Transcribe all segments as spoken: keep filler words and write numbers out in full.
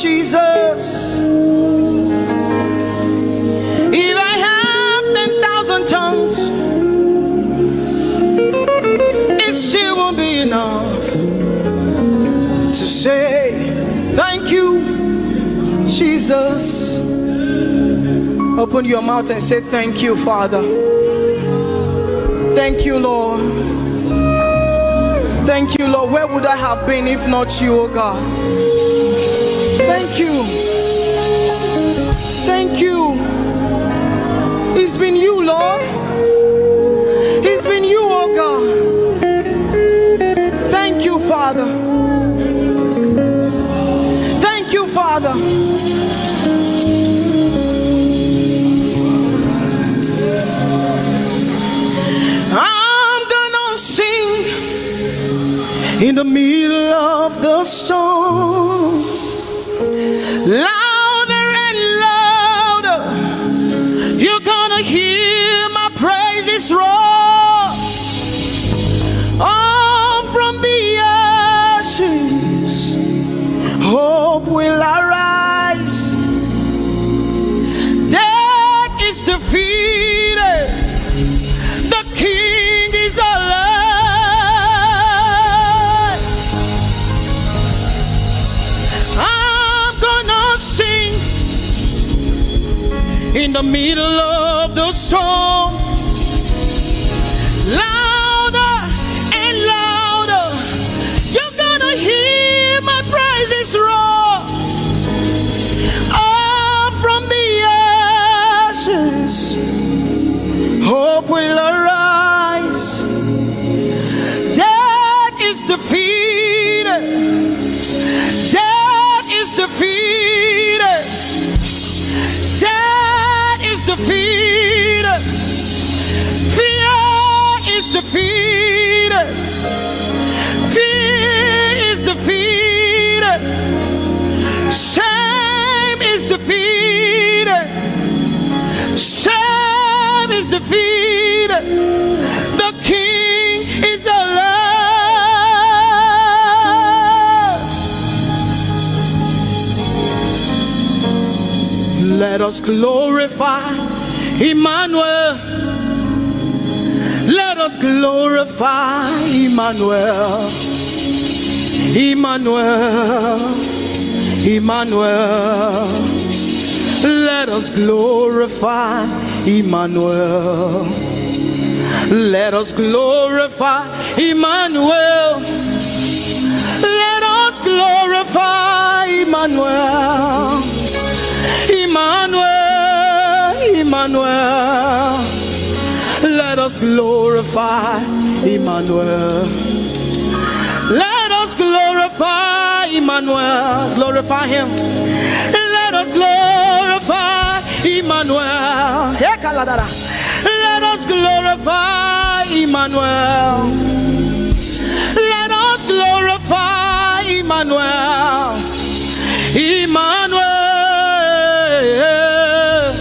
Jesus. If I have ten thousand tongues, it still won't be enough to say thank you, Jesus. Open your mouth and say, "Thank you, Father. Thank you, Lord. Thank you, Lord. Where would I have been if not you, oh God? Thank you. Thank you. It's been you, Lord. It's been you, oh God. Thank you, Father. Thank you, Father." I'm gonna sing in the middle of the storm. Louder and louder, you're gonna hear my praises roar. All from the ashes, hope will arise. Death is defeated. The King is alive. I'm gonna sing in the middle of the storm. Louder and louder, you're gonna hear my praises roar. Up from the ashes, hope will arise. Death is defeated. Death is defeated. Death is defeated. Fear is defeated. Fear is defeated. Shame is defeated. Shame is defeated. The King is alive. Let us glorify Emmanuel. Let us glorify Emmanuel. Emmanuel. Emmanuel. Let us glorify Emmanuel. Let us glorify Emmanuel. Let us glorify Emmanuel. Emmanuel, Emmanuel. Let us glorify Emmanuel. Let us glorify Emmanuel. Glorify him. Let us glorify Emmanuel. Hey, Kaladara. Let us glorify Emmanuel. Let us glorify Emmanuel. Emmanuel.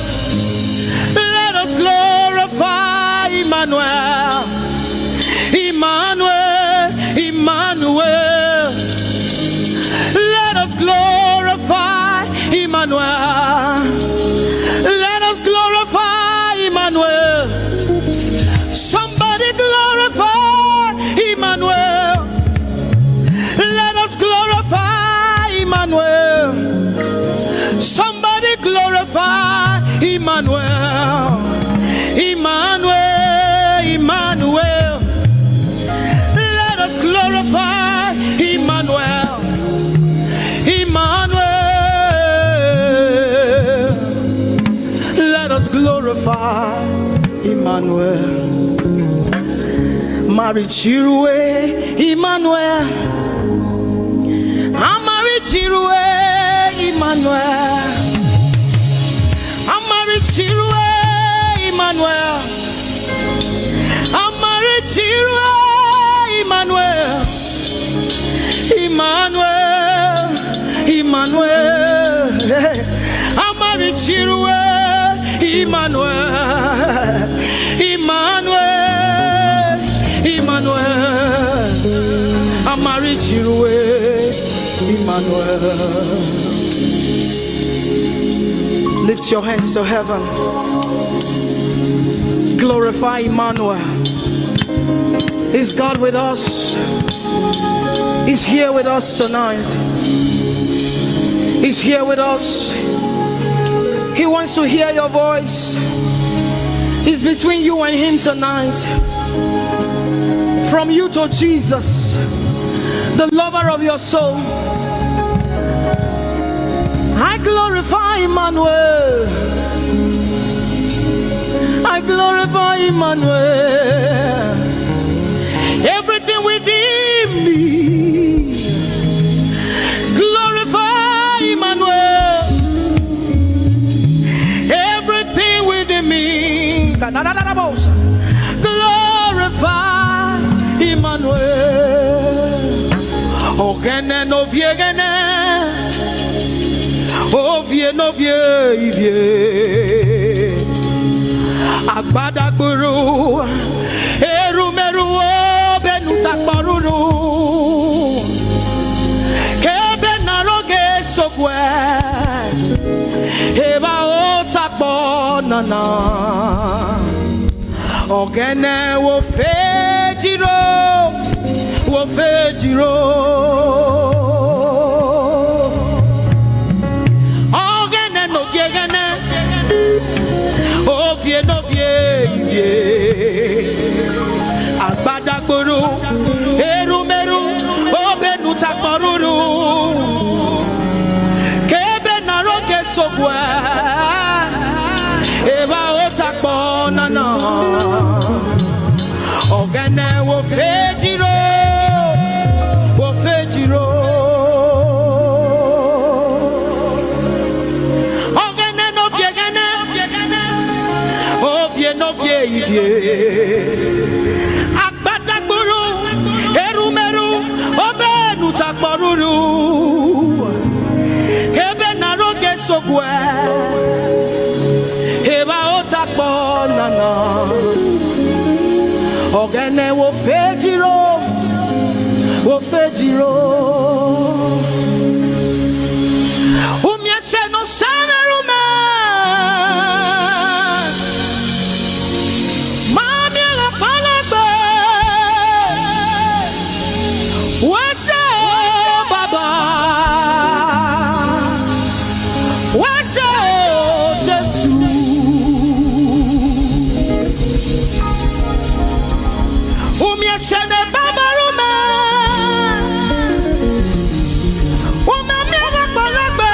Let us glorify Emmanuel. Emmanuel. Emmanuel. Let us glorify Emmanuel. Let us glorify Emmanuel. Somebody glorify Emmanuel. Let us glorify Emmanuel. Somebody glorify Emmanuel. Emmanuel, Emmanuel. Let us glorify Emmanuel. Emmanuel. Let us glorify Emmanuel. Mari Chirue, Emmanuel. Amari Chirue, Emmanuel. Amari Chirue, Emmanuel. Amari Chirue, Emmanuel. Emmanuel, Emmanuel. Amari Chirue, Emmanuel. Emmanuel, Emmanuel. Amari Chirue, Emmanuel. Lift your hands to heaven. Glorify Emmanuel. Is God with us? He's here with us tonight. He's here with us. He wants to hear your voice. He's between you and Him tonight. From you to Jesus, the lover of your soul. I glorify Emmanuel. I glorify Emmanuel. Everything within me, glorify Emmanuel. Everything within me, glorify Emmanuel. Ogene no viegene, ovie no vie ivie. Agbadagburu, erumeru, obenu takporuru. Kebe na roge sokwe, eba o takpo nana. Ogene wo fejiro, wo fejiro. Ogene no giegene, ovie no vie ivie. Agbadagburu, erumeru, obenu takporuru. Kebe na roge sokwe, eba o takpo nana. Ogene wo fejiro, wo fejiro. Ogene no viegene, ovie no vie ivie. Agbadagburu, erumeru, obenu takporuru. Kebe na roge sokwe, eba o takpo nana. Ogene wo fejiro, wo fejiro. Umia se no samerume. Mami la palagbe. Wese o baba. Wese o Jesu. Umia se me baba rume. Umami la palagbe.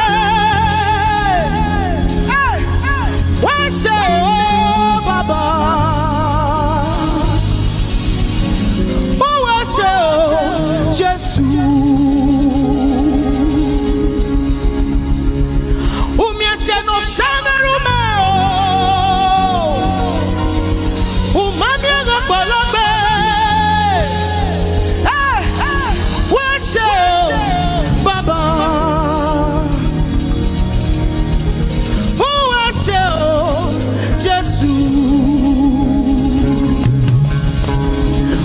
Hey. Wese o baba. Wese o Jesu. Umia se no samerume o. Umami la palagbe. Hey. Wese o baba. Wese o Jesu.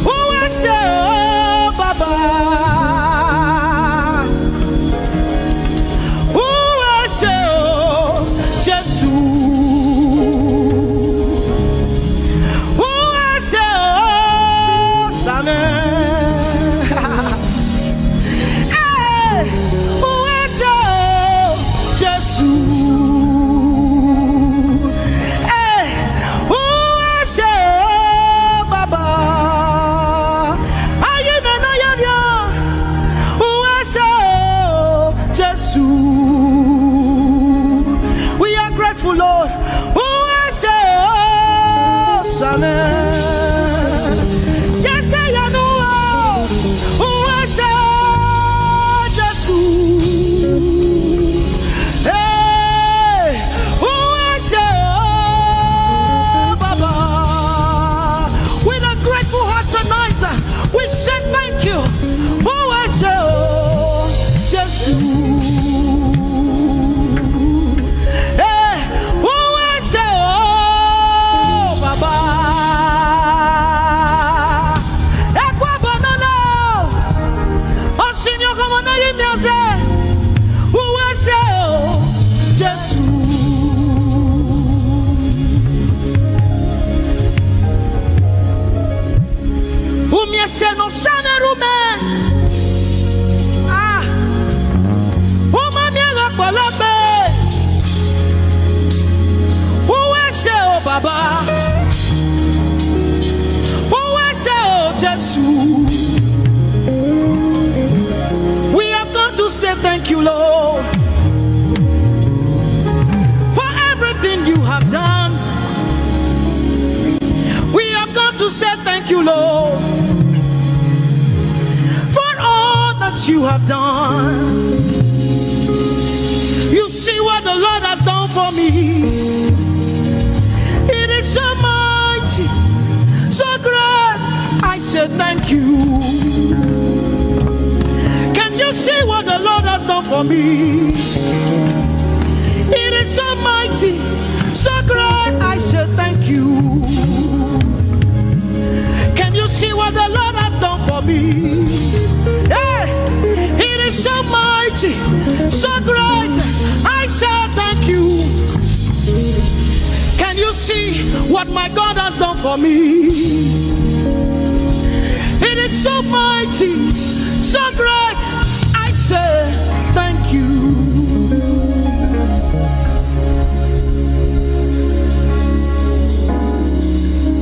Wese o baba. Wese o Jesu. Wese o Samuel. Hey, wese o Jesu. Hey, wese o baba. Ayi me na ya ya. Wese o Jesu. We are grateful, Lord. Who I say, oh, Samuel. Yes, I know. Who I say, oh, Jesus. Hey, who I say, oh, Baba. With a grateful heart tonight, we say thank you. Who I say, oh, Jesus. Hey, who I say, oh, Baba. Ṣe no sane rume. Ah. Ó máa mi lọ́pọ̀lọpọ̀. Ó wá ṣe o bàbá. Ó wá ṣe o Jésù. We have come to say thank you, Lord, for everything you have done. We have come to say thank you, Lord, for all that you have done. You see what the Lord has done for me. It is so mighty, so great. I say thank you. Can you see what the Lord has done for me? It is so mighty, so great. I say thank you. Can you see what the Lord has done for me? Hey, it is so mighty, so great. I say thank you. Can you see what my God has done for me? It is so mighty, so great. I say thank you.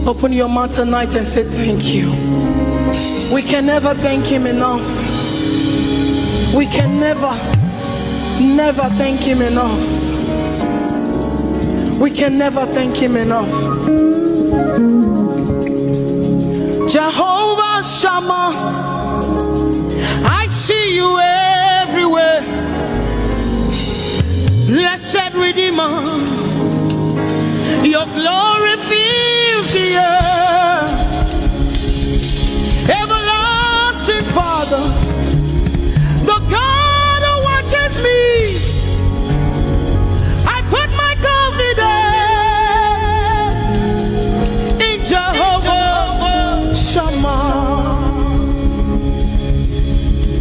Open your mouth tonight and say thank you. We can never thank him enough. We can never, never thank him enough. We can never thank him enough. Jehovah Shammah, I see you everywhere. Blessed Redeemer, your glory fills the earth. Everlasting Father, the God who watches me, I put my confidence in Jehovah Shammah.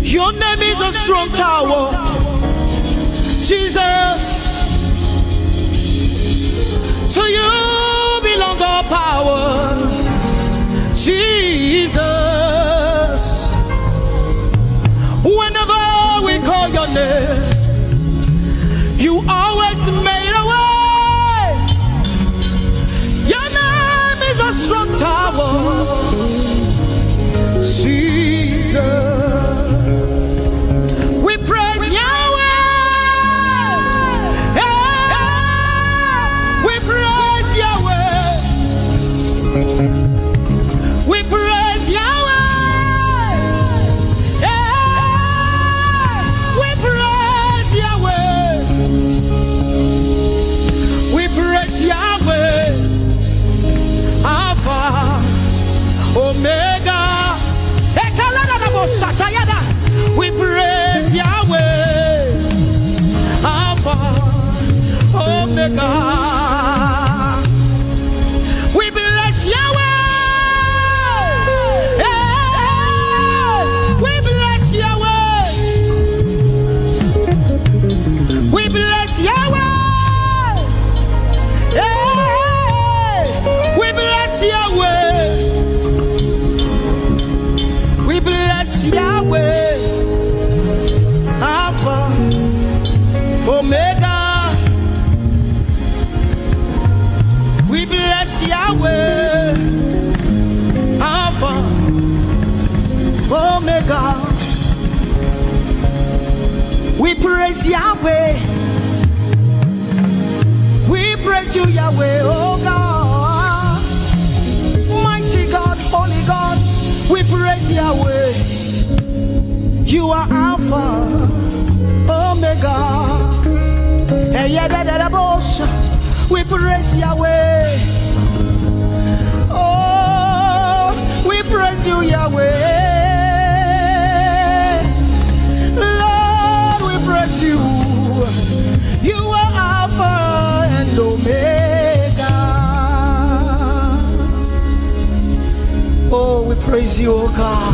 Your name is a strong tower, Jesus. To you belong all power, Jesus. Whenever we call your name, you always made a way. Your name is a strong tower, Jesus. We praise Yahweh. Yeah. We praise Yahweh. We praise Yahweh. Yeah. We praise Yahweh. We praise Yahweh. Alpha, Omega. Ekaladadabosatayada. We praise Yahweh. Alpha, Omega. We bless Yahweh. Yeah. We bless Yahweh. We bless Yahweh. Yeah. We bless Yahweh. We bless Yahweh. Alpha, Omega. We bless Yahweh, Alpha, Omega. We praise Yahweh. We praise you, Yahweh, oh God. Mighty God, holy God, we praise Yahweh. You are Alpha, Omega. Eyedededebos. We praise Yahweh. Oh, we praise you, Yahweh. Lord, we praise you. You are Alpha and Omega. Oh, we praise you, oh God.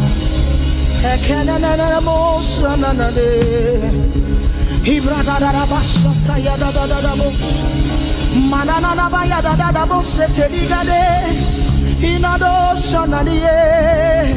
Ekenenenenemo sananade. Ibradadadabasatayadadadabo. Manananabayadadadabo seteligade. Inado sananie.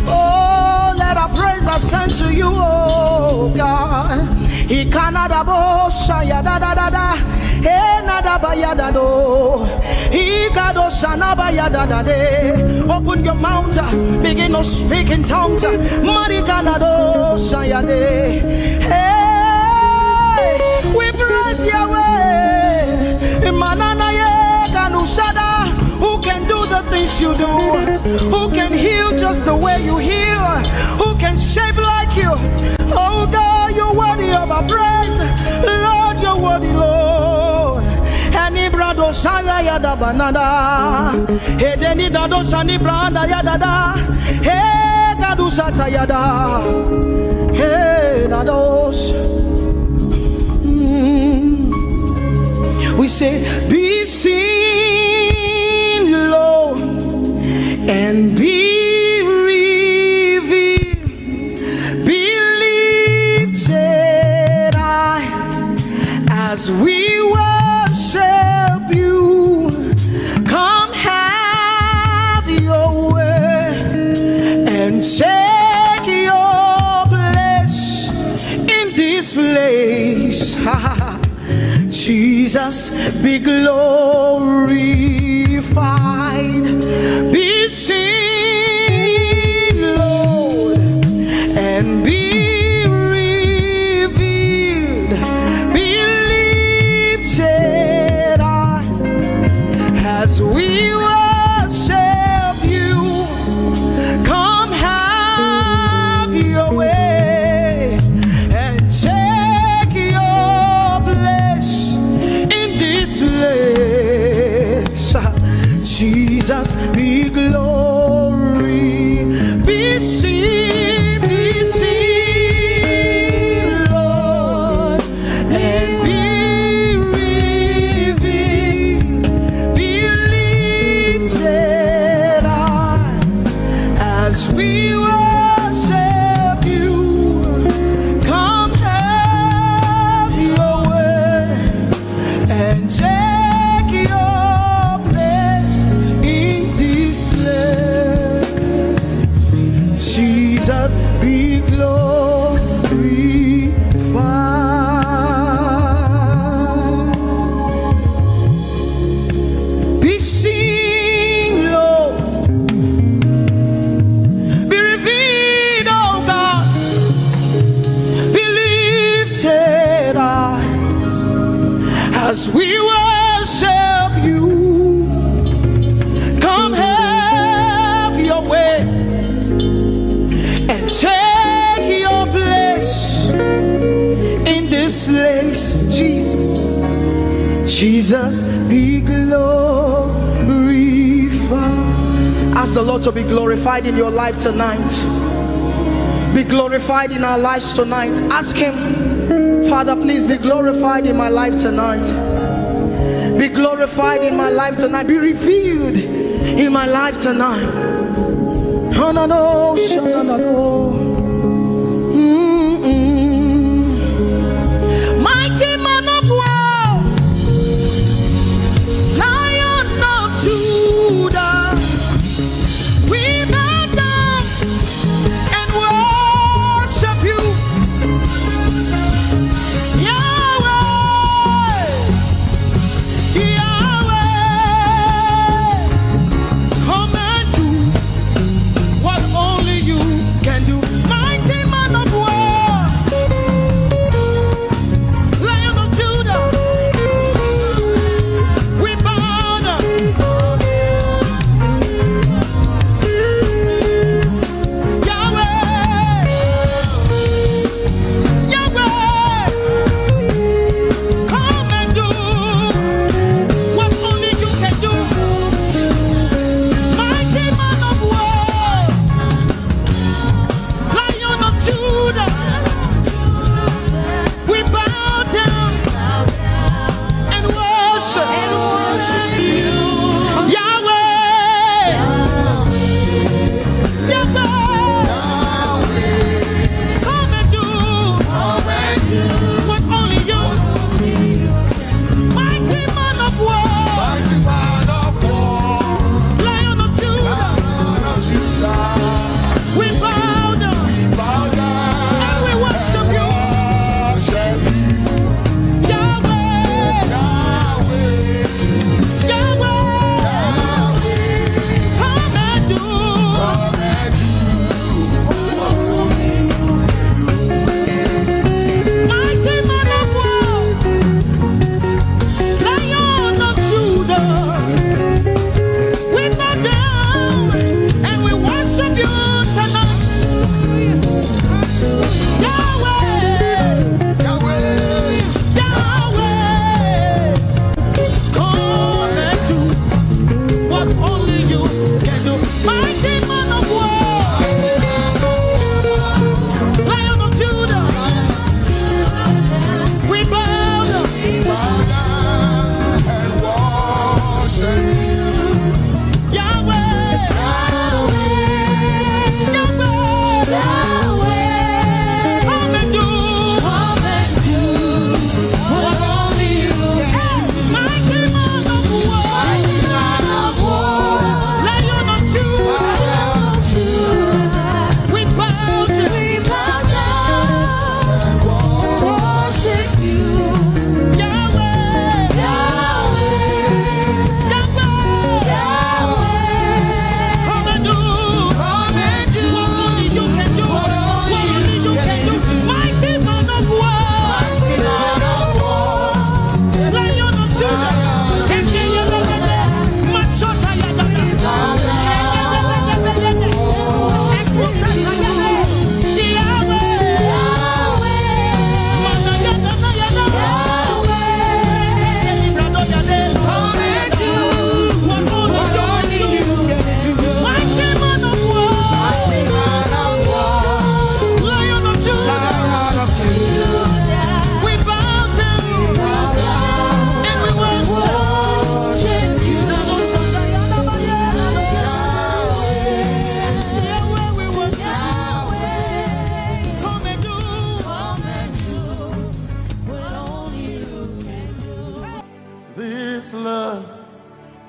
Oh, let our praise ascend to you, oh God. Ikanada bo shaya da da da da. Hey, nada ba ya da do. Igado sana ba ya da da de. Open your mouth, uh, begin to speak in tongues. Marikana do shaya de. Hey, we praise Yahweh. Manana ye kanu shada. Who can do the things you do? Who can heal just the way you heal? Who can shape like you? Oh God, you're worthy of our praise. Lord, you're worthy, Lord. Ani brado shaya ya da banada. He deni dado shani branda ya da da. He gadu sata ya da. He dados. Mm. We say, be seen, Lord, and be revealed, be lifted high as we worship you. Come have your way and take your place in this place. Jesus, be glorified, be seen, Lord, and be revealed, be lifted high as we worship you. Come have your way and take your place in this place. Jesus, be glory, be seen, be seen, Lord, and be revealed, be lifted high as we worship you. Come have your way and take your place in this place. Jesus, be glorified. Be seen, Lord. Be revealed, oh God. Be lifted high as we worship you. Come have your way and take your place in this place, Jesus. Jesus, be glorified. Ask the Lord to be glorified in your life tonight. Be glorified in our lives tonight. Ask Him, Father, please be glorified in my life tonight. Be glorified in my life tonight. Be revealed in my life tonight. Hanano, shanano. Mm-mm. Mighty man of war, Lion of Judah, we bow down and worship you, Yahweh, Yahweh. Come and do what only you can do.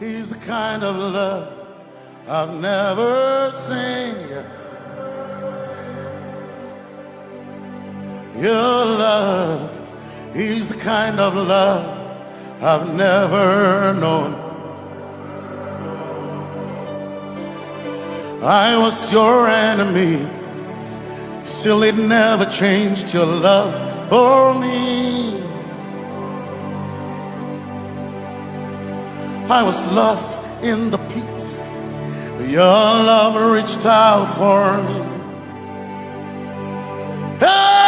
Is the kind of love I've never seen yet. Your love is the kind of love I've never known. I was your enemy, still it never changed your love for me. I was lost in the pits, but your love reached out for me. Hey!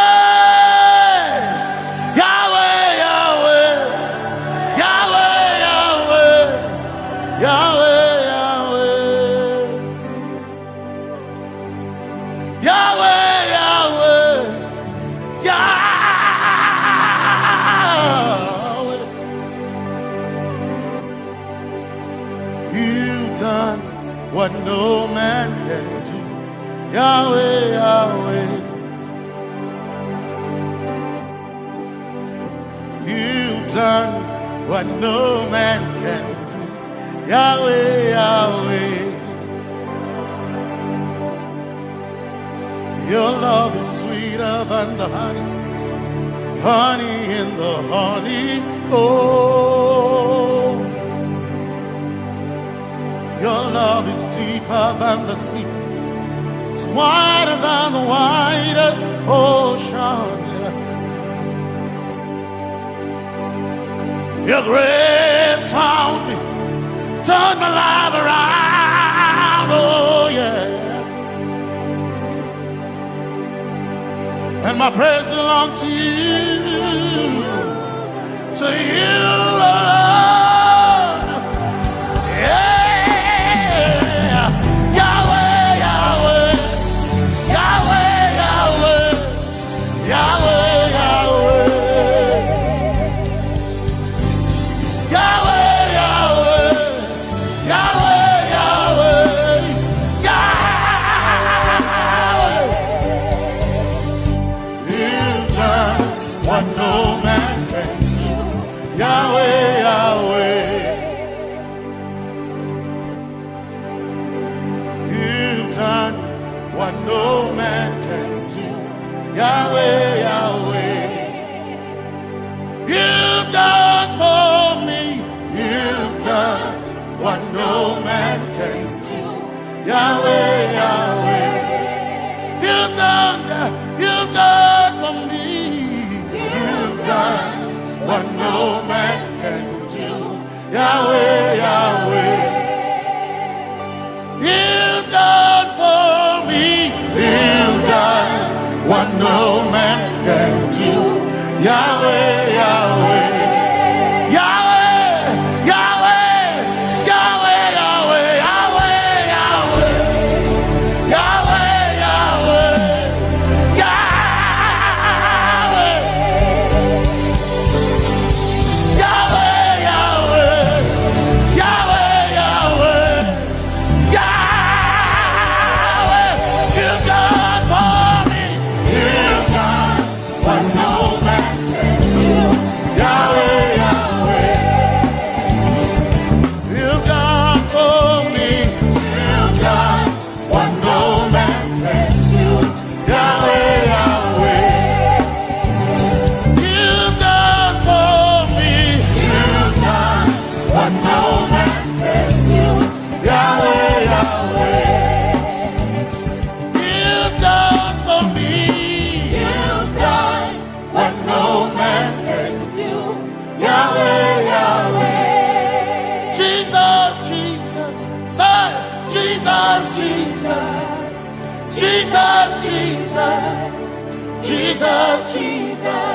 Yahweh, Yahweh, Yahweh, Yahweh, Yahweh, Yahweh. Yahweh, Yahweh, Yahweh. You've done what no man can do. Yahweh, Yahweh. You've done what no man can do. Yahweh, Yahweh. Your love is sweeter than the honey, honey in the honey. Oh, your love is deeper than the sea. It's wider than the widest ocean. Your grace found me, turned my life around. Oh, yeah. And my praise belongs to you, to you alone. Yeah. Yahweh, Yahweh, Yahweh, Yahweh, Yahweh, Yahweh, Yahweh, Yahweh, Yahweh, Yahweh, Yahweh, Yahweh. You've done what no man can do. Yahweh, Yahweh. You've done what no man can do. Yahweh, Yahweh. You've done for me. You've done what no man can do. Yahweh, Yahweh. You've done, you've done for me. You've done what no man can do. Yahweh, Yahweh. You've done for me. You've done what no man can do. Yahweh, Yahweh. Yahweh, Yahweh. Yahweh, Yahweh, Yahweh, Yahweh. Yahweh, Yahweh. Yahweh, Yahweh. Yahweh, Yahweh. Yahweh, Yahweh. Yahweh, you've done for me. You've done what no man can do. Yahweh, Yahweh. You've done for me. You've done what no man can do. Yahweh, Yahweh. You've done for me. You've done what no man can do. Yahweh, Yahweh. You've done for me. You've done what no man can do. Yahweh, Yahweh. Jesus, Jesus. Say, Jesus, Jesus. Jesus, Jesus. Jesus, Jesus.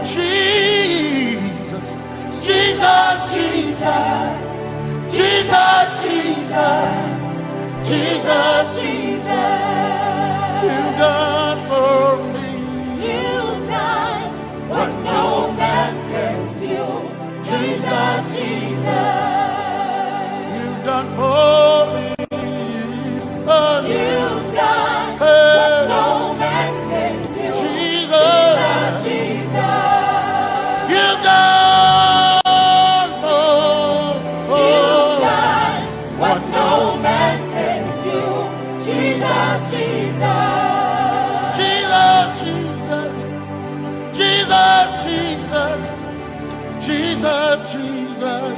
Jesus, Jesus, Jesus, Jesus, Jesus, Jesus, Jesus. You've done for me. You've done what no man can do. Jesus, Jesus. You've done for me. Oh, you've done what no man can do. Jesus. Jesus, Jesus. You've done for, for Jesus,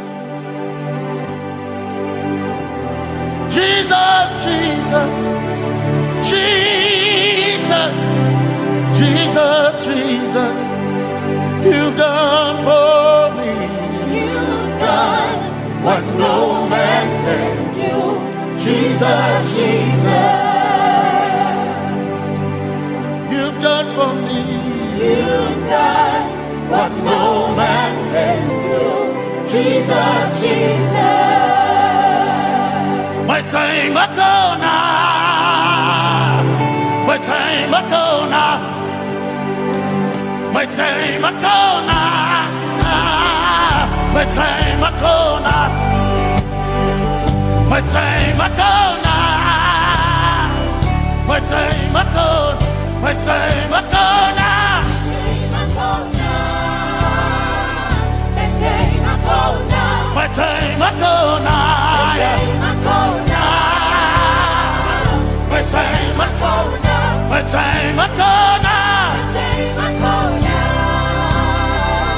Jesus, Jesus, Jesus, Jesus, Jesus, you've done for me. You've done what no man can do. Jesus, Jesus, you've done for me. You've done what no man can do. Jesus, Jesus. Metsei makona. Metsei makona. Metsei makona. Metsei makona. Metsei makona. Metsei makona. Metsei makona. Metsei makona. Metsei makona. Metsei makona. Metsei makona.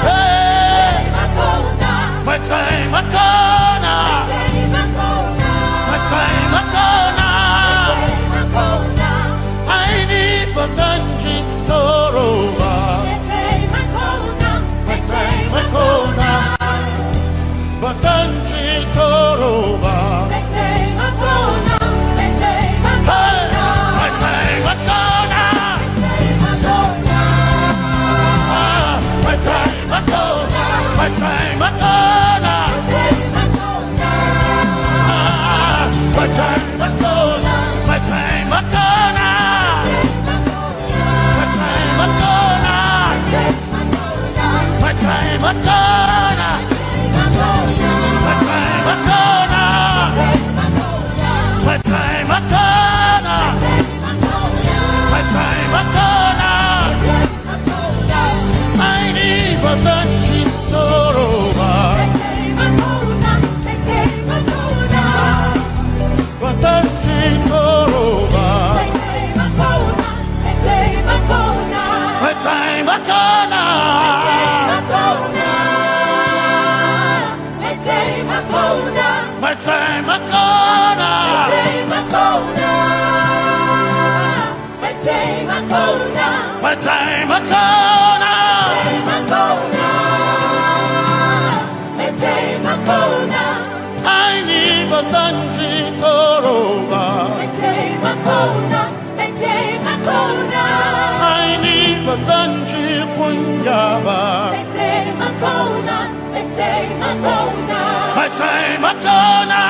Hey. Metsei makona. Metsei makona. Aini basanji toroba. Metsei makona. Basanji toroba. Hey, metsei makona. Ah, metsei makona. Metsei makona. Ah, metsei makona. Metsei makona. Metsei makona. Metsei makona. Metsei makona. Metsei makona. Metsei makona. Aini basanji toroba. Basanji toroba. Metsei makona. Metsei makona. Metsei makona. Aini basanji toroba. Aini basanji kunyaba. Metsei makona. Metsei makona.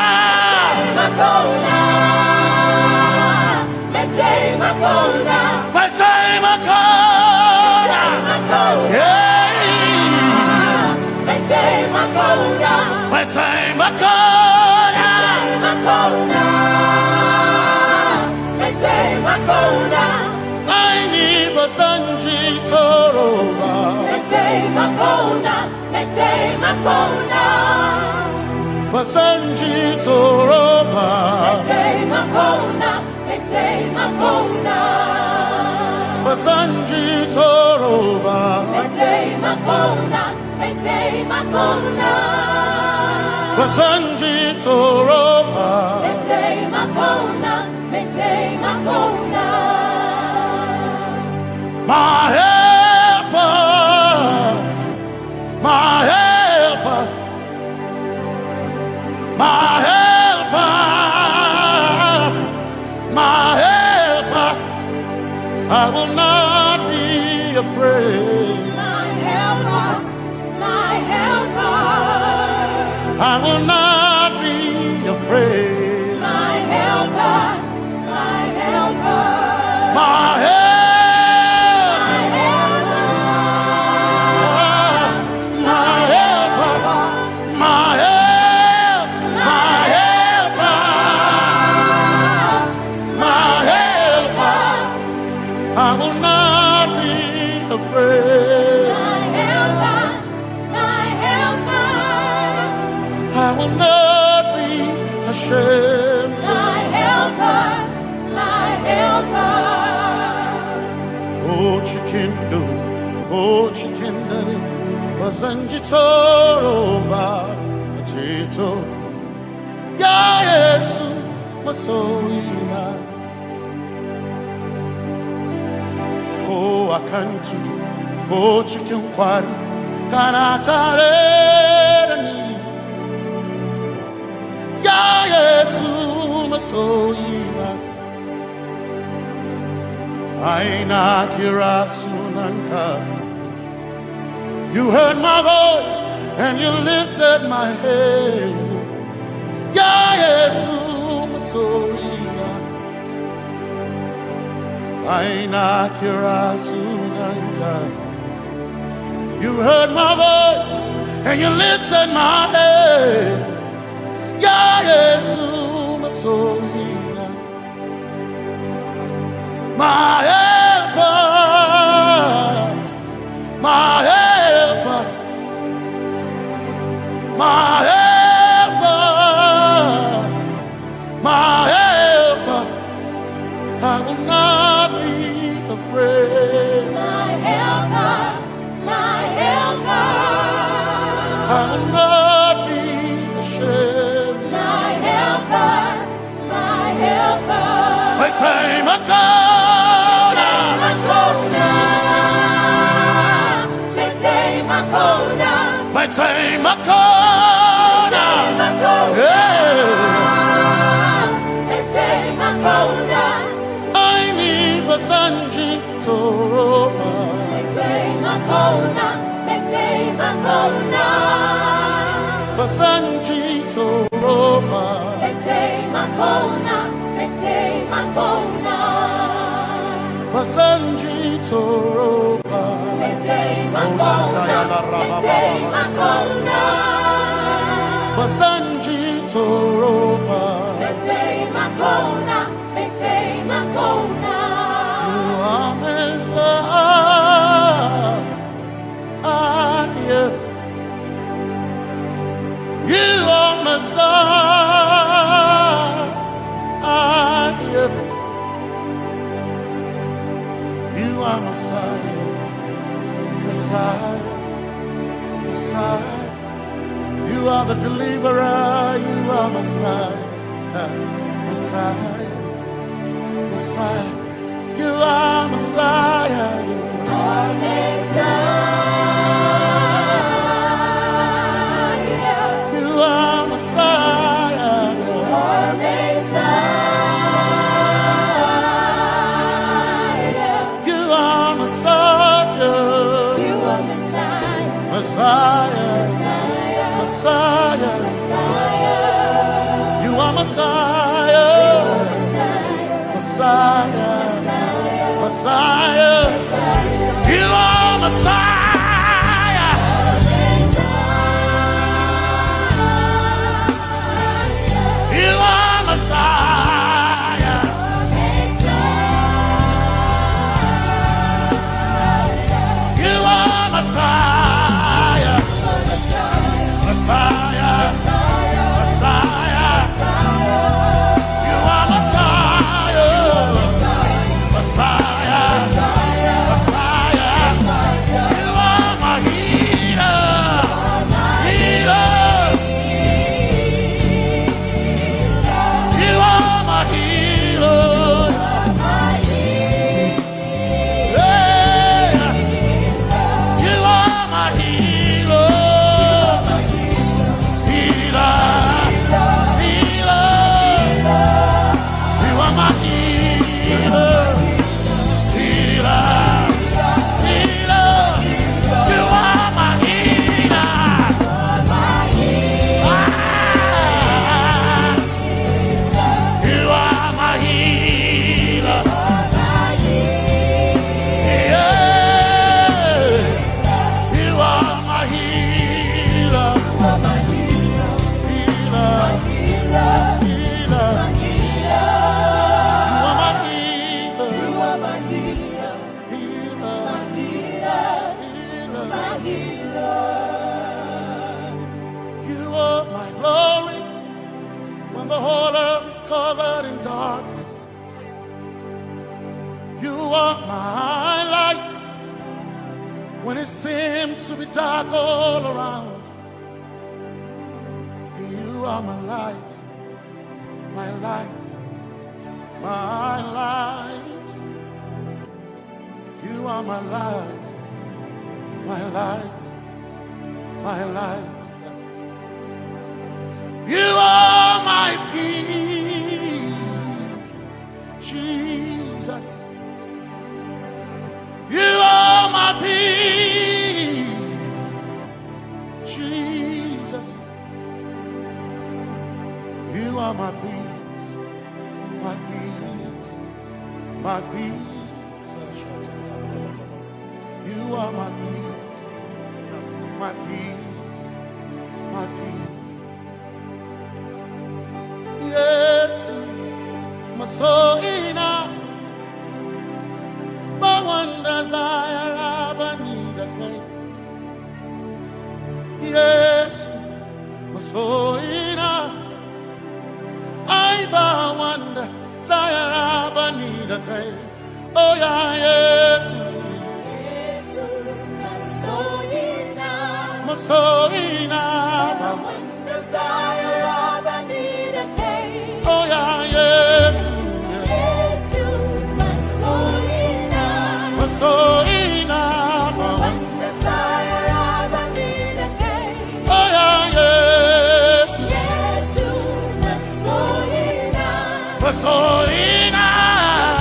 Hey. Metsei makona. Aini basanji toroba. Basanji toroba. Basanji toroba. Basanji toroba. My helper, my helper, my helper, my helper. I will not be afraid. My helper, my helper. I will not be afraid. My helper, my helper. My help. My helper. My helper. My help. My helper. My helper. I will not be afraid. My helper, my helper. I will not be ashamed. My helper, my helper. Oh, chikindo, oh, chikindari. Ba zan ji tsoro ba, a ceto. Ya Yesu, masoyina. Ko a kan tudu, ko cikin kwari, kana tare da ni. Ya Yesu, masoyina. Ai na kira sunanka. You heard my voice and you lifted my head. Ya Yesu, masoyina. Ai na kira sunanka. You heard my voice and you lifted my head. Ya Yesu, masoyina. My helper, my helper, my helper, my helper. I will not be afraid. My helper, my helper. I will not be ashamed. My helper, my helper. Mai taimako na. Mai taimako na. Mai taimako na. Mai taimako na. Mai taimako na. Yeah. Mai taimako na. Ai ni ba zan ji tsoro ba. Mai taimako na, mai taimako na. Ba zan ji tsoro ba. Mai taimako na, mai taimako na. Ba zan ji tsoro ba. Mai taimako na, mai taimako na. Ba zan ji tsoro ba. Mai taimako na, mai taimako na. You are Messiah. You are Messiah. You are Messiah. Messiah. Messiah. You are the deliverer. You are Messiah. Messiah. Messiah. You are Messiah. You are Messiah. You are Messiah. You are Messiah. You are Messiah. You are Messiah. Messiah. Messiah. Messiah. You are Messiah. Messiah. Messiah. You are Messiah. You are Messiah. You are Messiah. Messiah. Messiah. You are Messiah. Messiah. Messiah. You are my healer. Healer. You are my healer. Yeah. You are my healer. Healer. Healer. You are my healer. Healer. Healer. You are my healer. Ah. You are my healer. Yeah. You are my healer. Healer. Healer. You are my healer. Healer. Healer. You are my glory when the whole earth is covered in darkness. You are my light When it seems to be dark all around, you are my light, my light, my light. You are my light, my light, my light. You are my peace, Jesus. You are my peace, Jesus. You are my peace, my peace, my peace. You are my peace, my peace, my peace. Yesu, masoina, bawanda zayara bani da kai. Yesu, masoina, ai bawanda zayara bani da kai. Oh yeah, Yesu, Yesu, masoina, masoina, bawanda zayara bani da kai. Oh yeah, Yesu, Yesu, masoina, masoina, bawanda zayara bani da kai. Oh yeah, Yesu, Yesu, masoina, masoina,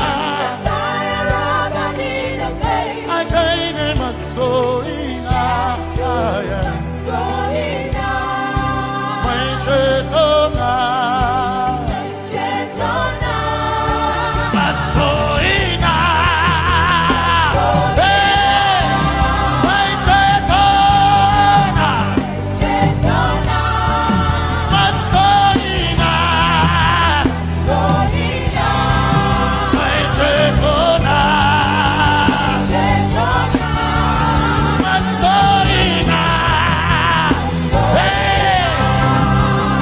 bawanda zayara bani da kai. Ai kai ne masoina, yeah. Mai cetona, masoina, hey, mai cetona, masoina, mai cetona, masoina, hey,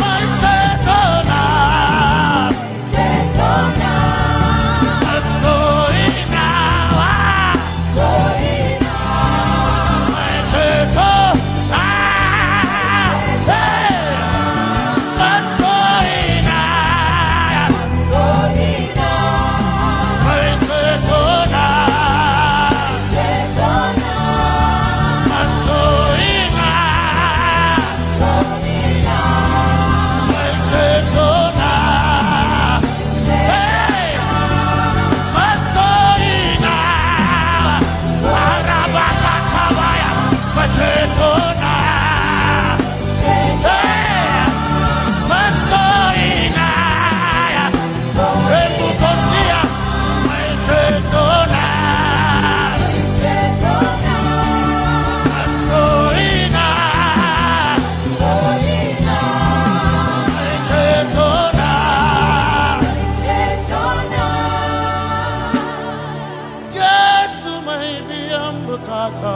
mai cetona, masoina, mai cetona, hey, masoina, mai cetona, masoina, mai cetona, hey, masoina, arabasakabaya, mai cetona, hey, masoina, emukosia, mai cetona, masoina, mai cetona. Yesu mai biyan bukata,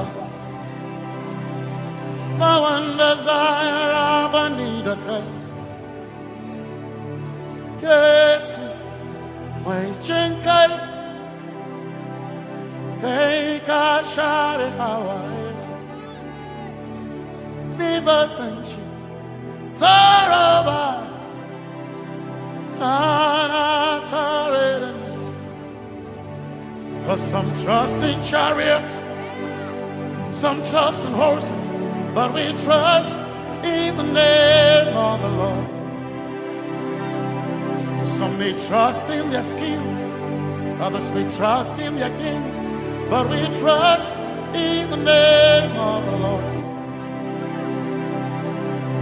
bawanda zayara bani da kai. Yesu mai cetona, kai ka share hawaye. Rivers and Toroba, kana tarere. 'Cause some trust in chariots, some trust in horses, but we trust in the name of the Lord. Some may trust in their skills, others may trust in their gifts, but we trust in the name of the Lord.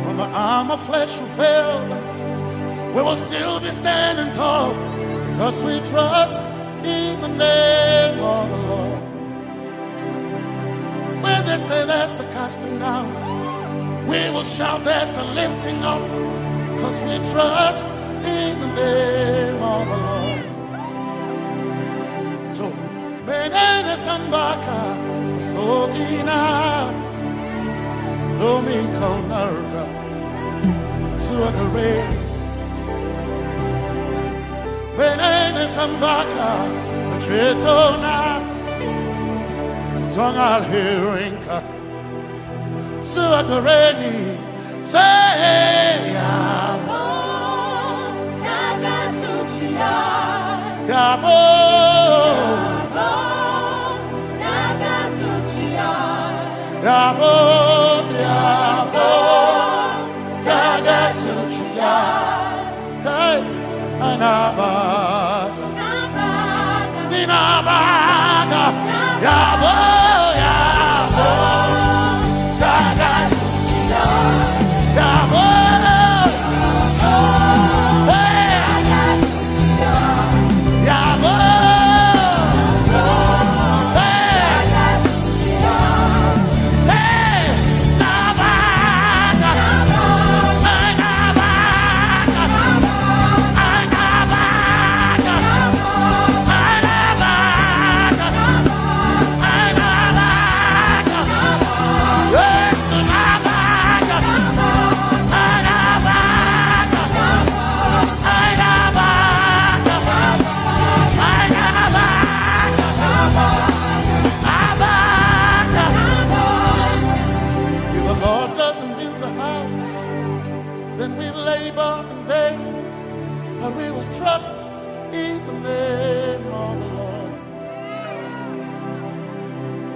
When the arm of flesh will fail, we will still be standing tall, because we trust in the name of the Lord. When they say there's a casting down, we will shout there's a lifting up, because we trust in the name of the Lord. So, menene sambaka, sogina, domin kaunarka, zuwa gare. Menene sambaka, cetona, Ongal hirinka. Suakareni. Say, Yabo. Yabo. Yabo. Yabo. Hey, anaba. Ninabaga, yabo, yabo, yaga, yabo. Hey, yabo. Hey, hey, nabaga, nabaga. If the Lord doesn't build the house, then we labor in vain, but we will trust in the name of the Lord.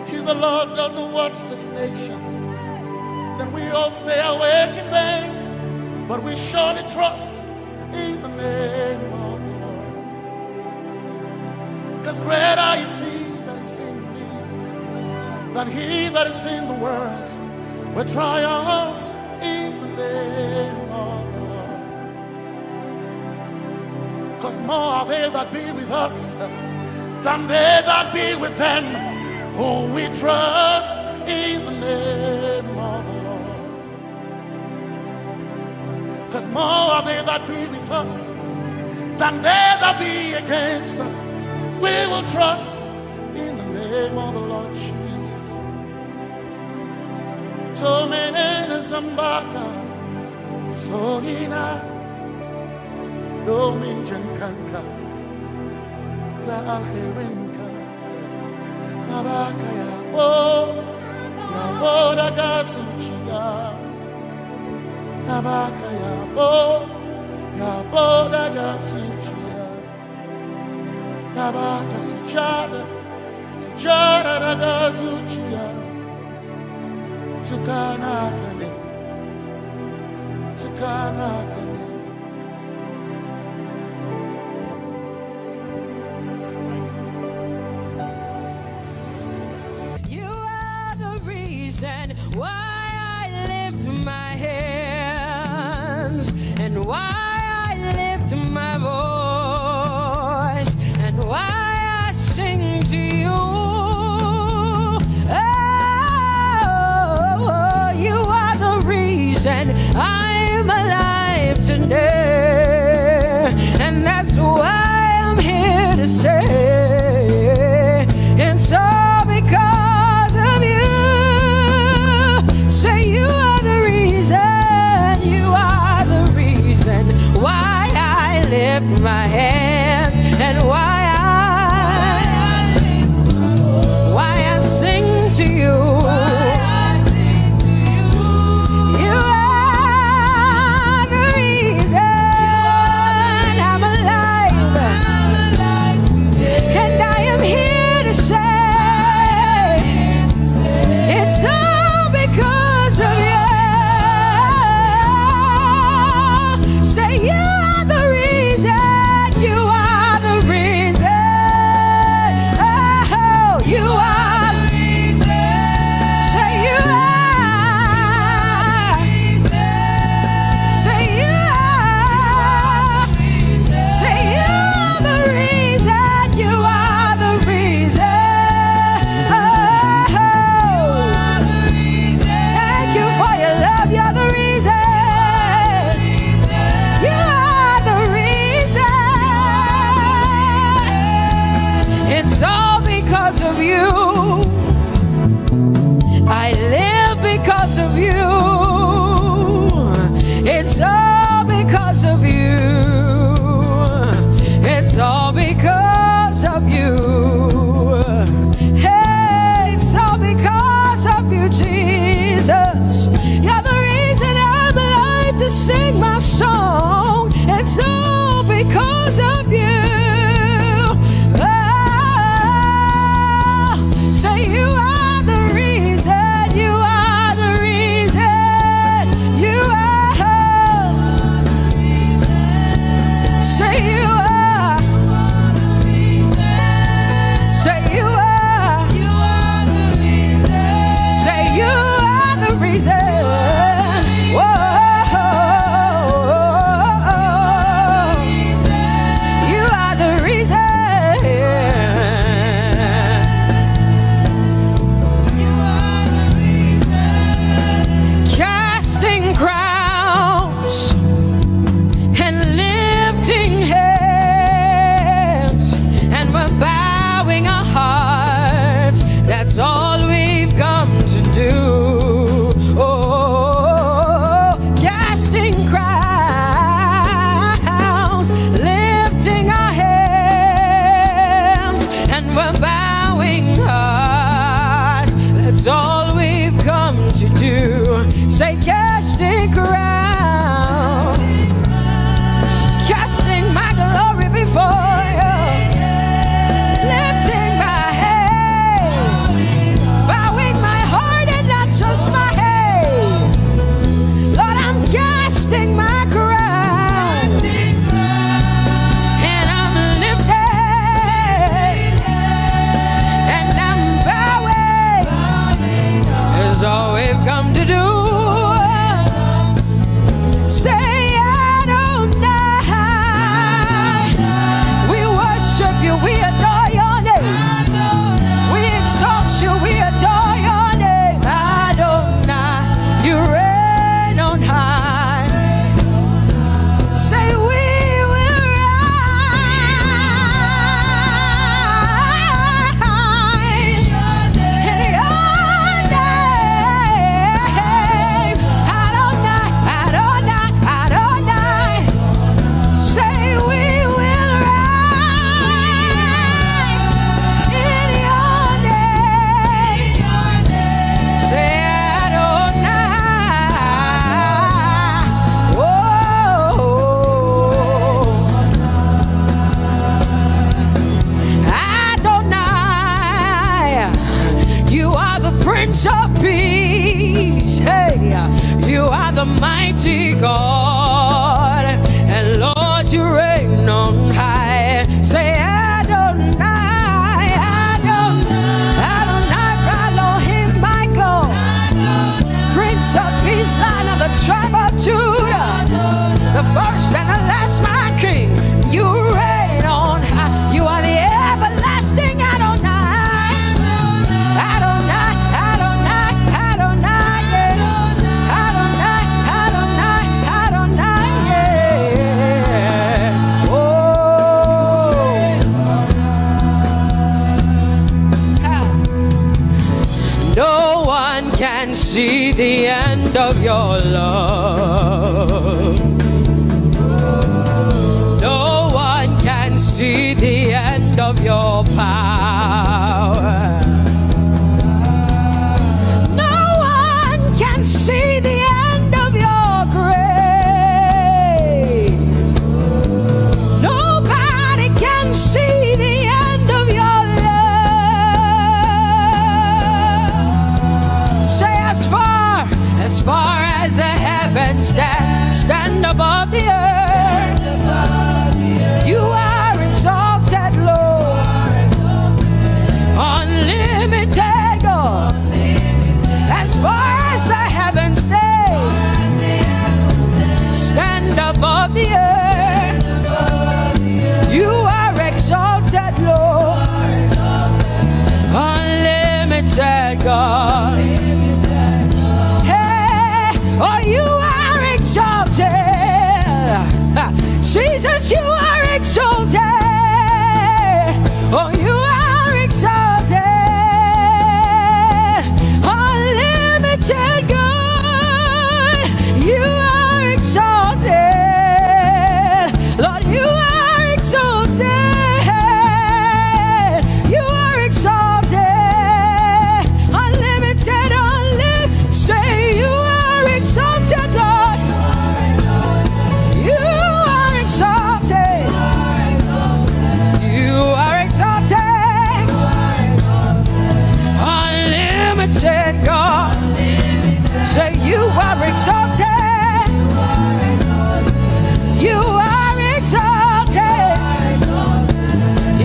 If the Lord doesn't watch this nation, then we all stay awake in vain, but we surely trust in the name of the Lord. Because greater is he that is in me than he that is in the world. We triumph in the name of the Lord. Because more are they that be with us than they that be with them who we trust in the name of the Lord. Because more are they that be with us than they that be against us. We will trust in the name of the Lord Jesus. Tomenene zambaka, sogina, domin jankanka, za alherinka, nabaka yabo, yabo daga zuciya, nabaka yabo, yabo daga zuciya, nabaka sujada, sujada daga zuciya. Tukana kane. Tukana kane. You are the reason why I lift my hands and why I lift my voice and why I sing to you. Oh, you are the reason I'm alive today. And that's why I'm here to say it's all because of you. Say you are the reason, you are the reason why I lift my hands and why I, why I sing to you. You are the reason I'm alive. And I am here to say it's all because of you. Say you are the reason, you you. Say, casting crown, casting my glory before you, lifting my head, bowing my heart and not just my head. Lord, I'm casting my crown, and I'm lifted, and I'm bowing. Is all we've come to do. Say, Adonai. We worship you. We adore your name. We exalt you. We adore your name. Adonai, you reign on high. Say, we will rise in your name. Adonai, Adonai, Adonai. Say, we will rise in your name. Say, Adonai. Oh, Adonai, you are the Prince of Peace. Hey, you are the mighty God. And Lord, you reign on high. Say, Adonai, Adonai, Adonai, Elohim, Michael. Prince of Peace, Lion of the tribe of Judah, the first and the last, my King. You reign on high. You are the everlasting Adonai. Adonai, Adonai, Adonai, yeah. Adonai, Adonai, Adonai, yeah. Oh. Ah. No one can see the end of your love. No one can see the end of your power. No one can see the end of your grace. Nobody can see the end of your love. Say, as far, as far as the heavens stand, stand above the earth. You are exalted, Lord. Unlimited God. As far as the heavens stay, stand above the earth. You are exalted, Lord. Unlimited God. Hey, oh, you are exalted. Jesus, you are exalted. Oh, you are exalted. Unlimited God, you are exalted. Lord, you are exalted. You are exalted. Unlimited, unlimited. Say, you are exalted, Lord. You are exalted. You are exalted. Unlimited God. Say, you are exalted. You are exalted.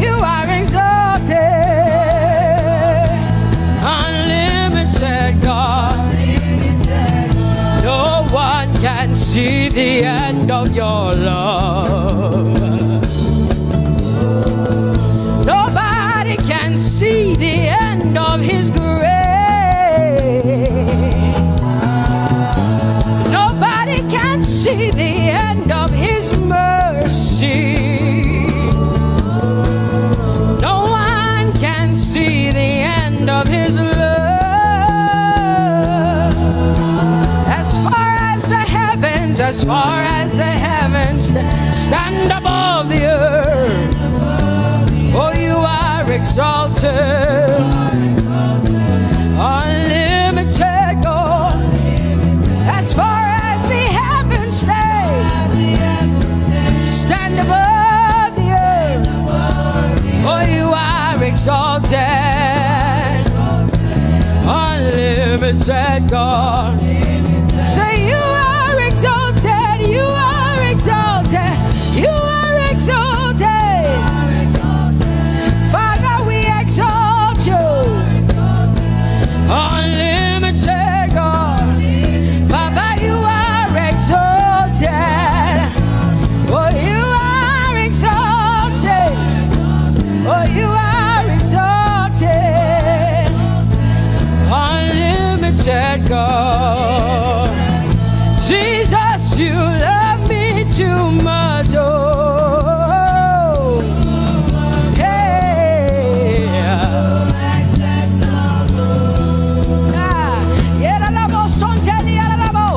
You are exalted. Unlimited God. No one can see the end of your love. Nobody can see the end of his grace. Nobody can see the end of his mercy. No one can see the end of his love. As far as the heavens, as far as the heavens stand above the earth, oh, you are exalted. Unlimited God. Said God. Say, "You are exalted, you are exalted, you are exalted." Father, we exalt you. Unlimited God. Father, you are exalted. Oh, you are exalted. Oh, you are exalted. Unlimited God. Jesus, you love me too much. Oh, yeah. Ah, yeah, la, la, bo, son, tell me, la, la, bo.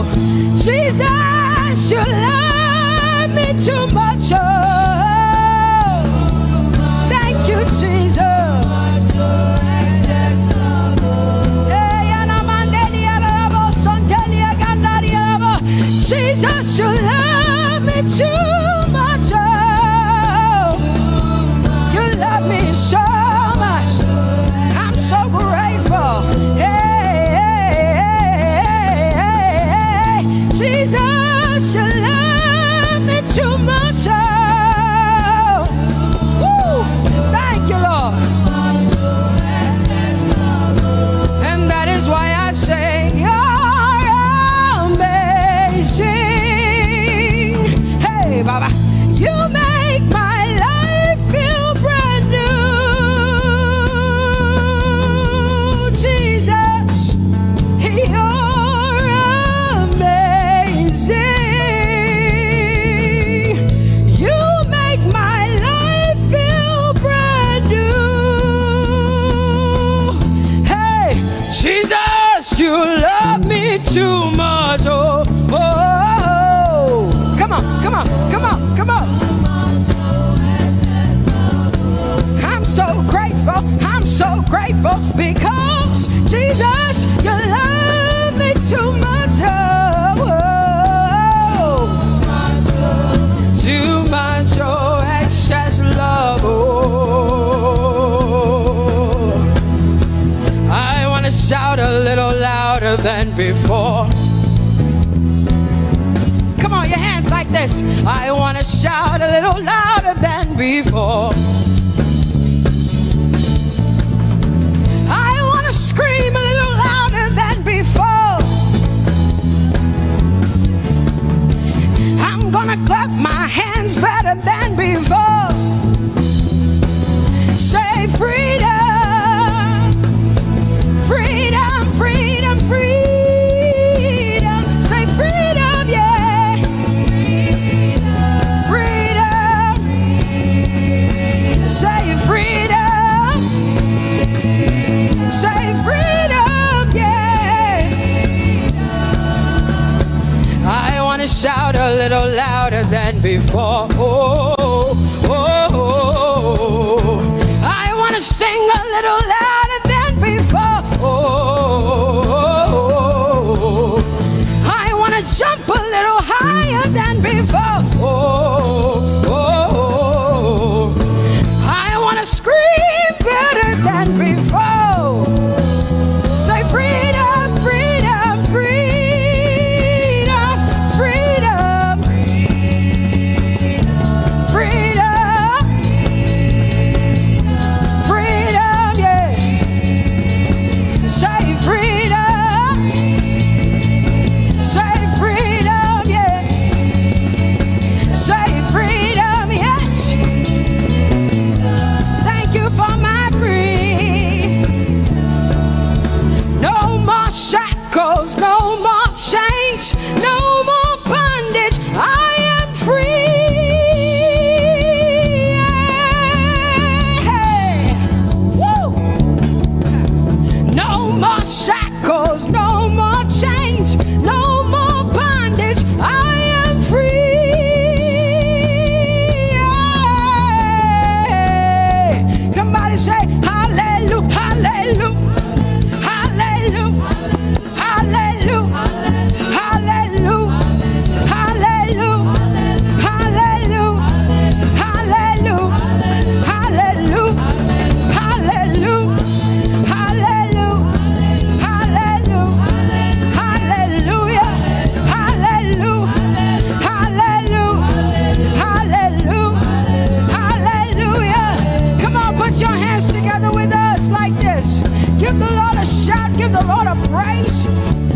Jesus, you love me too much. Oh, thank you, Jesus. Hey, yana mandeli, yana labo, sonteli, yana labo. Jesus, you love me too much. Oh, you love me so much. I'm so grateful. Hey, hey, hey, hey, hey, hey. Jesus, you love me too much. Oh, woo. Thank you, Lord. And that is why I say, "You're amazing." Hey, Baba, you make my life feel brand new, Jesus. You're amazing. You make my life feel brand new. Hey, Jesus, you love me too much. Oh, oh, oh. Come on, come on, come on, come on. I'm so grateful. I'm so grateful because Jesus, you love me too much. Oh, oh, oh. Too much, oh, excess love. Oh, I want to shout a little louder than before. Come on, your hands like this. I want to shout a little louder than before. I want to scream a little louder than before. I'm gonna clap my hands better than before. Say, "Freedom, freedom, freedom, freedom." Say, "Freedom, yeah." Freedom. Say, "Freedom." Say, "Freedom, yeah." I want to shout a little louder than before. Oh, oh, oh, oh. I want to sing a little louder than before. Oh, oh, oh, oh. I want to jump a little higher than before. Oh, oh, oh, oh. I want to scream better than before. Say, "Freedom, freedom, freedom, freedom."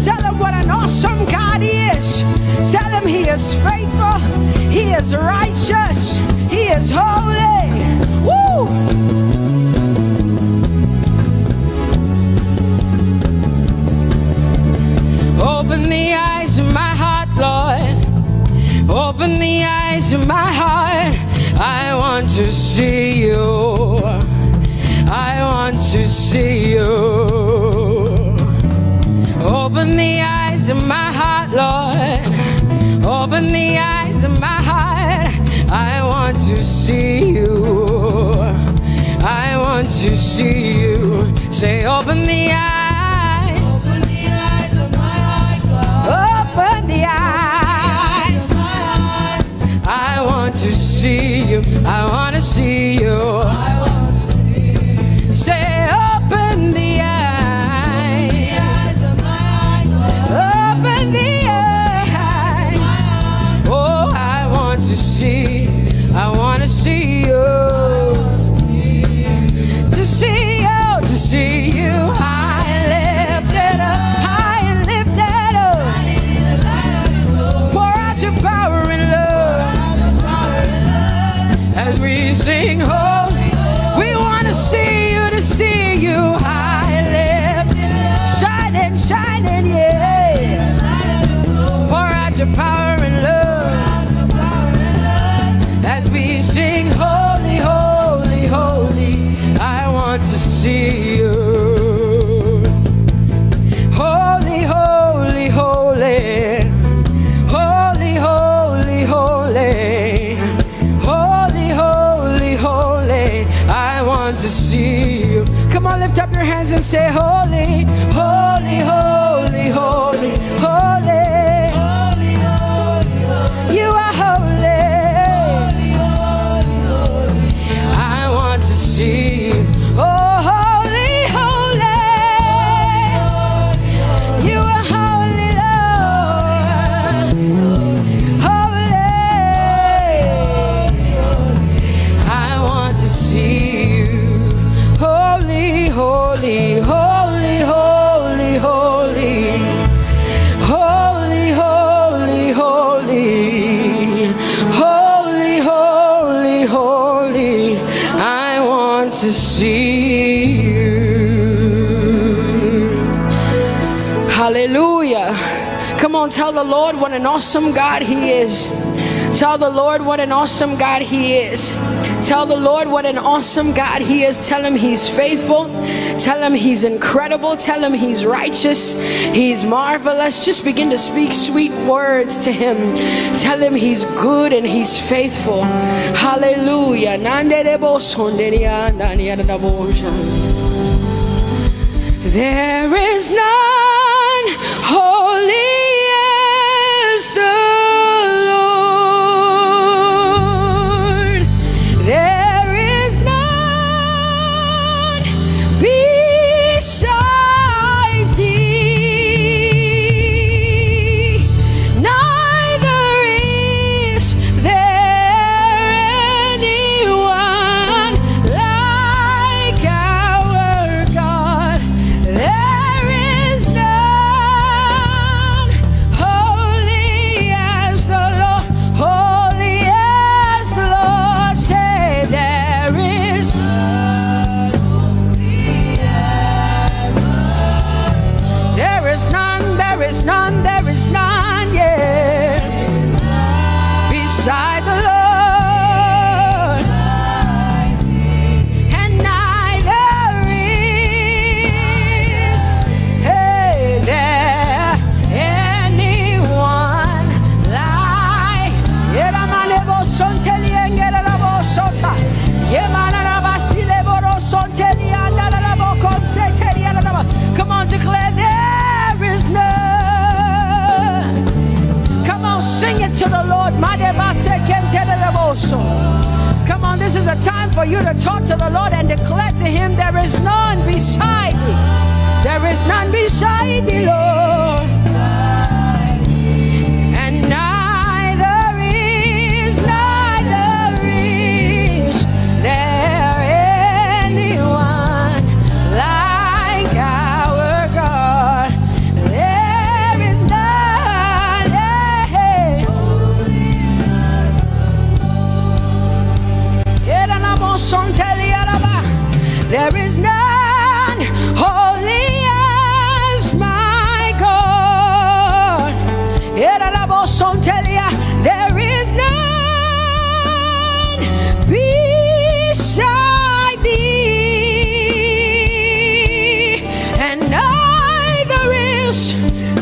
Tell him what an awesome God he is. Tell him he is faithful, he is righteous, he is holy. Woo! Open the eyes of my heart, Lord. Open the eyes of my heart. I want to see you. I want to see you. Open the eyes of my heart, Lord. Open the eyes of my heart. I want to see you. I want to see you. Say, open the eyes. Open the eyes of my heart, Lord. Open the eyes. I want to see you. I want to see you. Say, open the eyes. Open the eyes. Oh, I want to see. I want to see you. To see you, to see you. High and lifted up, high and lifted up. Pour out your power and love. As we sing holy, we want to see you, to see you high and lifted. Shining, shining, yeah. Pour out your power and love. As we sing holy, holy, holy, I want to see you. Holy, holy, holy. Holy, holy, holy. Holy, holy, holy, I want to see you. Come on, lift up your hands and say, holy, holy, holy, holy, holy. You are holy. I want to see you. Oh, holy, holy. You are holy, Lord. Holy. I want to see you. Holy, holy, holy, holy, holy. Holy, holy, holy. Holy, holy, holy. I want to see you. Hallelujah. Come on, tell the Lord what an awesome God he is. Tell the Lord what an awesome God he is. Tell the Lord what an awesome God he is. Tell him he's faithful. Tell him he's incredible. Tell him he's righteous. He's marvelous. Just begin to speak sweet words to him. Tell him he's good and he's faithful. Hallelujah. There is none holy as the Lord. There is none besides thee. Neither is there anyone like our God. There is none holy as the Lord, holy as the Lord. Say, there is, there is none, there is none, there is none, yeah, beside the Lord. And neither is, hey, there anyone like. Come on, declare, there is none. Come on, sing it to the Lord. Come on, this is a time for you to talk to the Lord and declare to him, there is none beside me. There is none beside me, Lord. And neither is, neither is there anyone like our God. There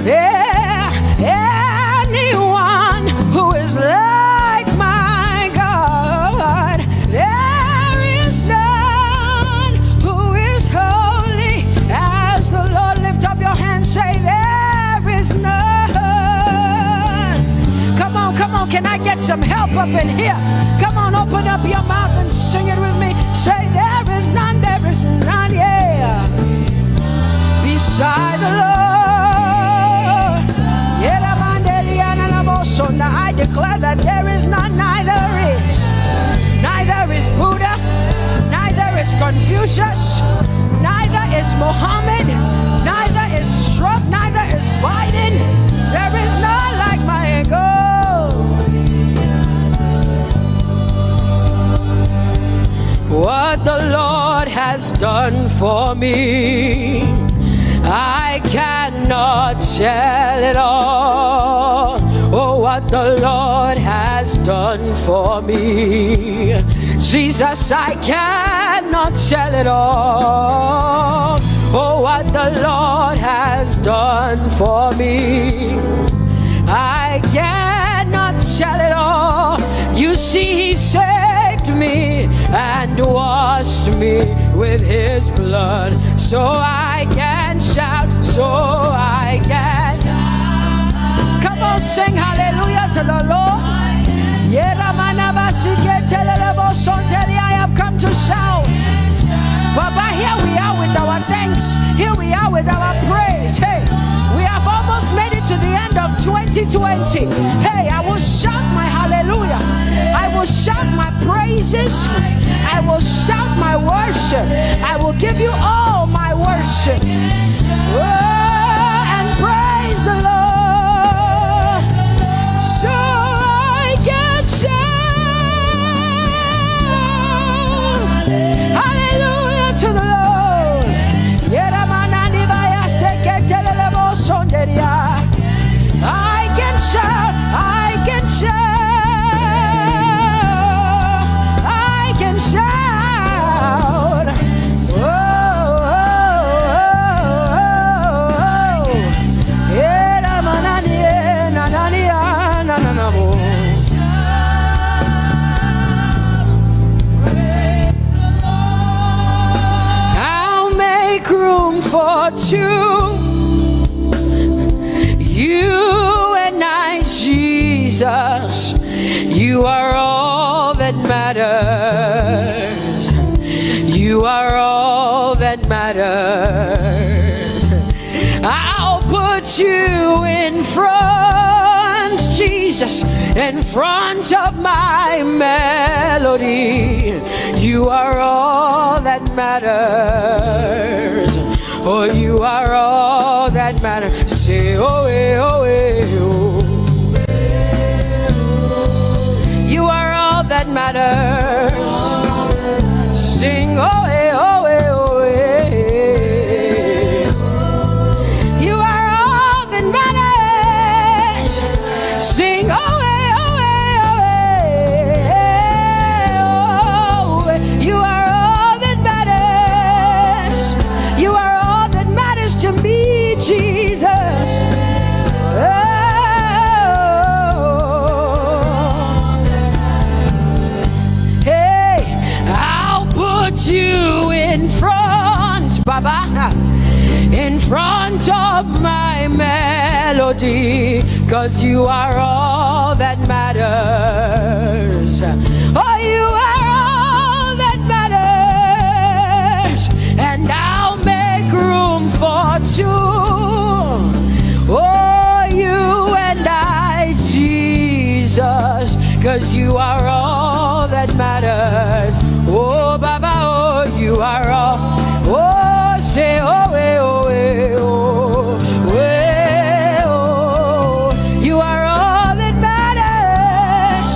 Yeah, anyone who is like my God, there is none who is holy as the Lord. Lift up your hands, say, "There is none." Come on, come on, can I get some help up in here? Come on, open up your mouth and sing it with me. Say, "There is none, there is none, yeah, beside the Lord." Yeramandeliananamoso. Now I declare that there is none, neither is, neither is Buddha, neither is Confucius, neither is Mohammed, neither is Trump, neither is Biden. There is none like my God. What the Lord has done for me, I cannot tell it all. Oh, what the Lord has done for me, Jesus, I cannot tell it all. Oh, what the Lord has done for me, I cannot tell it all. You see, He saved me and washed me with His blood, so I can shout, so I can. Come on, sing hallelujah to the Lord. Yeramanabasiketelelebosonteria. I have come to shout. Baba, here we are with our thanks. Here we are with our praise. Hey, we have almost made it to the end of twenty twenty. Hey, I will shout my hallelujah. I will shout my praises. I will shout my worship. I will give you all my worship. Oh, and praise the Lord. So I can shout hallelujah to the Lord. Yeramanani baya seketelele bosonderia. I can shout, I can shout, I can shout. Oh, oh, oh, oh, oh. Yeramanani, nanani, nananamo. I'll make room for two. You and I, Jesus, you are all that matters. You are all that matters. I'll put you in front, Jesus, in front of my melody. You are all that matters. Oh, you are all that matters. Say, oh, eh, oh, eh, oh. You are all that matters. Sing, oh, eh, oh, eh, oh, eh. You are all that matters. Sing, oh, eh, oh, eh, oh, eh, oh, eh. You are all that matters. You are all that matters to me, Jesus. Oh. Hey, I'll put you in front, Baba, in front of my melody, 'cause you are all that matters. Oh, you are all that matters, and I'll make room for two. Oh, you and I, Jesus, 'cause you are all that matters. Oh, Baba, oh, you are all. Oh, say, oh, eh, oh, eh, oh, eh, oh. You are all that matters.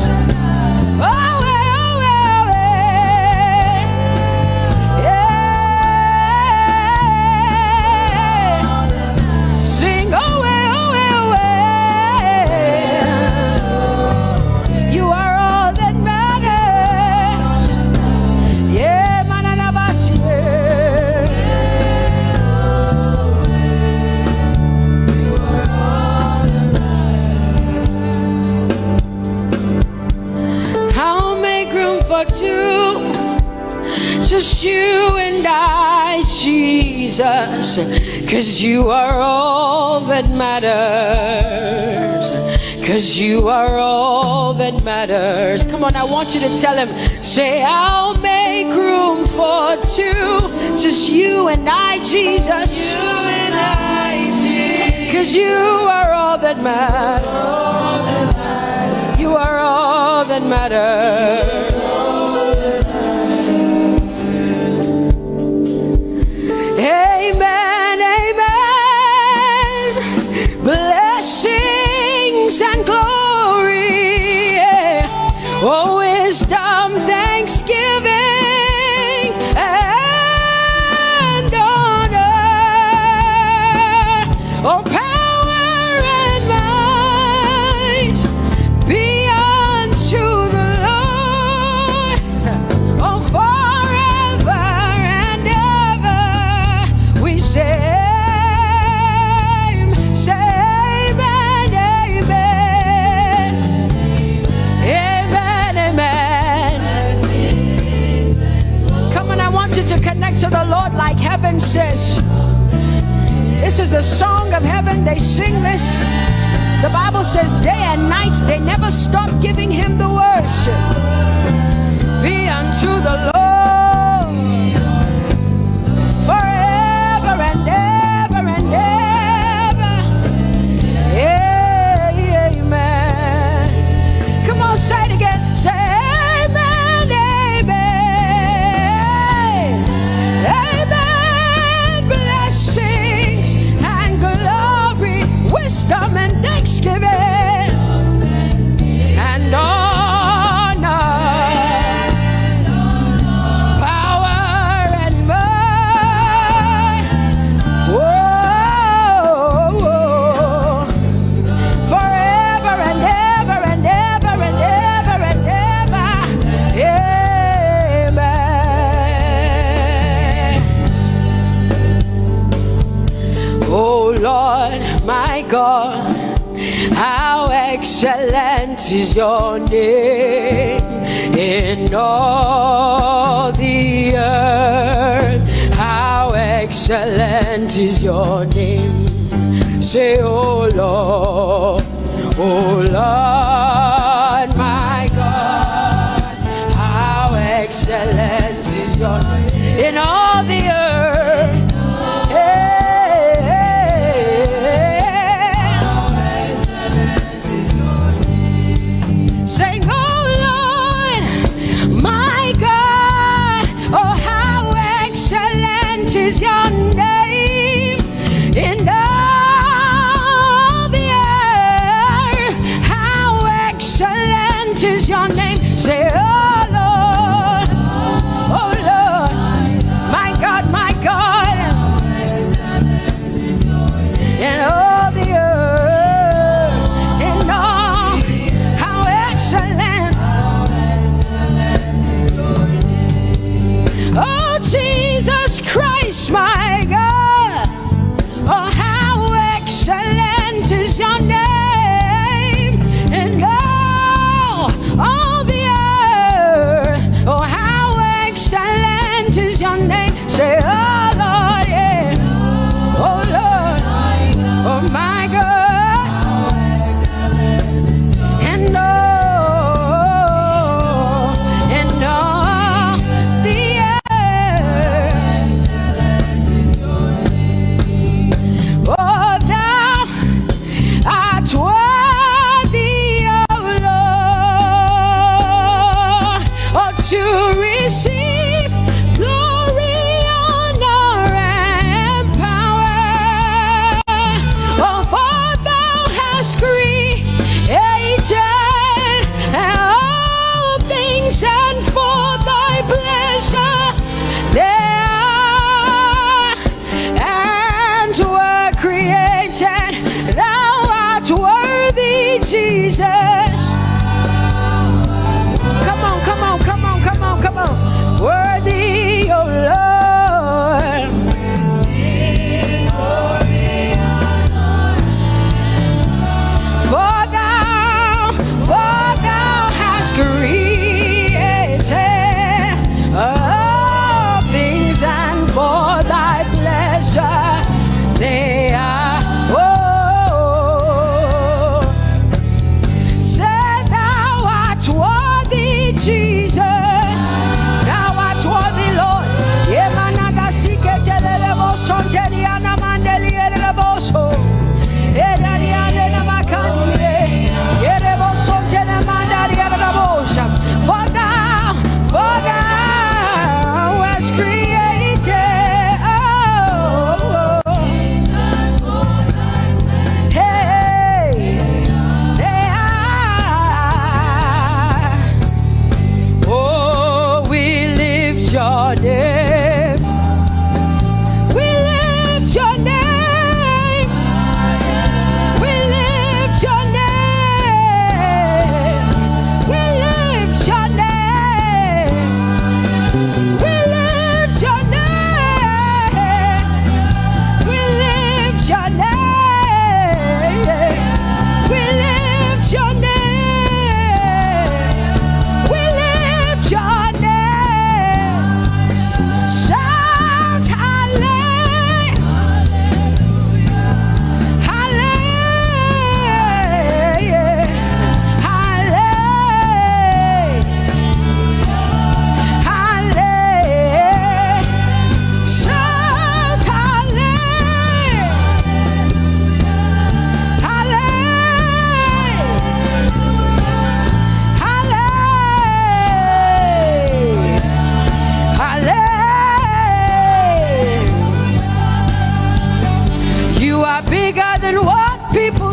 Oh, eh, oh, eh, oh, eh. Yeah. Sing, oh, eh, oh, eh, oh, eh. You are all Just you and I, Jesus, cause you are all that matters. Cause you are all that matters. Come on, I want you to tell him, say, I'll make room for two. Just you and I, Jesus. You and I, Jesus. Cause you are all that matters. You are all that matters. Amen, amen. Blessings and glory, yeah. Oh, wisdom, thanksgiving, and honor. Oh, power and might be unto the Lord. Oh, forever and ever we say, say amen, amen. Amen, amen. Come on, I want you to connect to the Lord like heaven says. This is the song of heaven. They sing this. The Bible says day and night they never stop giving him the worship. Be unto the Lord forever and ever and ever. Amen. Come on, say it again. Say amen, amen. Amen. Blessings and glory, wisdom and thanksgiving and honor, power and might. Whoa, whoa. Forever and ever and ever and ever and ever. Amen. Oh Lord, my God, how excellent is your name in all the earth. How excellent is your name. Say, oh Lord, oh Lord, my God, how excellent is your name in all the earth. Hey, hey, hey. Sing, oh Lord, my God, oh, how excellent is your name in all the earth. How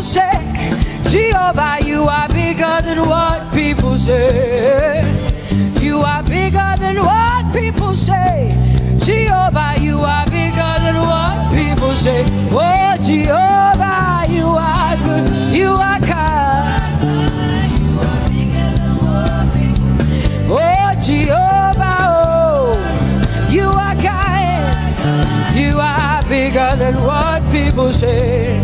say, Jehovah, you are bigger than what people say. You are bigger than what people say. Jehovah, you are bigger than what people say. Oh, Jehovah, you are good. You are kind. Oh, Jehovah, oh, you are kind. You are bigger than what people say.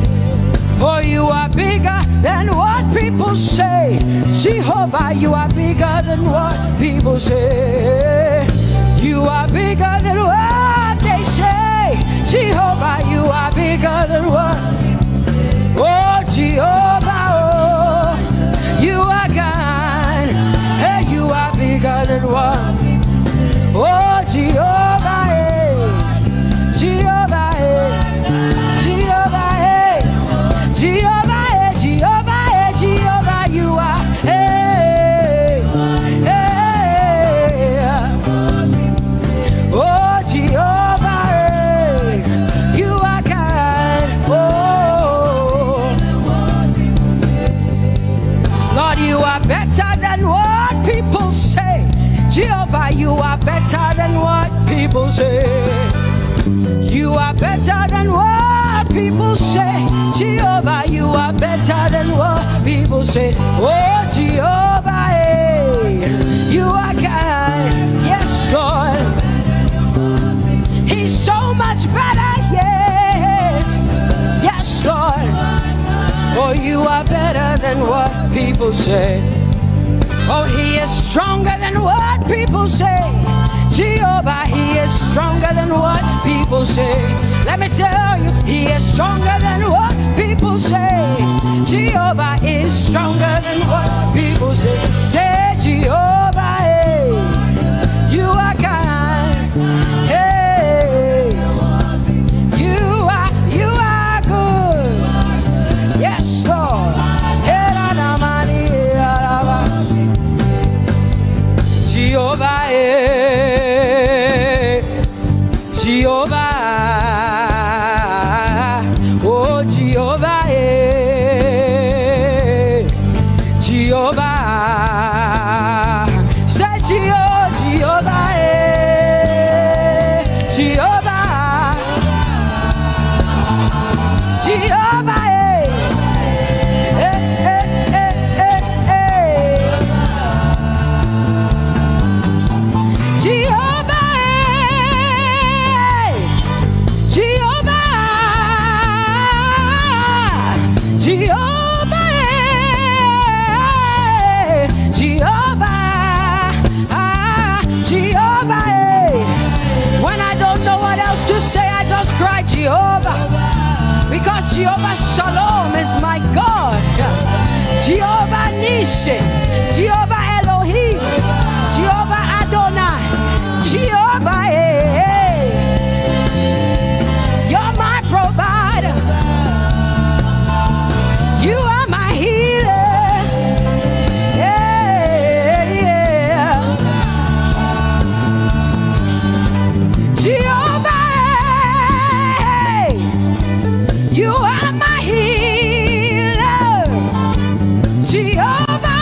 Oh, you are bigger than what people say. Jehovah, you are bigger than what people say. You are bigger than what they say. Jehovah, you are bigger than what. Oh, Jehovah, oh, you are kind. Hey, you are bigger than what. Oh, Jehovah, eh. Jehovah, eh. Jehovah, eh. Jehovah, eh. Jehovah, eh. Jehovah, you are. Eh, eh, eh. Oh, Jehovah, eh. You are kind. Oh. Lord, you are better than what people say. Jehovah, you are better than what people say. You are better than what people say. Jehovah, you are better than what people say. Oh, Jehovah, eh, you are kind. Yes, Lord. He's so much better, yeah. Yes, Lord. Oh, you are better than what people say. Oh, he is stronger than what people say. Jehovah, he is stronger than what people say. Let me tell you, he is stronger than what people say. Jehovah is stronger than what people say. Say, Jehovah, eh, you are kind. Hey, you are, you are good. Yes, Lord. Hey, la, la, ma, ni, la, la, ma. Jehovah, eh, Jehovah, oh, Jehovah, eh, Jehovah. Say, Jehovah, Jehovah, eh, Jehovah. Jehovah, eh. Eh, eh, eh, eh, eh. Jehovah, eh. Jehovah, Jehovah, eh. Jehovah. Ah, Jehovah, eh. When I don't know what else to say, I just cry, Jehovah. Because Jehovah Shalom is my God. Jehovah Nissi, Jehovah Elohim, Jehovah Adonai, Jehovah, eh, eh. You're my provider. You are my healer. Yeah, yeah. Jehovah, eh, you are my healer. Jehovah,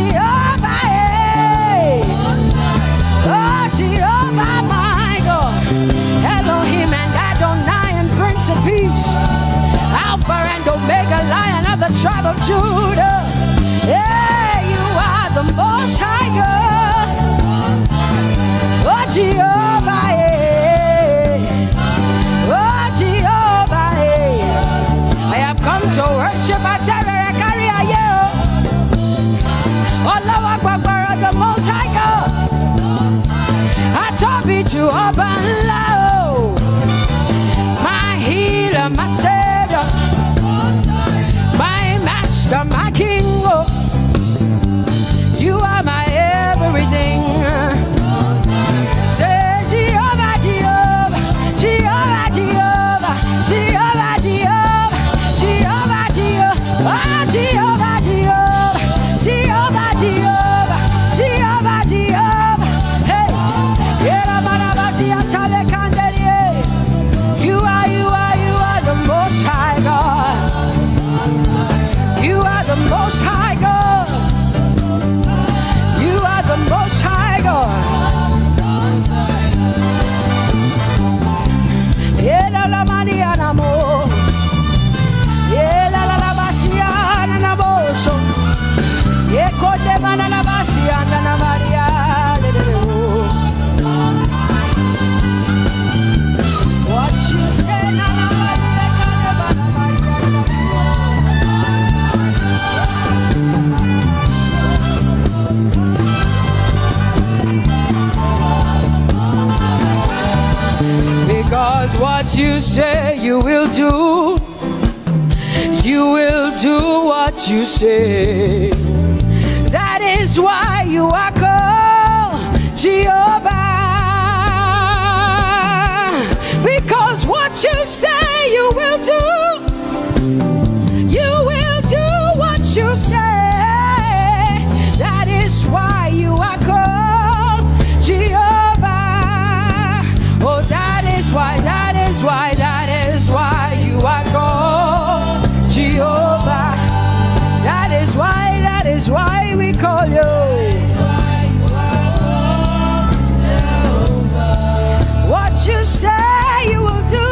Jehovah, eh. Oh, Jehovah, my God. Elohim and Adonai and Prince of Peace. Alpha and Omega, Lion of the tribe of Judah. Yeah, you are the most high God. Oh, Jehovah, eh. Oh, Jehovah, eh. I have come to worship at Carry. Ọlọ́wọ́ gbọgbọrọ, the most high God. Àtọ́bí ju ọba ńlá o. My healer, my savior. My master, my king, oh. You are my everything. Say Jehovah, Jehovah, Jehovah, Jehovah, Jehovah, Jehovah, Jehovah, Jehovah, oh, Jehovah, Jehovah, Jehovah, Jehovah, Jehovah, Jehovah. Hey, Yera Marabasia Tale Kanderie. You are, you are, you are the most high God. You are the most high God. You are the most high God. Ela la maniana mo. Ela la la basiana na boso. Eko de mana la basiana na Maria. What you say, na na Maria, na na Maria. Because what you say you will do, you will do what you say. That is why you are called Jehovah. Because what you say you will do, you will do what you say. That is why you are called Jehovah. Oh, that is why, that is why, that is why you are called Jehovah. That is why, that is why we call you. What you say you will do,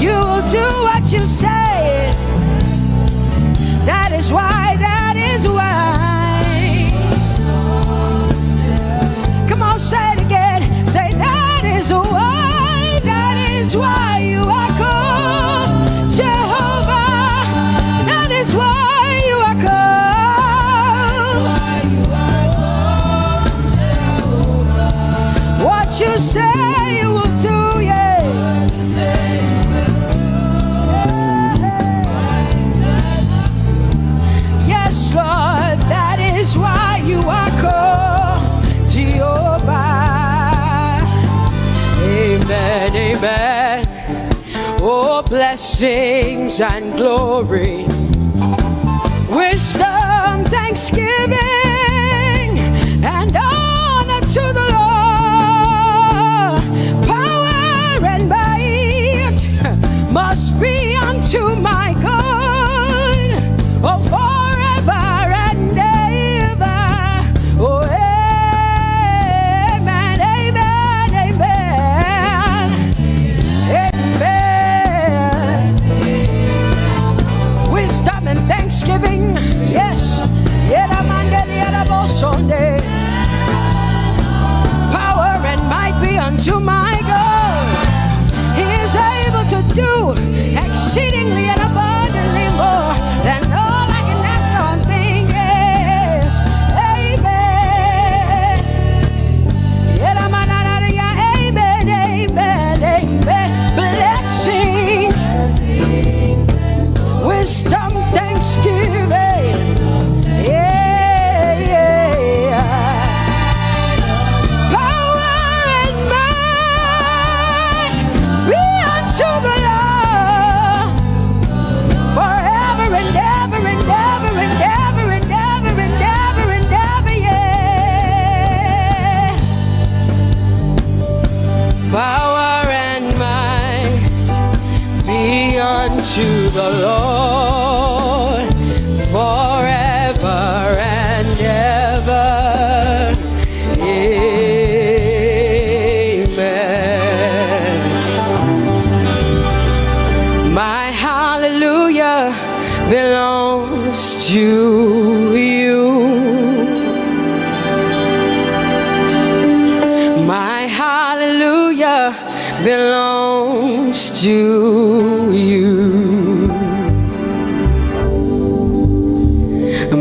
you will do what you say. That is why, that is why. Come on, say it again. Say, that is why, that is why you are called Jehovah. That is why you are called. What you say you will do, yeah. Yes, Lord, that is why you are called Jehovah. Amen, amen. Oh, blessings and glory, wisdom, thanksgiving, and honor to the Lord. Power and might must be unto my God, oh, forever and ever. Oh, amen, amen, amen. Amen. Wisdom and thanksgiving. Yes. Yera mandeli yera bo sonde. Power and might be unto my God. He is able to do exceedingly and to you. My hallelujah belongs to you.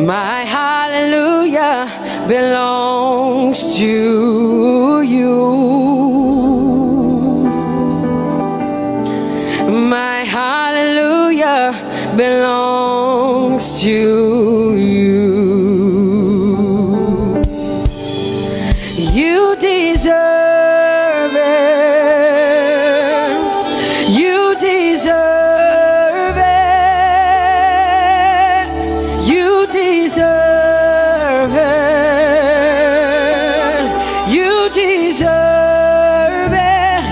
My hallelujah belongs to you. My hallelujah belongs to you. You deserve it. You deserve it. You deserve it. You deserve it.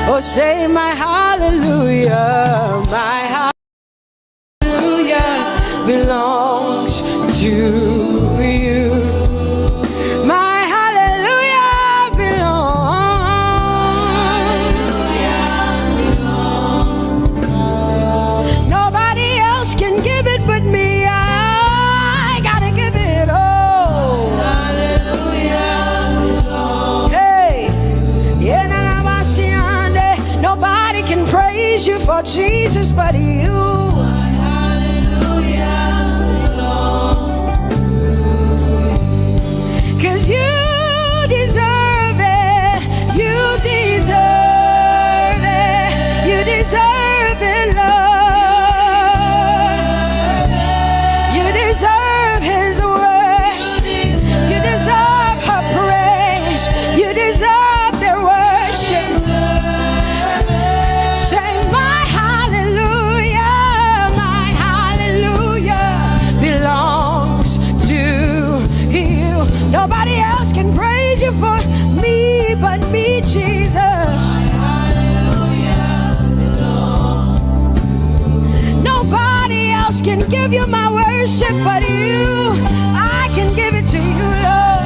Oh, say my hallelujah, my hallelujah belongs to you. My hallelujah belongs. Nobody else can give it but me. I gotta give it all. Hey, yeah, na, na, ma, si, ande. Nobody can praise you for Jesus but you. Cause you deserve it. You deserve it. You deserve it, Lord. You deserve his worship. You deserve her praise. You deserve their worship. Say, my hallelujah, my hallelujah belongs to you. Nobody else can praise you for me but me, Jesus. Nobody else can give you my worship but you. I can give it to you, Lord.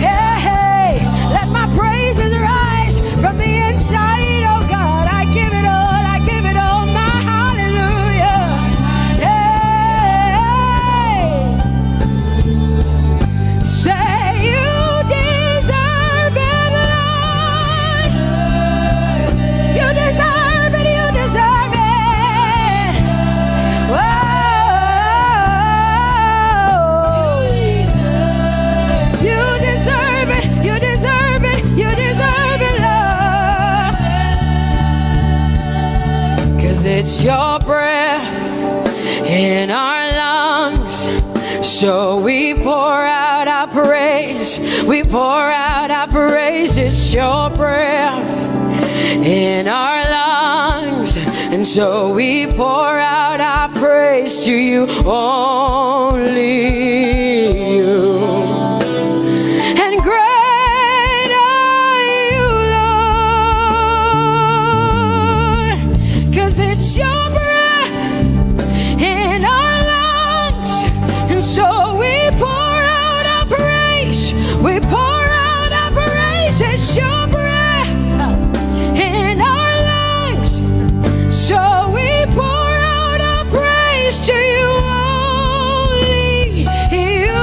Yeah, hey, let my praises rise from the inside, oh God. I give it all, I give it all, my hallelujah. Hey. Say you deserve it, Lord. You deserve it, you deserve it. Whoa. You deserve it, you deserve it, you deserve it, Lord. Cause it's your breath in our lungs. So we pour out our praise. We pour out our praise. It's your breath in our lungs. And so we pour out our praise to you, only you. And great are you, Lord, cause it's your breath in our lungs. And so we pour out our praise. We pour out our praise. It's your breath in our lungs. So we pour out our praise to you, only you.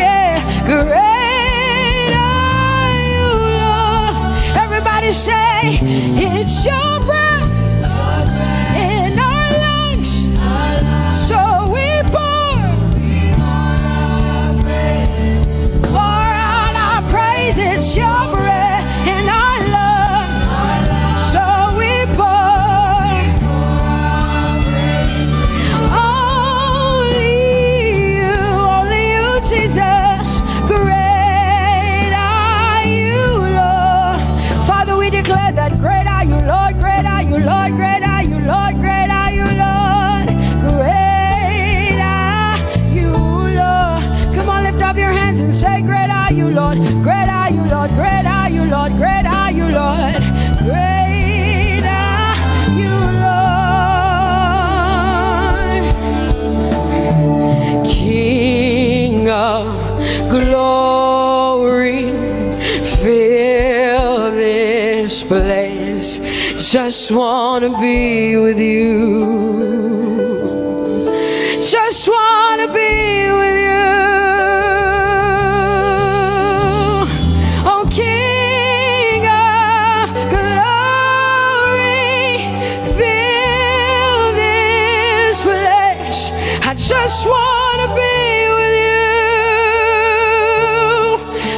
Yeah. Great are you, Lord. Everybody say, it's your breath in our lungs. So we pour, pour out our praise. It's your breath in our lungs. So we pour, only you, only you, Jesus. Great are you, Lord. Father, we declare that great are you, Lord, great are you, Lord, great are you, Lord, great are you, Lord. Great are you, Lord. Come on, lift up your hands and say, great are you, Lord, great are you, Lord, great are you, Lord, great are you, Lord. Great are you, Lord. King of glory, fill this place. Just wanna be with you. Just wanna wanna be with you.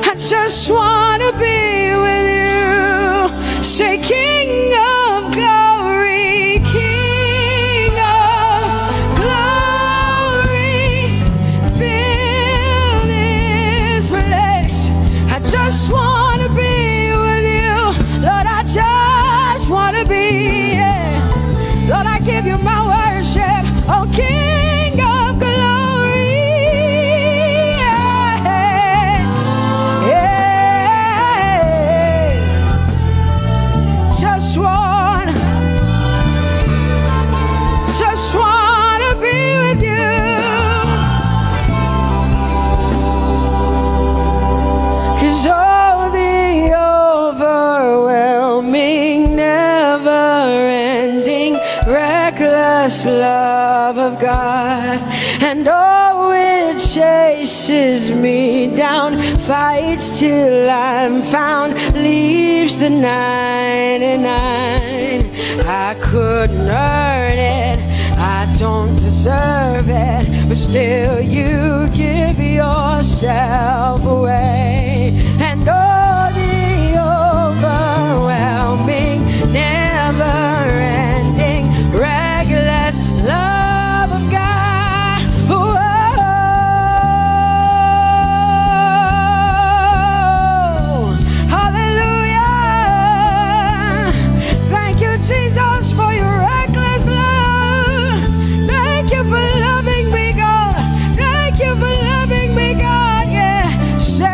I just wanna be with you. Say, King of glory, King of glory, fill this place. I just wanna be with you. Lord, I just wanna be here. Lord, I give you my worship. Oh, King of glory. Yeah. Yeah. Just wanna, just wanna be with you. 'Cause oh, the overwhelming, never ending, reckless love of God, and oh, it chases me down, fights till I'm found, leaves the ninety-nine. I couldn't earn it, I don't deserve it, but still you give yourself away. And oh, the overwhelming, never ending, reckless love of God. Whoa. Hallelujah. Thank you, Jesus, for your reckless love. Thank you for loving me, God. Thank you for loving me, God. Yeah. Say, oh,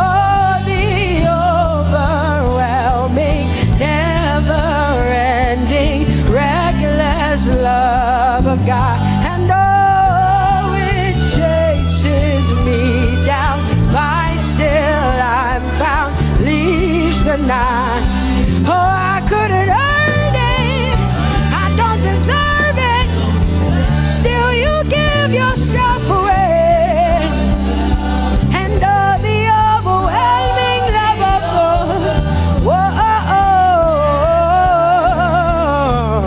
oh, the overwhelming, never ending, reckless love of God. And oh, it chases me down, finds till I'm found, leaves the ninety-nine. Oh, I couldn't earn it, I don't deserve it, still you give yourself away. And oh, the overwhelming love of God. Whoa, oh, oh, oh.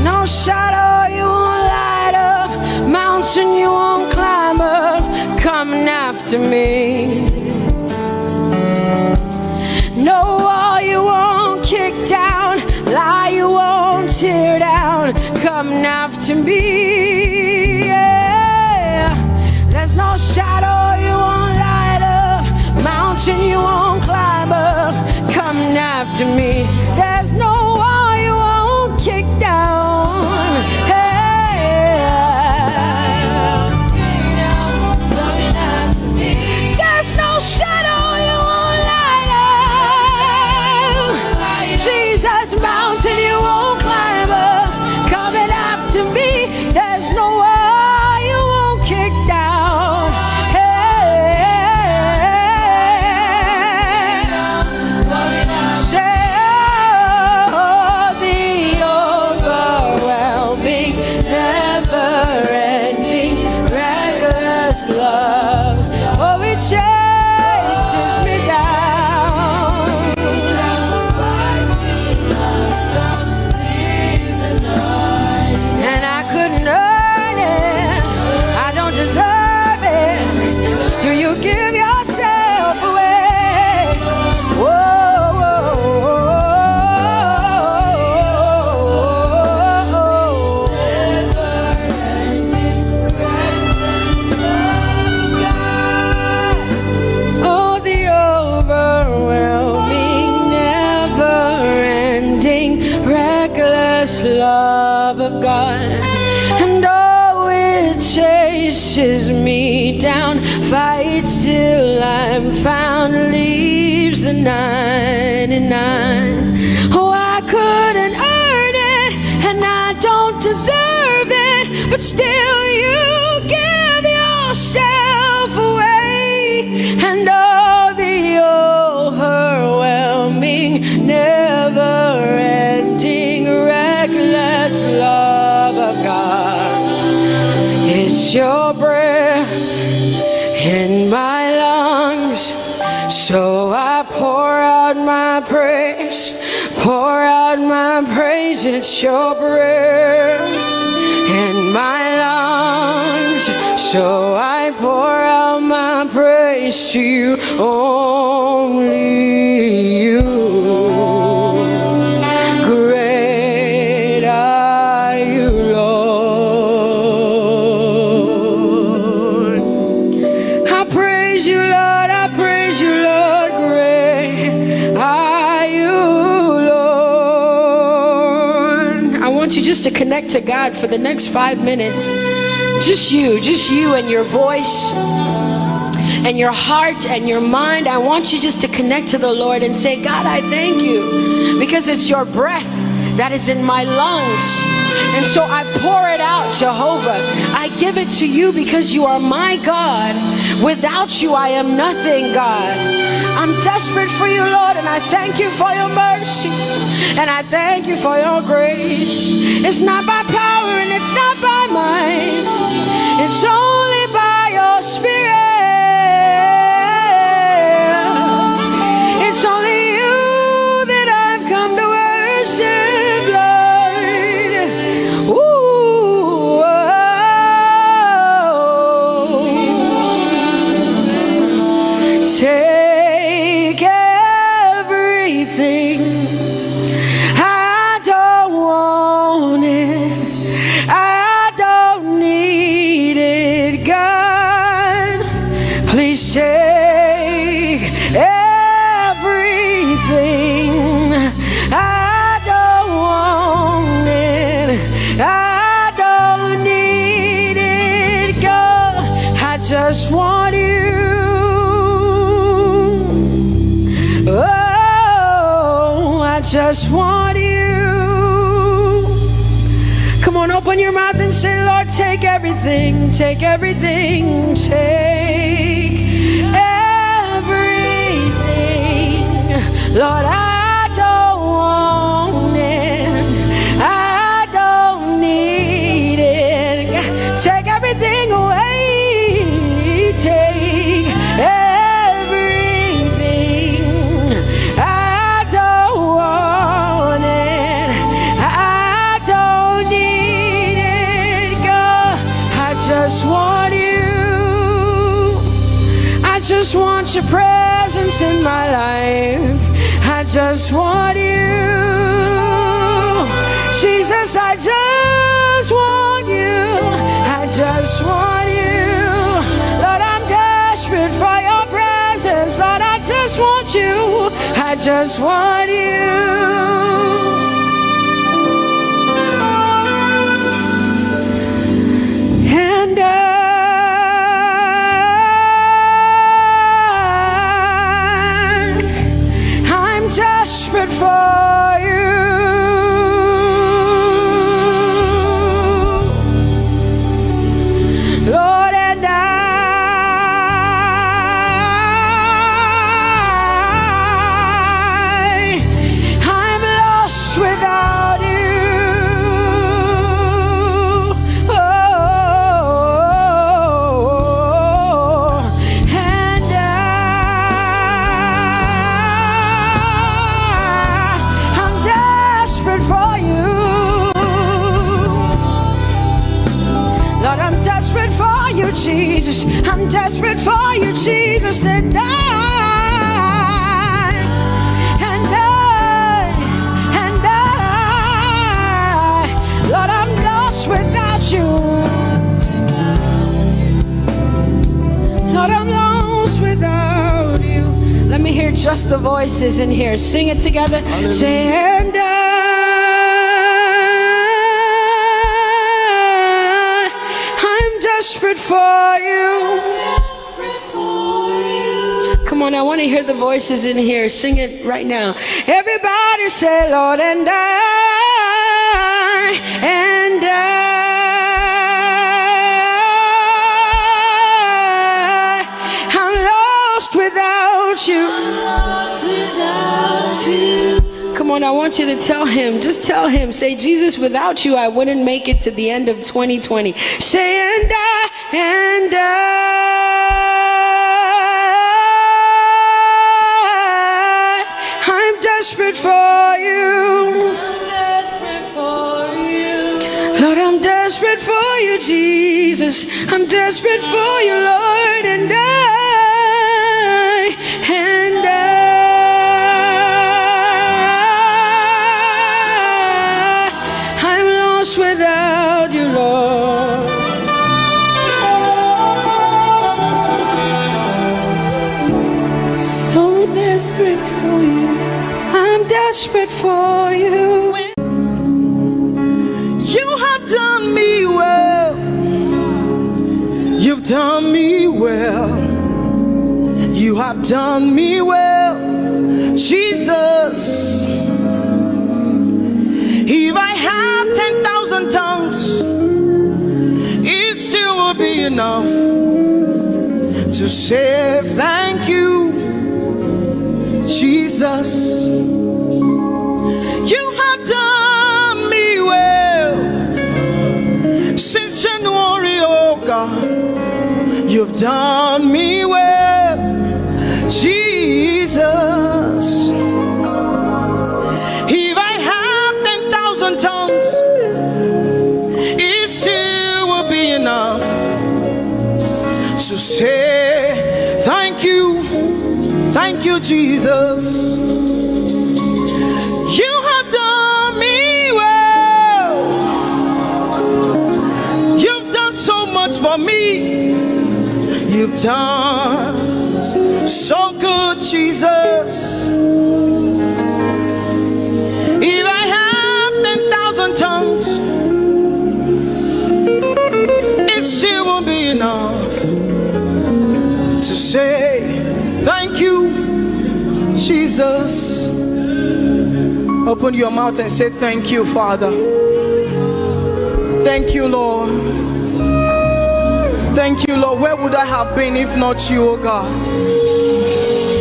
No shadow you won't light up, mountain you won't climb up, coming after me. No wall you won't kick down, lie you won't tear down, coming after me. Yeah. There's no shadow you won't light up, mountain you won't climb up, coming after me. There's no wall you won't kick down. Hey. There's no shadow you won't light up. Jesus, mountain you won't climb up, coming after me. There's no wall you won't kick down. Hey. Say, oh, the overwhelming, never-ending, reckless love. Oh, it chases me down. And I couldn't earn it, I don't deserve it. Still, you give yourself away. Whoa, whoa, whoa, whoa, whoa. Oh, the overwhelming, never-ending, reckless love of God. And oh, it chases me down, fights till I'm found, leaves the ninety-nine. Oh, I couldn't earn it, and I don't deserve it, but still you give yourself away. And oh, the overwhelming, never-ending, reckless love of God. It's your breath in my lungs, so I pour out my praise, pour out my praise. It's your breath in my lungs, so I pour out my praise to you. Only you. Great are you, Lord. I praise you, Lord. I praise you, Lord. Great are you, Lord. I want you just to connect to God for the next five minutes. Just you, just you and your voice and your heart and your mind. I want you just to connect to the Lord and say, "God, I thank you because it's your breath that is in my lungs. And so I pour it out, Jehovah. I give it to you because you are my God. Without you, I am nothing, God. I'm desperate for you, Lord, and I thank you for your mercy. And I thank you for your grace. It's not by power and it's not by might. It's only by your spirit. It's only you that I've come to worship, Lord. Ooh, oh. Take everything. I don't want it. I don't need it, God. Please take everything. I don't want it. I don't need it, God. I just want you. Oh, I just want you. Come on, open your mouth and say, "Lord, take everything, take everything, take everything. Lord, I don't want it. I don't need it. Take everything away. Take everything. I don't want it. I don't need it, God. I just want you. I just want your presence in my life. I just want you. Jesus, I just want you. I just want you. Lord, I'm desperate for your presence. Lord, I just want you. I just want you. And I, I'm desperate for you, Lord, and I, I'm lost without you. Oh, and I, I'm desperate for you. Lord, I'm desperate for you, Jesus. I'm desperate for you, Jesus. And I, and I, and I, Lord, I'm lost without you. Lord, I'm lost without you. Let me hear just the voices in here. Sing it together. Say, "And I, I'm desperate for you." Come on, I want to hear the voices in here. Sing it right now. Everybody say, "Lord, and I, and I, I'm lost without you." Come on, I want you to tell him. Just tell him. Say, "Jesus, without you, I wouldn't make it to the end of twenty twenty." Say, "And I, and I, I'm desperate for you." Lord, I'm desperate for you, Jesus. I'm desperate for you, Lord, and I, and I, I'm lost without you, Lord. So desperate for you. I'm desperate for you. You have done me well. You've done me well. You have done me well, Jesus. If I have ten thousand tongues, it still will be enough to say thank you, Jesus. You have done me well since January, oh God. You've done me well, Jesus. If I have ten thousand tongues, it still will be enough to say thank you, thank you, Jesus. You have done me well. You've done so much for me. You've done so good, Jesus. If I have ten thousand tongues, it still won't be enough to say thank you, Jesus. Open your mouth and say, "Thank you, Father. Thank you, Lord. Thank you, Lord. Where would I have been if not you, oh God?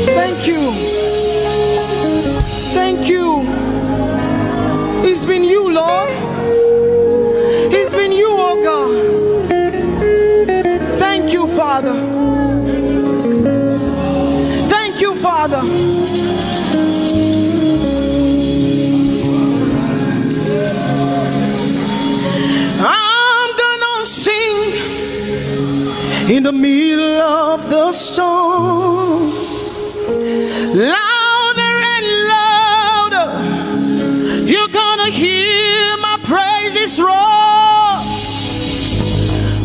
Thank you. Thank you. It's been you, Lord. It's been you, oh God. Thank you, Father. Thank you, Father." I'm gonna sing in the middle of the storm, louder and louder. You're gonna hear my praises roar.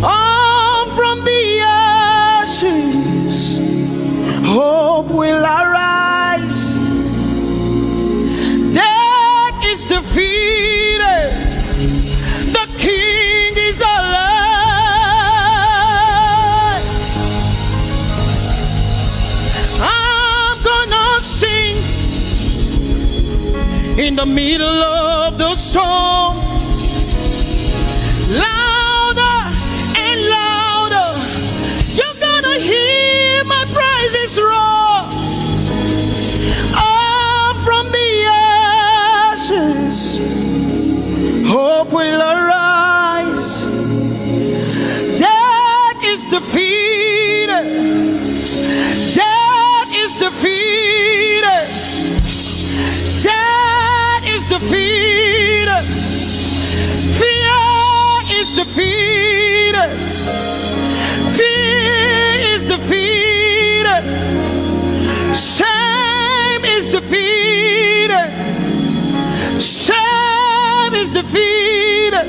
All from the ashes, hope will arise. Death is defeated. The King is alive. I'm gonna sing in the middle of the storm, louder and louder. You're gonna hear my praises roar. Up from the ashes, hope will arise. Death is defeated. Death is defeated. Death is defeated. Fear is defeated. Fear is defeated. Shame is defeated. Shame is defeated.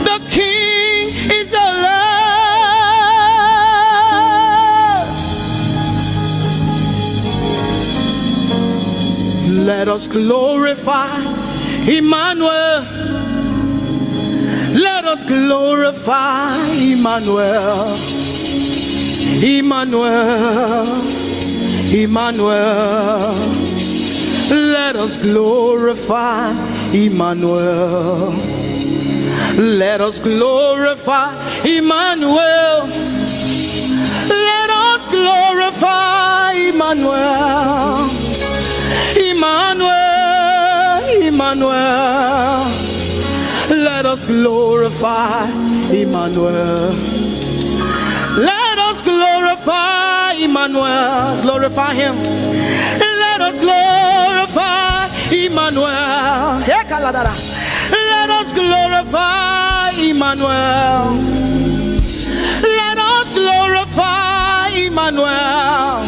The King is alive. Let us glorify Emmanuel. Let us glorify Emmanuel. Emmanuel. Emmanuel. Let us glorify Emmanuel. Let us glorify Emmanuel. Let us glorify Emmanuel. Emmanuel, Emmanuel. Let us glorify Emmanuel. Let us glorify Emmanuel. Glorify him. Let us glorify Emmanuel. Hey, Kaladara. Let us Glorify Emmanuel. Let us glorify Emmanuel.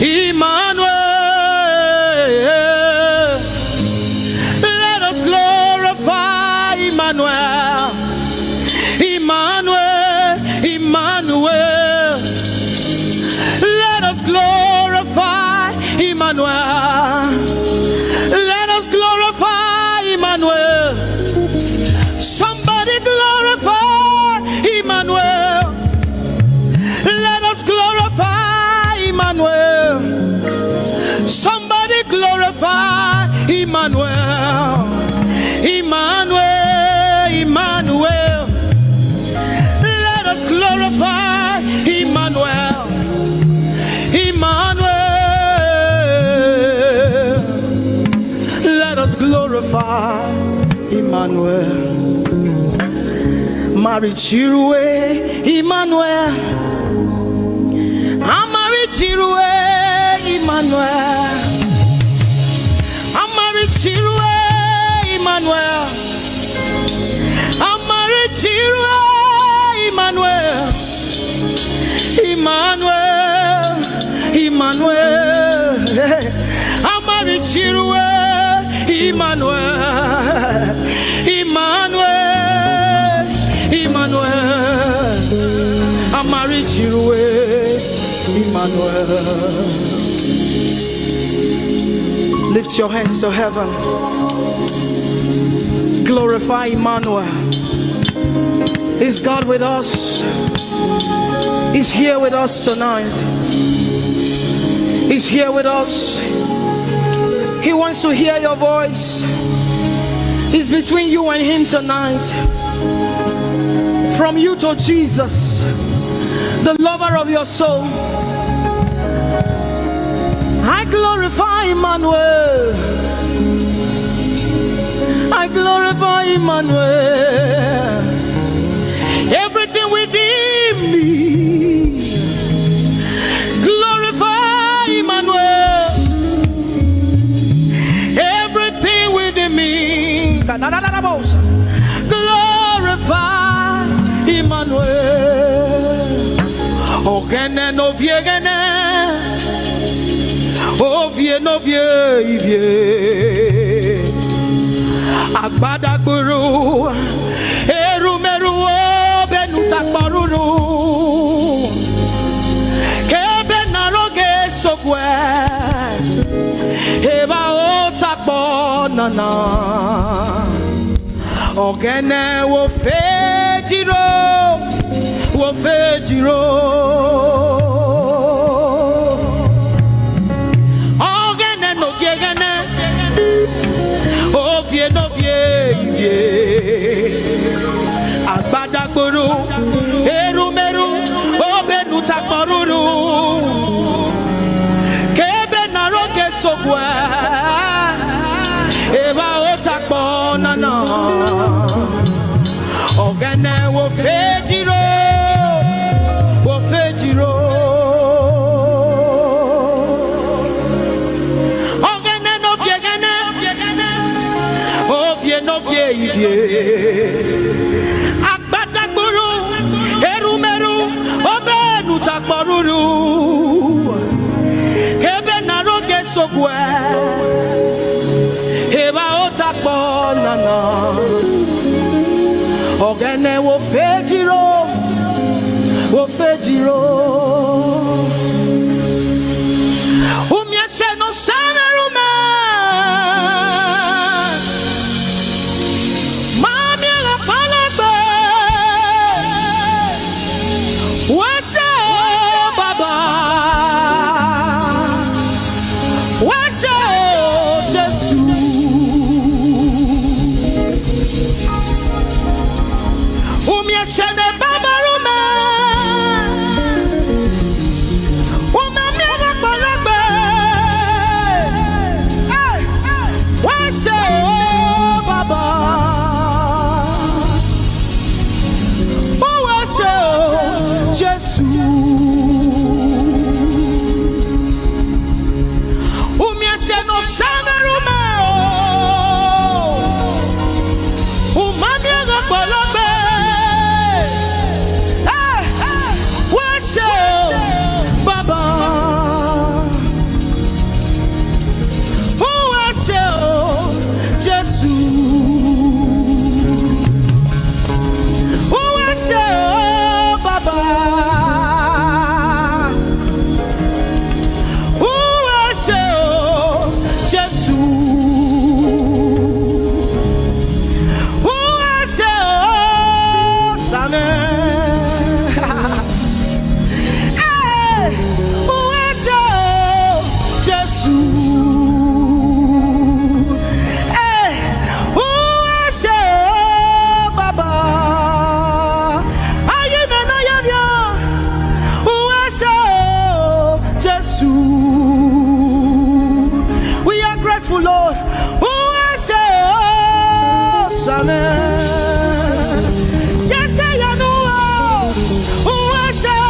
Emmanuel. Let us glorify Emmanuel. Emmanuel. Emmanuel. Let us glorify Emmanuel. Let us glorify Emmanuel. Somebody glorify Emmanuel. Let us glorify Emmanuel. Somebody glorify Emmanuel. Emmanuel, Emmanuel. Let us glorify Emmanuel. Emmanuel. Let us glorify Emmanuel. Marichirue Emmanuel. Amarichirue Emmanuel. Amarichirue Emmanuel. Amarichirue Emmanuel. Emmanuel, Emmanuel. Amarichirue Emmanuel. Emmanuel, Emmanuel. Amarichirue Emmanuel. Lift your hands to heaven. Glorify Emmanuel. Is God with us? He's here with us tonight. He's here with us. He wants to hear your voice. It's between you and Him tonight. From you to Jesus, the lover of your soul. I glorify Emmanuel. I glorify Emmanuel. Everything within me, glorify Emmanuel. Everything within me, glorify Emmanuel. Ogene no viegene. Ovie no vie ivie. Agbadagburu. Erumeru obenu takparuru. Kebe naroge sokwe. Eba o takpo nana. Ogene wo fejiro, wo fejiro. Ogene no gegene, ovie no vie ivie. Agbadagburu, erumeru, obenu takporuru. Kebe naroge sokwe. Eba o takpo nana. Ogene wo fejiro, wo fejiro. Ogene no viegene, ovie no vie ivie. Agbadagburu, erumeru, obenu takporuru. Kebe naroge sokwe. Eba o takpo nana. Ogene wo fejiro, wo fejiro. Umie se no sana rume. Mami ala palagbe. What's up, Baba? What's up, Jesus? Umie se ne Baba rume. Amen. Yes, I know. Who I say,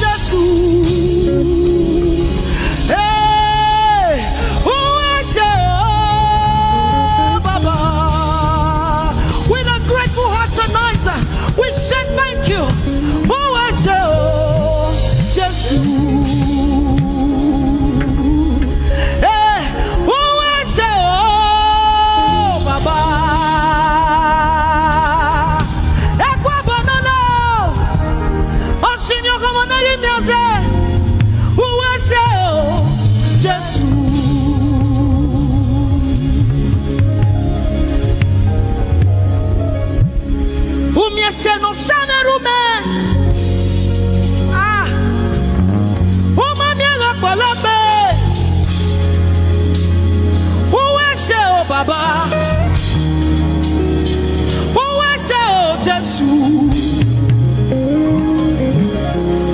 Jesus. Hey, who I say, oh, Baba. With a grateful heart tonight, we say thank you. Who I say, oh, Jesus. Hey, who I say, oh, Baba. Ekwa banana. O Señor, como nadie me hace. Who I say, oh, Jesus. Umiese no sane rume. Ah. Uma mi ala palabe. Uwese o Baba. Uwese o Jesu.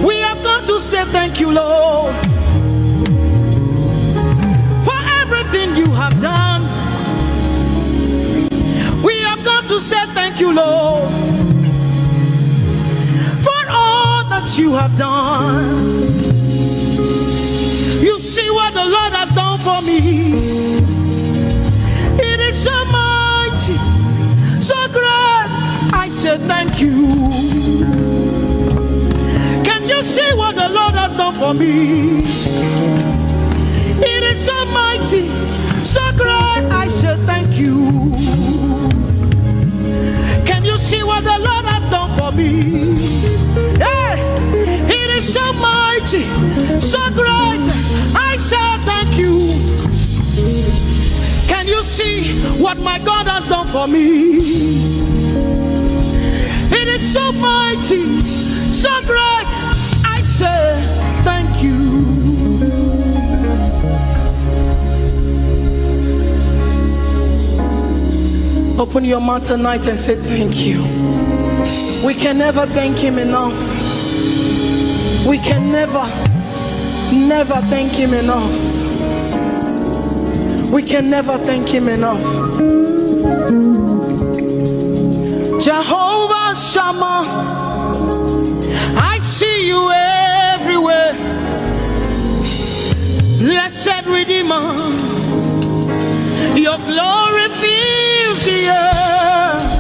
We have come to say thank you, Lord, for everything you have done. We have come to say thank you, Lord, for all that you have done. You see what the Lord has done for me. It is so mighty, so great. I say thank you. Can you see what the Lord has done for me? It is so mighty, so great. I say thank you. Can you see what the Lord has done for me? Hey, it is so mighty, so great. I say thank you. Can you see what my God has done for me? It is so mighty, so great. I say thank you. Open your mouth tonight and say thank you. We can never thank him enough. We can never, never thank him enough. We can never thank him enough. Jehovah Shammah, I see you everywhere. Blessed Redeemer, your glory fills the earth.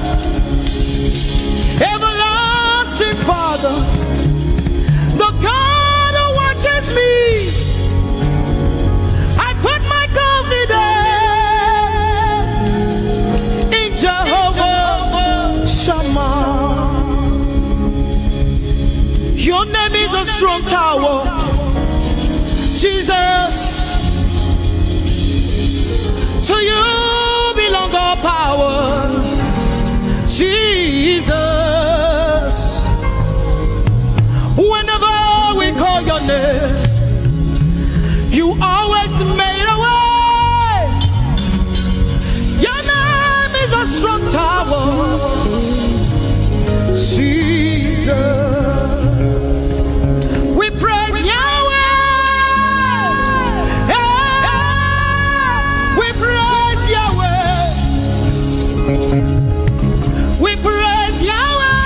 Everlasting Father, the God who watches me, I put my confidence in Jehovah Shammah. Your name is a strong tower, Jesus. To you belong all power, Jesus. Whenever we call your name, you always made a way. Your name is a strong tower, Jesus. We praise Yahweh. Hey, we praise Yahweh. We praise Yahweh.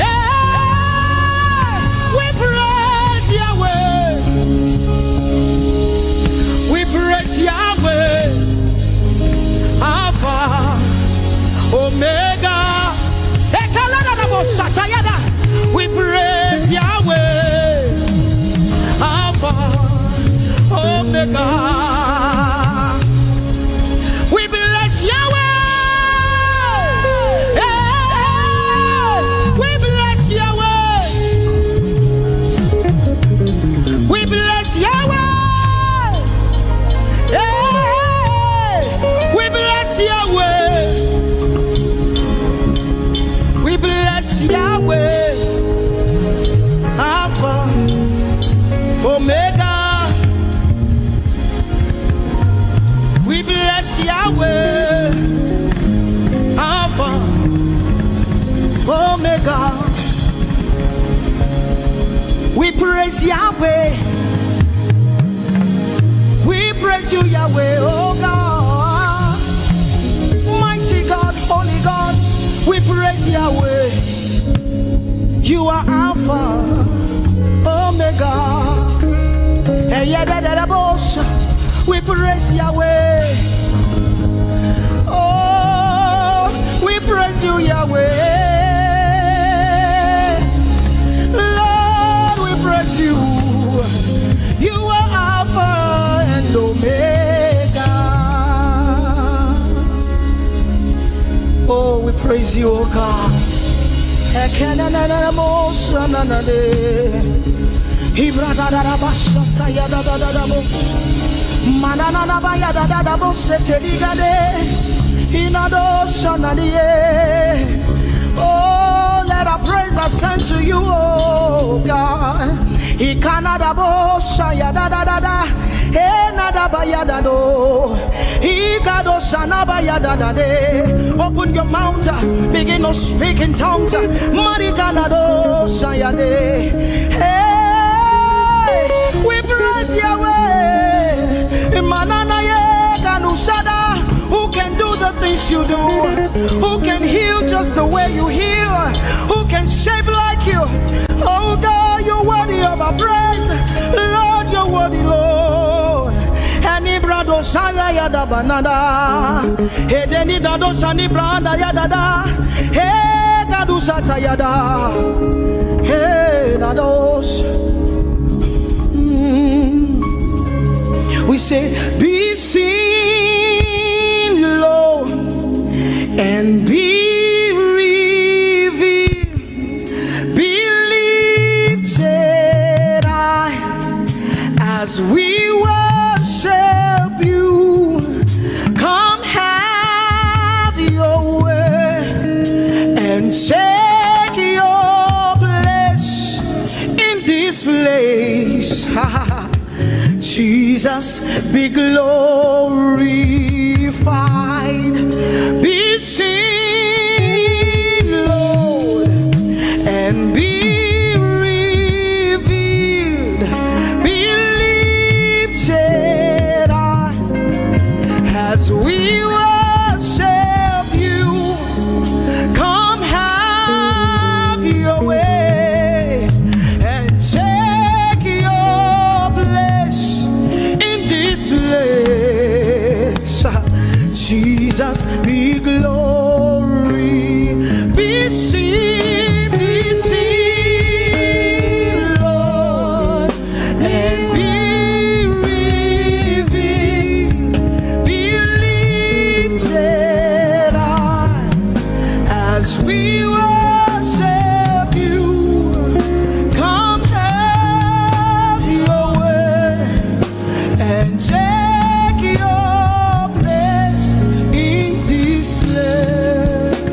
Hey, we praise Yahweh. We praise Yahweh. Alpha, Omega. Ekaladadabosatayada. We praise Yahweh. Alpha, Omega. We bless Yahweh. Hey, we bless Yahweh. We bless Yahweh. Hey, we bless Yahweh. We bless Yahweh. Alpha, Omega. We bless Yahweh. Alpha, Omega. We praise Yahweh. We praise you, Yahweh, oh God. You are Alpha, Omega. Eyedededebos. We praise Yahweh. Oh, we praise you, Yahweh. Lord, we praise you. You are Alpha and Omega. Oh, we praise you, oh God. Ekenenenenemo sananade. Ibradadadabasatayadadadabo. Manananabayadadadabo seteligade. Inado sanadie. Oh, let our praise ascend to you, oh God. Ikanadabo sayadadadada. Enadabayadado. Igado sanaba yadadade. Open your mouth, uh, begin to speak in tongues. Mariganado sayade. Hey, we praise Yahweh. Manana ye kanusada. Who can do the things you do? Who can heal just the way you heal? Who can shape like you? Oh God, you're worthy of our praise. Lord, you're worthy, Lord. Eni brado sala yada banada. Edeni dado sani branda yada da. He gadu sata yada. He dados. Mm. We say, be seen, Lord, and be revealed. Be lifted high as we worship you. Come have your way and take your place in this place. Jesus, be glorified, be seen, Lord, and be revealed, be lifted high as we worship you. Come have your way and take your place in this place. Jesus, be glory, be seen, be seen, Lord, and be revealed, be lifted high as we worship you. Come have your way and take your place in this place.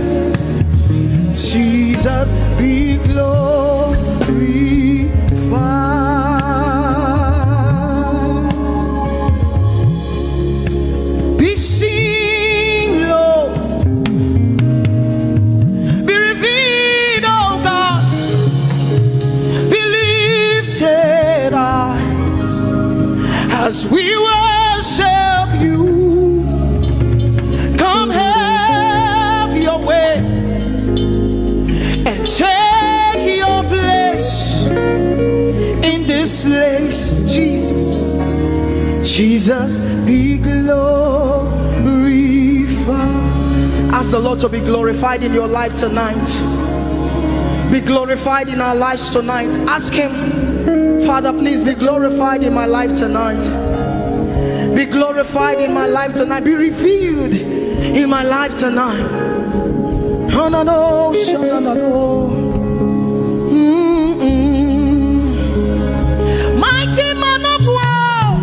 Jesus, be glorified. Be seen, Lord. Be revealed, oh God. Be lifted high as we worship you. Come have your way and take your place in this place, Jesus. Jesus, be glorified. Ask the Lord to be glorified in your life tonight. Be glorified in our lives tonight. Ask Him, Father, please be glorified in my life tonight. Be glorified in my life tonight. Be revealed in my life tonight. Hanano, shanano. Mm-mm. Mighty man of war,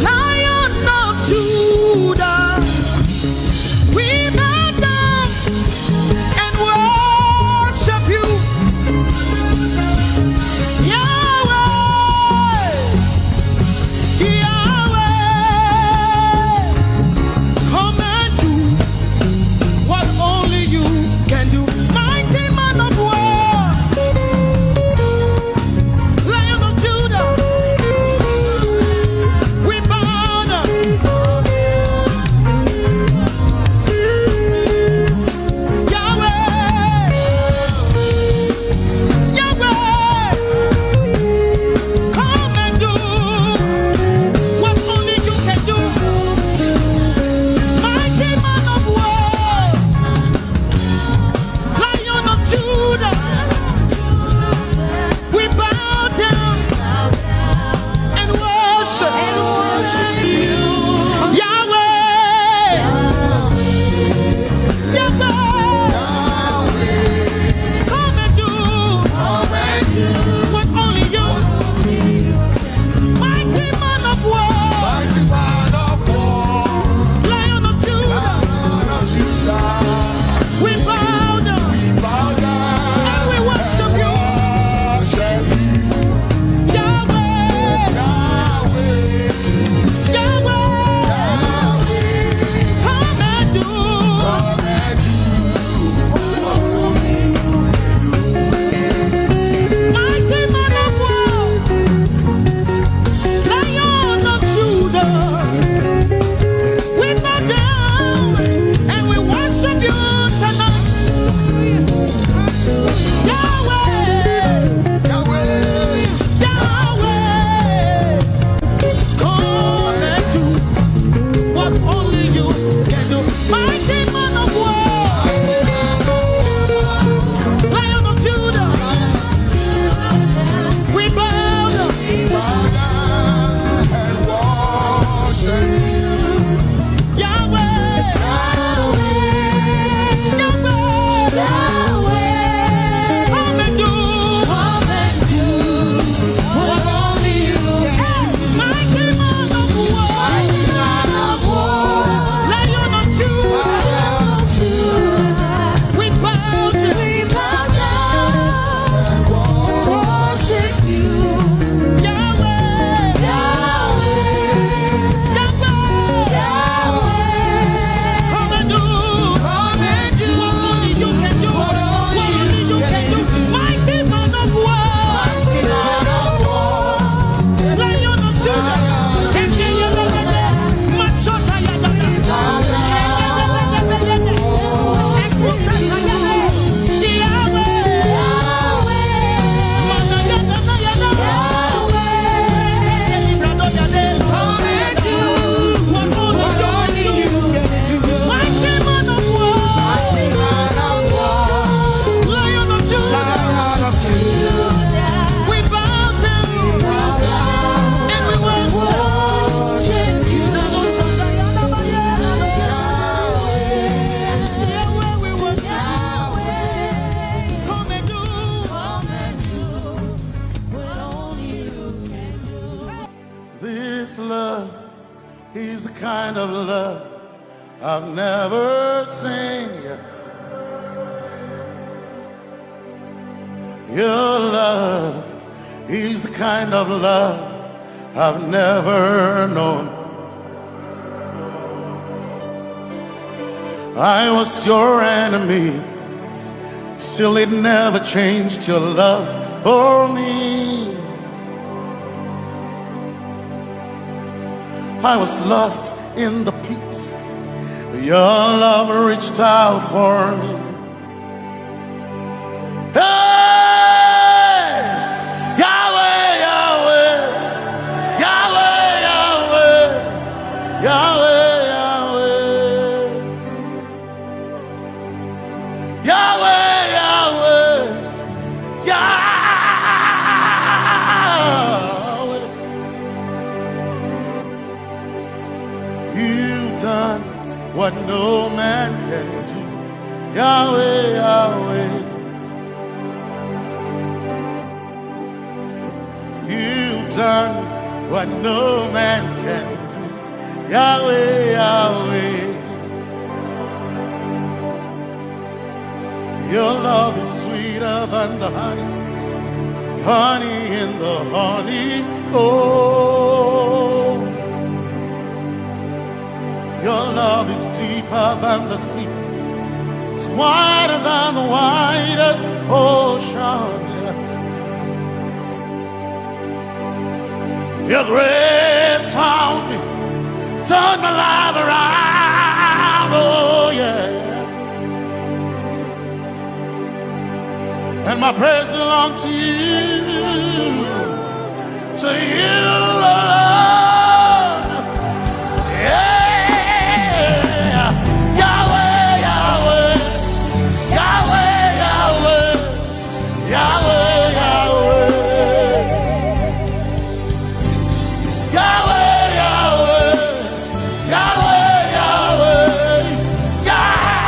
Lion of Judah, we bow down and worship you. Yahweh, Yahweh, come and do what only you can do. Mighty man of war, Lion of Judah, we bow down. Yahweh, Yahweh, come and do. Hey, mighty man of war. Lion of Judah. We bow down. We bow down. Worship you. Yahweh. Yahweh. Yahweh. Yahweh. Come and do. Come and do. What only you can do. What only you can do. Mighty man of war. Mighty man of war. Lion of Judah. Lion of Judah. We bow down and we worship you. Yahweh, we worship you. Come and do. This love is the kind of love I've never seen yet. Your love is the kind of love I've never known. I was your enemy, still it never changed your love for me. I was lost in the pits, but your love reached out for me. Hey! Yahweh, Yahweh, Yahweh, Yahweh, Yahweh, Yahweh. Yahweh, Yahweh, Yahweh. You've done what no man can do. Yahweh, Yahweh. You've done what no man can do. Yahweh, Yahweh. Your love is sweeter than the honey, honey in the honeycomb. Your love is deeper than the sea. It's wider than the widest ocean. Your grace found me, turned my life around, oh yeah. And my praise belongs to you, to you alone. Yeah. Yahweh, Yahweh, Yahweh, Yahweh. Yahweh, Yahweh. Yahweh, Yahweh. Yahweh, Yahweh. Yahweh.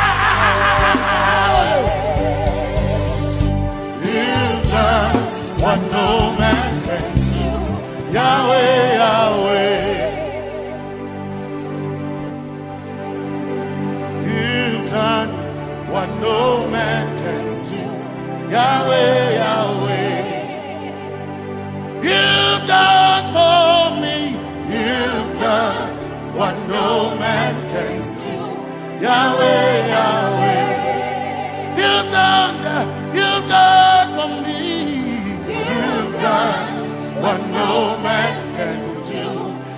You've done what no man can do. Yahweh, Yahweh. You've done what no man can do. Yahweh, Yahweh. You've done for me. You've done what no man can do. Yahweh, Yahweh. You've done, you've done for me. You've done what no man can do.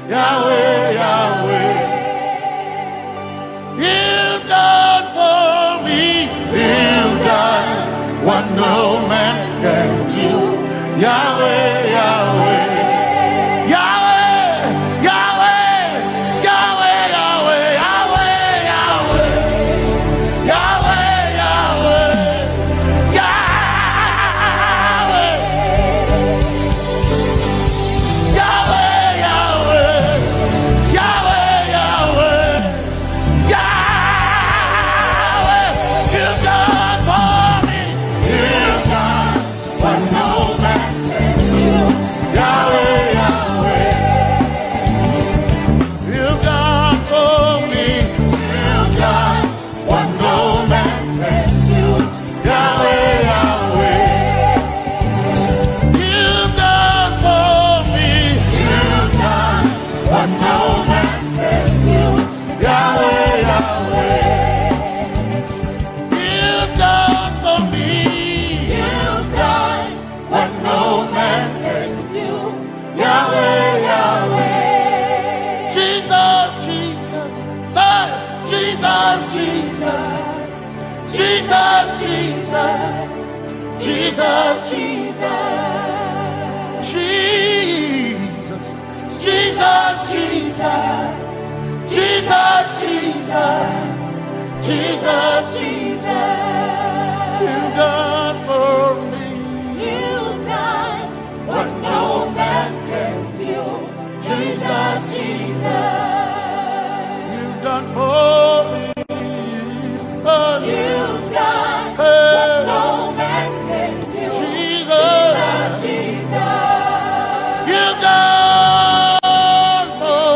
Yahweh, Yahweh. You've done for me. You've done what no man can do. Yahweh, Yahweh. Yahweh, Yahweh. Yahweh, Yahweh, Yahweh, Yahweh, Yahweh. Jesus, Jesus, Jesus, Jesus, Jesus, Jesus, Jesus, Jesus, Jesus, Jesus, Jesus. You done for me. You done what no man can do. Jesus, Jesus. You done for me. Oh. You done what no man can do. Jesus. Jesus, Jesus. You done for,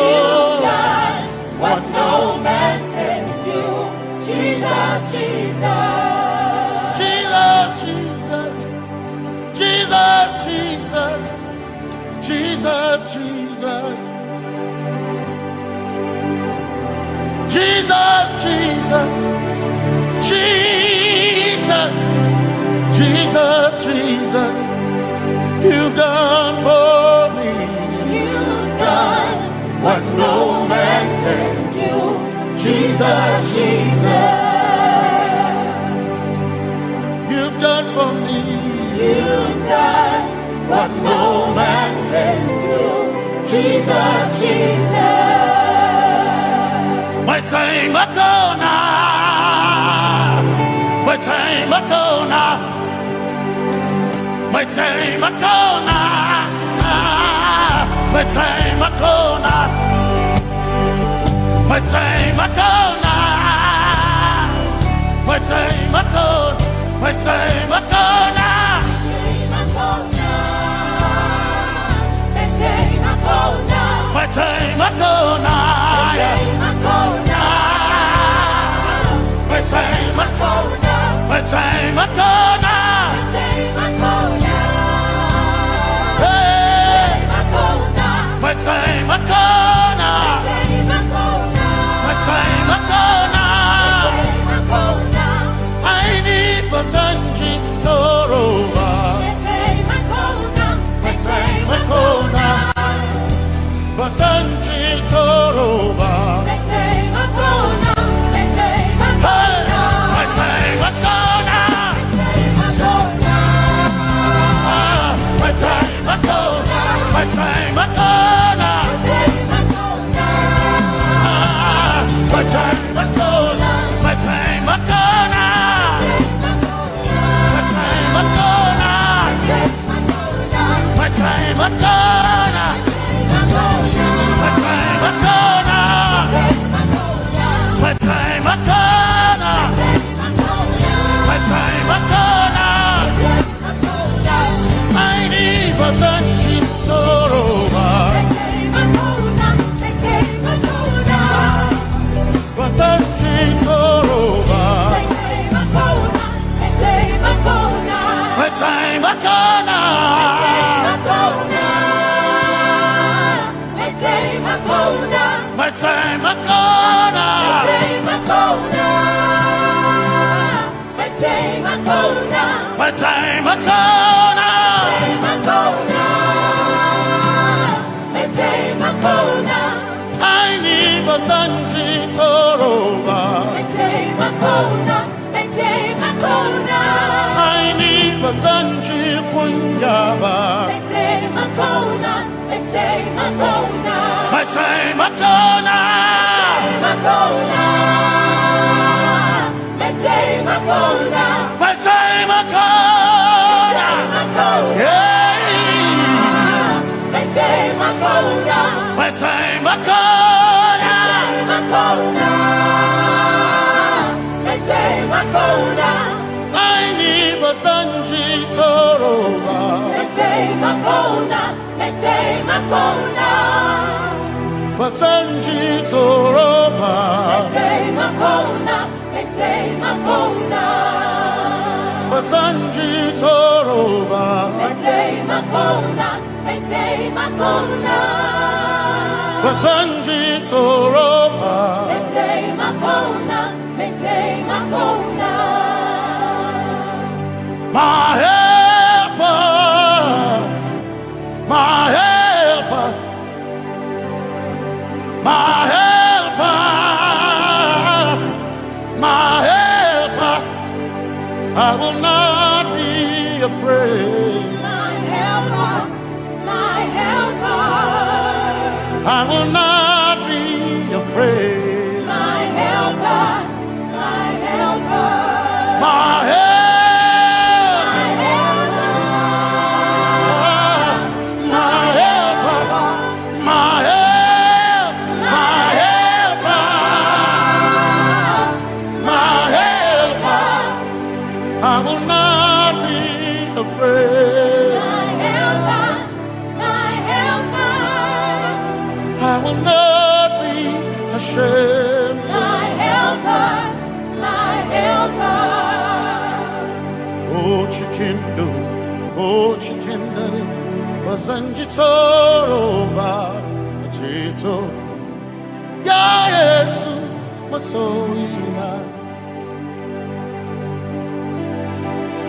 you done what no man can do. Jesus, Jesus. Jesus, Jesus. Jesus, Jesus. Jesus, Jesus. Jesus, Jesus. Jesus, Jesus, Jesus. You've done for me. You've done what no man can do. Jesus, Jesus. You've done for me. You've done what no man can do. Jesus, Jesus. Mataimaka ona. Mataimaka ona. Mataimaka ona. Mataimaka ona. Mataimaka ona. Mataimaka ona. Mataimaka ona. Mataimaka ona. Mataimaka ona. Mataimaka ona. Hey. Mataimaka ona. Mataimaka ona. Aini basanji toroba. Mataimaka ona. Basanji toroba. Hey, mataimaka ona. Ah, mataimaka ona. Mataimaka ona. Ah, mataimaka ona. Mataimaka ona. Mataimaka ona. Mataimaka ona. Mataimaka ona. Mataimaka ona. Mataimaka ona. Aini basanji toroba. Basanji toroba. Mataimaka ona. Mataimaka ona. Mataimaka ona. Mataimaka ona. Aini basanji toroba. Aini basanji kunyaba. Mataimaka ona. Mataimaka ona. Mataimaka ona. Mataimaka ona. Hey. Mataimaka ona. Mataimaka ona. Mataimaka ona. Aini basanji toroba. Mataimaka ona. Mataimaka ona. Basanji toroba. Mataimaka ona. Mataimaka ona. Basanji toroba. Mataimaka ona. Mataimaka ona. Basanji toroba. Mataimaka ona. Mataimaka ona. My helper, my helper, my helper. I will not be afraid. My helper, my helper. I will not be afraid. My helper, my helper. My help. My helper. My helper. My help. My helper. My helper. I will not be afraid. My helper, my helper. I will not be ashamed. My helper, my helper. O cikin duhu, o cikin dare, ba zan ji tsoro ba, ka ceto. Ya Yesu, masoyina.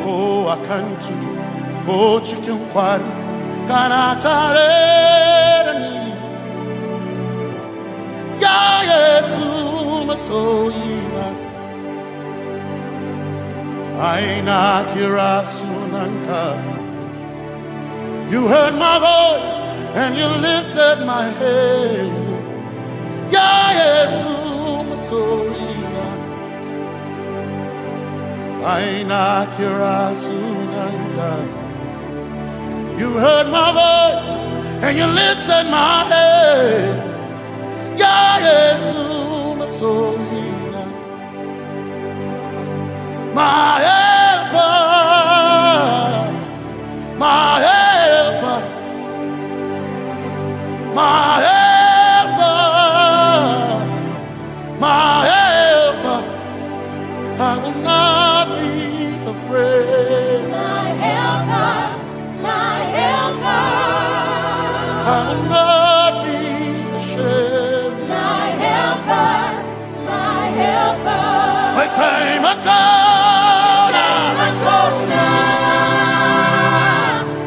Ko a kan tudu, ko cikin kwari, kana tare da ni. Ya Yesu, masoyina. Ai na kira sunanka. You heard my voice and you lifted my head. Ya Yesu, masoyina. Ai na kira sunanka. You heard my voice and you lifted my head. Ya Yesu, masoyina. My helper, my helper, my helper, my helper. I will not be afraid. My helper, my helper. I will not be ashamed. My helper, my helper. Mai taimako na. Mai taimako na.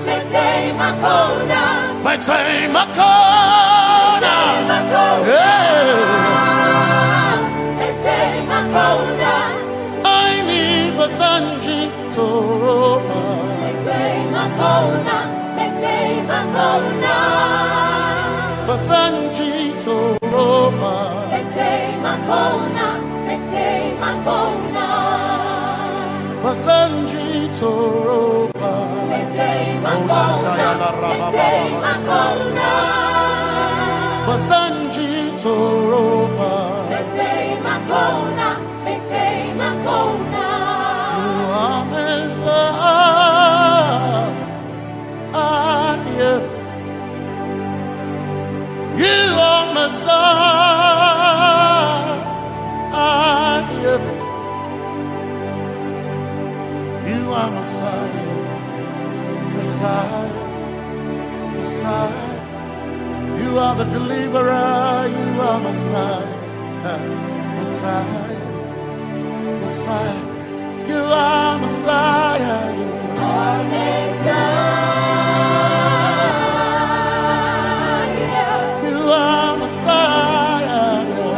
Mai taimako na. Mai taimako na. Mai taimako na. Yeah. Mai taimako na. Ai ni ba zan ji tsoro ba. Mai taimako na, mai taimako na. Ba zan ji tsoro ba. Mai taimako na, mai taimako na. Ba zan ji tsoro ba. Mai taimako na, mai taimako na. Ba zan ji tsoro ba. Mai taimako na, mai taimako na. You are Messiah. You are Messiah. You are Messiah. Messiah. Messiah. You are the deliverer. You are Messiah. Messiah. Messiah. You are Messiah. You are Messiah. You are Messiah.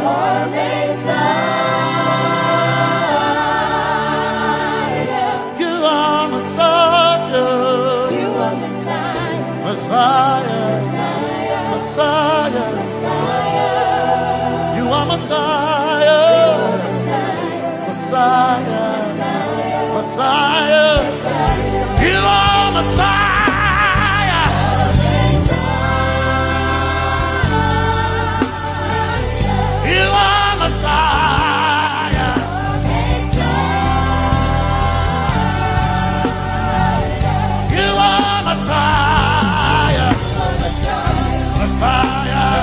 You are Messiah. You are Messiah. Messiah. Messiah. Messiah. You are Messiah. Messiah. Messiah. You are Messiah. You are Messiah. You are Messiah. Messiah.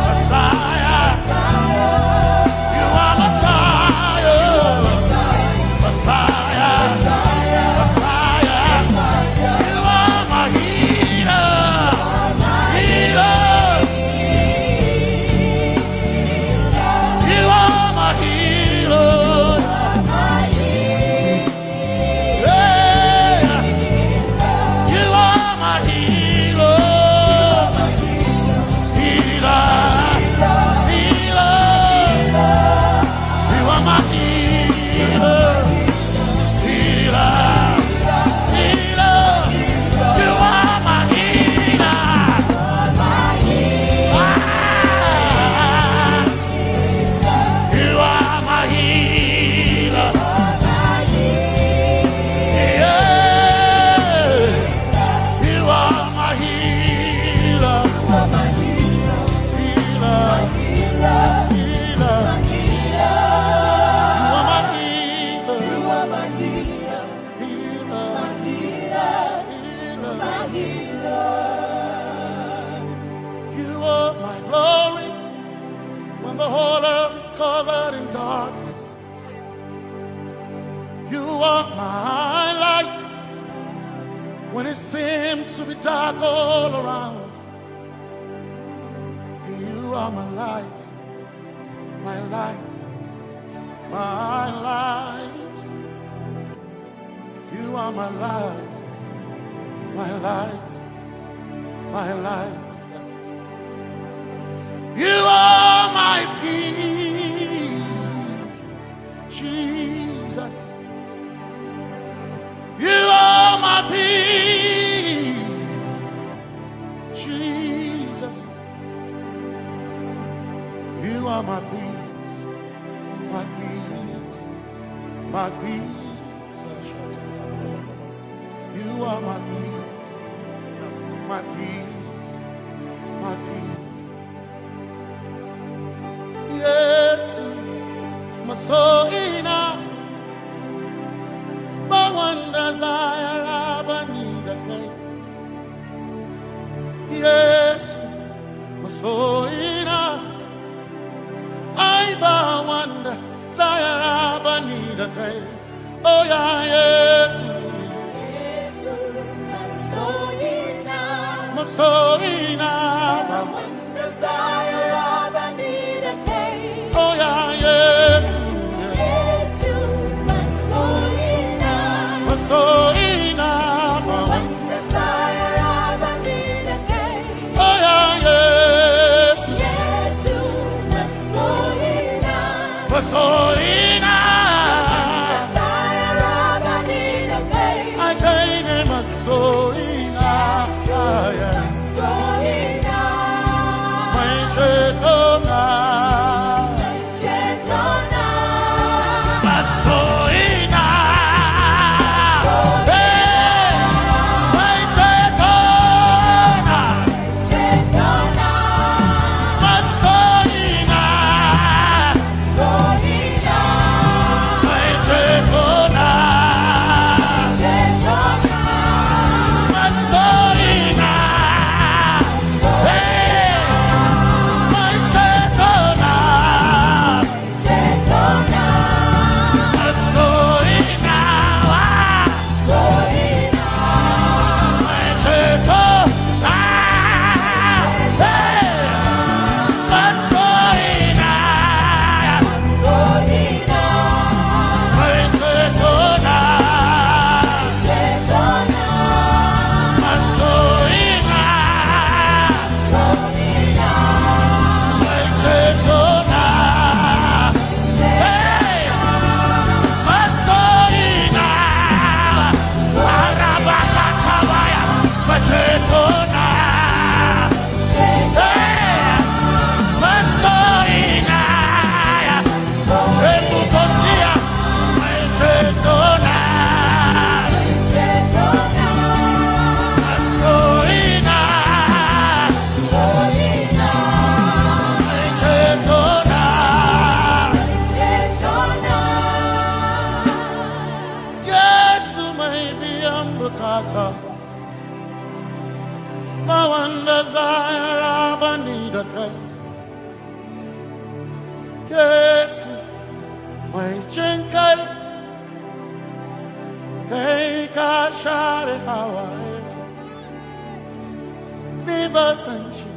Messiah. You are Messiah. Messiah. Messiah. You are my healer. Healer. You are my healer. Yeah. You are my healer. Healer. Healer. You are my healer. Healer. darkness. You are my light when it seems to be dark all around. You are my light, my light, my light. You are my light, my light, my light. You are my peace, Jesus. You are my peace, Jesus. You are my peace, my peace, my peace. You are my peace, my peace, my peace. Yesu, masoina, ba wanda zayara bani da kai. Yesu, masoina, ai ba wanda zayara bani da kai. Oh ya Yesu, Yesu, masoina, masoina, ba wanda zayara bani da kai. Oh ya Yesu, Yesu, masoina, masoina, ba wanda zayara bani da kai. Oh ya Yesu, Yesu, masoina, masoina. zayara bani da kai. Ai kai ne masoina, Masoina, mai cetona, cetona, masoina. Hey, mai cetona, cetona, masoina, soina, mai cetona, cetona, masoina. Hey, mai cetona, cetona, masoina. soina, Mai cetona, hey, masoina. soina, Mai cetona, cetona, masoina. soina, Mai cetona, hey, masoina. Arabasakabaya, mai cetona, hey, masoina. Ebukosia, mai cetona, masoina. Mai cetona. Yesu mai biyan bukata, ba wanda zayara bani da kai. Yesu mai jin kai, kai ka share hawaye. Ni ba san shi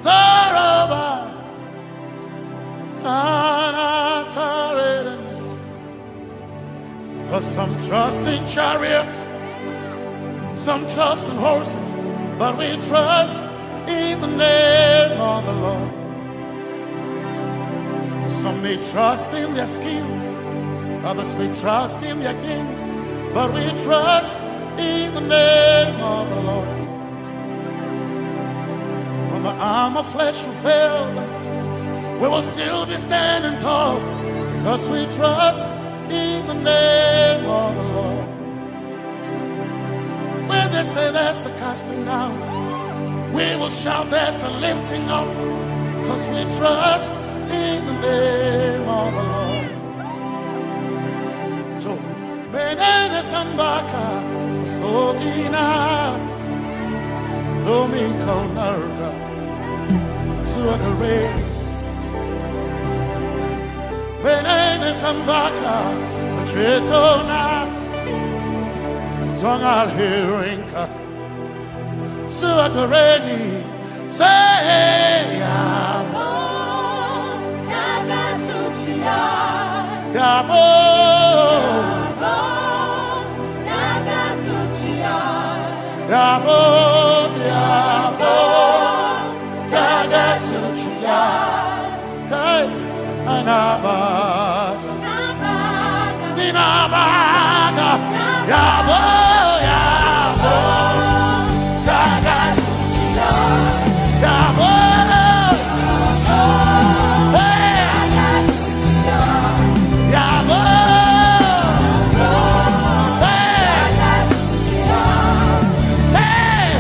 tsoro ba, kana tare da ni. 'Cause some trust in chariots, some trust in horses, but we trust in the name of the Lord. Some may trust in their skills, others may trust in their gains, but we trust in the name of the Lord. When the arm of flesh will fail, we will still be standing tall, because we trust in the name of the Lord. When they say there's a casting down, we will shout there's a lifting up, because we trust in the name of the Lord. So, menene sambaka, sogina, domin kaunarka, zuwa gare. Wenene sambaka, chetona, zongal hirinka, suakareni, say yabo, yabo, yabo, yabo, yabo, yabo, yabo, Hey, anabaga. Ninabaga. Yabo, yabo. Yaga. Yabo. Hey. Yabo. Hey.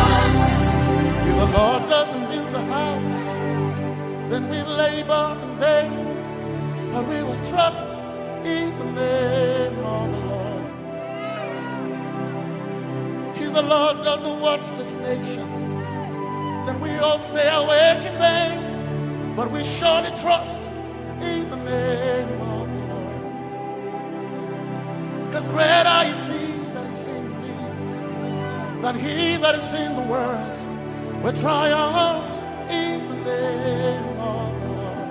If the Lord doesn't build the house, then we labor in vain, but we will trust in the name of the Lord. If the Lord doesn't watch this nation, then we all stay awake in vain, but we surely trust in the name of the Lord. Because greater is he that is in me than he that is in the world. We triumph in the name of the Lord.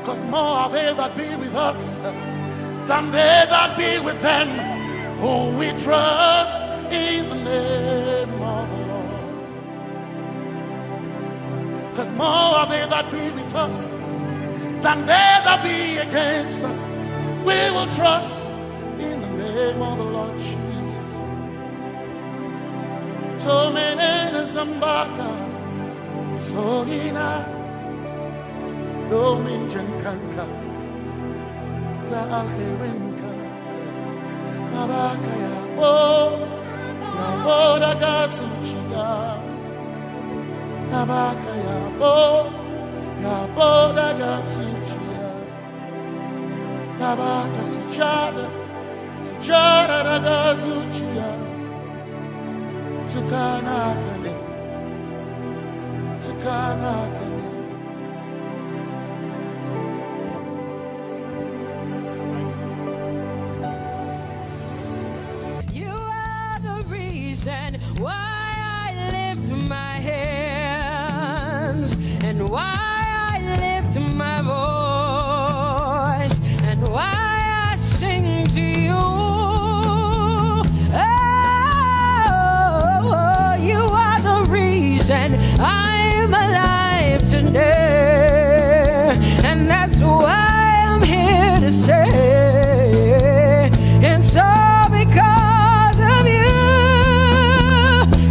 Because more are they that be with us than they that be with them. Who we trust in the name of the Lord. Because more are they that be with us than they that be against us. We will trust in the name of the Lord Jesus. Tomenene zambaka, sogina, domin jankanka, ta alherinka, nabaka yabo, yabo daga zuciya, nabaka yabo, yabo daga zuciya, nabaka sujada, sujada daga zuciya. Tukana kane, tukana kane. You are the reason why I lift my hands and why I lift my voice and why I sing to you. Oh, you are the reason I'm alive today. And that's why I'm here to say it's all because of you.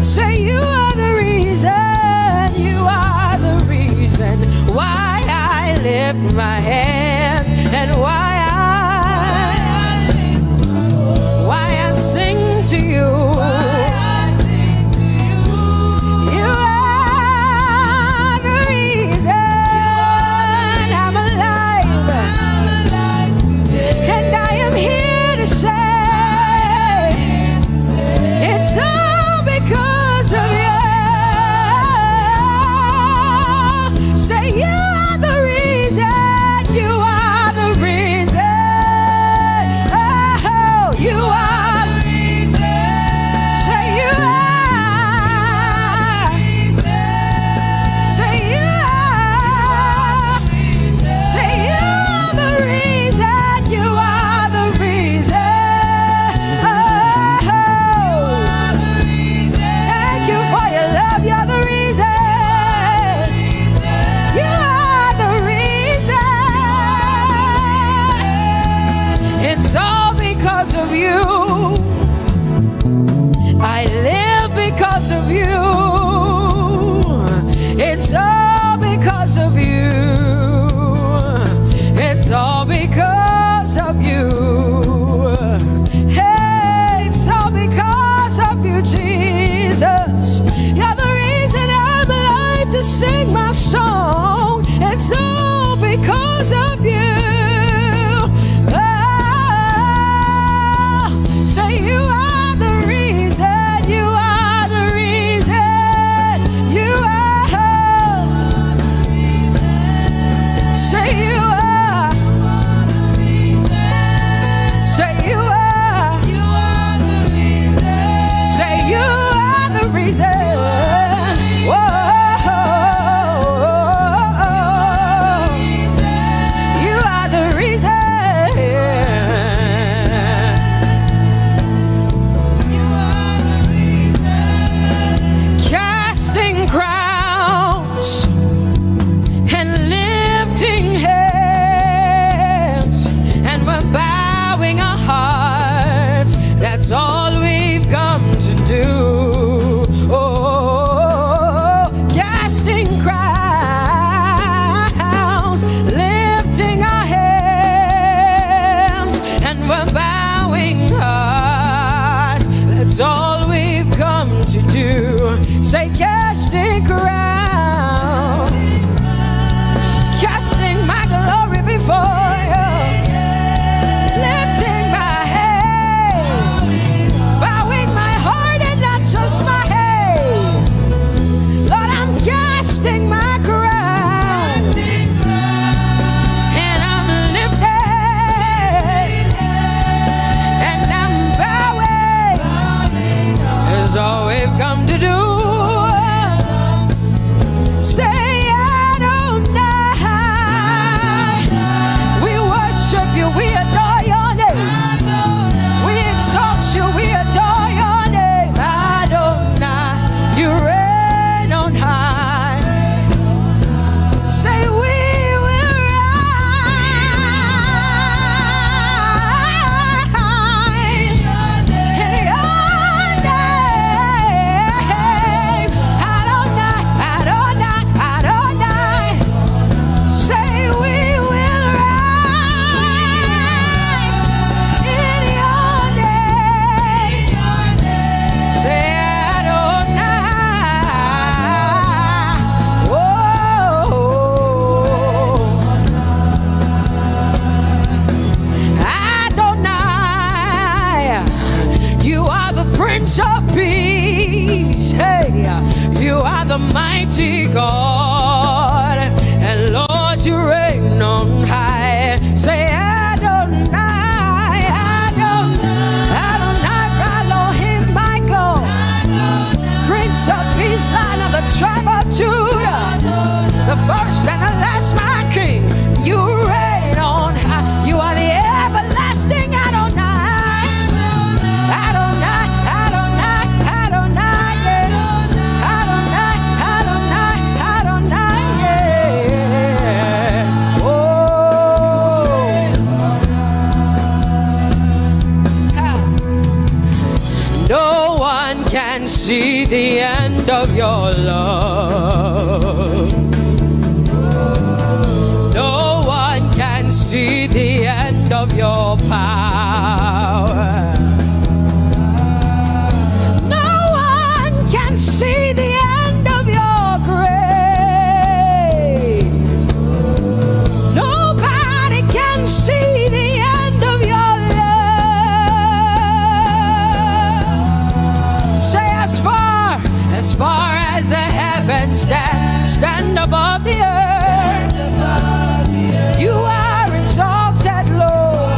Say you are the reason, you are the reason why I lift my hands and why I, why I sing to you. You are the reason I'm alive. And I am here to say it's all because of you. Say you are the reason, you are the reason. Mighty God, and Lord, you reign on high. Say, Adonai, Adonai, Adonai, Elohim, my God, Prince of Peace, Lion of the tribe of Judah, the first and the last, my King. You reign on high. You are the everlasting Adonai. Adonai, Adonai, Adonai, yeah. Adonai, Adonai, Adonai, yeah. Oh. Ha. No one can see the end of your love. No one can see the end of your power. No one can see the end of your grace. Nobody can see the end of your love. Say, as far, as far as the heavens stand, stand above the earth. You are exalted, Lord.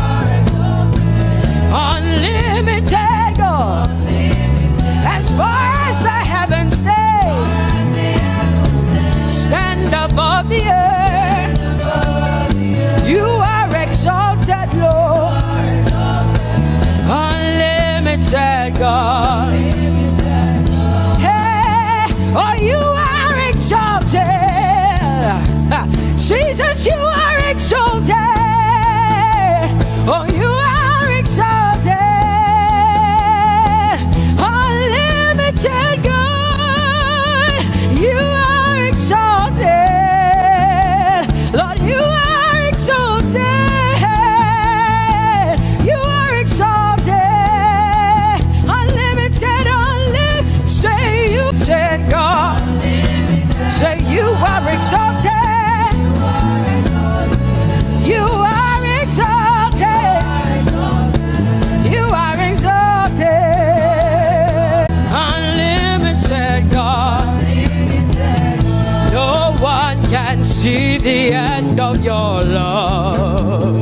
Unlimited God. As far as the heavens stay, stand above the earth. You are exalted, Lord. Unlimited God. Hey, oh, you are exalted. Jesus, you are exalted. Oh, you are exalted. Unlimited God, you are exalted. Lord, you are exalted. You are exalted. Unlimited, unlimited. Say you, say God. Say you are exalted. You are exalted. You are exalted. Unlimited God. No one can see the end of your love.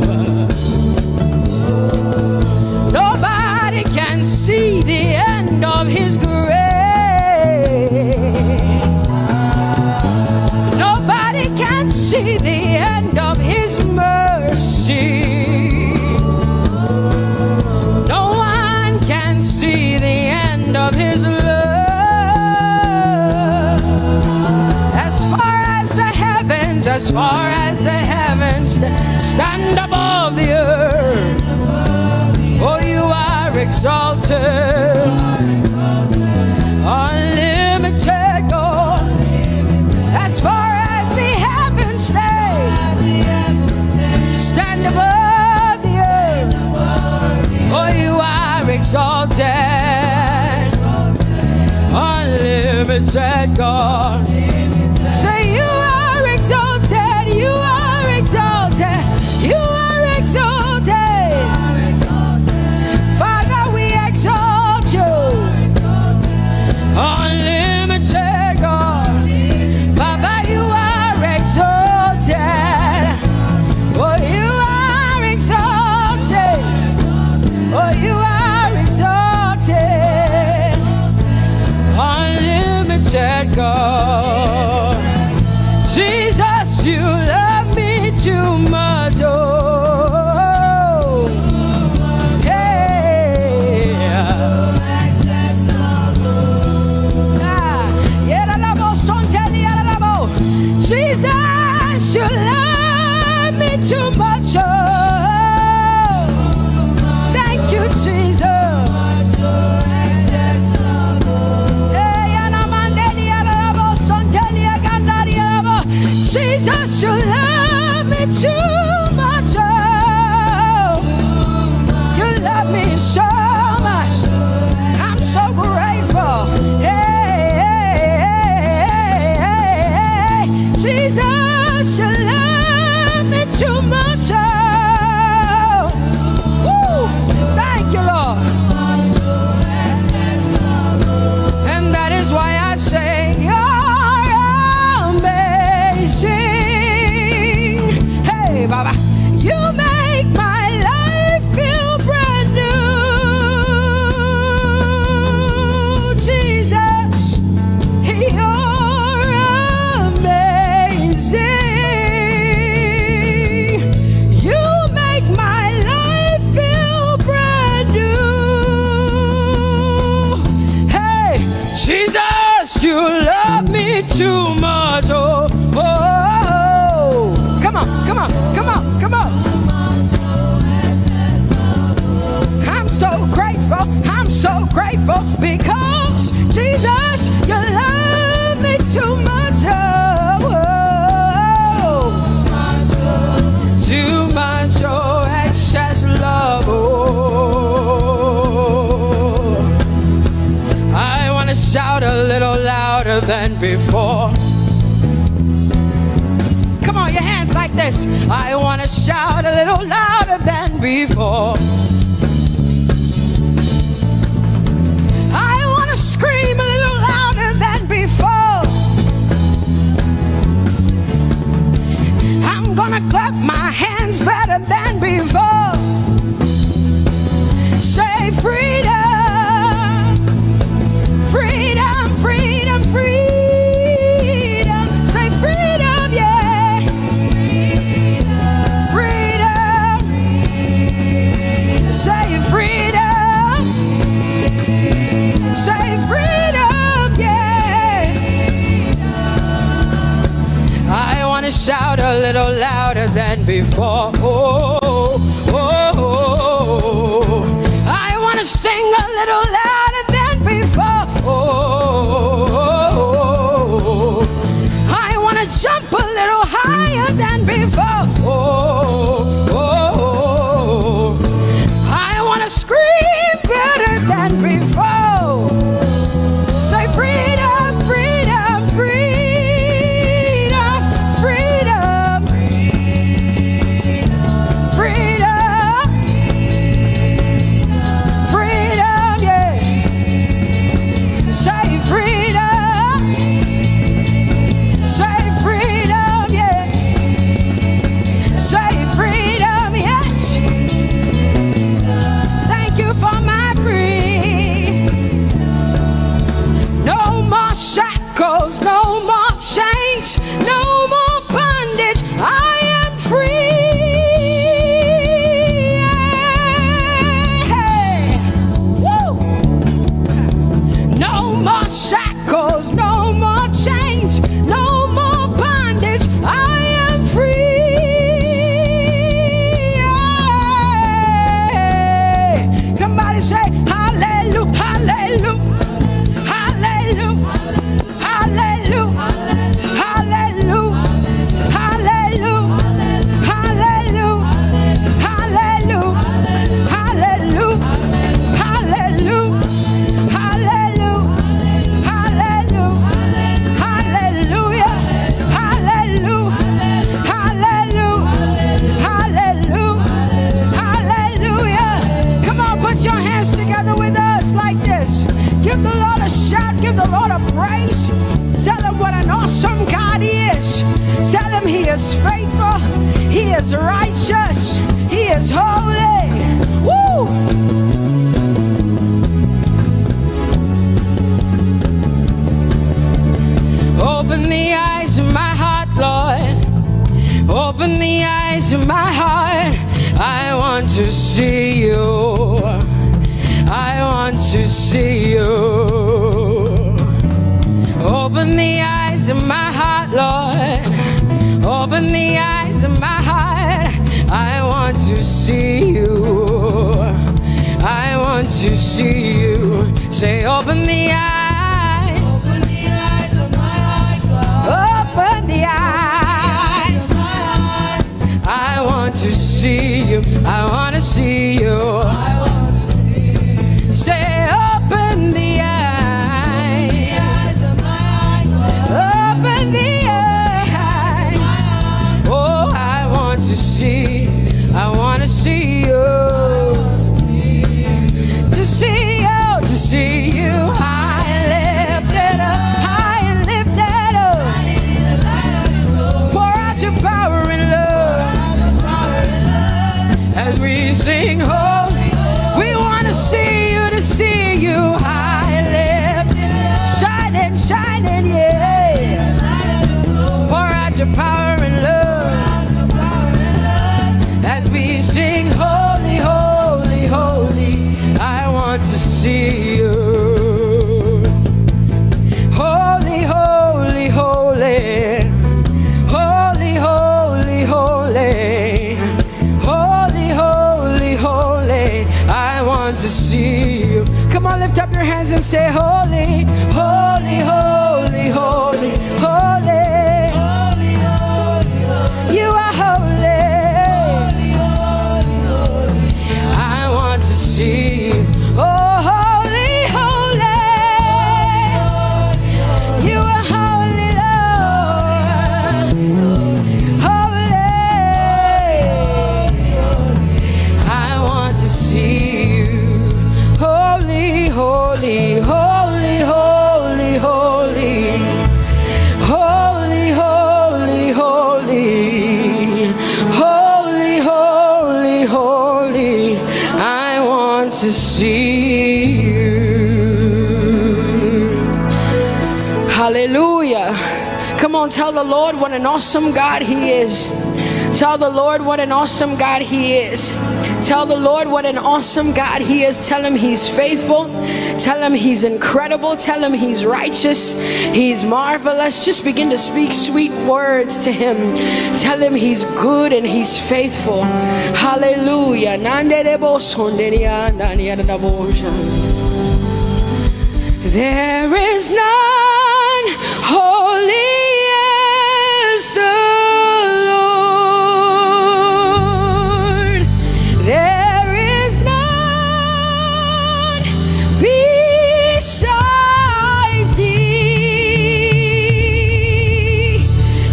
Nobody can see the end of his grace. Nobody can see the end of his mercy. No one can see the end of his love. As far as the heavens, as far as the heavens stand above the earth, oh, you are exalted. Unlimited God, as far as the heavens stay, stand above the earth. Oh, you are exalted. Unlimited God. Say you are exalted. You are exalted. You are exalted. Father, we exalt you. Unlimited God. Father, you are exalted. Oh, you are exalted. Oh, you are exalted. Unlimited God. Come on, come on. I'm so grateful, I'm so grateful because Jesus, you love me too much. Oh, too much, oh, excess love. Oh, I want to shout a little louder than before. Come on, your hands like this. I want to shout a little louder than before. I want to scream a little louder than before. I'm gonna clap my hands better than before. Say freedom, freedom, freedom, freedom. Say freedom, yeah. Freedom. Say freedom. Say freedom, yeah. I want to shout a little louder than before. Oh, oh, oh, oh. I want to sing a little louder than before. Oh, oh, oh, oh. I want to jump a little higher than before. Oh, oh, oh, oh. I want to scream better than before. Say freedom, freedom, freedom, freedom, freedom, freedom, yeah. Say freedom. Say freedom, yeah. Say freedom, yes. Thank you for my free. No more shackles, no more chains, no more bondage. I am free. Yeah. Woo. No more shackles, no more chains, no more bondage. I am free. Yeah. Somebody say, hallelujah, hallelujah, hallelujah. Hallelujah. Hallelujah. Hallelujah. Hallelujah. Hallelujah. Come on, put your hands together with us like this. Give the Lord a shout, give the Lord a praise. Tell him what an awesome God he is. Tell him he is faithful, he is righteous, he is holy. Woo! Open the eyes of my heart, Lord. Open the eyes of my heart. I want to see you. I want to see you. Open the eyes of my heart, Lord. Open the eyes of my heart. I want to see you. I want to see you. Say, open the eyes. Open the eyes of my heart, Lord. Open the eyes. I want to see you. I want to see you. Say, open the eyes. Open the eyes. Oh, I want to see. I want to see you. To see you, to see you. High and lifted up, high and lifted up. Pour out your power and love as we sing holy. We want to see you, to see you high and lifted, shining, shining, yeah. Pour out your power and love as we sing holy, holy, holy. I want to see you. Holy, holy, holy. Holy, holy, holy. Lift up your hands and say, "Holy, holy, holy, holy, holy. You are holy. I want to see you. Oh, holy, holy. You are holy, Lord. Holy. I want to see you. Holy, holy, holy, holy, holy. Holy, holy, holy, holy. Holy, holy, holy. I want to see you." Hallelujah. Come on, tell the Lord what an awesome God He is. Tell the Lord what an awesome God He is. Tell the Lord what an awesome God He is. Tell Him He's faithful. Tell Him He's incredible. Tell Him He's righteous. He's marvelous. Just begin to speak sweet words to Him. Tell Him He's good and He's faithful. Hallelujah. There is none holy as the Lord. There is none beside thee.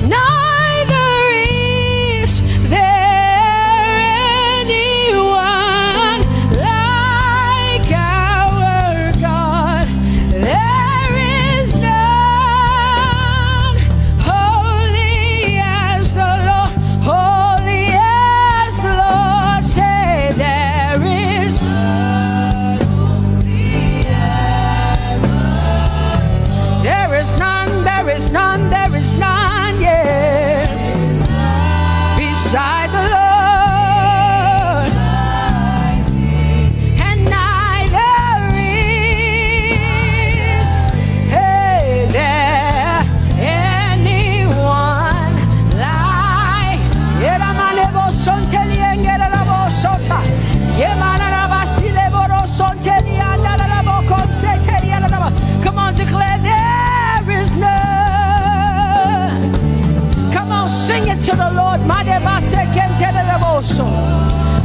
Neither is there anyone like our God. There is none holy as the Lord. Holy as the Lord. Say, there is. There is none, there is none, there is none, yeah, beside the Lord. And neither is, hey, there anyone like. Yeramanebo sonteliengerabo sota. Yemanarabasileborosonte. Come on, declare, there is none. Come on, sing it to the Lord.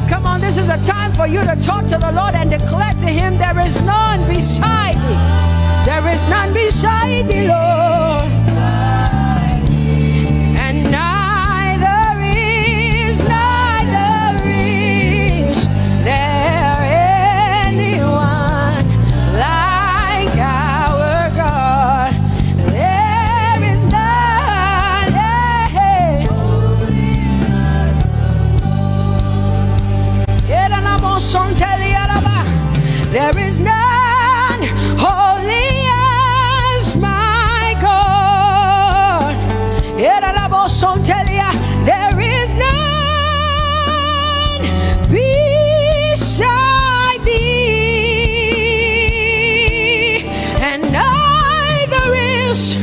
Come on, this is a time for you to talk to the Lord and declare to Him, there is none beside thee. There is none beside thee, Lord. And neither is, neither is there anyone like our God. There is none. There is none holy as my God. There is none beside thee, and neither is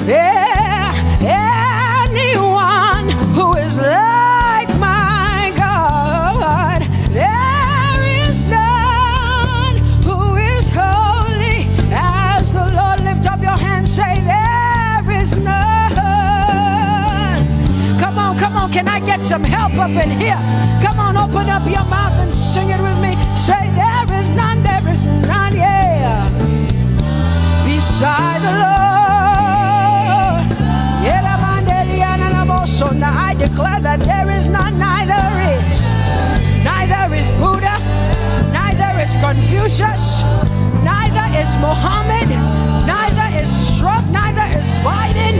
there anyone who is like my God. There is none who is holy as the Lord. Lift up your hands, say, there is none. Come on, come on, can I get some help up in here? Come on, open up your mouth and sing it with me. Say, there is none, there is none, yeah, beside the Lord. Now I declare that there is none, neither is, neither is Buddha, neither is Confucius, neither is Mohammed, neither is Trump, neither is Biden.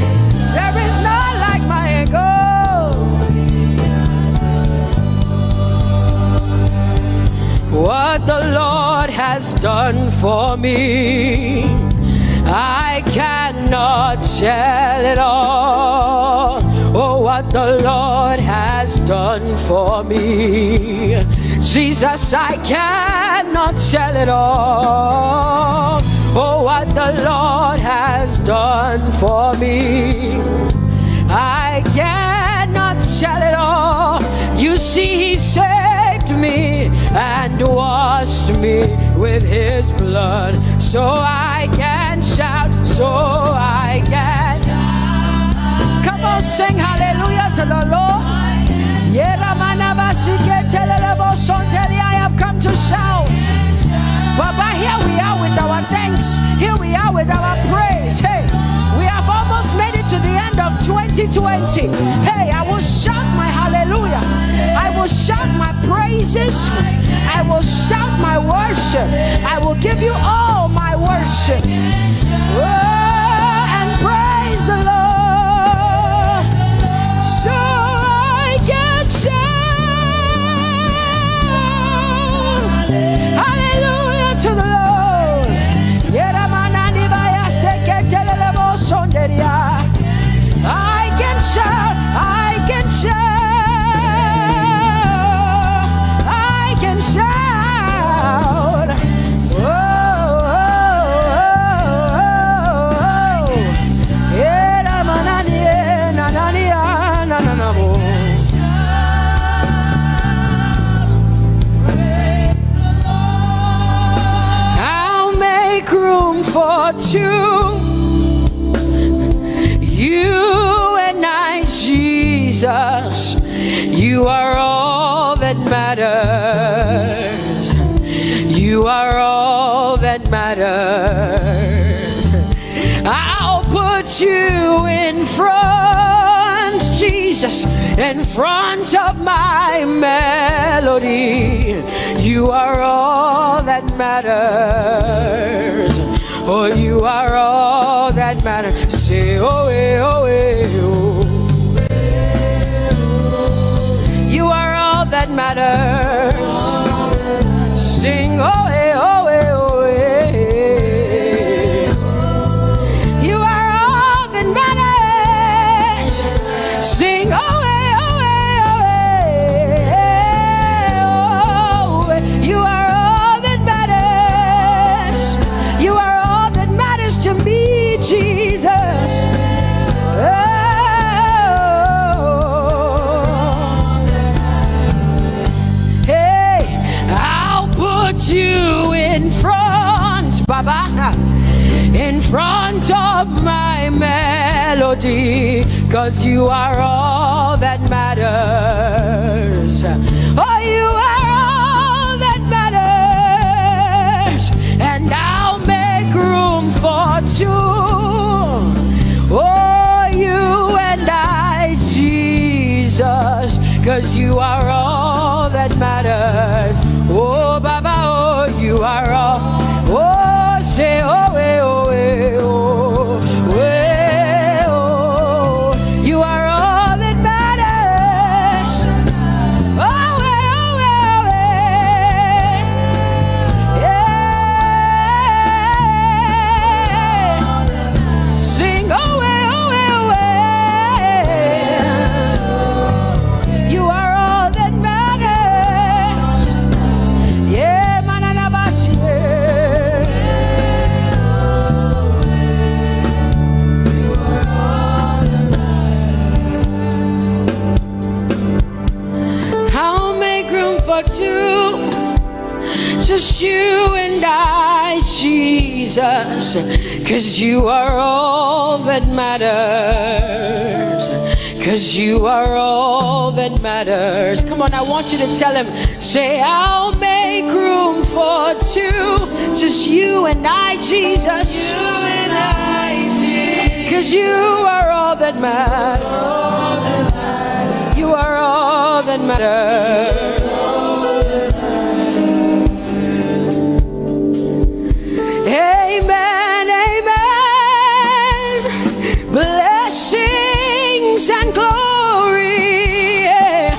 There is none like my God. What the Lord has done for me, I cannot tell it all. Oh, what the Lord has done for me, Jesus, I cannot tell it all. Oh, what the Lord has done for me, I cannot tell it all. You see, He saved me and washed me with His blood. So I can shout, so I can. Come on, sing hallelujah to the Lord. Yeramanabasiketelelebosontelia, I have come to shout. Baba, here we are with our thanks. Here we are with our praise. Hey, we have almost made it to the end of twenty twenty. Hey, I will shout my hallelujah. I will shout my praises. I will shout my worship. I will give you all my worship. Oh, and praise the Lord. So I can shout hallelujah to the Lord. Yeramanani baya seketelele bosonderia. I can shout, I can shout, I can shout. Oh, oh, oh, oh, oh. Era manani, eh, nanani, ah, nananamo. I'll make room for two. You and I, Jesus, you are all that matters. You are all that matters. I'll put you in front, Jesus, in front of my melody. You are all that matters. Oh, you are all that matters. Say, oh, eh, oh, eh, oh. You are all that matters. Sing, oh, eh, oh, eh, oh, eh. You are all that matters. Sing, oh, eh, oh, eh, oh, eh, oh, eh. You are all that matters. You are all that matters to me, Jesus. Oh. Hey, I'll put you in front, Baba, in front of my melody, 'cause you are all that matters. Oh, you are all that matters, and I'll make room for two. Oh, you and I, Jesus, 'cause you are all that matters. Oh, Baba, oh, you are all. Oh, say, oh, eh, oh, eh, oh, eh, oh. You are all that matters. Oh, eh, oh, eh, oh, eh. Yeah. Sing, oh, eh, oh, eh, oh, eh. You are all that matters. Yeah, mananabasi, yeah. I'll make room for two. Just you and I, Jesus. 'Cause you are all that matters. 'Cause you are all that matters. Come on, I want you to tell him. Say, I'll make room for two. Just you and I, Jesus. You and I, Jesus. 'Cause you are all that matters. You are all that matters. Amen, amen. Blessings and glory, yeah.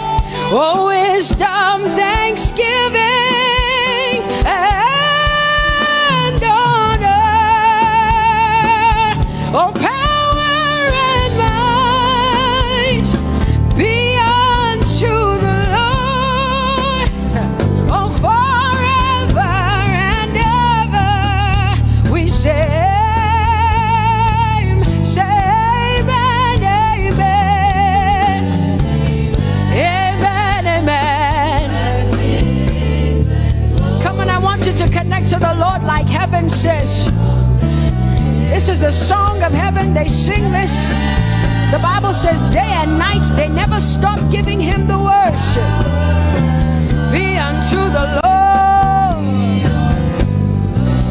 Oh, wisdom, thanksgiving, and honor. Oh, power and might be unto the Lord. heaven says, this is the song of heaven. They sing this. The Bible says, day and night, they never stop giving him the worship. Be unto the Lord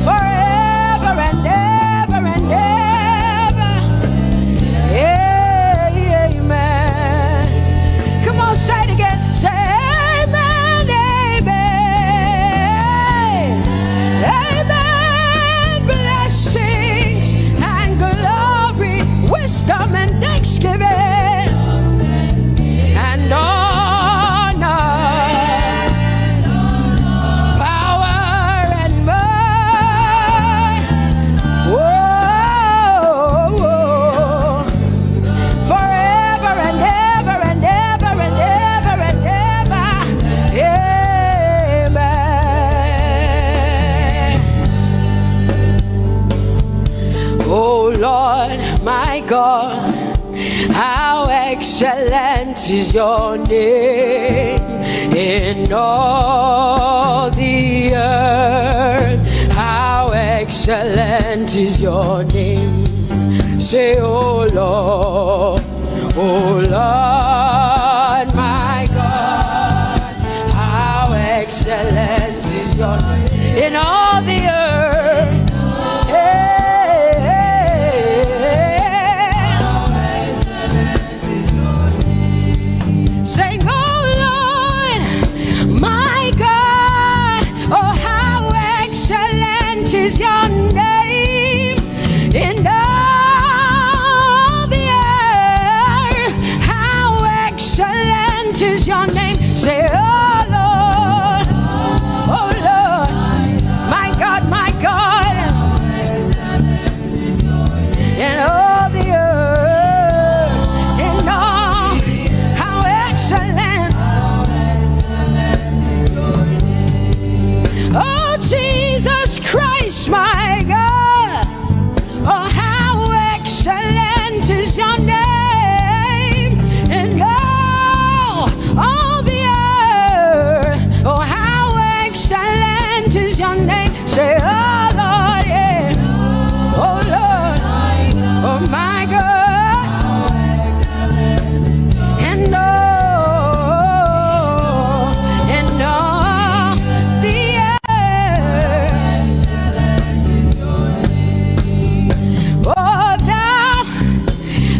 forever and ever and ever. Amen. Come on, say it again. Say amen, amen. Amen. Blessings and glory, wisdom and thanksgiving and honor, power and might. Whoa, whoa. Forever and ever and ever and ever and ever. Amen. Oh Lord, my God, how excellent is your name in all the earth. How excellent is your name. Say, oh Lord, oh Lord, my God, how excellent is your name in all the earth. Hey, hey, hey. Sing, oh Lord, my God, oh, how excellent is your name in all the earth. How excellent is your name. Say, oh Lord, oh Lord, my God, my God. In all the earth, in all, how excellent. Oh, Jesus Christ, my God. Oh, how excellent is your name in all, all the earth. Oh, how excellent is your name. Say, oh Lord, yeah. Oh Lord, oh my God. And oh, and oh, the earth. Oh, thou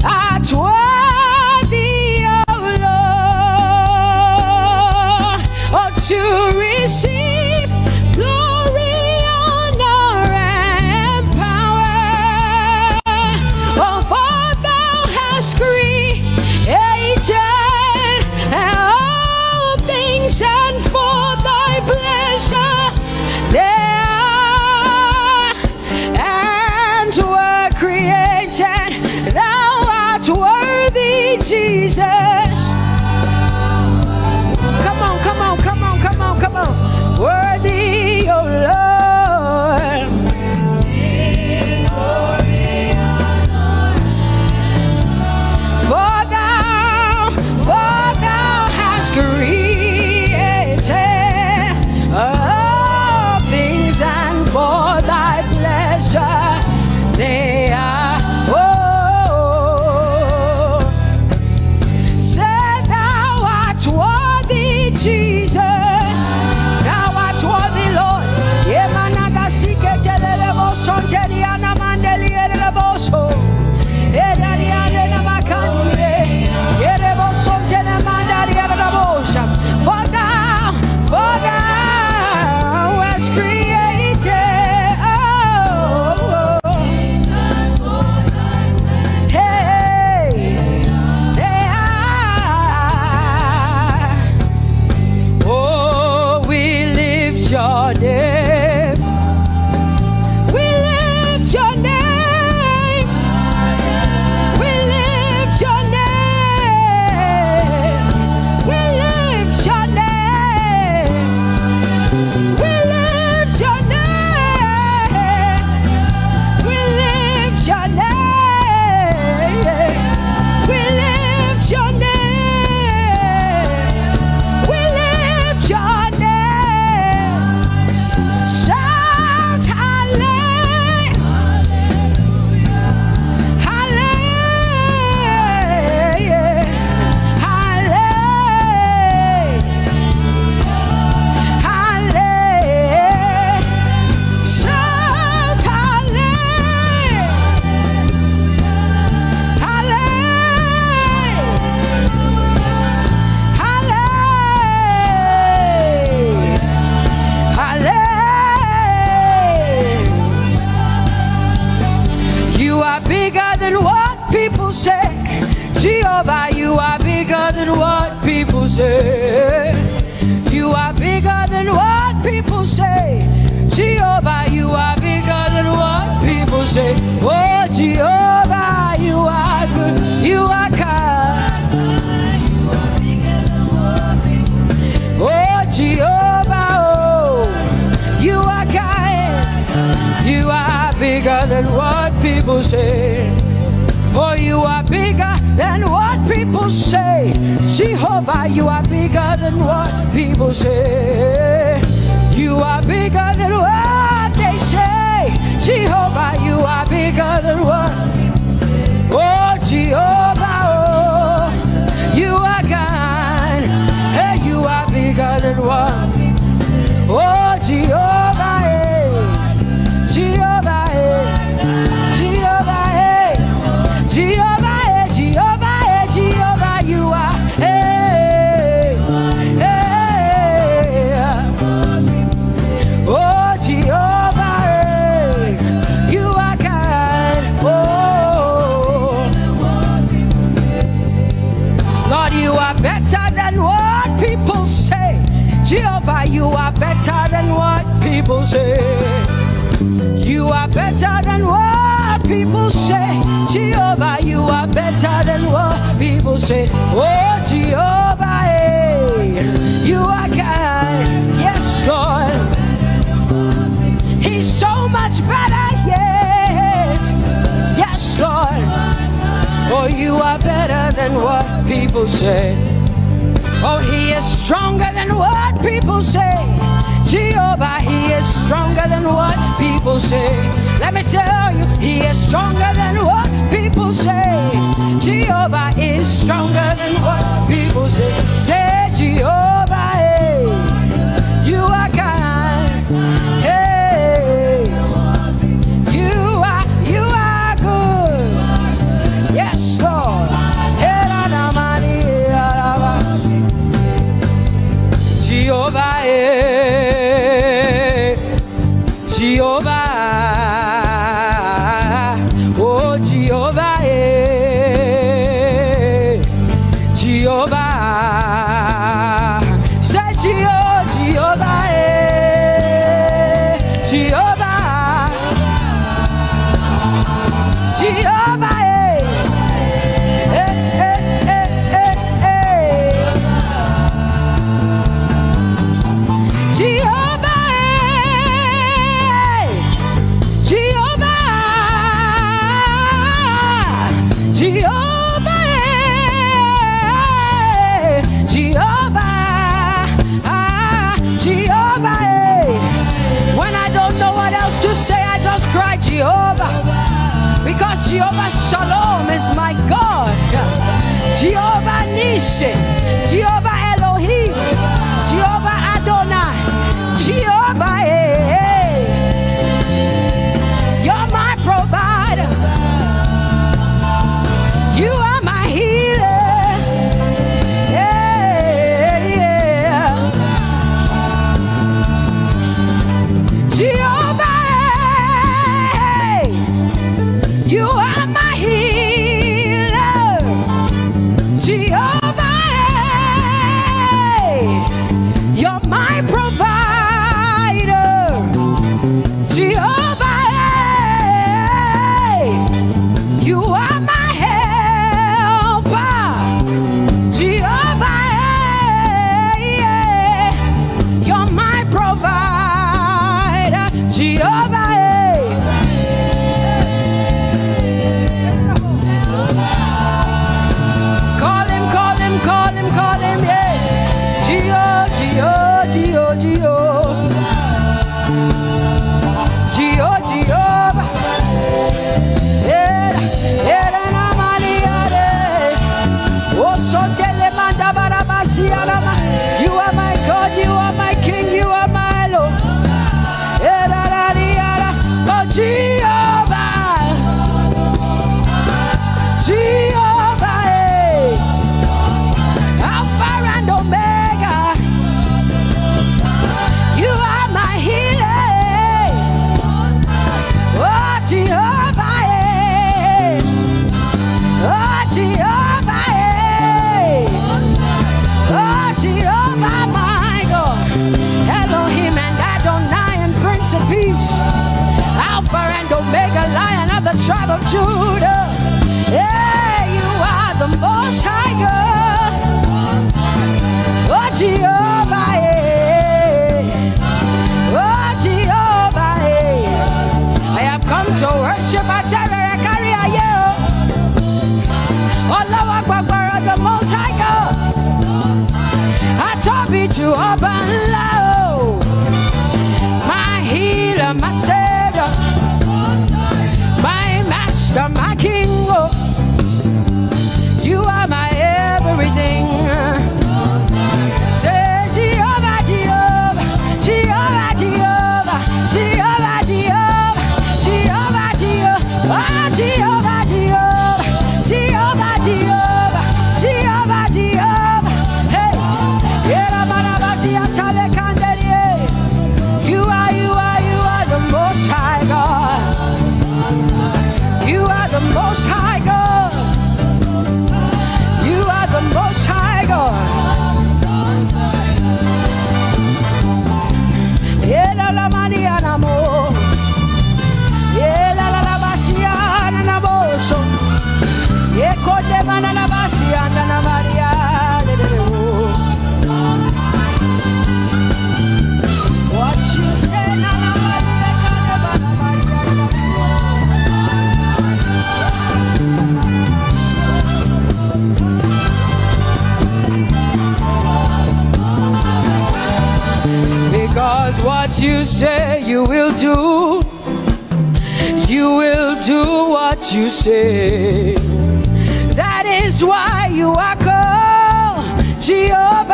art worthy, O Lord, oh, to receive glory, honor, and power. Oh, for thou hast created all things, and for thy pleasure they are and were created. Thou art worthy, Jesus. Come on, come on, come on, come on, come on. Worthy, O Lord. For thou, for thou hast created all things, and for thy pleasure they are. Oh, say, thou art worthy, Jesus. Thou art worthy, Lord. Yemanagasiketelerebosonterianamandeliereboso. Edarianenamakandie. Yerebosontenemandariarabosa. For thou, for thou wast created. Oh, oh, oh. Hey, they are. Oh, we lift your name. We lift your name. We lift your name. We lift your name. We lift your name. We lift your name. We lift your name. We lift your name. Jehovah, you are bigger than what people say. You are bigger than what people say. Jehovah, you are bigger than what people say. Oh, Jehovah, you are good. You are kind. Oh, Jehovah, oh, you are kind. You are bigger than what people say. Oh, you are bigger than what people say. Jehovah, you are bigger than what people say. You are bigger than what they say. Jehovah, you are bigger than what. Oh, Jehovah, oh, you are kind. Hey, you are bigger than what. Oh, Jehovah, hey. Jehovah, hey. Jehovah, hey. Jehovah, hey. Jehovah, hey. Jehovah, you are. Hey. Hey. Oh, Jehovah, hey. You are kind. Oh. Lord, you are better than what people say. Jehovah, you are better than what people say. You are better than what people say. Jehovah, you are better than what people say. Oh, Jehovah, hey, you are kind. Yes, Lord. He's so much better, yeah. Yes, Lord. Oh, you are better than what people say. Oh, he is stronger than what people say. Jehovah, he is stronger than what people say. Let me tell you, he is stronger than what people say. Jehovah is stronger than what people say. Say, Jehovah, hey, you are kind. Hey, you are, you are good. Yes, Lord. Hey, la, la, ma, ni, la, la, ma. Jehovah, eh, Jehovah, oh, Jehovah, eh, Jehovah. Say, Jeho-, Jehovah, eh, Jehovah. Jehovah, eh. Eh, eh, eh, eh, eh. Jehovah, eh. Jehovah. Jehovah, eh. Jehovah. Ah, Jehovah, eh. When I don't know what else to say, I just cry, Jehovah. Because Jehovah Shalom is my God. Jehovah Nissi, Jehovah Elohim, Jehovah Adonai, Jehovah, eh, eh. You're my provider. You are my healer. Yeah, yeah. Jehovah, hey, you are my healer. Jehovah, hey, you're my provider. Jehovah, hey, you are my helper. Jehovah, hey, yeah, you're my provider. Jehovah, hey. Call him, call him, call him, call him, yeah. Geo, Geo, Geo, Geo. Geo, Jehovah. Era, era na maliare. O sotele manda barabasi arama. You are my God, you are my King, you are my Lord. Era, ra, ria, Judah. Hey, you are the most high God. Oh, Jehovah, eh. Oh, Jehovah, eh. I have come to worship. I tell her, I carry a yo. Oh, Lord, the most high God. I told you to open low. My healer, my savior, my master, my king. Oh, you are my everything. Say, Jehovah, Jehovah, Jehovah, Jehovah, Jehovah, Jehovah, Jehovah, Jehovah, oh, Jehovah, Jehovah, Jehovah, Jehovah, Jehovah, Jehovah. Hey, Yera Marabasia Tale Kanderie. You are, you are, you are the most high God. You are the most high God. You are the most high God. Yela la mani anamo. Yela la la basia na boso. Ye kote mana la basia na na maria. What you say na na maria, na na maria, na na maria. Because what you say you will do, you will do what you say. That is why you are called Jehovah.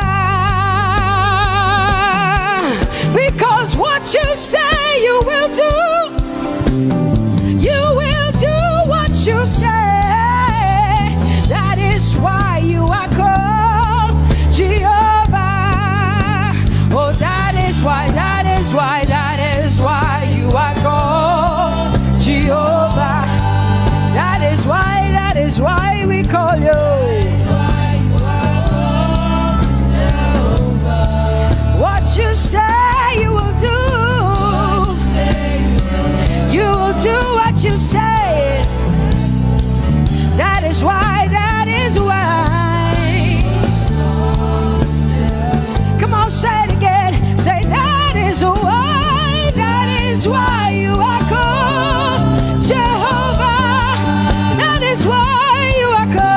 Because what you say you will do, you will do what you say. That is why you are called Jehovah. Oh, that is why, that is why, that is why you are called Jehovah. That is why, that is why we call you. What you say you will do, you will do what you say. That is why, that is why. Come on, say it again. Say, that is why, that is why you are called Jehovah. That is why you are called.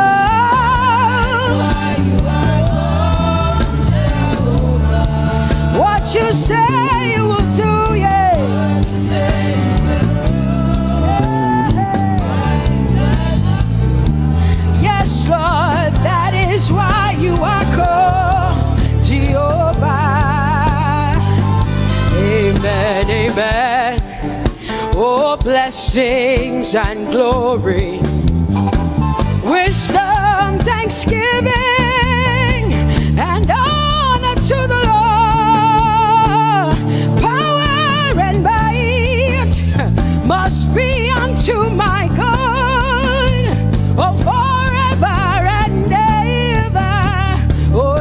What you say you will do, yeah. Yes, Lord, that is why you are called Jehovah. Amen, amen. Oh, blessings and glory, wisdom, thanksgiving, and honor to the Lord. Power and might must be unto my God, oh, forever and ever. Oh,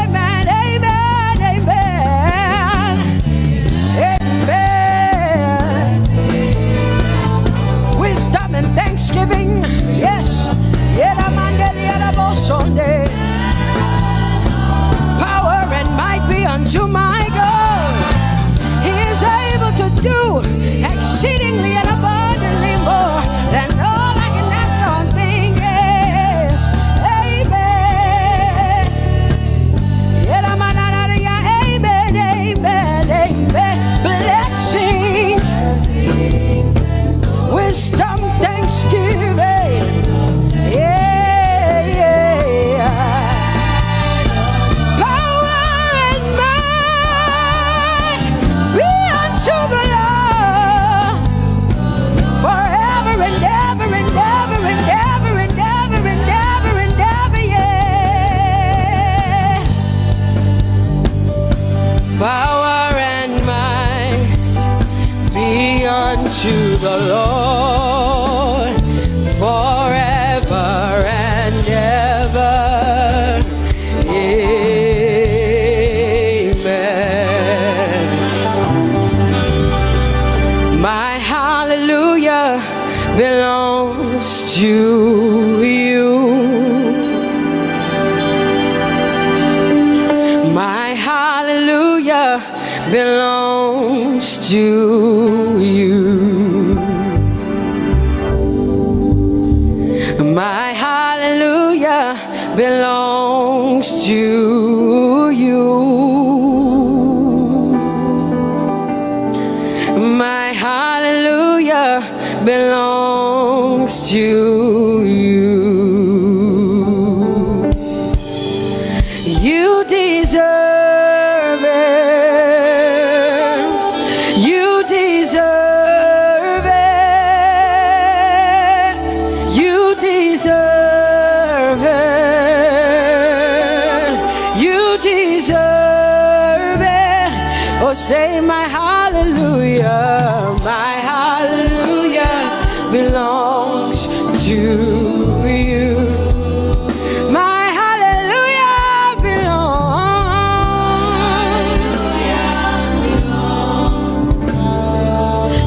amen, amen, amen. Amen. Wisdom and thanksgiving. Yes. Yera mandeli, yera bosonde. Power and might be unto my God. He is able to do exceedingly and abundantly more than all I can ask or think. Yes. Amen. Yera mananaria. Amen, amen, amen. Blessings, wisdom, thanksgiving. Yeah, yeah. Power and might be unto the Lord forever and ever and ever and ever and ever and ever and ever, yeah. Power and might be unto the Lord forever and ever. Amen. My hallelujah to you. My hallelujah belongs to you. My hallelujah belongs to you. My hallelujah belongs to you. You deserve it. You deserve it. You deserve it. You deserve it. Oh, say, my hallelujah, my hallelujah belongs to you. My hallelujah belongs.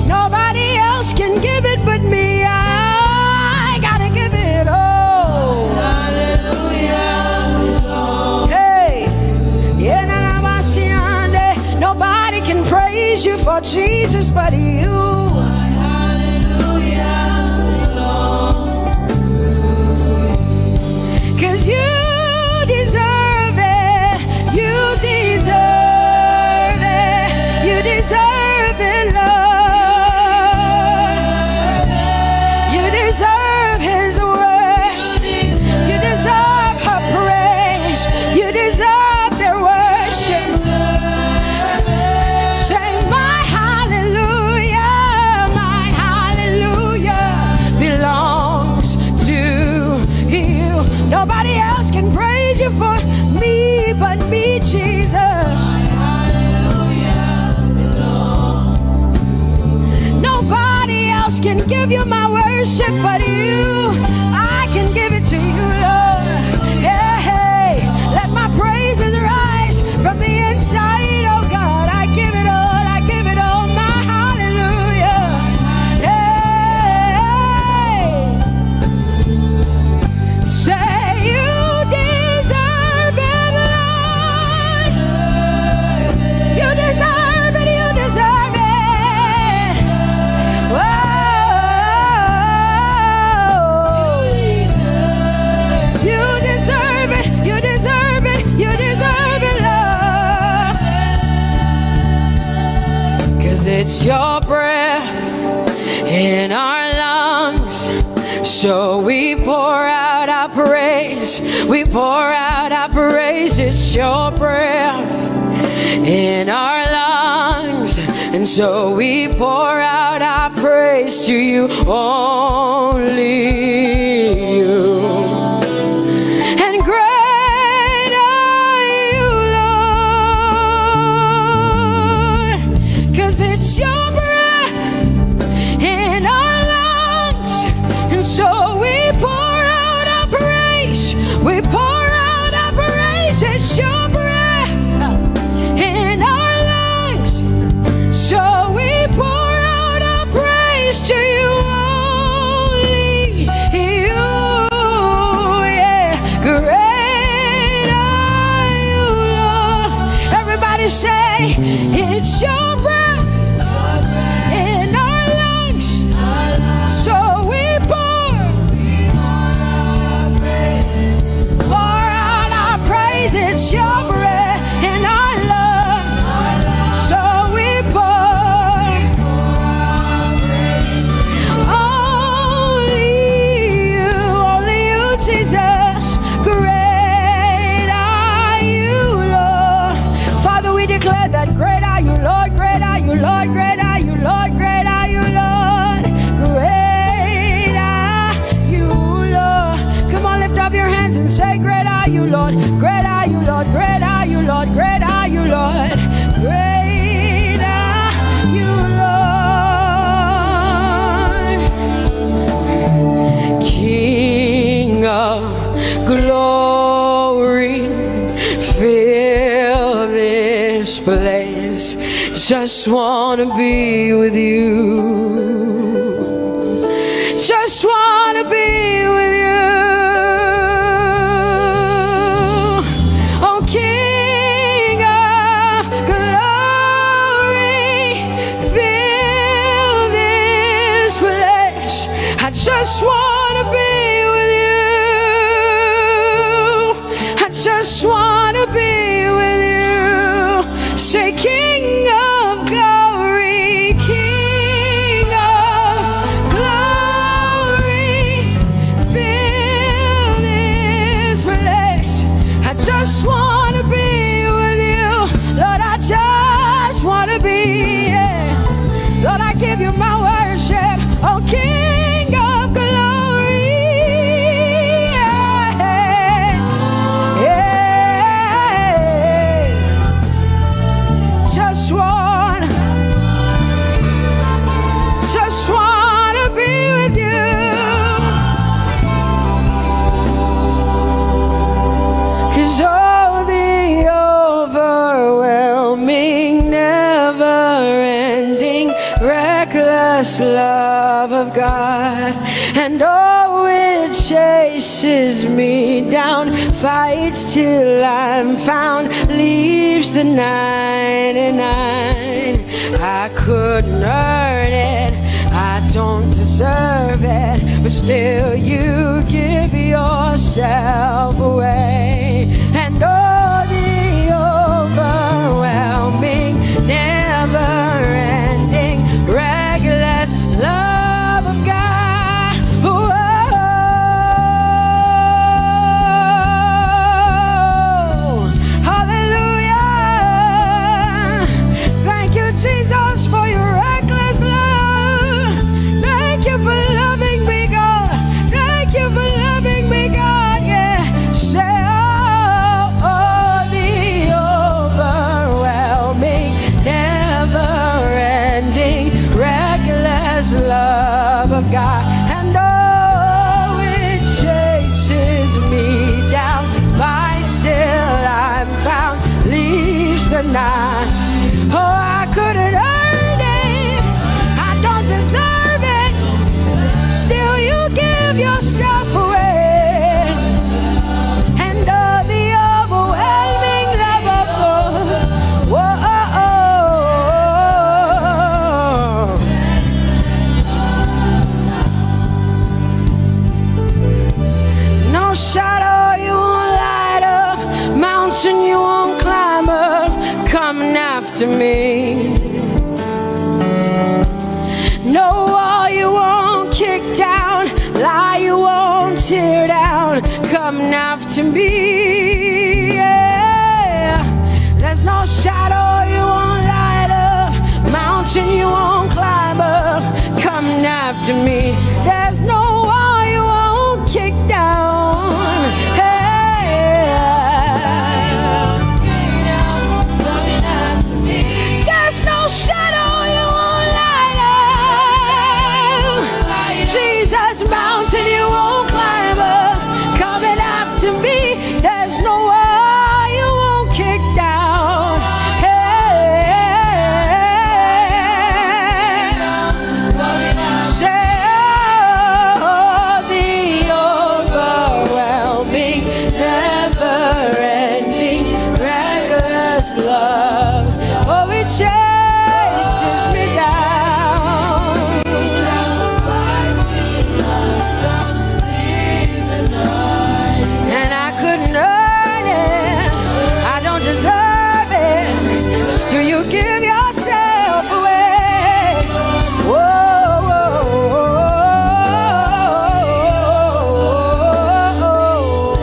Nobody else can give it but me. I gotta give it all. Hey, yeah, na, na, ma, si, ande. Nobody can praise you for Jesus but you. Cause you deserve it. You deserve it. You deserve it, Lord. You deserve his worship. You deserve her praise. You deserve their worship. Say, my hallelujah, my hallelujah belongs to you. Nobody else can praise you for me but me, Jesus. Nobody else can give you my worship but you. I can give it to you, Lord. Yeah, hey, let my praises rise from the inside, oh God. I give it all, I give it all, my hallelujah. Yeah. Say you deserve it, Lord. You deserve it, you deserve it. Whoa. You deserve it, you deserve it, you deserve it, Lord. Cause it's your breath in our lungs. So we pour out our praise. We pour out our praise. It's your breath in our lungs. And so we pour out our praise to you, only you. And great are you, Lord, cause it's your breath in our lungs. And so we pour out our praise. We pour out our praise. It's your breath in our lungs. So we pour out our praise to you, only you. Yeah. Great are you, Lord. Everybody say, it's your breath in our lungs. So we pour, pour out our praise. It's your breath in our lungs. So we pour. Only you, only you, Jesus. Great are you, Lord. Father, we declare that great are you, Lord. Great are you, Lord. Great are you, Lord. Great are you, Lord. Great are you, Lord. Come on, lift up your hands and say, great are you, Lord. Great are you, Lord. Great are you, Lord. Great are you, Lord. Great are you, Lord. King of glory, fill this place. Just wanna be with you. Just wanna be with you. Oh, King of glory, fill this place. I just wanna be with you. I just wanna be with you. Say, King of glory, King of glory, fill this place. I just wanna be with you. Lord, I just wanna be, yeah. Lord, I give you my worship. Oh, King of glory, yeah. Yeah. Just wanna, just wanna be with you. 'Cause oh, the overwhelming, never-ending, reckless love of God, and oh, it chases me down, fights till I'm found, leaves the ninety-nine. I couldn't earn it, I don't deserve it, but still you give yourself away. And oh, the overwhelming, never-ending, reckless love of God. Whoa. Hallelujah. Thank you, Jesus, for your reckless love. Thank you for loving me, God. Thank you for loving me, God. Yeah. Say, oh, oh, the overwhelming, never-ending, reckless love of God. And oh, it chases me down, finds till I'm found, leaves the night. Oh, I couldn't earn it, I don't deserve it. Still, you give yourself away. And oh, the overwhelming love of God. Whoa. No shadow you won't light up, mountain you won't climb up, coming after me. No wall you won't kick down, lie you won't tear down, coming after me. Yeah. There's no shadow you won't light up, mountain you won't climb up, coming after me. There's no wall you won't kick down. Hey. There's no shadow you won't light up. Jesus, mountain you won't climb up, coming after me. There's no wall you won't kick down. Hey. Say, oh, the overwhelming, never-ending, reckless love. Oh, it chases me down. And I couldn't earn it, I don't deserve it. Still, you give yourself away. Whoa, whoa, whoa, whoa, whoa.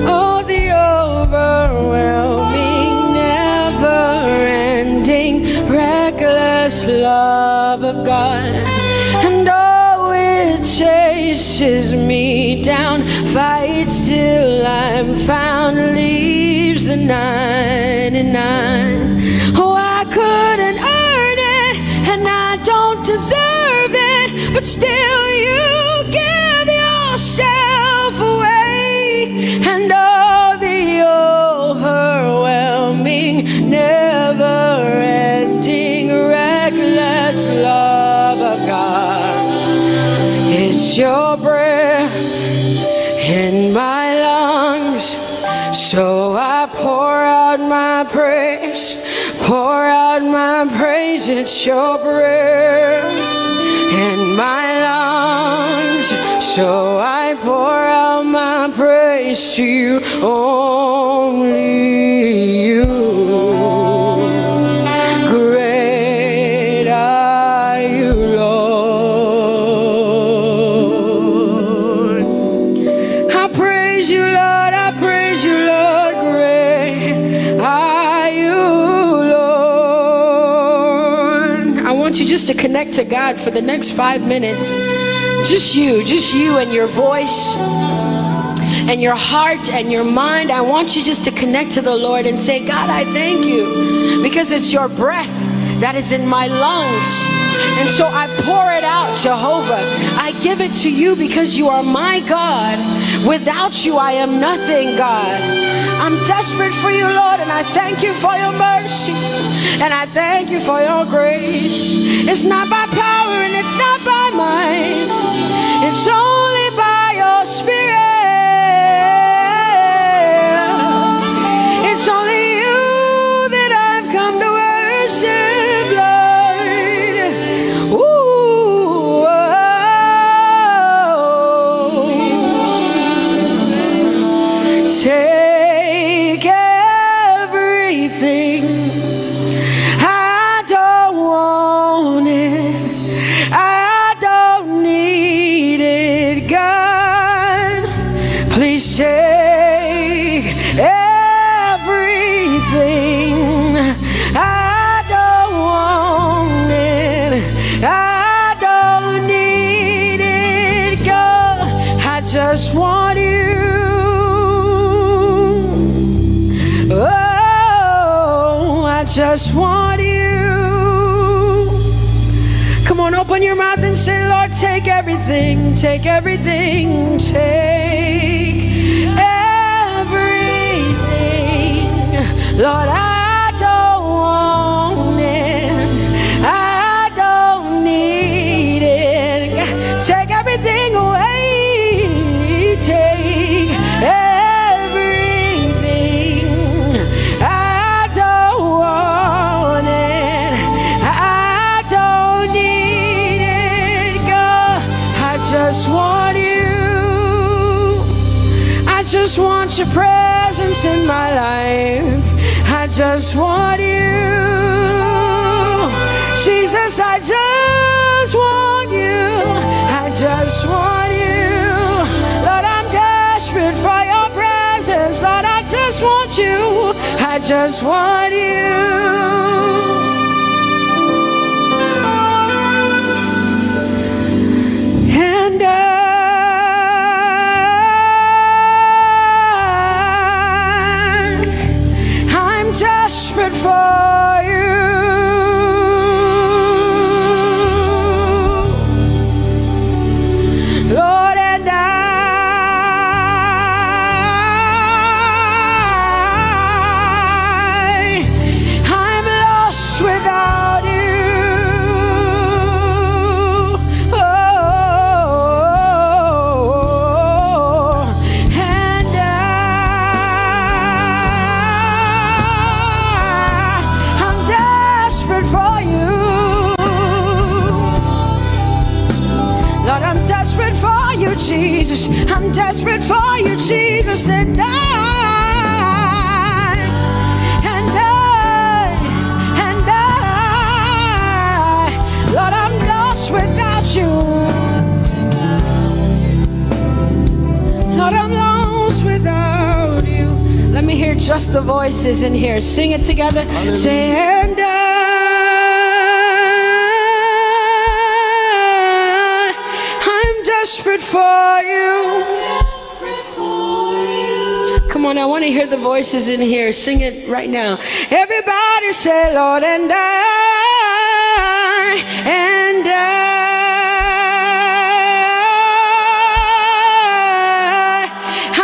Oh, the overwhelming, never-ending, reckless love of God. And oh, it chases me down, fights till I'm found, leaves the ninety-nine. Oh, I couldn't earn it, and I don't deserve it, but still you give yourself away. And oh, the overwhelming, never your breath in my lungs. So I pour out my praise, pour out my praise. It's your breath in my lungs. So I pour out my praise to you, only you. Great are you, Lord. I praise you, Lord. I praise you, Lord. Great are you, Lord. I want you just to connect to God for the next five minutes. Just you, just you and your voice and your heart and your mind. I want you just to connect to the Lord and say, "God, I thank you because it's your breath that is in my lungs. And so I pour it out, Jehovah. I give it to you because you are my God. Without you, I am nothing, God. I'm desperate for you, Lord, and I thank you for your mercy. And I thank you for your grace. It's not by power and it's not by might. It's only by your spirit. It's only you that I've come to worship, Lord. Ooh, oh. Take everything. I don't want it. I don't need it, God. Please take everything. I don't want it. I don't need it, God. I just want you. Oh, I just want you. Come on, open your mouth and say, "Lord, take everything, take everything, take everything. Lord, I don't want it. I don't need it. Take everything away. Take everything. I don't want it. I don't need it, God. I just want you. I just want your presence in my life. I just want you. Jesus, I just want you. I just want you. Lord, I'm desperate for your presence. Lord, I just want you. I just want you." And I, I'm desperate for you, Lord, and I, I'm lost without you. Oh, and I, I'm desperate for you. Lord, I'm desperate for you, Jesus. I'm desperate for you, Jesus. And I, and I, and I, Lord, I'm lost without you. Lord, I'm lost without you. Let me hear just the voices in here. Sing it together. Say, "And I, I'm desperate for you." Come on, I want to hear the voices in here. Sing it right now. Everybody say, "Lord, and I, and I,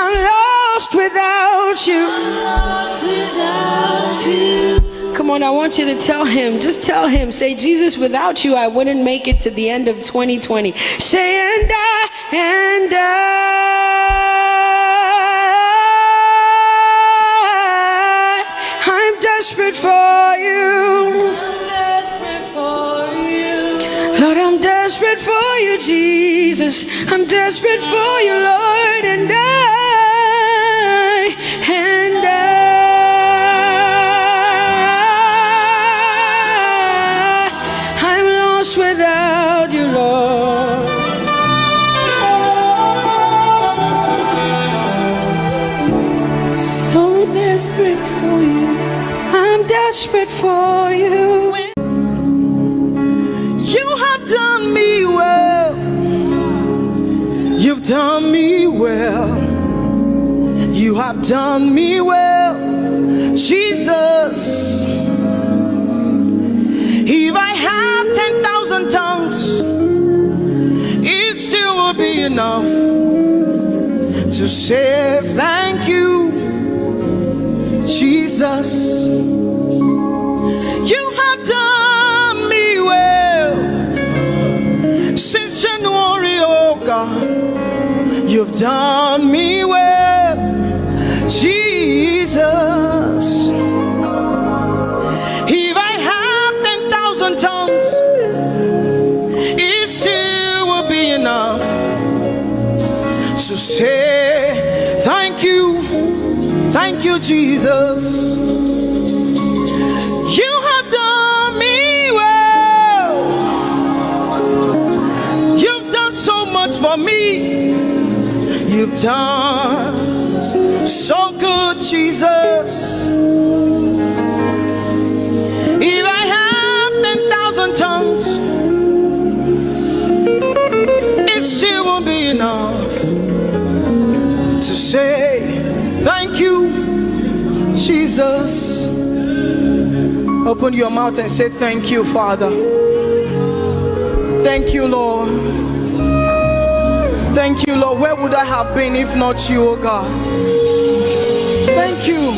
I'm lost without you." Come on, I want you to tell him. Just tell him. Say, "Jesus, without you, I wouldn't make it to the end of twenty twenty." Say, "And I, And I, I'm desperate for you. Lord, I'm desperate for you, Jesus. I'm desperate for you, Lord. And I, and I, I'm lost without you, Lord. So desperate for you. I'm desperate for you. You have done me well. You've done me well. You have done me well, Jesus. If I have ten thousand tongues, it still will be enough to say thank you, Jesus. You have done me well since January, oh God. You've done me well, Jesus. If I have ten thousand tongues, it still will be enough to say thank you, thank you, Jesus. You have done me well. You've done so much for me. You've done so good, Jesus. If I have ten thousand tongues, it still won't be enough to say thank you, Jesus. Open your mouth and say, "Thank you, Father. Thank you, Lord. Thank you, Lord. Where would I have been if not you, oh God? Thank you.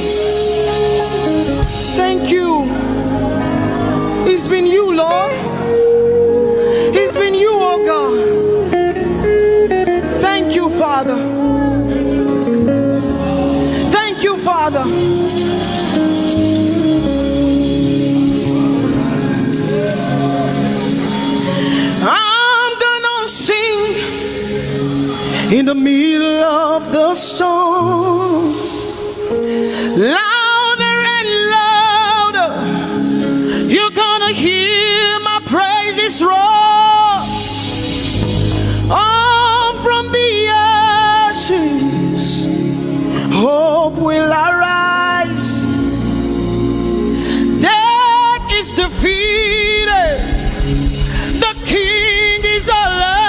Thank you. It's been you, Lord. It's been you, oh God. Thank you, Father. Thank you, Father." I'm gonna sing in the middle of the storm. Louder and louder, you're gonna hear my praises roar. Oh, from the ashes, hope will arise. Death is defeated. The King is alive.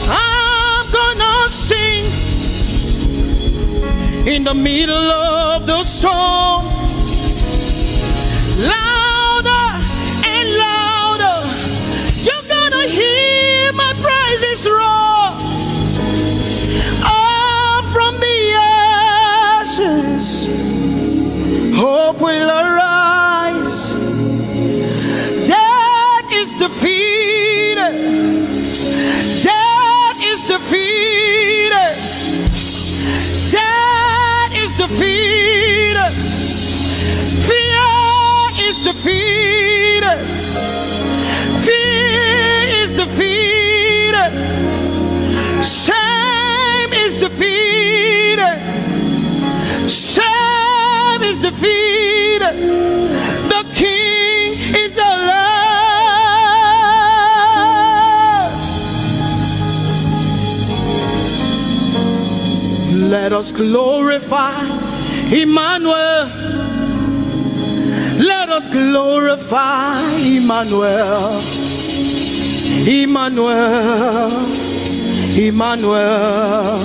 I'm gonna sing in the middle of the storm. Louder and louder, you're gonna hear my praises roar. Up from the ashes, hope will arise. Death is defeated. Death is defeated. Death is defeated. Fear is defeated. Fear is defeated. Shame is defeated. Shame is defeated. The King is alive. Let us glorify Emmanuel. Let us glorify Emmanuel. Emmanuel. Emmanuel.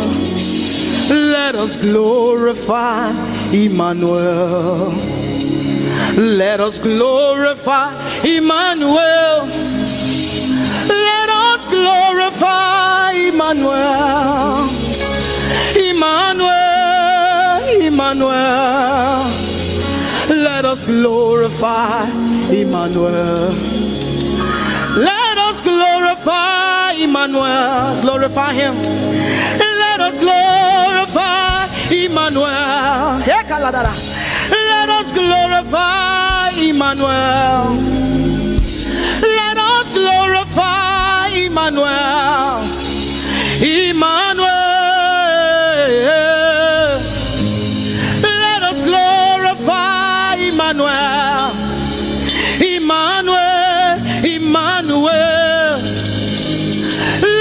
Let us glorify Emmanuel. Let us glorify Emmanuel. Let us glorify Emmanuel. Emmanuel, Emmanuel. Let us glorify Emmanuel. Glorify Emmanuel. Glorify him. Let us glorify Emmanuel. Hey, kaladara. Let us glorify Emmanuel. Let us glorify Emmanuel. Emmanuel. Let us glorify Emmanuel. Emmanuel, Emmanuel.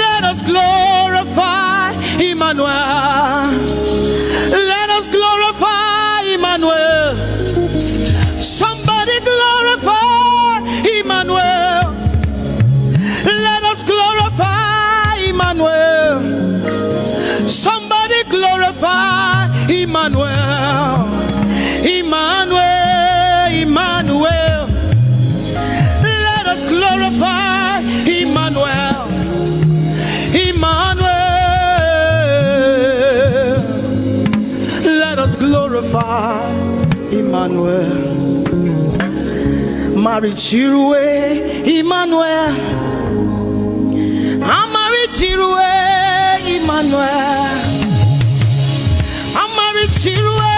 Let us glorify Emmanuel. Let us glorify Emmanuel. Somebody glorify Emmanuel. Let us glorify Emmanuel. Somebody glorify Emmanuel. Emmanuel, Emmanuel. Let us glorify Emmanuel. Emmanuel. Let us glorify Emmanuel. Marichirue Emmanuel. Amarichirue Emmanuel. Amarichirue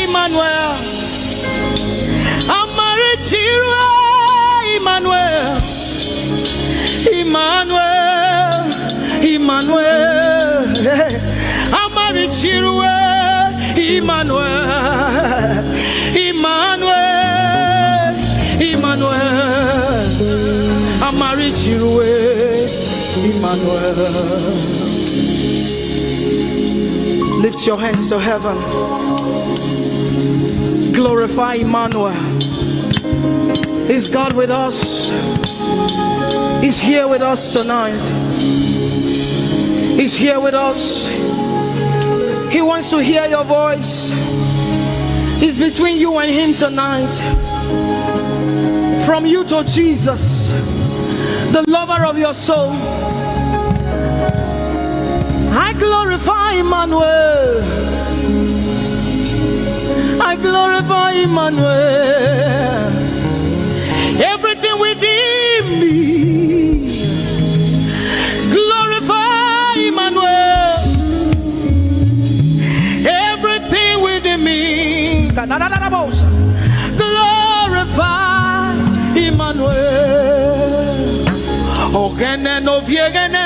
Emmanuel. Amarichirue Emmanuel. Emmanuel, Emmanuel. Amarichirue Emmanuel. Emmanuel, Emmanuel. Amarichirue Emmanuel. Lift your hands to heaven. Glorify Emmanuel. Is God with us? He's here with us tonight. He's here with us. He wants to hear your voice. It's between you and him tonight. From you to Jesus, the lover of your soul. I glorify Emmanuel. I glorify Emmanuel. Everything within me, glorify Emmanuel. Everything within me, glorify Emmanuel. Ogene no viegene.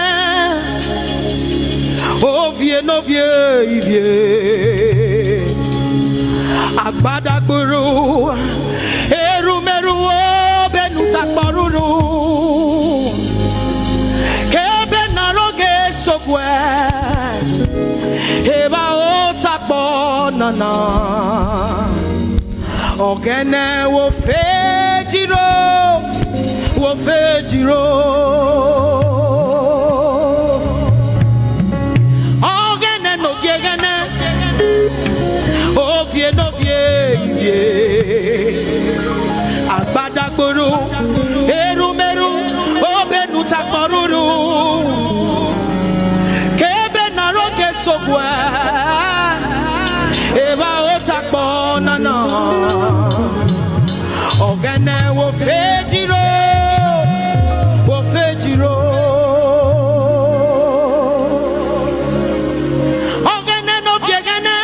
Ovie no vie ivie. Agbadagburu. Erumeru obenu takporuru. Kebe na roge sokwe. Eba o takpo nana. Ogene wo fejiro, wo fejiro. Ogene no gegene, ovie no vie ivie. Agbadagburu, erumeru, obenu takporuru. Kebe na roge sokwe. Eba o takpo nana. Ogene wo fejiro, wo fejiro. Ogene no viegene,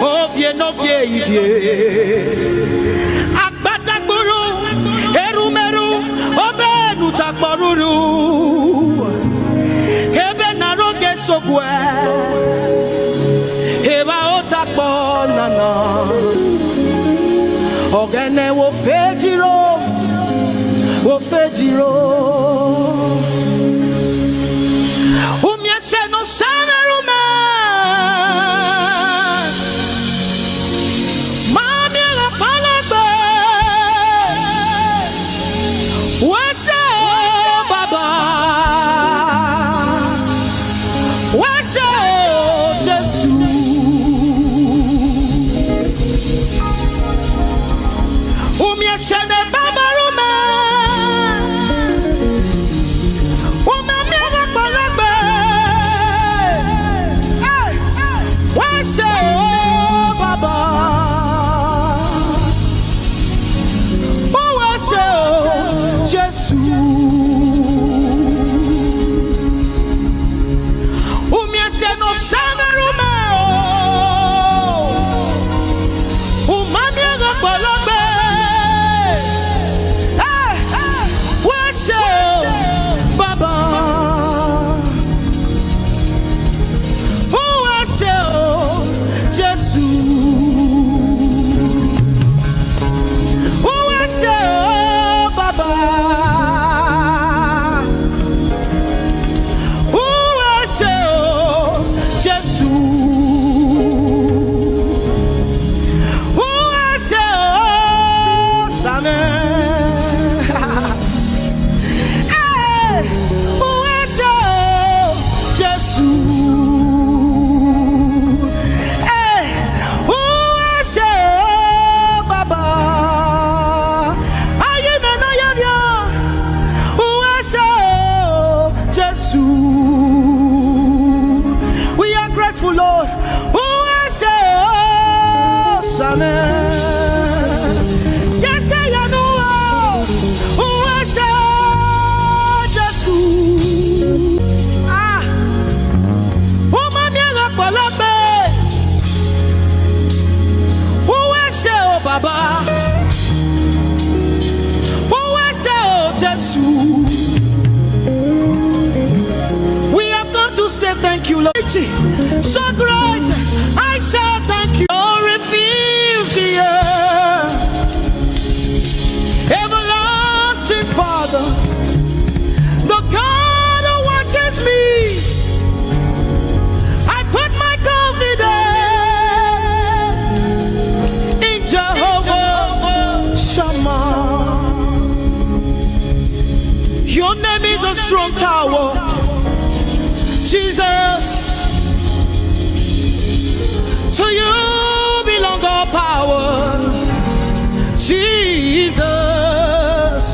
ovie no vie ivie. Agbadagburu, erumeru, obenu takporuru. Ebe na roge sokwe. Eba o takpo nana. Ogene wo fejiro. Wo fejiro. Umia se no sana rume. Mami la palagbe. What's up, Baba? What's up, Jesus? Umia se me Baba rume. Amen. Yes, I know. Who was Jesus? Ah. Ó máa mi ẹ̀rọ pọ̀lọ́pẹ́. Who was, oh, Baba? Who was, oh, Jesus? We have come to say thank you, Lord. So great, I say thank you. Glory fills the earth. Everlasting Father, the God who watches me, I put my confidence in Jehovah Shammah. Your name is a strong tower. Jesus, to you belong all power. Jesus,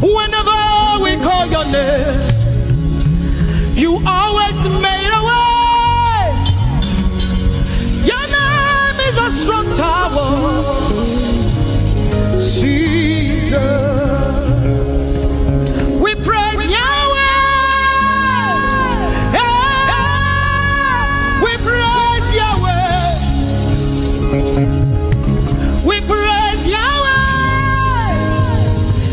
whenever we call your name, you always made a way. Your name is a strong tower. Jesus. We praise Yahweh. Yeah. We praise Yahweh. We praise Yahweh.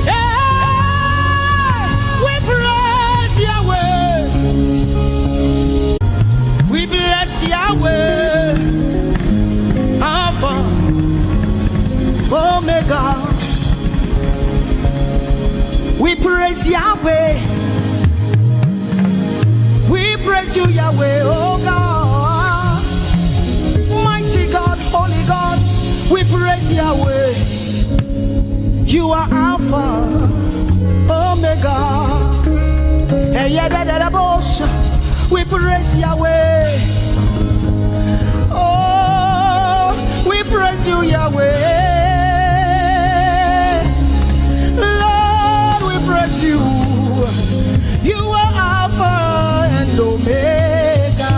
Yeah. We praise Yahweh. We bless Yahweh. Alpha, Omega. We praise Yahweh. We praise you, Yahweh, oh God. Mighty God, holy God, we praise Yahweh. You are Alpha, Omega. Eh, yeah, da, da, da, boss. We praise Yahweh. Oh, we praise you, Yahweh. Lord, we praise you. You are Alpha and Omega.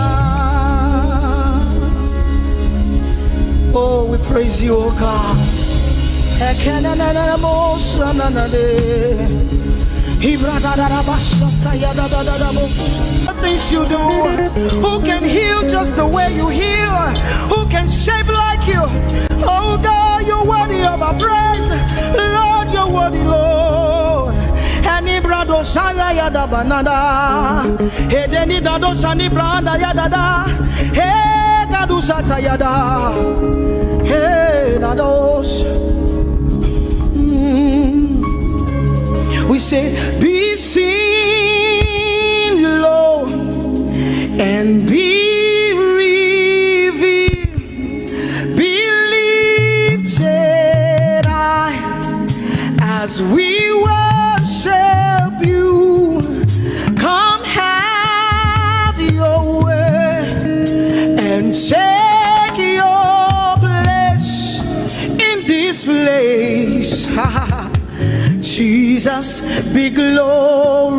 Oh, we praise you, oh God. Ekenananamosananade. Ibradadarabasatayadadadadabo. The things you do, who can heal just the way you heal? Who can shape like you? Oh God, you're worthy of our praise. Lord, you're worthy, Lord. Enibrado sala yada banada. Edeni dado sani branda yada da. He gadu sata yada. He dados. Mm. We say, be seen, Lord, and be revealed. Be lifted high as we worship you. Come have your way and take your place in this place. Jesus, be glorified,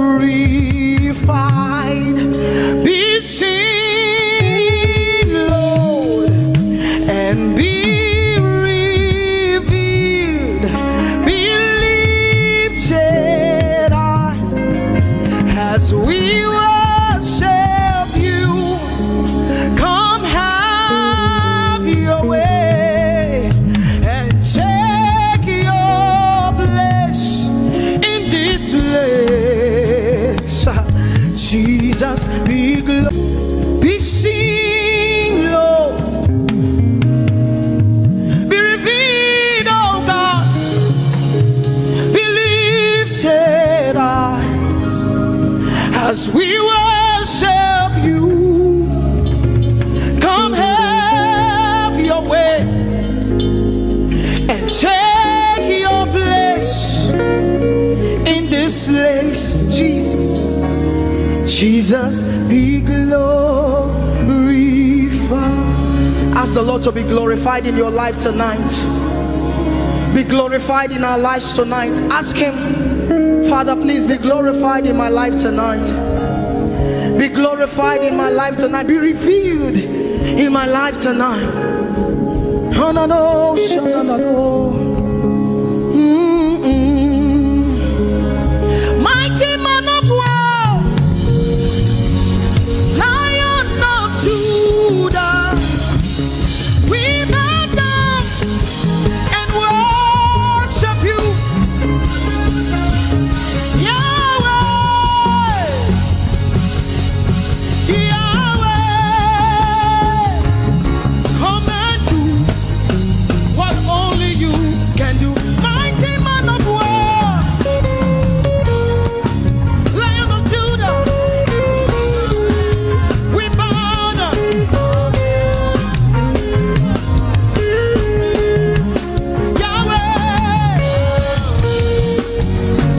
be seen, Lord, and be revealed, be lifted high as we worship you. Come have your way and take your place in this place. Jesus, be glo-, be seen, Lord. Be revealed, oh God. Be lifted high as we worship you. Come have your way and take your place in this place, Jesus. Jesus, be glorified. Ask the Lord to be glorified in your life tonight. Be glorified in our lives tonight. Ask Him, Father, please be glorified in my life tonight. Be glorified in my life tonight. Be revealed in my life tonight. Shanano, shanano. Mm-mm. Mighty man of war, Lion of Judah, we bow down and worship you. Yahweh, Yahweh, come and do what only you can do. Mighty man of war, Lion of Judah, we bow down. Yahweh,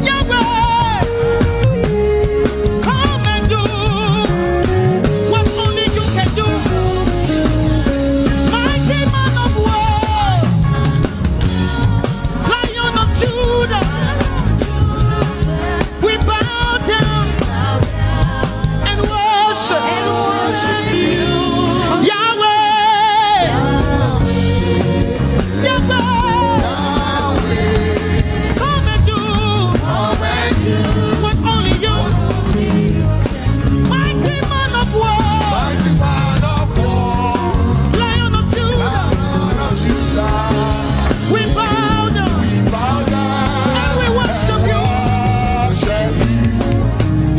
Yahweh, come and do what only you can do. Mighty man of war, Lion of Judah, we bow down and worship, and worship you. Yahweh, Yahweh, come and do what only you. Mighty man of war, Lion of Judah, we bow down and we worship you.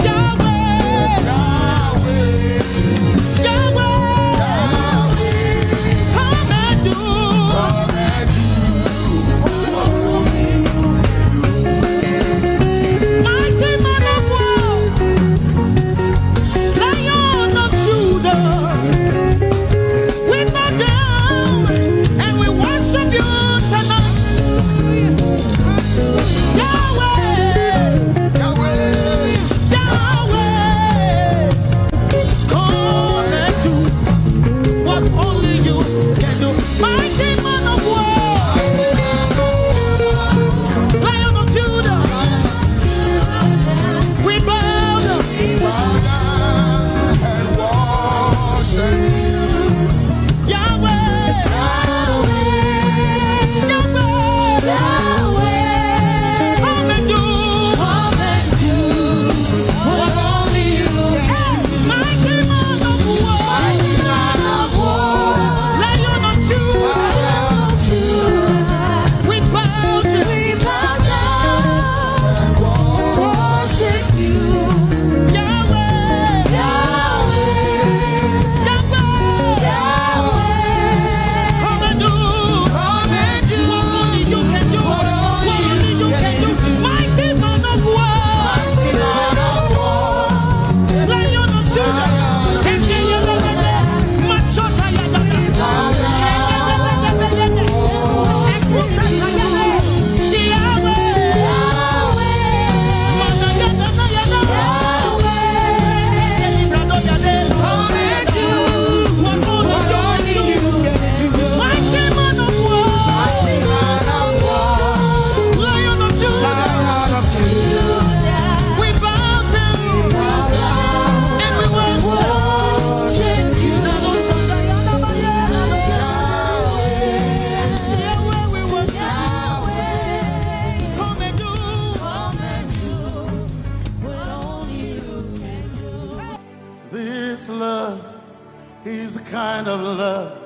Yahweh, Yahweh, come and do. Mighty man of war, Lion of Judah, we bow down and we worship you tonight. Yahweh, Yahweh, come and do what only you can do. Mighty man of war, Lion of Judah, we bow down. We bow down and worship you. Yahweh, Yahweh, Yahweh, come and do, come and do what only you can do. Mighty man of war, Lion of Judah, we bow down. We bow down and worship you. Yahweh, Yahweh, Yahweh, Yahweh, come and do, come and do what only you can do. What only you can do. Mighty man of war, mighty man of war, Lion of Judah. This love is the kind of love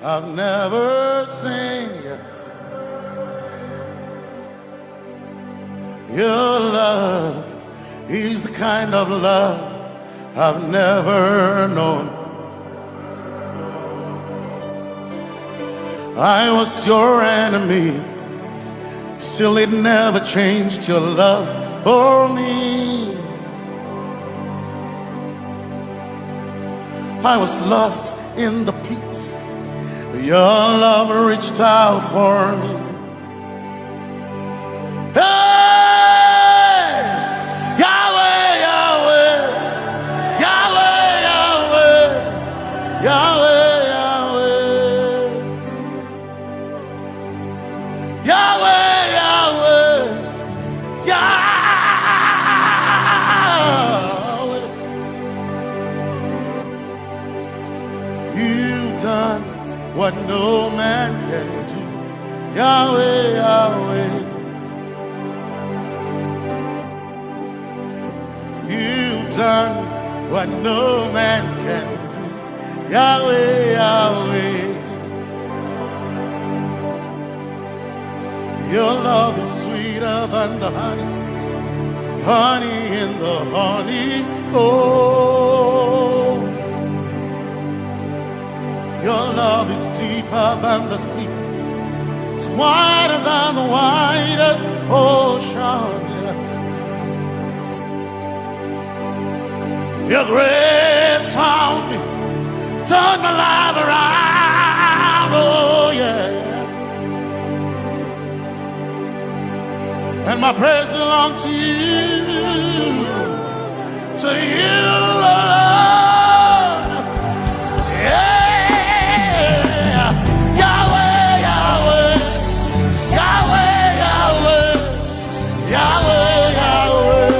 I've never seen yet. Your love is the kind of love I've never known. I was your enemy, still it never changed your love for me. I was lost in the pits, but your love reached out for me. Hey! Yahweh, Yahweh, Yahweh, Yahweh, Yahweh, Yahweh, Yahweh, Yahweh. You've done what no man Done what no man can do. Yahweh, Yahweh. Your love is sweeter than the honey, honey in the honey. Oh, your love is deeper than the sea. It's wider than the widest ocean. Your grace found me, turned my life around. Oh, yeah. And my praise belongs to you, to you alone. Yeah. Yahweh, Yahweh, Yahweh, Yahweh. Yahweh, Yahweh.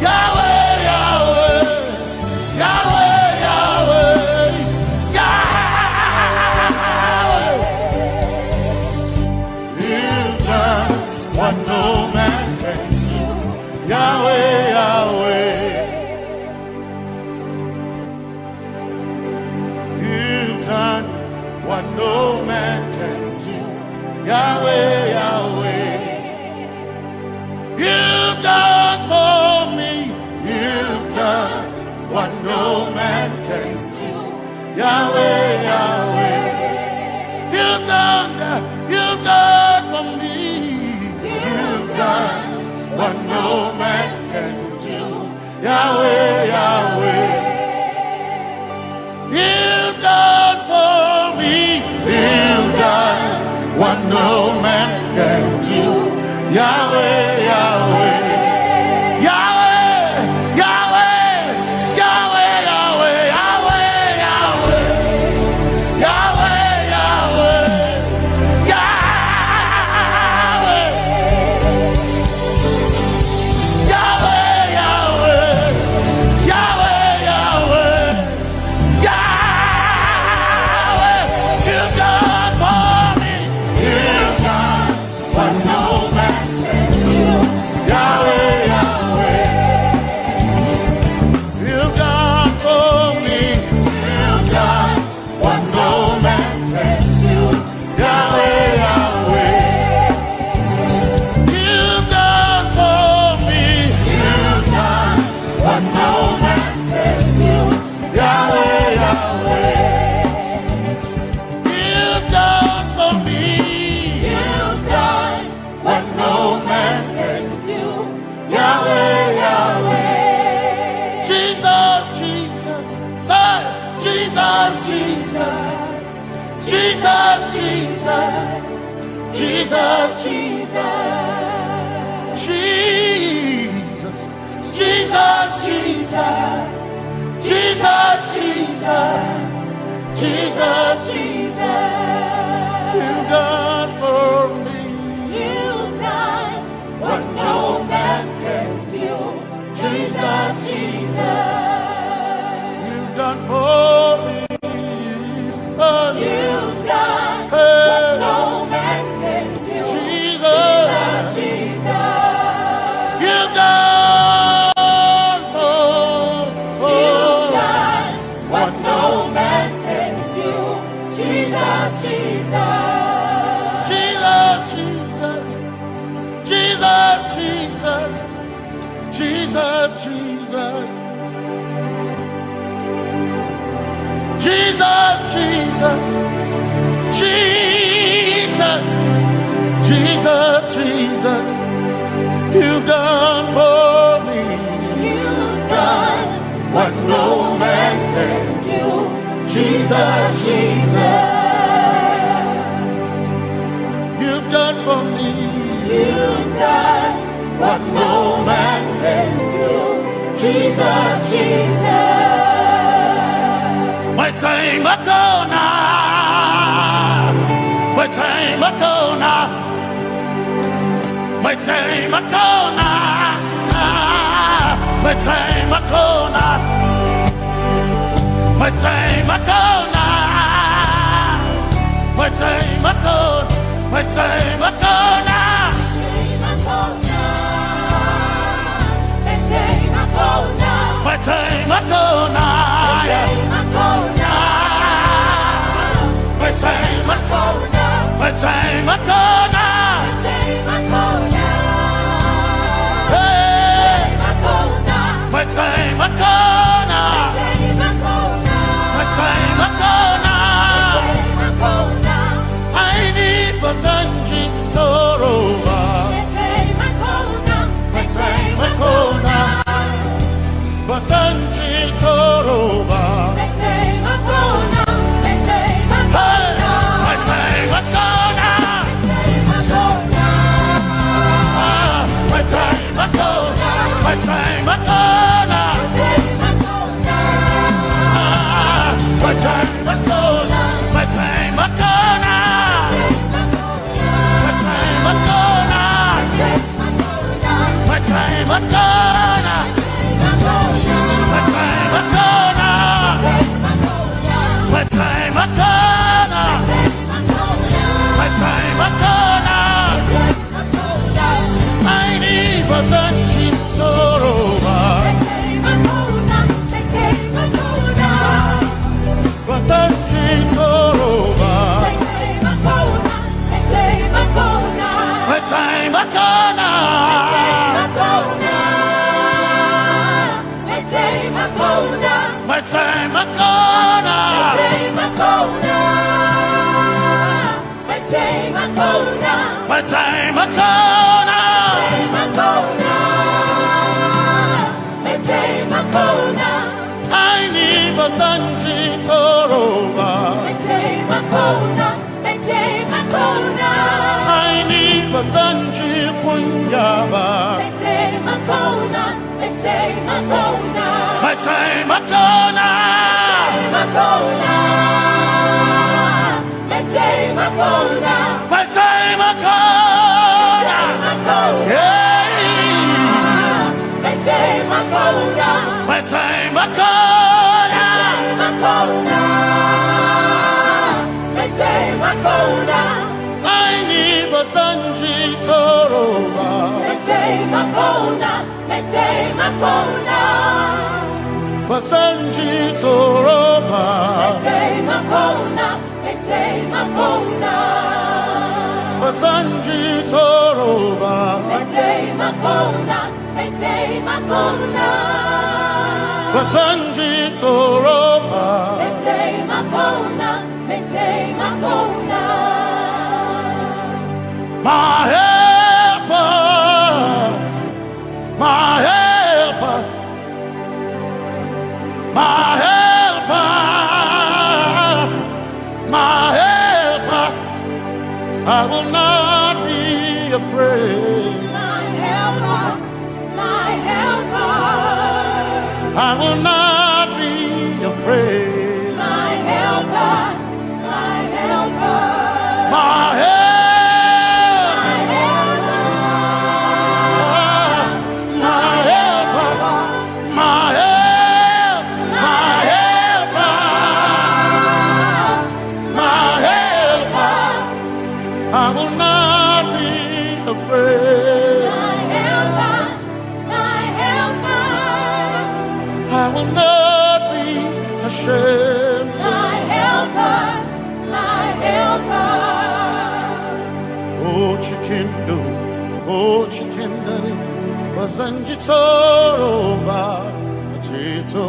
Yahweh, Yahweh. Yahweh, Yahweh. Yahweh. You've done what no man can do. Yahweh, Yahweh. You've done what no man can do. Yahweh, Yahweh. You've done for me. You've done what no man can do. Yahweh, Yahweh. You've done, you've done for me. You've done what no man can do. Yahweh, Yahweh. You've done for me. You've done what no man can do. Yahweh, Yahweh. Yahweh, Yahweh. Yahweh, Yahweh, Yahweh, Yahweh. Yahweh, Yahweh. Yahweh. Yahweh, Yahweh. Yahweh, Yahweh. Yahweh, you've done for me. You've done what no man can do. Yahweh, Yahweh. You've done for me. You've done what no man can do. Yahweh, Yahweh. You've done for me. You've done what no man can do. Yahweh, Yahweh. You've done for me. You've done what no man can do. Yahweh, Yahweh. Jesus, Jesus. Say, Jesus, Jesus. Jesus, Jesus. Jesus, Jesus. Jesus. Jesus, Jesus. Jesus, Jesus. Jesus, Jesus. You've done for me. You've done what no man can do. Jesus, Jesus. You've done for me. Oh. You've done, hey, what no man can do. Jesus. Jesus, Jesus. You've done for, oh, you've done what no man can do. Jesus, Jesus. Jesus, Jesus. Jesus, Jesus. Jesus, Jesus. Jesus, Jesus. Jesus. Jesus, Jesus. You've done for me. You've done what no man can do. Jesus, Jesus. You've done for me. You've done what no man can do. Jesus, Jesus. Mai taimako na. Mai taimako na. Mai taimako na. Mai taimako na. Mai taimako na. Mai taimako. Mai taimako na. Hey, Makona. Hey, Makona. Aini bazanji toroba. Makona. Bazanji toroba. Hey, Makona. Ah, Makona. Makona. Ah, Makona. Makona. Aini bazanji toroba. Bazanji toroba. Makona. Makona. Makona. Aini bazanji toroba. Aini bazanji kunyaba. Makona. Makona. Hey. Makona. Aini bazanji toroba. Bazanji toroba. Bazanji toroba. Bazanji toroba. My helper, my helper, my helper, my helper. I will not be afraid. My helper, my helper. I will not be afraid. My helper, my helper. My help. My helper. My helper. My help. My helper. My helper. I will not be afraid. My helper, my helper. I will not be ashamed. My helper, my helper. Oh, chikindo, oh, chikindari, bazanji toroba, chito.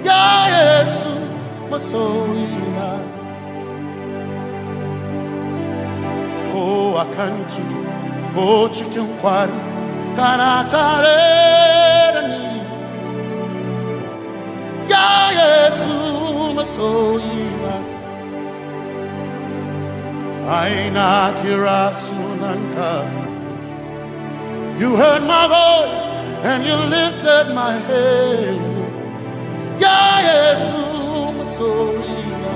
Ya Yesu, masoima. Ko a kan tudu, ko cikin kwari, kana tare da ni. Ya Yesu masoyina, ai na kira sunanka. You heard my voice and you lifted my head. Ya Yesu masoyina,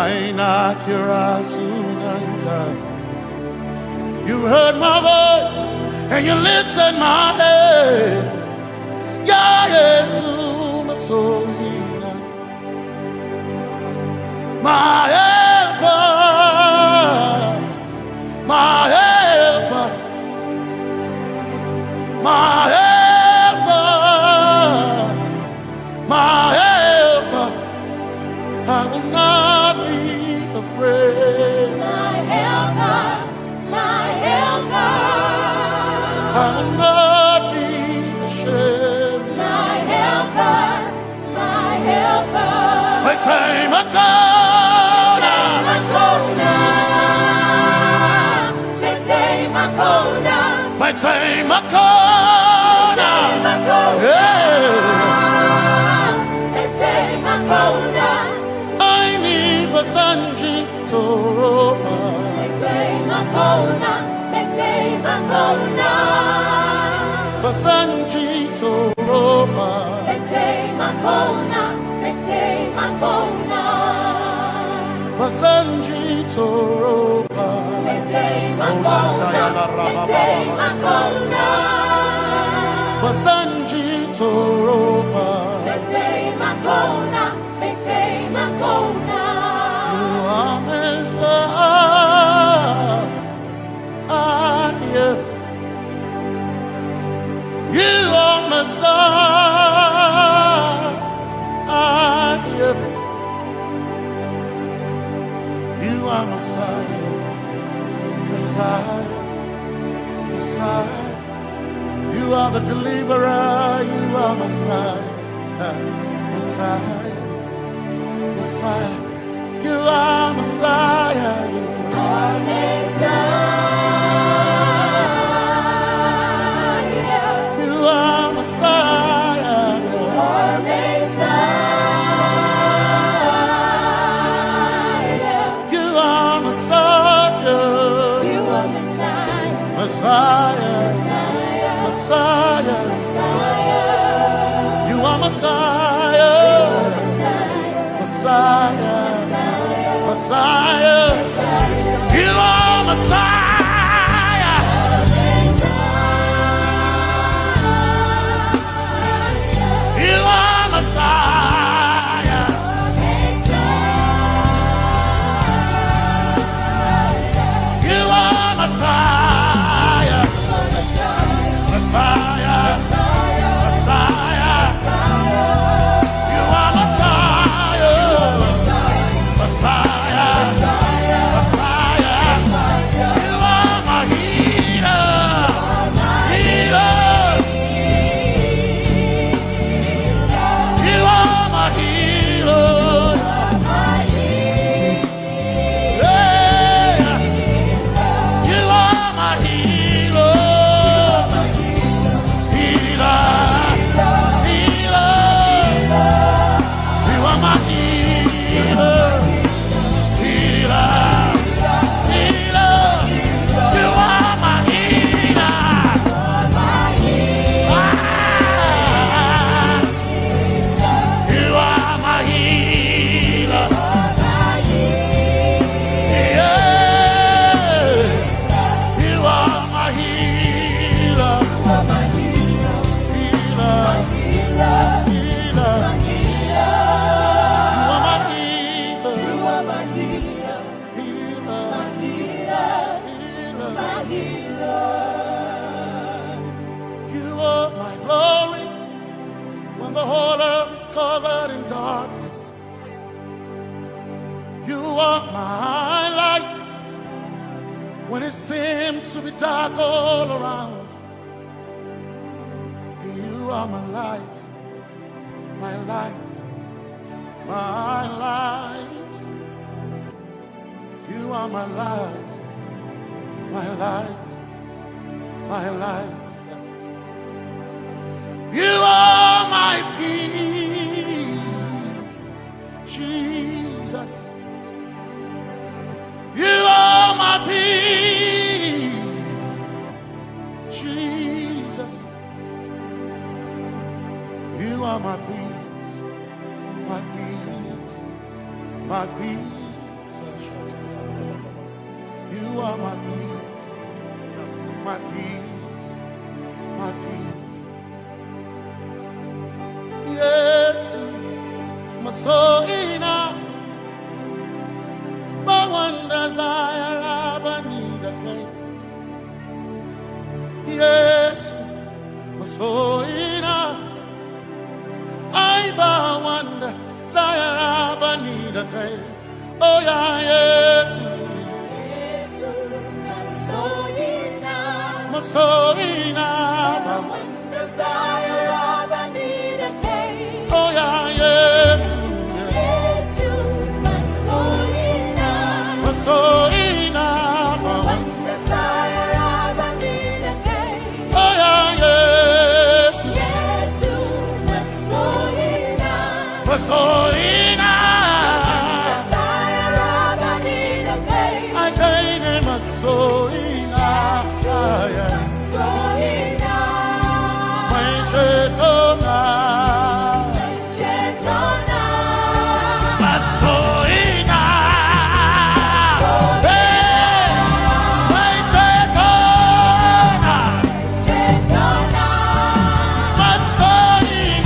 ai na kira sunanka. You heard my voice and you lifted my head. Ya Yesu masoyina, my helper, my helper, my helper, my helper. I will not be I will not be ashamed. My helper, my helper. Mete makona. Mete makona. Mete makona. Mete makona. Yeah. Mete makona. Ai ni basanji toroba. Mete makona. Mete makona. Basanji toroba. Mete makona. Mete makona. Basanji toroba. Mete makona. Mete makona. Basanji toroba. Mete makona. Mete makona. You are Messiah. You are Messiah. You are Messiah. Messiah. Messiah. You are the deliverer. You are Messiah. Messiah. Messiah. You are Messiah. You are Messiah. You are Messiah. You are Messiah. You are Messiah. You are Messiah. Messiah. Messiah. Messiah. You are Messiah. Messiah. Messiah. You are Messiah. You are Messiah. You are Messiah. Messiah. Messiah. You are Messiah. Messiah. Messiah. You are my healer. Healer. You are my healer. Yeah. You are my healer. Healer. Healer. You are my healer. Healer. Healer. You are my healer. Ah. You are my healer. Yeah. You are my healer. Healer. Healer. You are my healer. Healer. Healer. You are my glory. When the whole earth is covered in darkness, you are my light. When it seems to be dark all around, you are my light, my light, my light. You are my light, my light, my light. You are my peace, Jesus. You are my peace, Jesus. You are my peace, my peace, my peace. You are my peace, my peace, my peace. Yesu, masoina, bawanda zayara bani da kai. Yesu, masoina, ai bawanda zayara bani da kai. Oh yeah, Yesu. Yesu, masoina. Masoina. Oh, yeah, yes. Masoina. Oh, yeah, yes. Masoina. I came in Masoina. Masoina. Masoina. Hey, Masoina.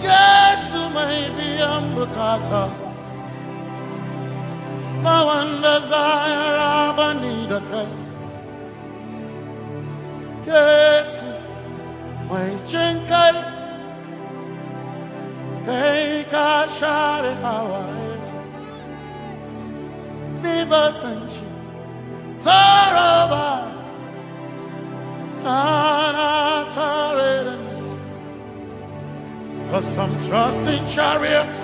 Yesu mai biyan bukata. Mawanda zayara bani da kai. Yesu mai jin kai. Kai ka share hawaye. Ni ba san shi tsoro ba. Ana tare da ni. 'Cause some trust in chariots,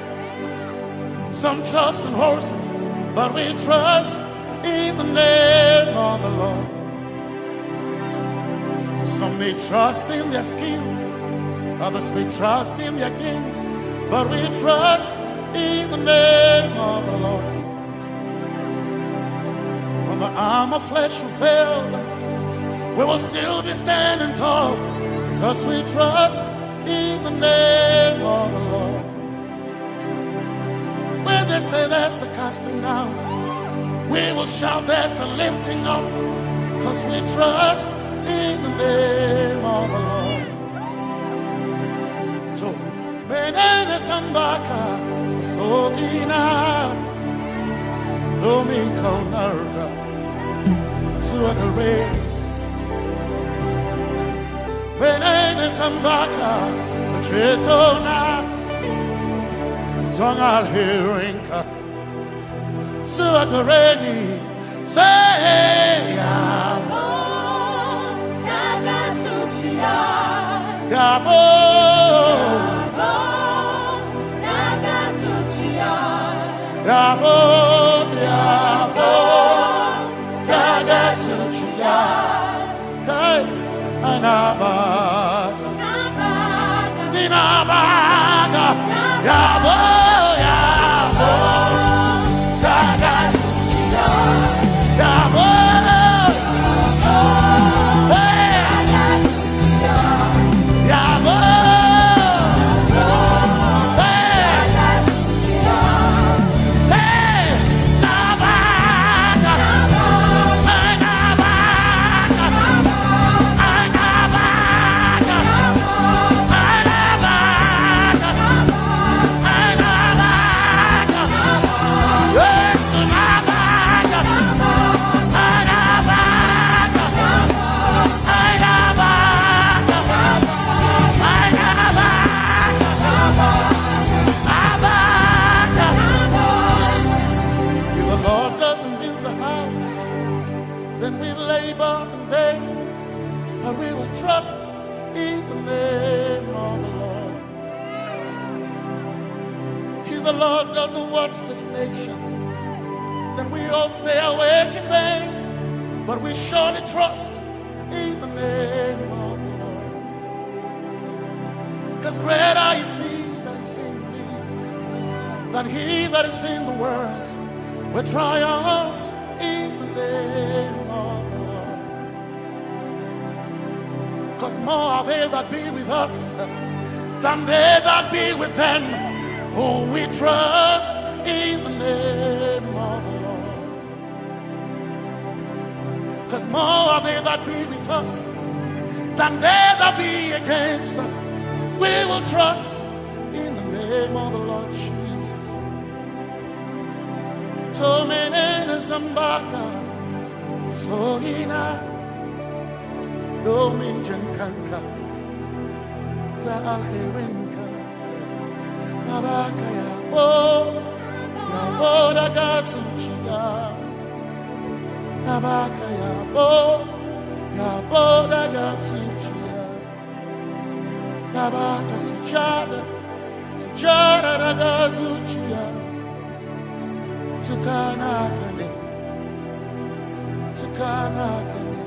some trust in horses, but we trust in the name of the Lord. Some may trust in their skills, others may trust in their gifts, but we trust in the name of the Lord. When the arm of flesh will fail, we will still be standing tall, 'cause we trust in the name of the Lord. When they say there's a casting down, we will shout there's a lifting up, 'cause we trust in the name of the Lord. So, menene sambaka, sogina, domin kaunarka, zuwa gare. Menene sambaka, cetona, zong alherinka, zuwa gare ni. Say, yabo, daga zuciya. Yabo. Yabo, daga zuciya. Yabo, yabo, daga zuciya. Kai, ana ba. Ni na baka, yabo, yabo, daga zuciya, yabo, God doesn't build the house, then we labor in vain, but we will trust in the name of the Lord. If the Lord doesn't watch this nation, then we all stay awake in vain, but we surely trust in the name of the Lord. Because greater is he that is in me than he that is in the world. We triumph in the name of the Lord. Because more are they that be with us than they that be with them. Who we trust in the name of the Lord. Because more are they that be with us than they that be against us. We will trust in the name of the Lord Jesus. Tomenene zambaka, sohina, domin jankanka, ta alherinka. Na baka yabo, yabo daga zuciya. Na baka yabo, yabo daga zuciya. Na baka sujada, sujada daga zuciya. Tukana kane, tukana kane.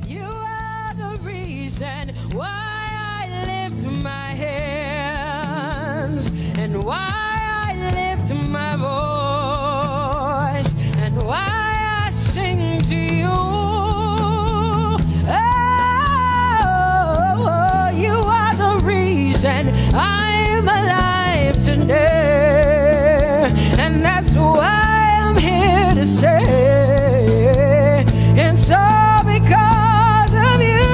You are the reason why I lift my hands and why I lift my voice and why I sing to you. Oh, you are the reason I'm alive today. And that's why I'm here to say it's all because of you.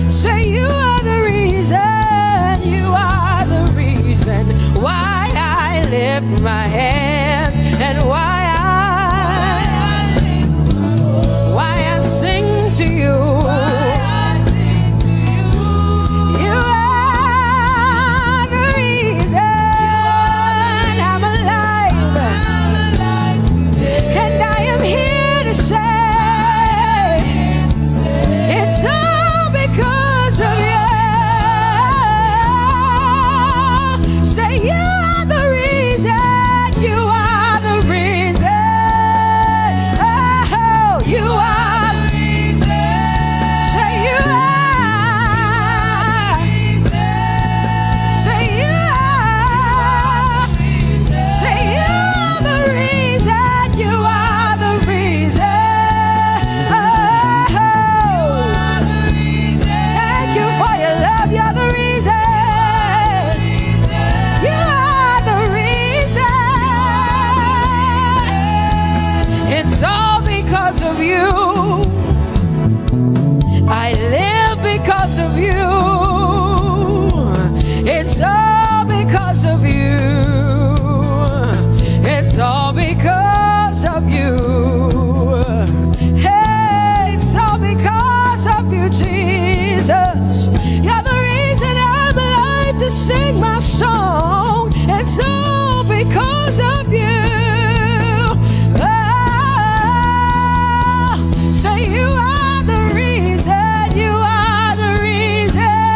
Say you are the reason, you are the reason why I lift my hands and why I, why I sing to you. You are the reason I'm alive. And I am here to say it's all because of you. Say you are the reason, you are the reason. Oh, you are the reason. Say you are. Say you are. Say you are the reason. You are the reason. Oh. Thank you for your love. You're the reason. You are the reason. It's all because of you. I live because of you. It's all because of you. It's all because of you. Hey, it's all because of you, Jesus. You're the reason I'm alive to sing my song. It's all because of you. Oh, say you are the reason, you are the reason.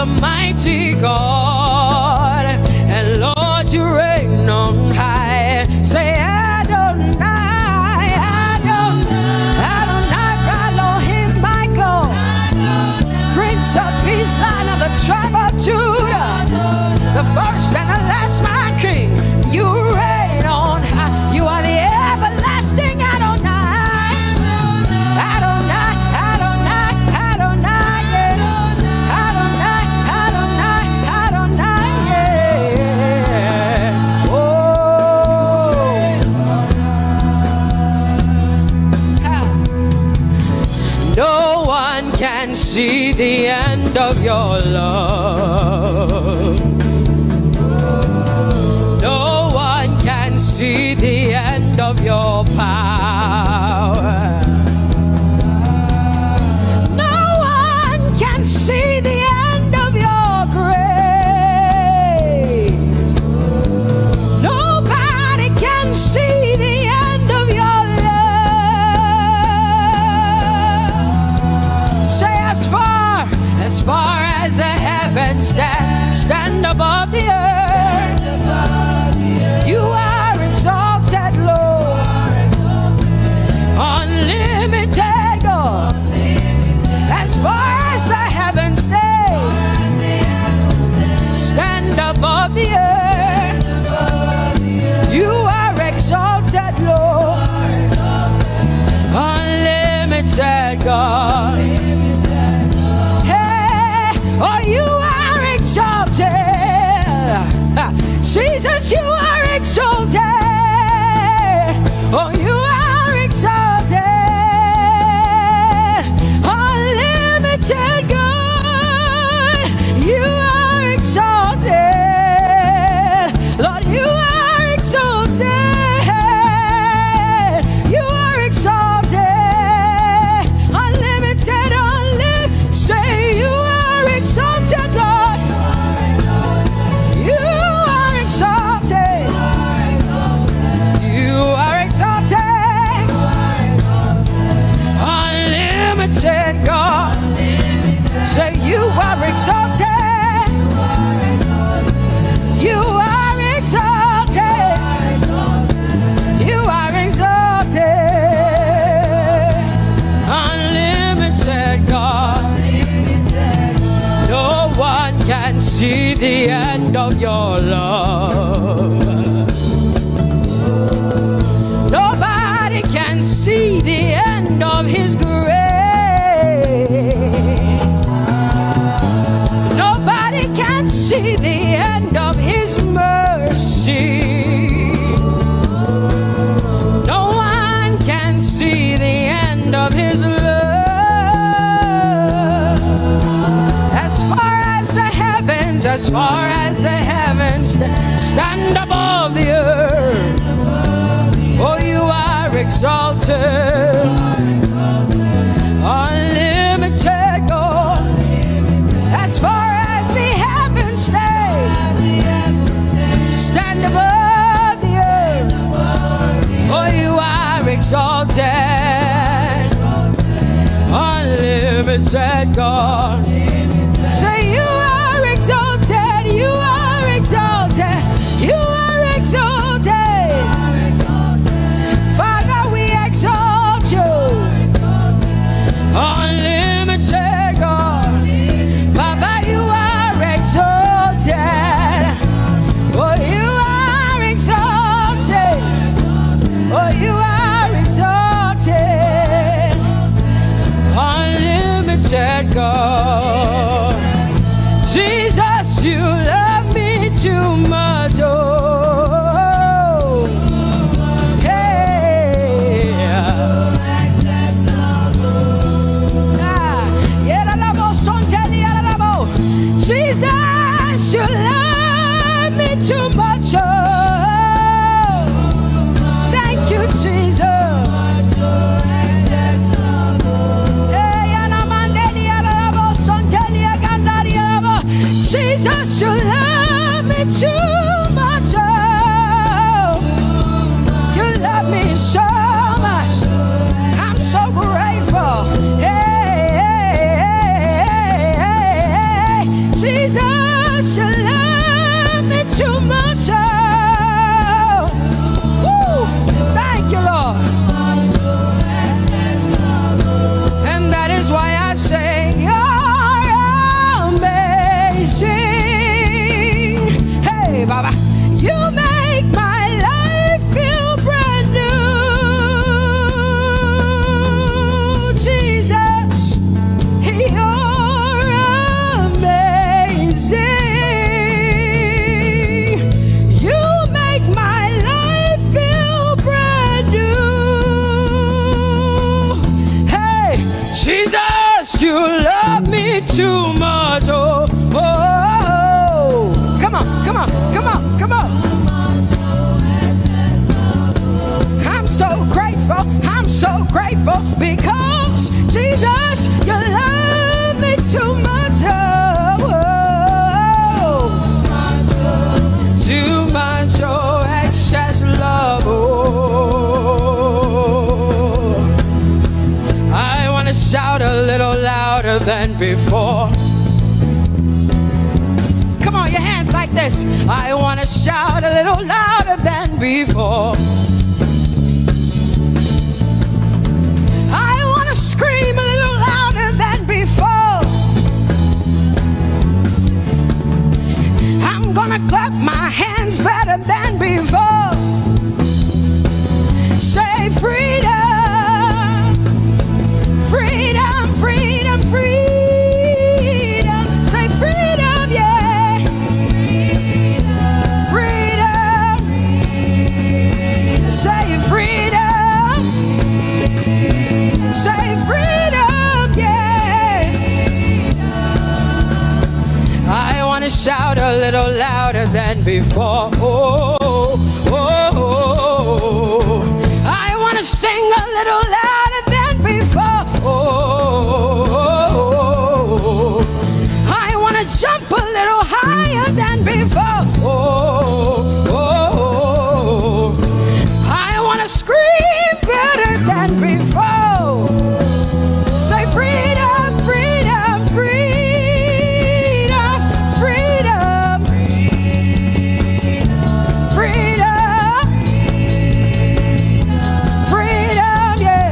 Mighty God, and Lord, you reign on high. Say, Adonai, Adonai, Adonai, Elohim, my God, Prince of Peace, Lion of the tribe of Judah, the first and the last, my King. You reign on high. You are the everlasting Adonai. Adonai, Adonai, Adonai, yeah. Adonai, Adonai, Adonai, yeah. Oh. Ha. No one can see the end of your love. No one can see the end of your power. No one can see the end of your grace. Nobody can see the end of your love. Say, as far, as far as the heavens stand, stand above the earth. You are exalted, Lord. Unlimited God. As far as the heavens stay, stand above the earth. You are exalted, Lord. Unlimited God. Hey, oh, you are exalted. Jesus, you are exalted. Oh, you are exalted. Unlimited God, you are exalted. Lord, you are exalted. You are exalted. Unlimited, unlimited. Say, you are exalted, Lord. You are exalted. You are exalted. Unlimited God. Say, you are exalted. You are exalted. You are exalted. Unlimited God. No one can see the end of your love. Nobody can see the end of his grace. Nobody can see the end of his mercy. No one can see the end of his love. As far as the heavens, as far as the heavens stand above the earth. Oh, you are exalted. Unlimited God. As far as the heavens stay, stand above the earth. Oh, you are exalted. Unlimited God. Say, you are exalted. You are exalted. You are exalted. Father, we exalt you. Unlimited God. Baba, you are exalted. Oh, you are exalted. Oh, you are exalted. Unlimited God. Jesus, you love me too much. Oh, hey. Ah, yeah, la, la, bo, son, tell you, la, la, bo. Jesus, you love me too much. Oh, thank you, Jesus. Hey, ana mandeli, ana labo, sonteli, agandari, abo. Jesus, you love me too much. Oh, you love me so much. I'm so grateful. Hey, hey, hey, hey, hey, hey. So grateful because Jesus, you love me too much. Oh, too much, oh, excess love. Oh, I want to shout a little louder than before. Come on, your hands like this. I want to shout a little louder than before. I want to scream a little louder than before. I'm gonna clap my hands better than before. Say freedom, freedom, freedom, freedom. Say freedom, yeah. Freedom. Say freedom. Say freedom, yeah. I want to shout a little louder than before. Oh, oh, oh, oh. I want to sing a little louder than before. Oh, oh, oh, oh. I want to jump a little higher than before. Oh, oh, oh, oh. I want to scream better than before. Say freedom, freedom, freedom, freedom, freedom, freedom, yeah.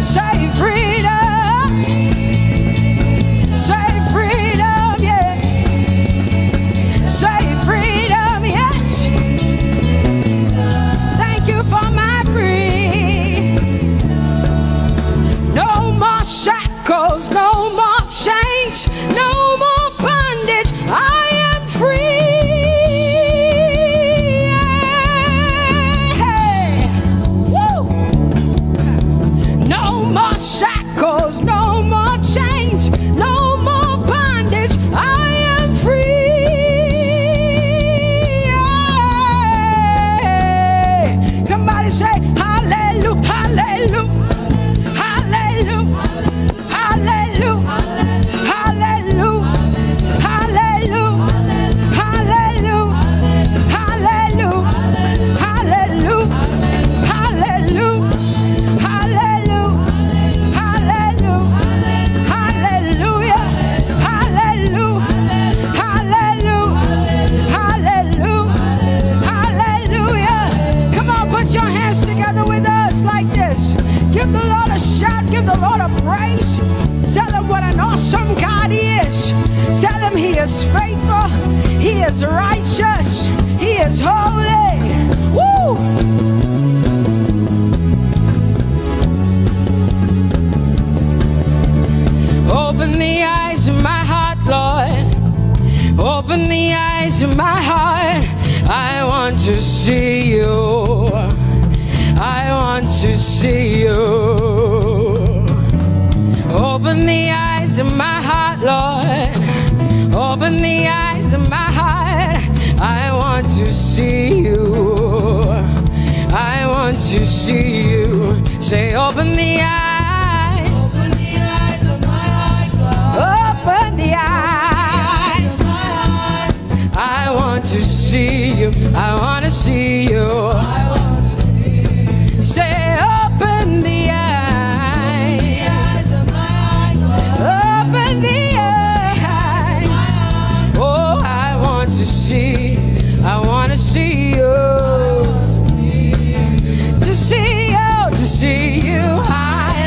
Say freedom. Say freedom, yeah. Say freedom, yes. Thank you for my free. No more shackles, no more chains, no more bondage. I am free. Yeah. Woo. No more shackles, no more chains, no more bondage. I am free. Yeah. Somebody say, hallelujah, hallelujah, hallelujah. Hallelujah. Hallelujah. Hallelujah. Come on, put your hands together with us like this. Give the Lord a shout. Give the Lord a praise. Tell him what an awesome God he is. Tell him he is faithful. He is righteous. He is holy. Woo! Open the eyes of my heart, Lord. Open the eyes of my heart. I want to see you. I want to see you. Open the eyes of my heart, Lord. Open the eyes of my heart. I want to see you. I want to see you. Say, open the eyes. Open the eyes of my heart, Lord. Open the eyes. I want to see you. I want to see you. Say, open the eyes. Open the eyes. Oh, I want to see. I want to see you. To see you, to see you. I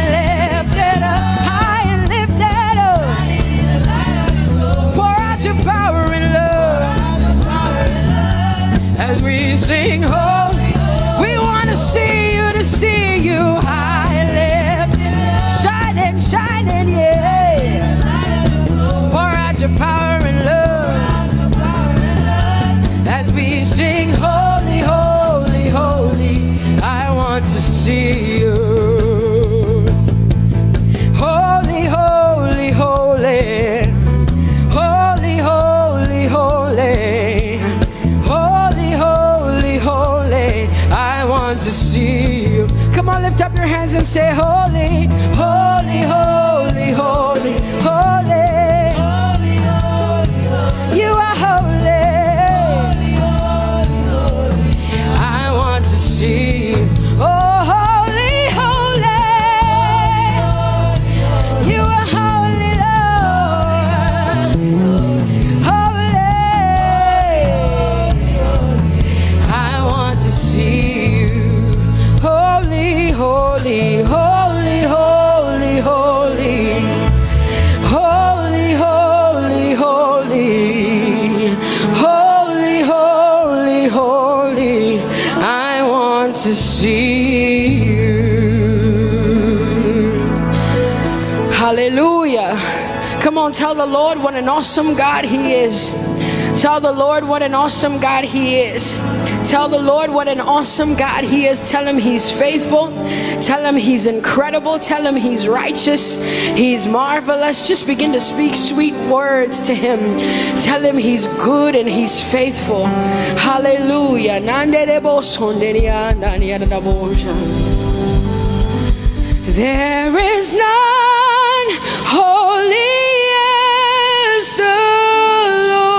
Lift up your hands and say, "Holy, holy, holy, holy, holy. You are holy. I want to see you. Oh, holy, holy. You are holy, Lord. Holy. I want to see you. Holy, holy, holy, holy, holy. Holy, holy, holy, holy. Holy, holy, holy. I want to see you." Hallelujah. Come on, tell the Lord what an awesome God He is. Tell the Lord what an awesome God He is. Tell the Lord what an awesome God He is. Tell Him He's faithful. Tell Him He's incredible. Tell Him He's righteous. He's marvelous. Just begin to speak sweet words to Him. Tell Him He's good and He's faithful. Hallelujah. There is none holy as the Lord.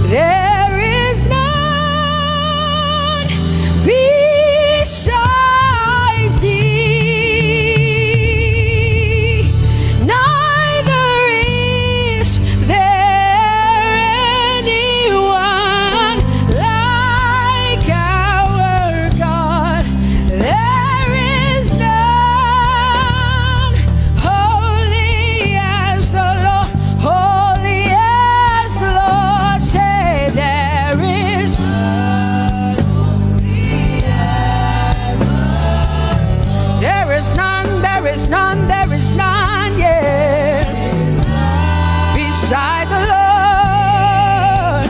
There is none beside thee. Neither is there anyone like our God. There is none holy as the Lord. Holy as the Lord. Say, there is. There is none, there is none, there is none, yeah. Beside the Lord.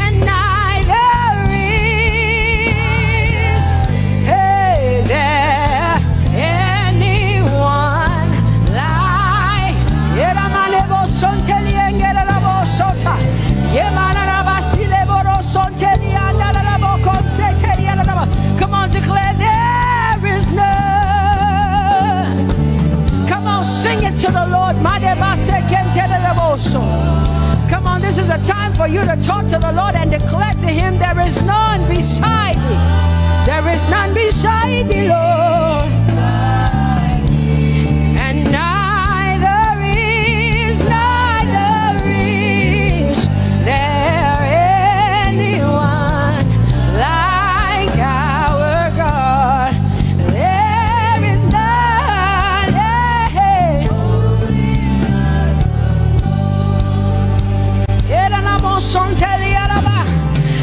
And neither is, hey, there anyone like. Yeramanebo sonteliengerabo sota. Yemanarabasile boro sonteliandarabo konseteliandarabo. Come on, declare, there is none. Come on, sing it to the Lord. Madebasekentereboso. Come on, this is a time for you to talk to the Lord and declare to Him, there is none beside thee. There is none beside thee, Lord. And neither is, neither is there anyone like our God. There is none, yeah.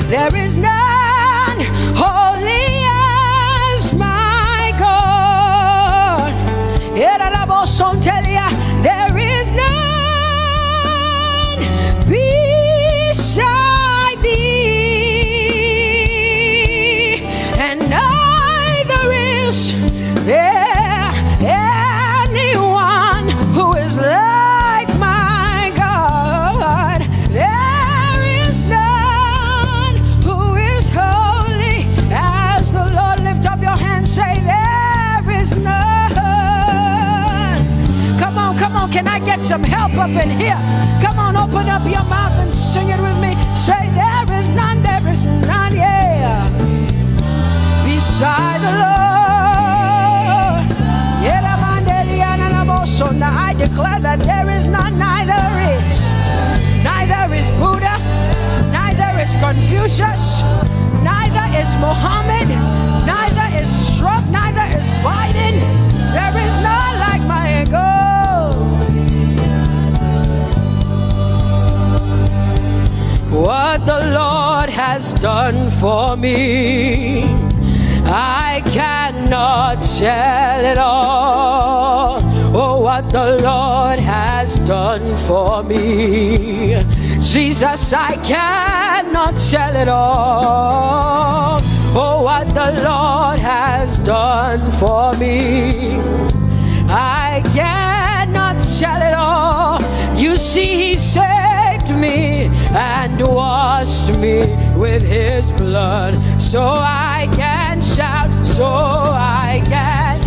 There is none holy as my God. There is none beside thee, and neither is there anyone who is like my God. There is none who is holy as the Lord. Lift up your hands, say, there is none. Come on, come on, can I get some help up in here? Come on, open up your mouth and sing it with me. Say, there is none, there is none, yeah. Beside the Lord. Yelamandeliananamoso. Now I declare that there is none, neither is. Neither is Buddha, neither is Confucius, neither is Mohammed, neither is Trump, neither is Biden. There is none like my God. What the Lord has done for me, I cannot tell it all. Oh, what the Lord has done for me, Jesus, I cannot tell it all. Oh, what the Lord has done for me, I cannot tell it all. You see, He saved me and washed me with His blood. So I can shout, so I can.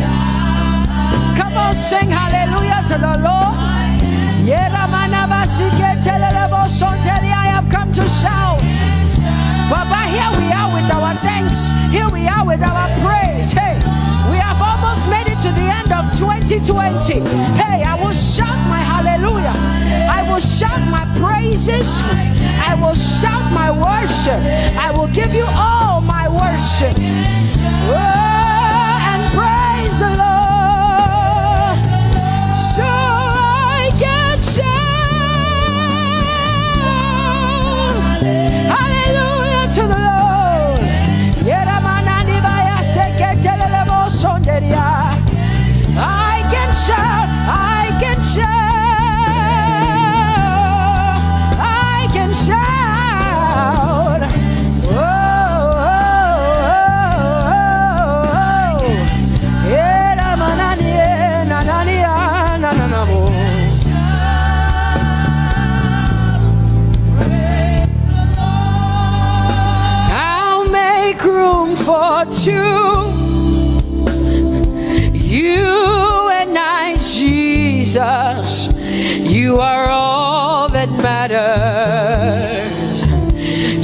Come on, sing hallelujah to the Lord. Yeramanabasiketelelebosonteria, I have come to shout. Baba, here we are with our thanks. Here we are with our praise. Hey, we have almost made it to the end of twenty twenty. Hey, I will shout my hallelujah. I will shout my praises. I will shout my worship. I will give you all my worship. Oh, and praise the Lord. So I can shout hallelujah to the Lord. Yeramanani baya seketelele bosonderia. I can shout, I can shout, I can shout. Oh, oh, oh, oh, oh. Era manani, eh, nanani, ah, nananamo. I'll make room for two. You and I, Jesus, you are all that matters.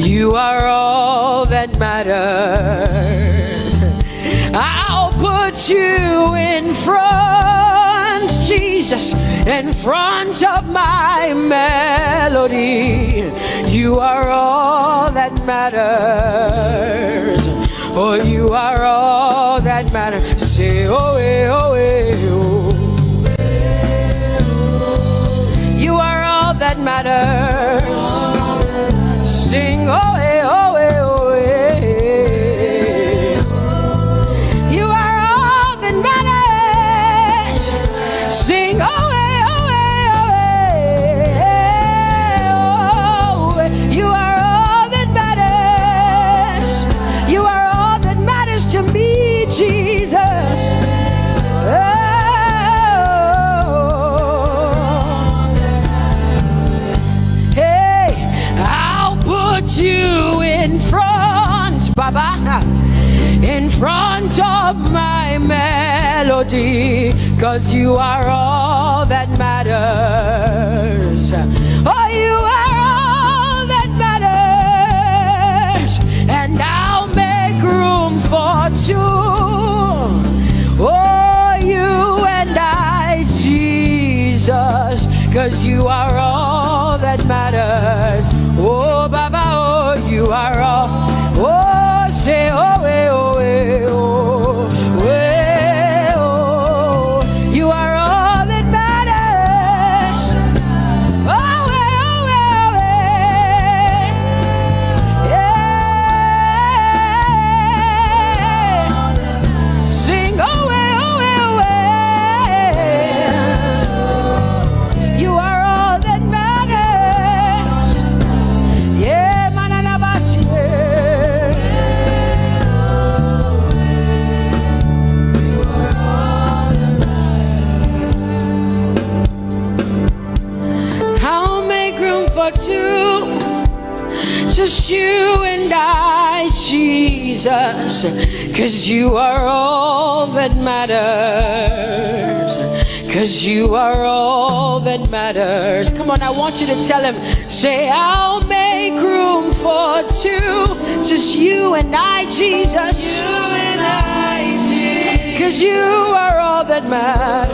You are all that matters. I'll put you in front, Jesus, in front of my melody. You are all that matters. Oh, you are all that matters. Say, oh, eh, oh, eh, oh. You are all that matters. Sing, oh, eh, oh, eh, oh, eh. You are all that matters. Sing, oh, eh, oh, eh, oh, eh, oh, eh. You are all that matters. You are all that matters to me, Jesus. Oh. Hey, I'll put you in front, Baba, in front of my melody, 'cause you are all that matters. Oh, you are all that matters, and I'll make room for two. Oh, you and I, Jesus, 'cause you are all that matters. Oh, Baba, oh, you are all. Oh, say, oh, eh, oh, eh, oh, eh, oh. You are all that matters. Oh, eh, oh, eh, oh, eh. Yeah. Sing, oh, eh, oh, eh, oh, eh. You are all that matters. Yeah, mananabasi, yeah. I'll make room for two. Just you and I, Jesus. 'Cause you are all that matters. 'Cause you are all that matters. Come on, I want you to tell him. Say, I'll make room for two. Just you and I, Jesus. You and I, Jesus. 'Cause you are all that matters.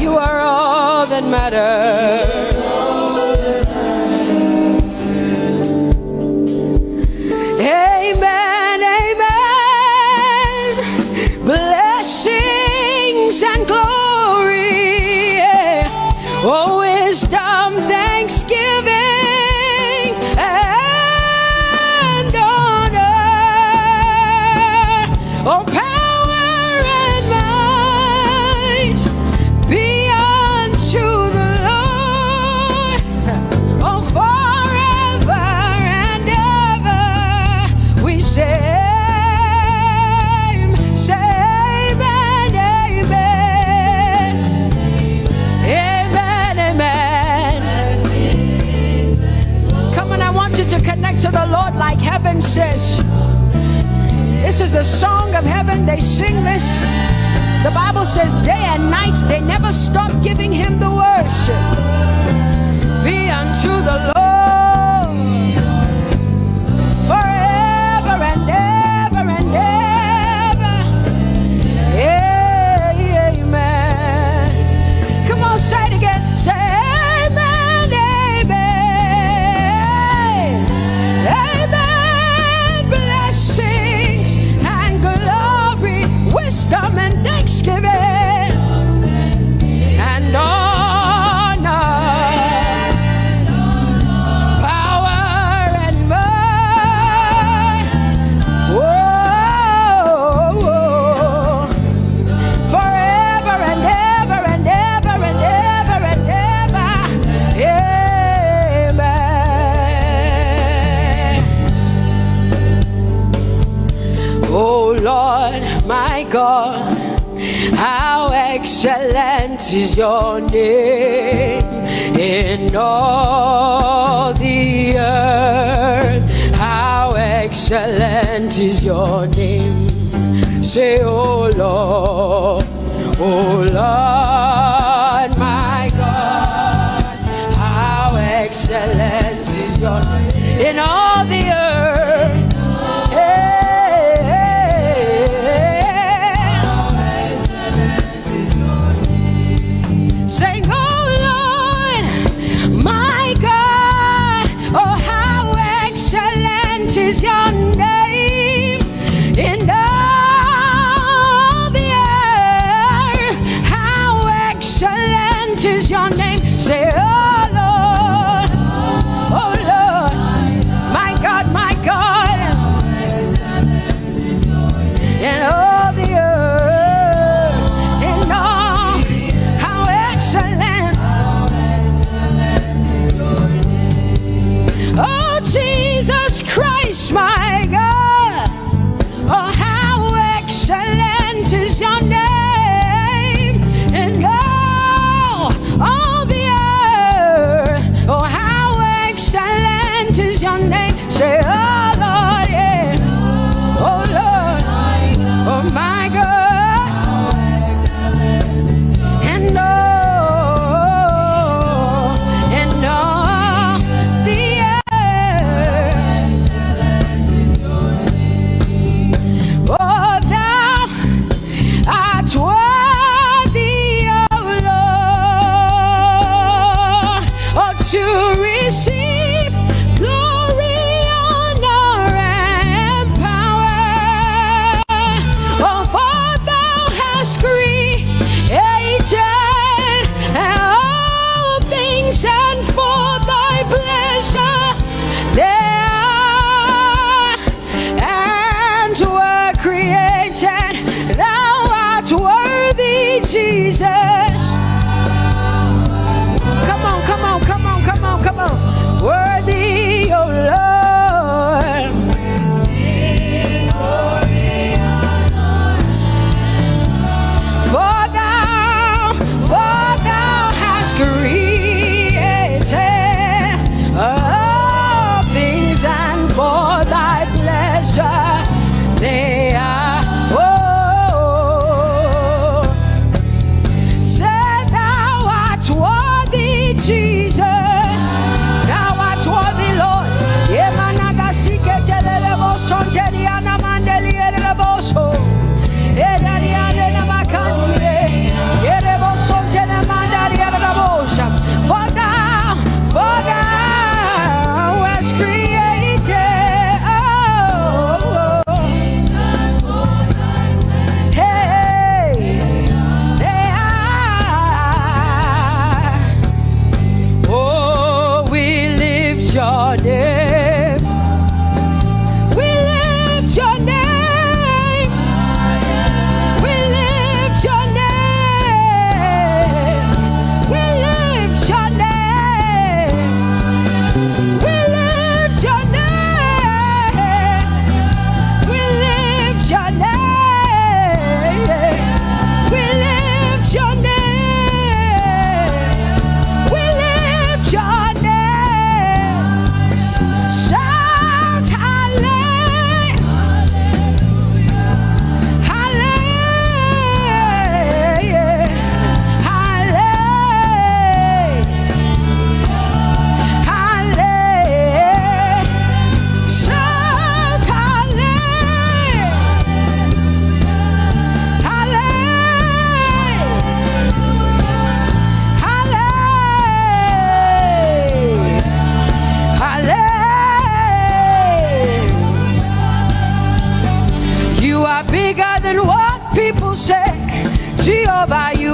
You are all that matters. Amen, amen. Blessings and glory, yeah. Oh, wisdom, thanksgiving, and honor. Oh, power and might be unto the This is the song of heaven. They sing this. The Bible says day and night they never stop giving him the worship. Be unto the Lord forever and ever and ever. Amen. Come on, say it again. Say amen, amen. Amen. Blessings and glory, wisdom and thanksgiving and honor, power and might. Whoa, whoa. Forever and ever and ever and ever and ever. Amen. Oh Lord, my God, how excellent is your name in all the earth. How excellent is your name. Say, oh Lord, oh Lord, my God, how excellent is your name in all the earth. Hey, hey, hey, hey. Sing, oh Lord, my God, oh, how excellent is your name in all the earth. How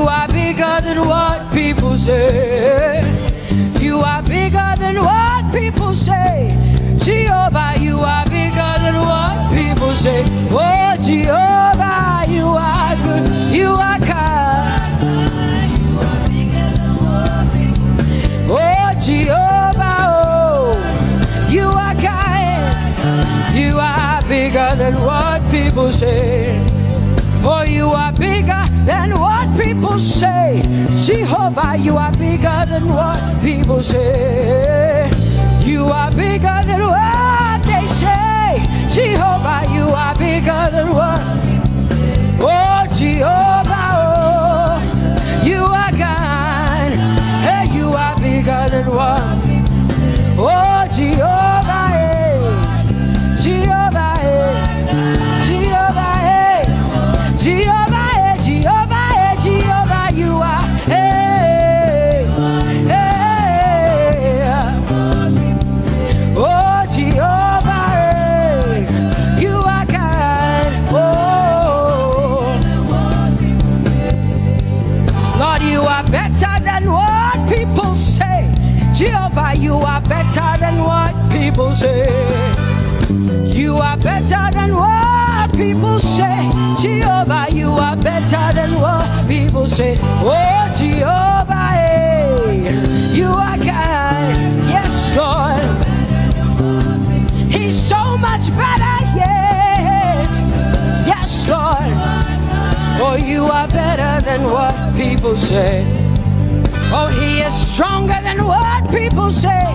You are bigger than what people say. You are bigger than what people say. Jehovah, you are bigger than what people say. Oh, Jehovah, you are good. You are kind. Oh, Jehovah, oh, you are kind. You are bigger than what people say. Oh, you are bigger than what people say. Jehovah, you are bigger than what people say. You are bigger than what they say. Jehovah, you are bigger than what. Oh, Jehovah, oh, you are kind. Hey, you are bigger than what. Oh, Jehovah, hey. Jehovah, hey. Jehovah, hey. Jehovah, hey. Jehovah, hey. Jehovah, you are. Hey. Hey. Oh, Jehovah, hey. You are kind. Oh. Lord, you are better than what people say. Jehovah, you are better than what people say. You are better than what people say. Jehovah, you are better than what people say. Oh, Jehovah, hey, you are kind. Yes, Lord. He's so much better, yeah. Yes, Lord. Oh, you are better than what people say. Oh, he is stronger than what people say.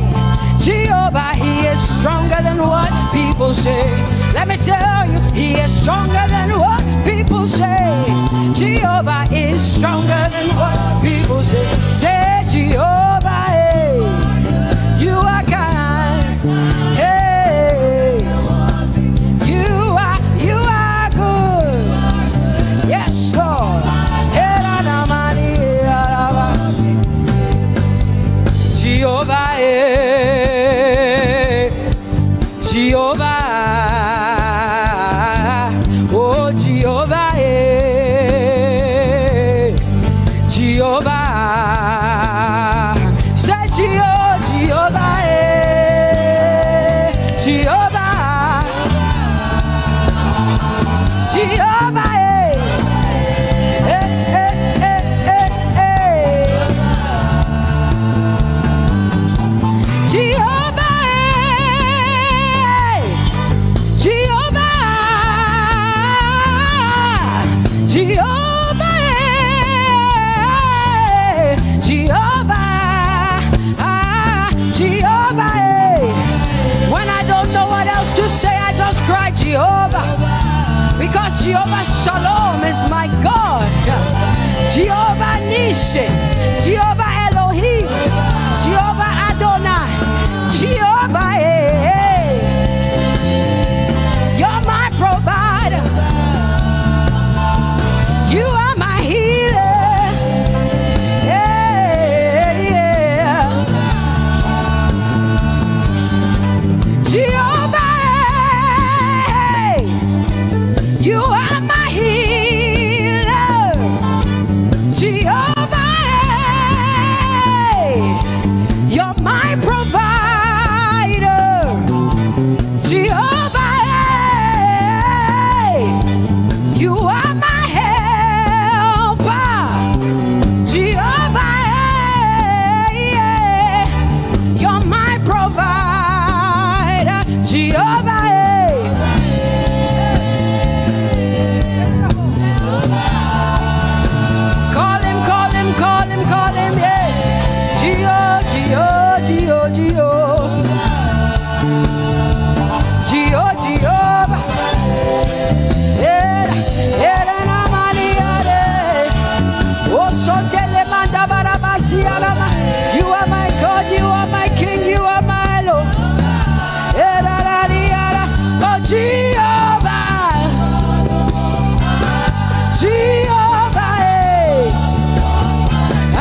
Jehovah, he is stronger than what people say. Let me tell you, he is stronger than what people say. Jehovah is stronger than what people say. Say, Jehovah, hey, you are kind. Hey, you are, you are good. Yes, Lord. Hey, na, na, ma, ni, ya, la, ba. Jehovah, eh, Jehovah, oh, Jehovah, eh, Jehovah. Say, Jeho-, Jehovah, eh, Jehovah. Jehovah, eh. Eh, eh, eh, eh, eh. Jehovah, eh. Jehovah. Jehovah, eh. Jehovah. Ah, Jehovah, eh. When I don't know what else to say, I just cry, Jehovah. Because Jehovah Shalom is my God. Jehovah Nissi, Jehovah Elohim, Jehovah Adonai, Jehovah, eh, eh. You're my provider. You are my healer. Yeah, yeah. Jehovah, hey, you are my healer. Jehovah, hey, you're my provider. Jehovah, hey, you are my helper. Jehovah, hey, yeah, you're my provider. Jehovah, hey. Call him, call him, call him, call him, yeah. Geo, Geo, Geo, Geo. Geo, Jehovah. Eh, eh, na, na, ma, ni, ya, de. Oh, so, te, le, manda, bara, ba, si, ya, la, ma. You are my God, you are my King, you are my Lord. Eh, da, da, di, ya, da. Oh, Jehovah. Jehovah, eh.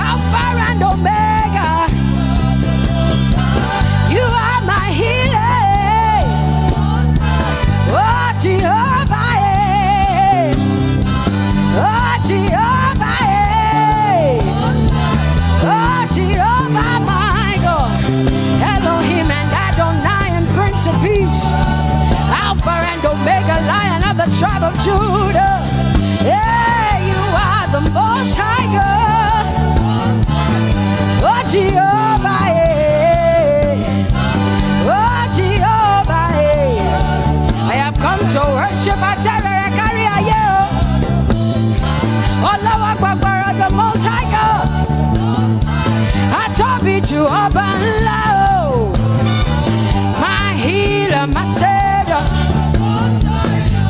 Alpha and Omega. You are my healer. Oh, Jehovah, eh. Oh, Jehovah, eh. tribe of Judah. Yeah, you are the most high God. Oh, Jehovah, eh. Oh, Jehovah, eh. I have come to worship at Carry. Oh, Lord, the most high God. Atobi Jehovah, my healer, my savior,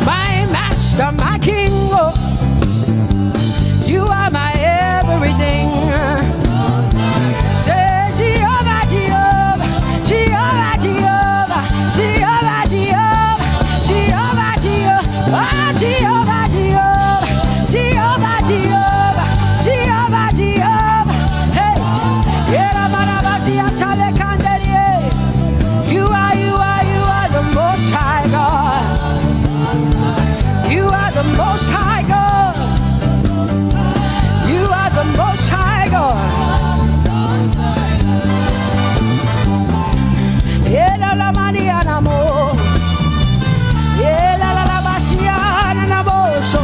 my master, my king. Oh, you are my everything. Say, Jehovah, Jehovah, Jehovah, Jehovah, Jehovah, Jehovah, Jehovah, Jehovah, oh, Jehovah, Jehovah, Jehovah, Jehovah, Jehovah, Jehovah. Hey, Yera Marabazi Atale Kanderie. You are, you are, you are the most high God. You are the most high God. You are the most high God. Yela la mani anamo. Yela la la basiana na boso.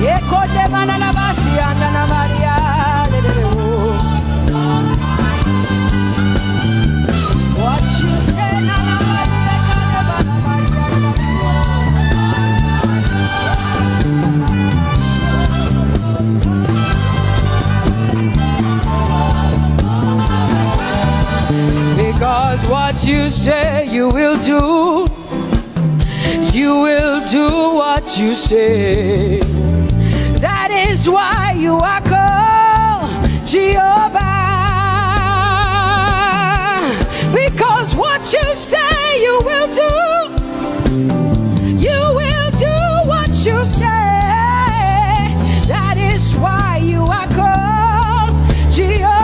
Ye kote mana la basiana na Maria. What you say, na na Maria, na na Maria, na na Maria. Because what you say you will do, you will do what you say. That is why you are called Jehovah. Because what you say you will do, you will do what you say. That is why you are called Jehovah.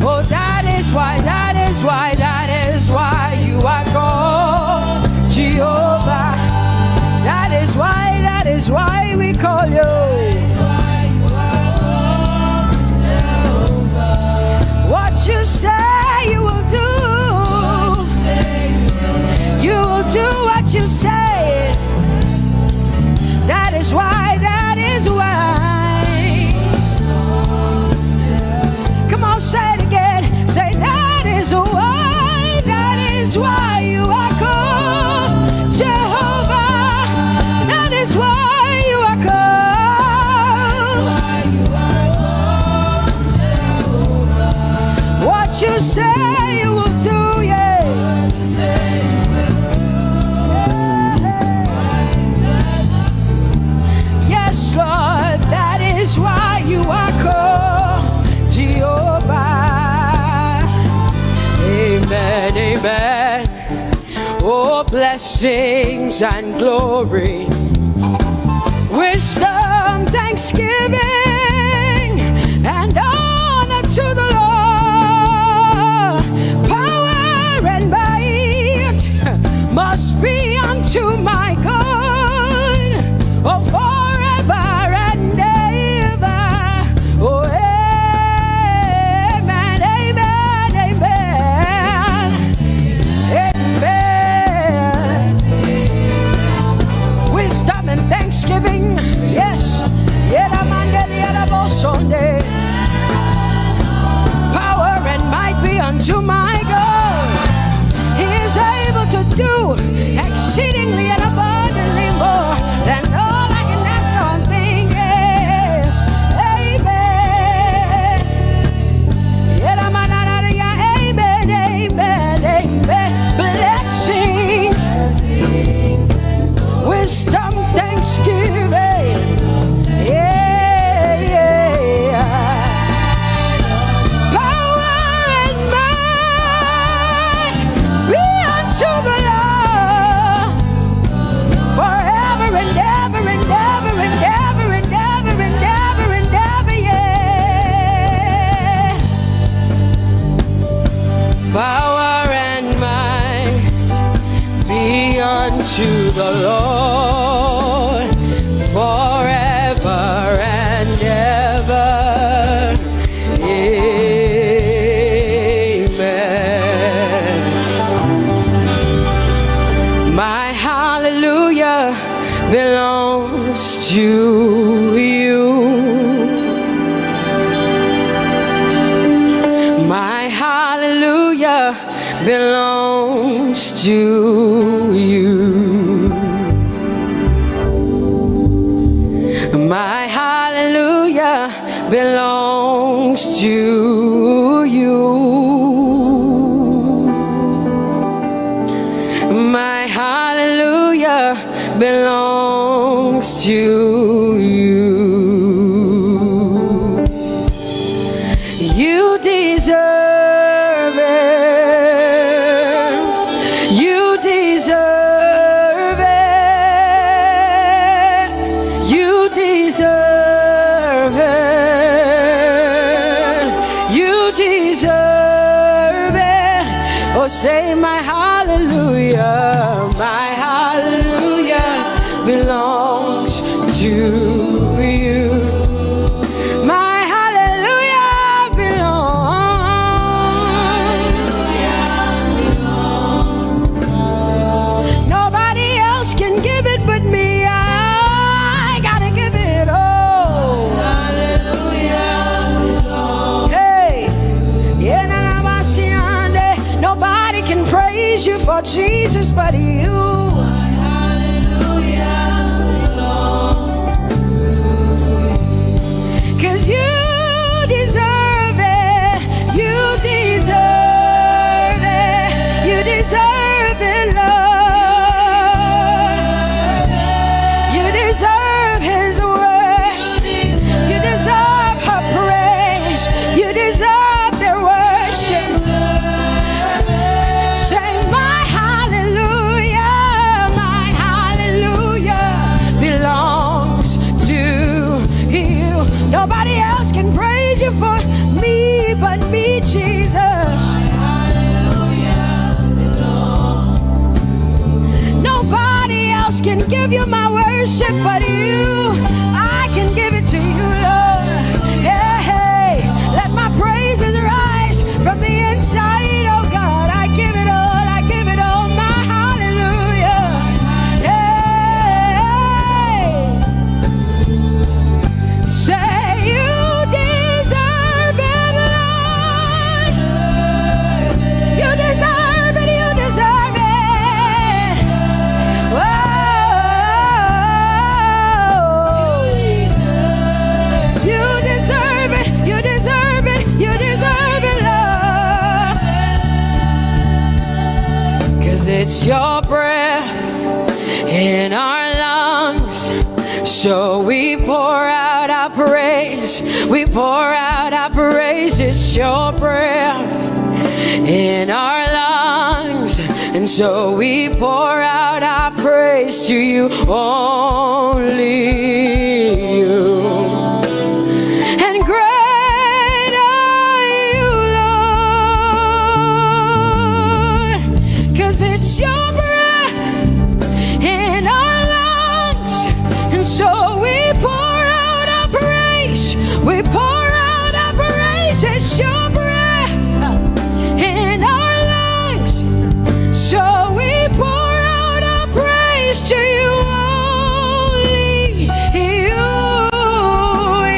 Oh, that is why, that is why, that is why you are called Jehovah. That is why, that is why we call you. What you say you will do, you will do what you say. That is why, that is why. Come on, say it again. Say, that is why, that is why you are called Jehovah. That is why you are called. What you say you will do, yeah. Yes, Lord, that is why you are called Jehovah. Amen, amen. Oh, blessings and glory, wisdom, thanksgiving, and honor to the Lord. Power and might must be unto my God, oh, forever and ever. Oh, amen, amen, amen. Amen. Wisdom and thanksgiving. Yes. Yera mandeli, yera bosonde. Power and might be unto my God. He is able to do exceedingly and to you. My hallelujah belongs to you. My hallelujah belongs to you. You deserve it. You deserve it. You deserve it. You deserve it. Oh, say, my hallelujah, my hallelujah belongs to you. My hallelujah belongs. Nobody else can give it but me. I gotta give it all. Hey, yeah, na, na, ma, si, ande. Nobody can praise you for Jesus but you. Cause you deserve it. You deserve it. You deserve it, Lord. You deserve his worship. You deserve her praise. You deserve their worship. Say, my hallelujah, my hallelujah belongs to you. Nobody else can praise you for me but me, Jesus. Nobody else can give you my worship but you. I can give it to you, Lord. Yeah, hey, let my praises rise from the inside, oh God. I give it all, I give it all, my hallelujah. Yeah. Say you deserve it, Lord. You deserve it, you deserve it. Whoa. You deserve it, you deserve it, you deserve it, Lord. Cause it's your breath in our lungs. So we pour out our praise. We pour out our praise. It's your breath in our lungs. And so we pour out our praise to you, only you. And great are you, Lord, cause it's your breath in our lungs. And so we pour out our praise. We pour out our praise. It's your breath in our lungs. So we pour out our praise to you, only you.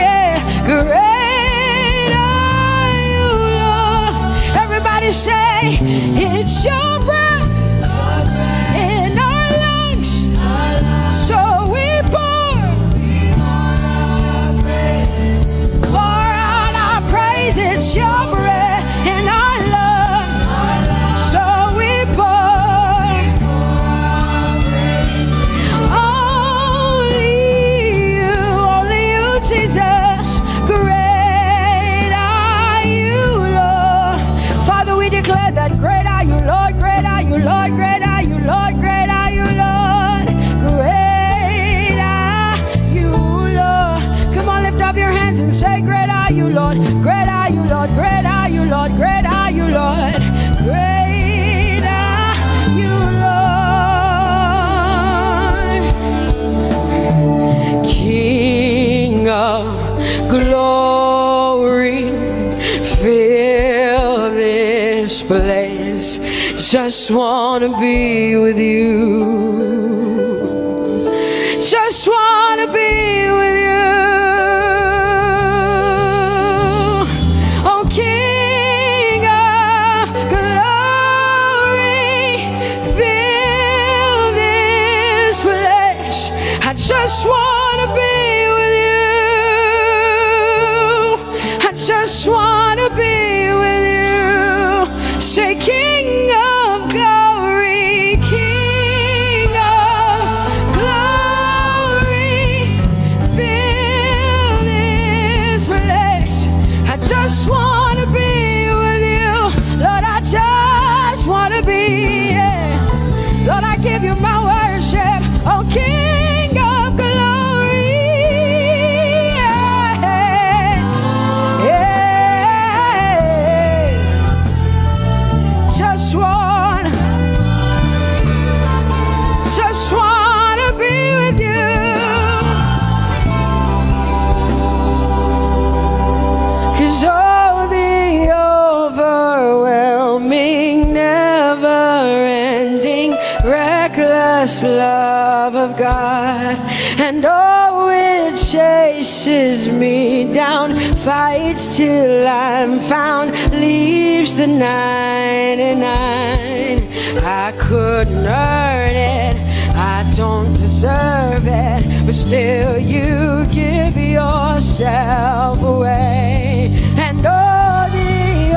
Yeah. Great are you, Lord. Everybody say, it's your breath in our lungs. So we pour, pour out our praise. It's your breath in our lungs. So we pour. Only you, only you, Jesus. Great are you, Lord. Father, we declare that great are you, Lord. Great are you, Lord. Great are you, Lord. Great are you, Lord. Great are you, Lord. Come on, lift up your hands and say, great are you, Lord. Great are you, Lord. Great are you, Lord. Great are you, Lord. Great are you, Lord. King of glory, fill this place. Just wanna be with you. Just wanna be with you. Oh, King of glory, love of God, and oh, it chases me down, fights till I'm found, leaves the ninety-nine. I couldn't earn it, I don't deserve it, but still you give yourself away. And oh, the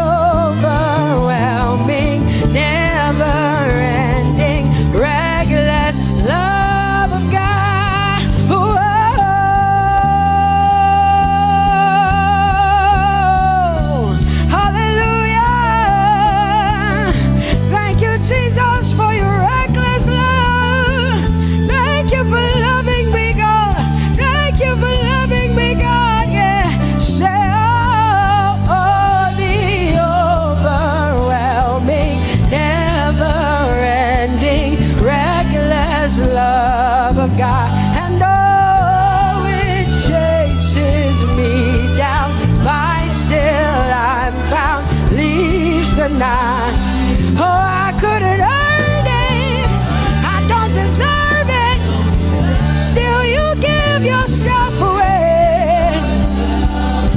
overwhelming, never ending, reckless love of God. Whoa. Hallelujah. Thank you, Jesus, for your reckless love. Thank you for loving me, God. Thank you for loving me, God. Yeah. Say, oh, oh, the overwhelming, never ending, reckless love of God. And oh, it chases me down, fights till I'm found, leaves the night. Oh, I couldn't earn it, I don't deserve it, still you give yourself away.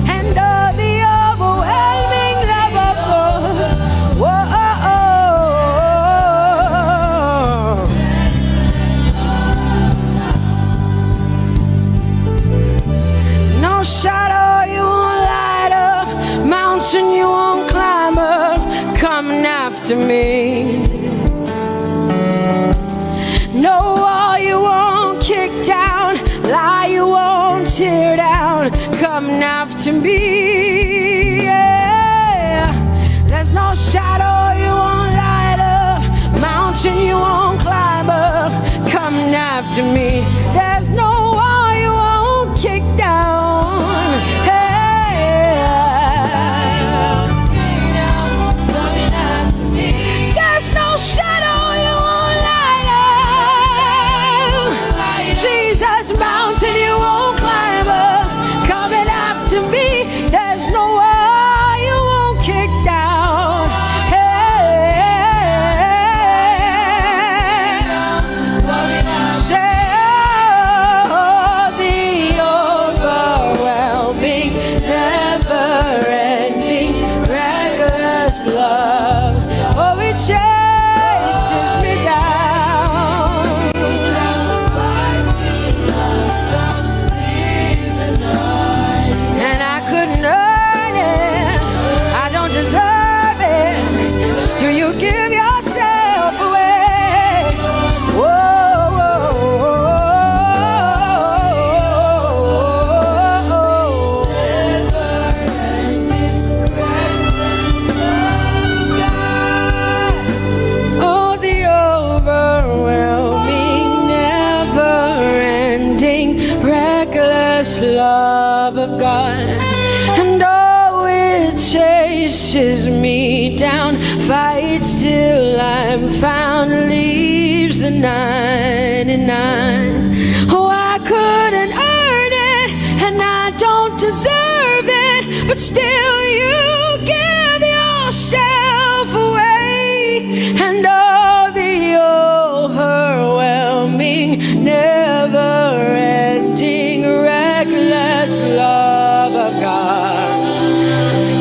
And oh, the overwhelming love of God. Whoa. No shadow you won't light up, mountain you won't climb up, coming after me. No wall you won't kick down, lie you won't tear down, coming after me. Yeah. There's no shadow you won't light up, mountain you won't climb up, coming after me. There's no wall you won't kick down. Hey. There's no shadow you won't light up. Jesus, mountain you won't climb up, coming after me. There's no wall you won't kick down. Hey. Say, oh, the overwhelming, never-ending, reckless love. Oh, it chases me down. And I couldn't earn it, I don't deserve it. Still, you give yourself away. Whoa, whoa, whoa, whoa, whoa. Oh, the overwhelming, never-ending, reckless love of God. And oh, it chases me down, fights till I'm found, leaves the ninety-nine. Oh, I couldn't earn it, and I don't deserve it, but still you give yourself away. And oh, the overwhelming, never-ending, reckless love of God.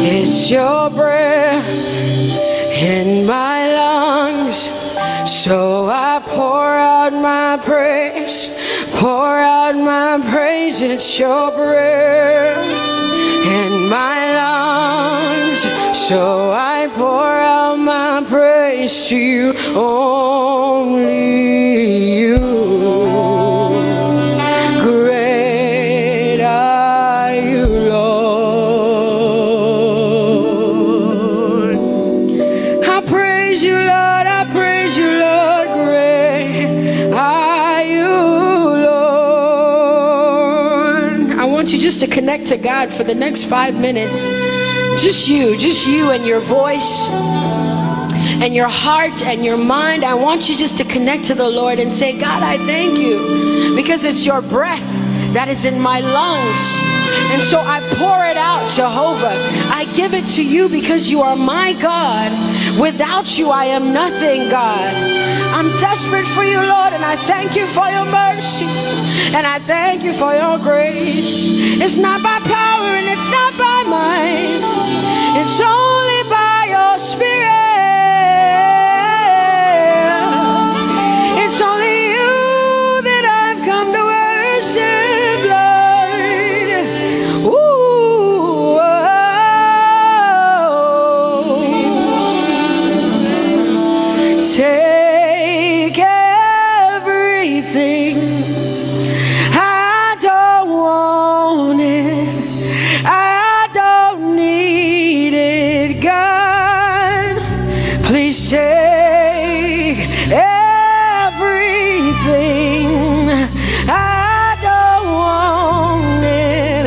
It's your breath in my lungs, so I pour out my praise, pour out my praise. It's your breath in my lungs, so I pour out my praise to you, only you. Great are you, Lord. I praise you, Lord. I praise you, Lord. Great are you, Lord. I want you just to connect to God for the next five minutes. Just you, just you and your voice and your heart and your mind. I want you just to connect to the Lord and say, God, I thank you because it's your breath that is in my lungs. And so I pour it out, Jehovah. I give it to you because you are my God. Without you, I am nothing, God. I'm desperate for you, Lord, and I thank you for your mercy. And I thank you for your grace. It's not by power and it's not by might. It's only by your spirit. It's only you that I've come to worship, Lord. Ooh, oh. Take everything. I don't want it. I don't need it, God. Please take everything. I don't want it.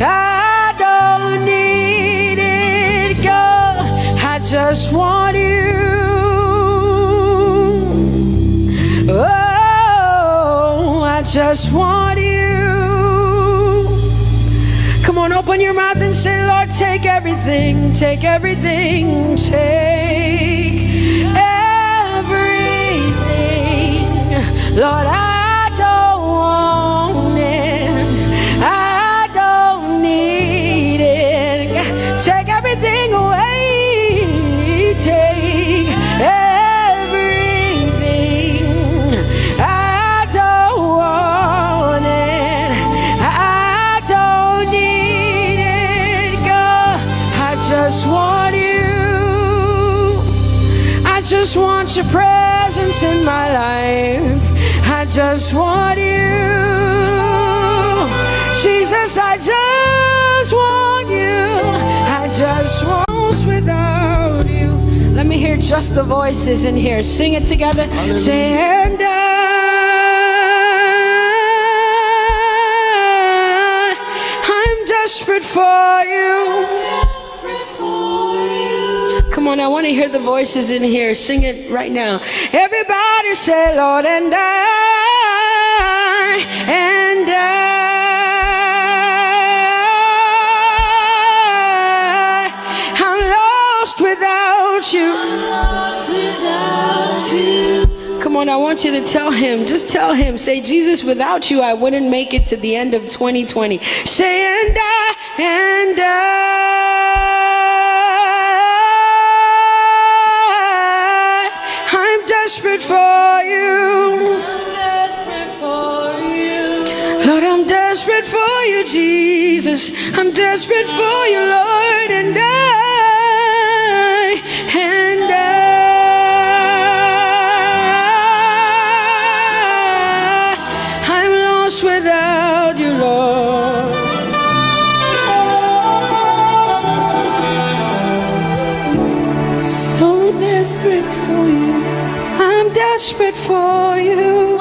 I don't need it, God. I just want you. Oh, I just want you. Come on, open your mouth and say, Lord, take everything, take everything, take everything. Lord, I don't want it. I don't need it. Take everything away. Take everything. I don't want it. I don't need it, God. I just want you. I just want your presence in my life. I just want you. Jesus, I just want you. I just want without you. Let me hear just the voices in here. Sing it together. Hallelujah. Say, and I, I'm desperate for you. Come on, I want to hear the voices in here. Sing it right now. Everybody say, Lord, and I, and I, I'm lost without you. Come on, I want you to tell him. Just tell him. Say, Jesus, without you, I wouldn't make it to the end of twenty twenty. Say, and I, and I, I'm desperate for you. Lord, I'm desperate for you, Jesus. I'm desperate for you, Lord, and I, and I, I'm lost without you, Lord. So desperate for you. I'm desperate for you.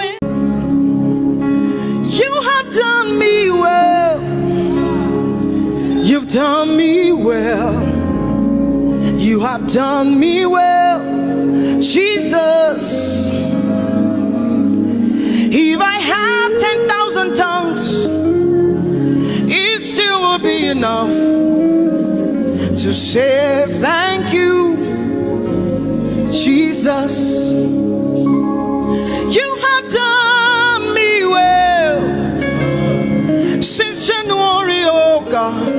You have done me well. You've done me well. You have done me well, Jesus. If I have ten thousand tongues, it still will be enough to say thank you, Jesus. You have done me well since January, oh God.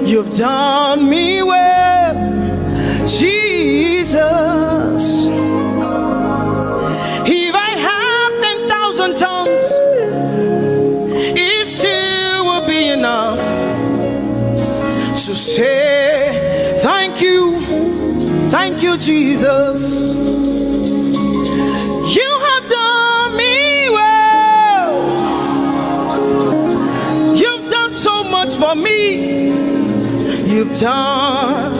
You've done me well, Jesus. If I have ten thousand tongues, it still will be enough to say thank you, thank you, Jesus. You have done me well. You've done so much for me. You've done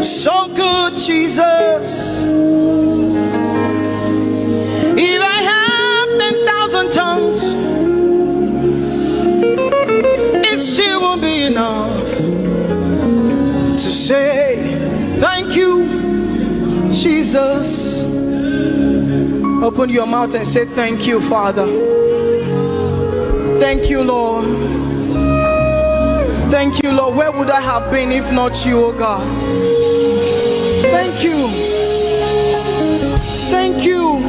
so good, Jesus. If I have ten thousand tongues, it still won't be enough to say thank you, Jesus. Open your mouth and say, "Thank you, Father. Thank you, Lord. Thank you, Lord. Where would I have been if not you, oh God? Thank you. Thank you.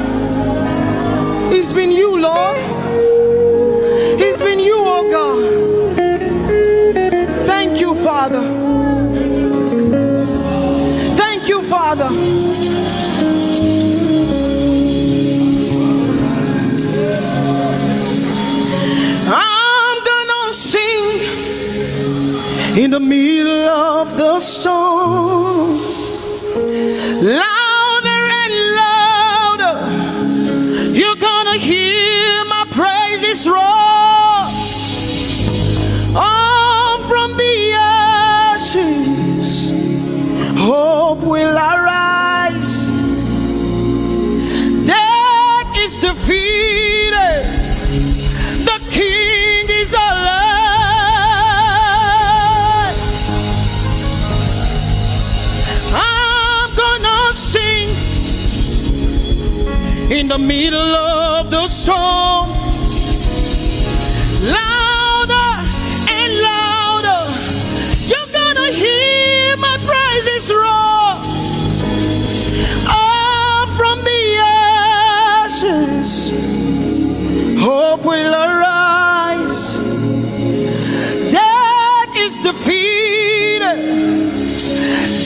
It's been you, Lord. It's been you, oh God. Thank you, Father. Thank you, Father. I'm gonna sing in the middle of the storm. Louder and louder, you're gonna hear my praises roar. All from the ashes, hope will arise. Death is defeated. The King is alive. I'm gonna sing in the middle of the storm. Louder and louder, you're gonna hear my praises roar. Up from the ashes, hope will arise. Death is defeated.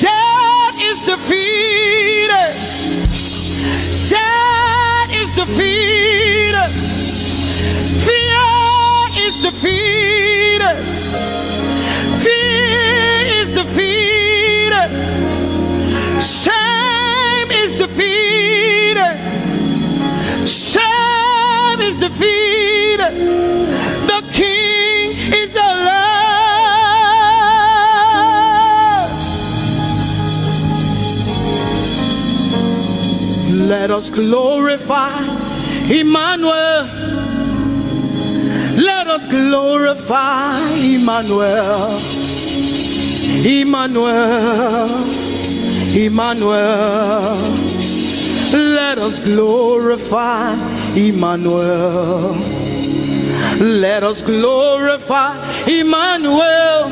Death is defeated. Death is defeated. Fear is defeated. Fear is defeated. Shame is defeated. Shame is defeated. The King is alive. Let us glorify Emmanuel. Let us glorify Emmanuel. Emmanuel. Emmanuel. Let us glorify Emmanuel. Let us glorify Emmanuel.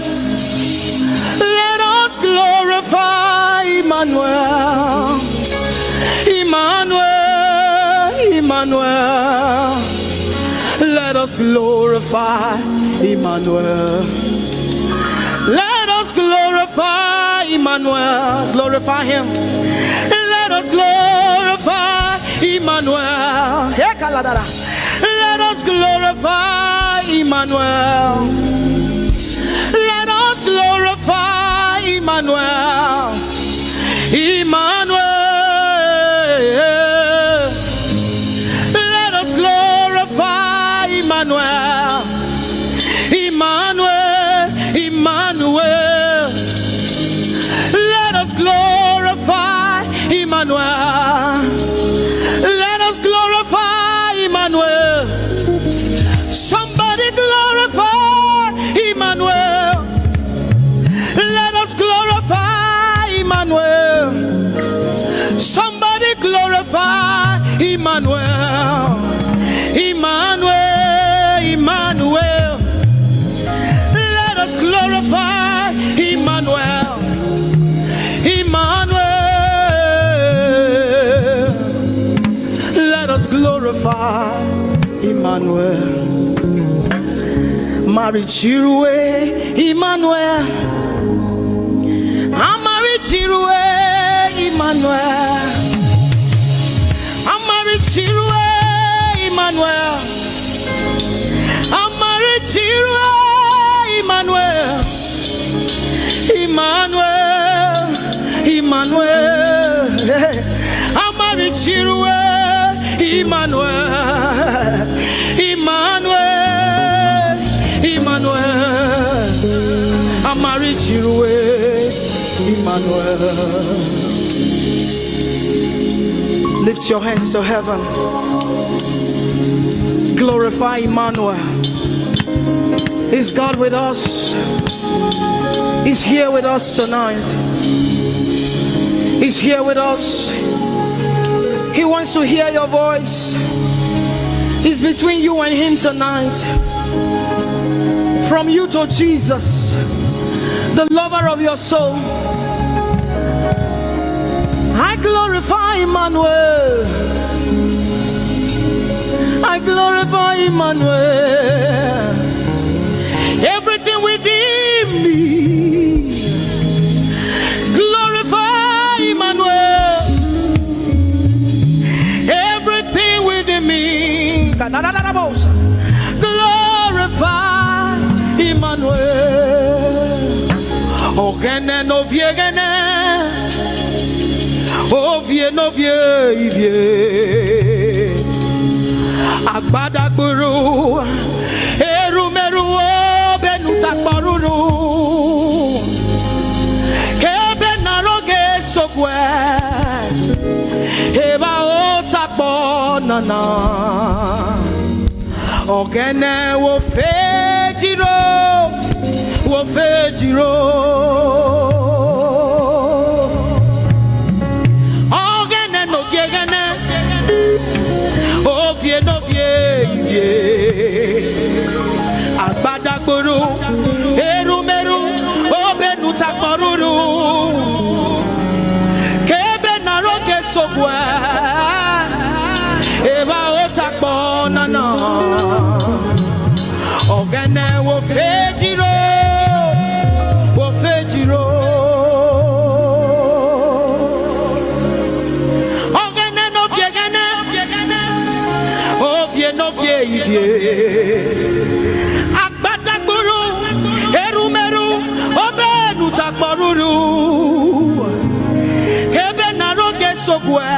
Let us glorify Emmanuel. Emmanuel, Emmanuel. Let us glorify Emmanuel. Let us glorify Emmanuel. Glorify him. Let us glorify Emmanuel. Hey, Kaladara. Let us glorify Emmanuel. Let us glorify Emmanuel. Emmanuel. Let us glorify Emmanuel. Emmanuel. Emmanuel. Let us glorify Emmanuel. Let us glorify Emmanuel. Somebody glorify Emmanuel. Let us glorify Emmanuel. Somebody glorify Emmanuel. Emmanuel, Emmanuel. Let us glorify Emmanuel. Emmanuel. Let us glorify Emmanuel. Mari Chirue, Emmanuel. Amari Chirue, Emmanuel. Amari Chirue, Emmanuel. Amari Chirue, Emmanuel. Emmanuel, Emmanuel. Amari Chirue, Emmanuel. Emmanuel, Emmanuel. Amari Chirue, Emmanuel. Lift your hands to heaven. Glorify Emmanuel. Is God with us? He's here with us tonight. He's here with us. He wants to hear your voice. It's between you and him tonight. From you to Jesus. the lover of your soul. I glorify Emmanuel. I glorify Emmanuel. Everything within me, glorify Emmanuel. Everything within me, glorify Emmanuel. Ogene no viegene, ovie no vie ivie. Agbadagburu, erumeru, obenutakporuru. Kebe na roge sokwe, eba otakpo nana. Ogene wo fejiro, wo fejiro. Ogene no gegene, ovie no vie ivie. Agbadagburu, erumeru, obenutakporuru. Kebe na roge sokwe, eba otakpo nana. Ogene wo fejiro, wo fejiro. Ogene no viegene, ovie no vie ivie. Agbadagburu, erumeru, obenutakporuru. Kebe na roge sokwe,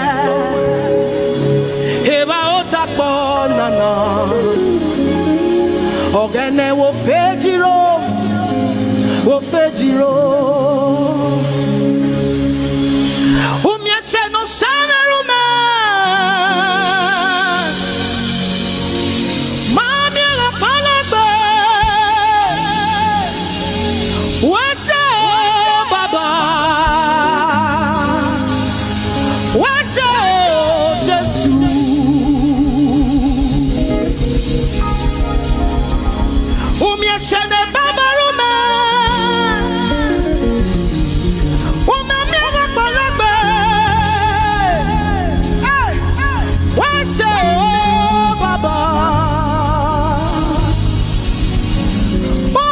eba otakpo nana. Ogene wo fejiro, wo fejiro. Umie se no sana rume. Mami la palagbe. Wese o baba. Wese o Jesu. Umie se ne baba rume. Umami la palagbe. Hey. Wese o baba.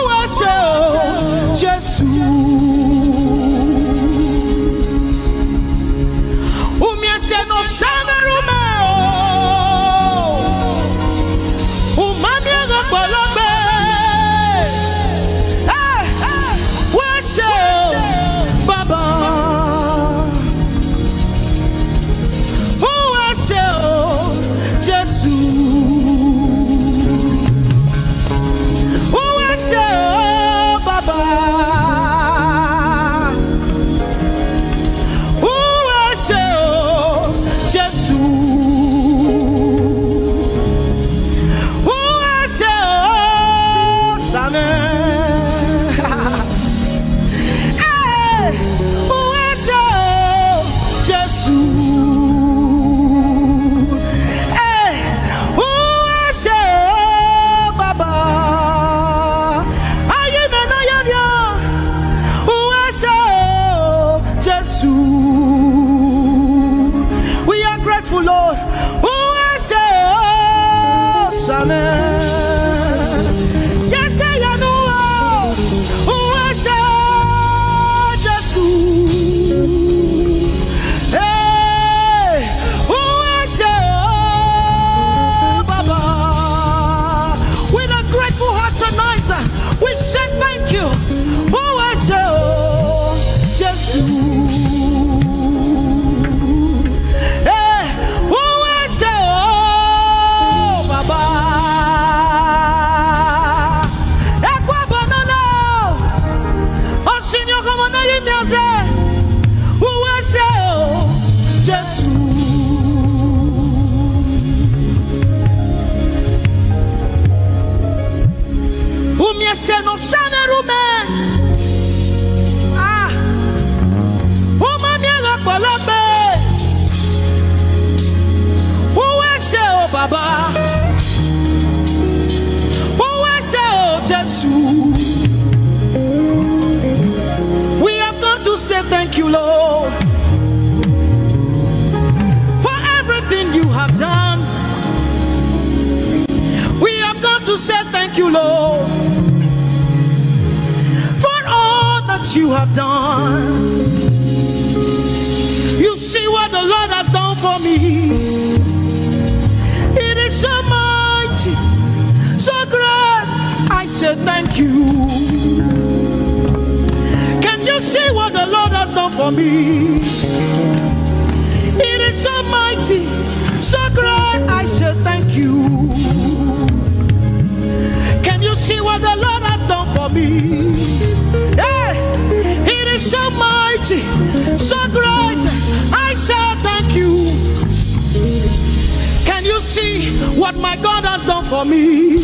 Wese o Jesu. Umie se no sana rume o. Umami la palagbe. Hey. Wese o baba. Wese o Jesu. Wese o baba. Wese o Jesu. Wese o Same. Hey, wese o Jesu. Hey, wese o baba. Ayi me na ya ya. Wese o Jesu. We are grateful, Lord. Who I say, oh, Same. Yes, I know. Who I say, oh, Jesus. Hey, who I say, oh, Baba. With a grateful heart tonight, we say thank you. Who I say, oh, Jesus. Eh, who I say, oh, Baba. Ekwa banana. Oh, Seigneur, comme on a eu, merci. Who I say, oh, Jesus. Umie se no sana rume. Ah. Umami la palagbe. Who I say, oh, Baba. Who I say, oh, Jesus. Lord, for everything you have done. We have come to say thank you, Lord, for all that you have done. You see what the Lord has done for me. It is so mighty, so great. I say thank you. Can you see what the Lord has done for me? It is so mighty, so great. I say thank you. Can you see what the Lord has done for me? Hey, it is so mighty, so great. I say thank you. Can you see what my God has done for me?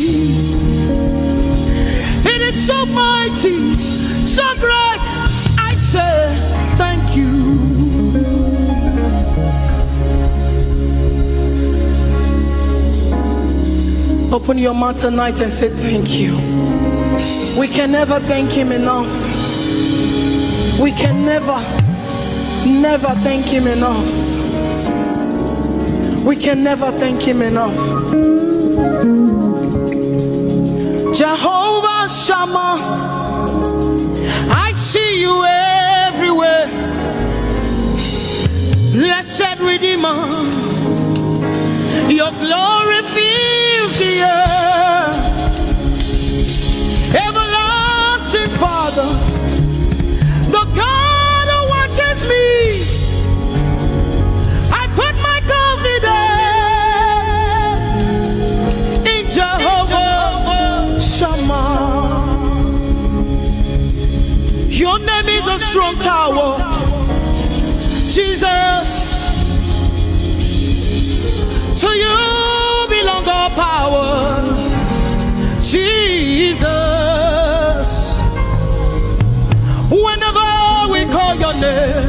It is so mighty, so great. I say thank you. Open your mouth tonight and say thank you. We can never thank him enough. We can never, never thank him enough. We can never thank him enough. Jehovah Shammah, I see you everywhere. Blessed Redeemer, your glory fills the earth. Everlasting Father, the God who watches me, I put my confidence in Jehovah Shammah. Your name is a strong tower, Jesus. To you belong all power, Jesus. Whenever we call your name,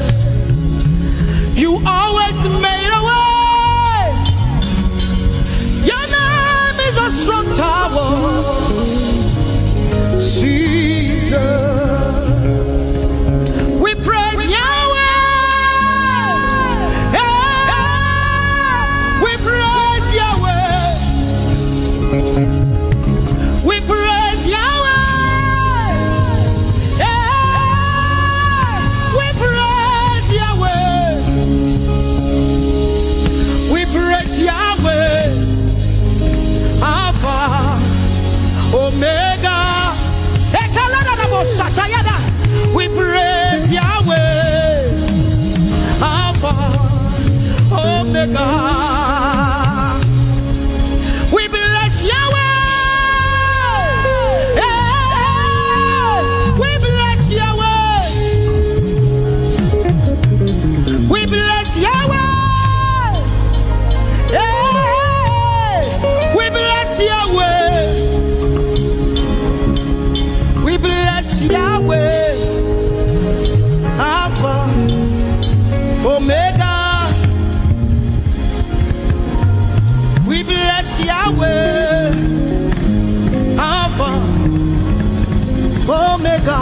you always made a way. Your name is a strong tower, Jesus. We praise Yahweh. Hey, we praise Yahweh. We praise Yahweh. Hey, we praise Yahweh. We praise Yahweh. Alpha, Omega. Ekaladadabosatayada. We praise Yahweh. Alpha, Omega. We bless Yahweh. Hey, we bless Yahweh. We bless Yahweh. Hey, we bless Yahweh. We bless Yahweh. Alpha, Omega. We bless Yahweh. Alpha, Omega.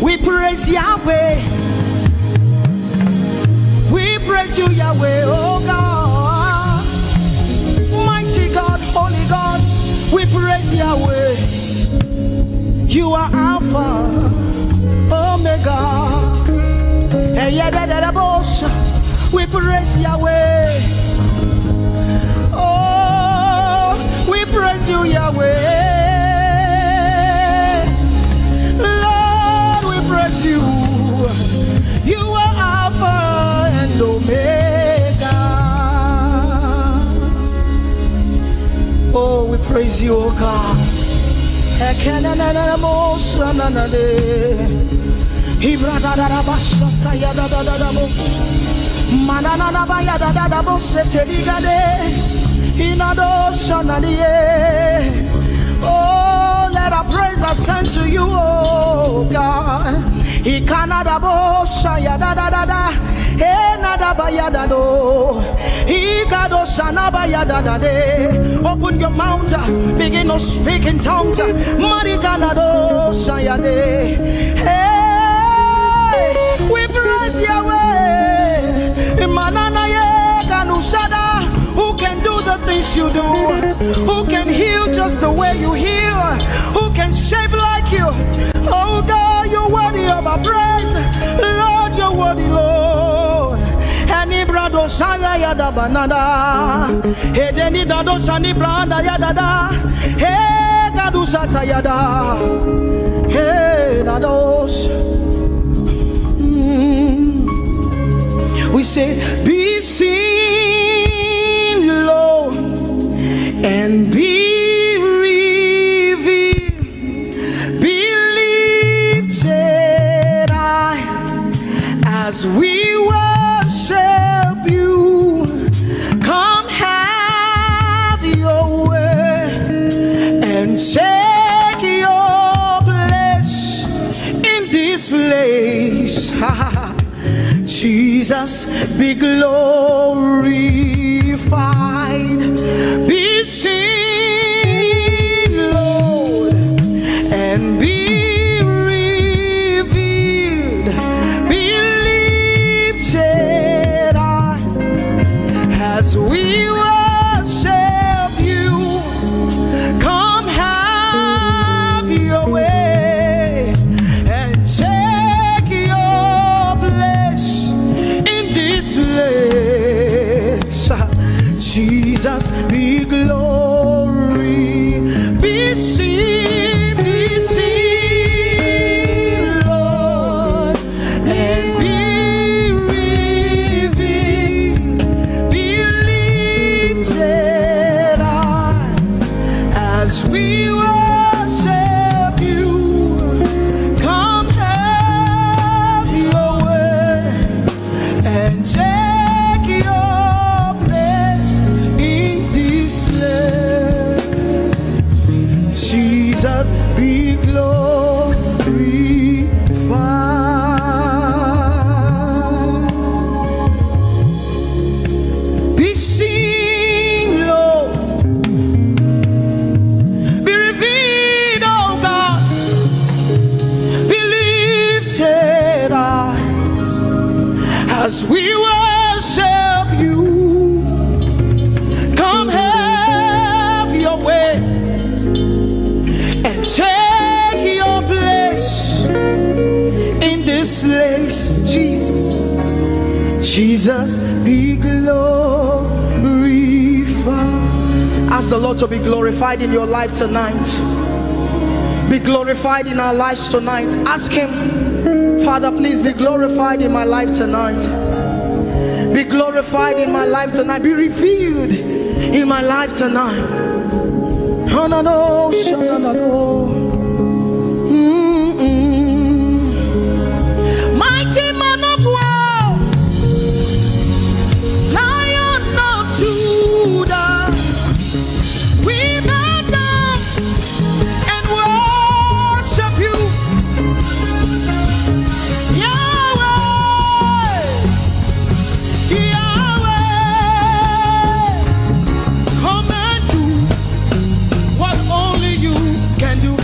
We praise Yahweh. We praise you, Yahweh, oh God. Mighty God, holy God, we praise Yahweh. You are Alpha, Omega. Eyadadadabosha. We praise Yahweh. Oh, we praise you, Yahweh. Lord, we praise you. You are Alpha and Omega. Oh, we praise you, oh God. Ekenenenenemo sananade. Ibradadadabasatayadadadadabo. Manananabayadadadabo seteligade. Inado sanadie. Oh, let our praise ascend to you, oh God. Ikanadabo sayadadadada. Enadabayadado. Igado sanabayadadade. Open your mouth, uh, begin to speak in tongues. Mariganado sayade. Hey. things you do? Who can heal just the way you heal? Who can shape like you? Oh God, you're worthy of our praise. Lord, you're worthy, Lord. Anibra do shaya yada banada. Edeni da do shani branda yada da. He gadu sata yada. He da dos. Mm. We say, be seen, Lord, and be revealed, be lifted high as we worship you. Come have your way and take your place in this place. Jesus, be glorified, be seen, Lord, and be revealed, be lifted high as we worship you. Come have your way and take your place in this place. Jesus, be glory, be seen, be seen, Lord, and be revealed, be lifted high as we worship you. Come have your way and take your place in this place. Jesus, be glorified. Be seen, Lord. Be revealed, oh God. Be lifted high as we worship you. Come have your way and take your place in this place, Jesus. Jesus, be glorified. Ask the Lord to be glorified in your life tonight. Be glorified in our lives tonight. Ask Him, Father, please be glorified in my life tonight. Be glorified in my life tonight. Be revealed in my life tonight. Hanano, shanano. Mm-mm. Mighty man of war, Lion of Judah, we bow down and worship you. Yahweh, Yahweh, come and do what only you can do.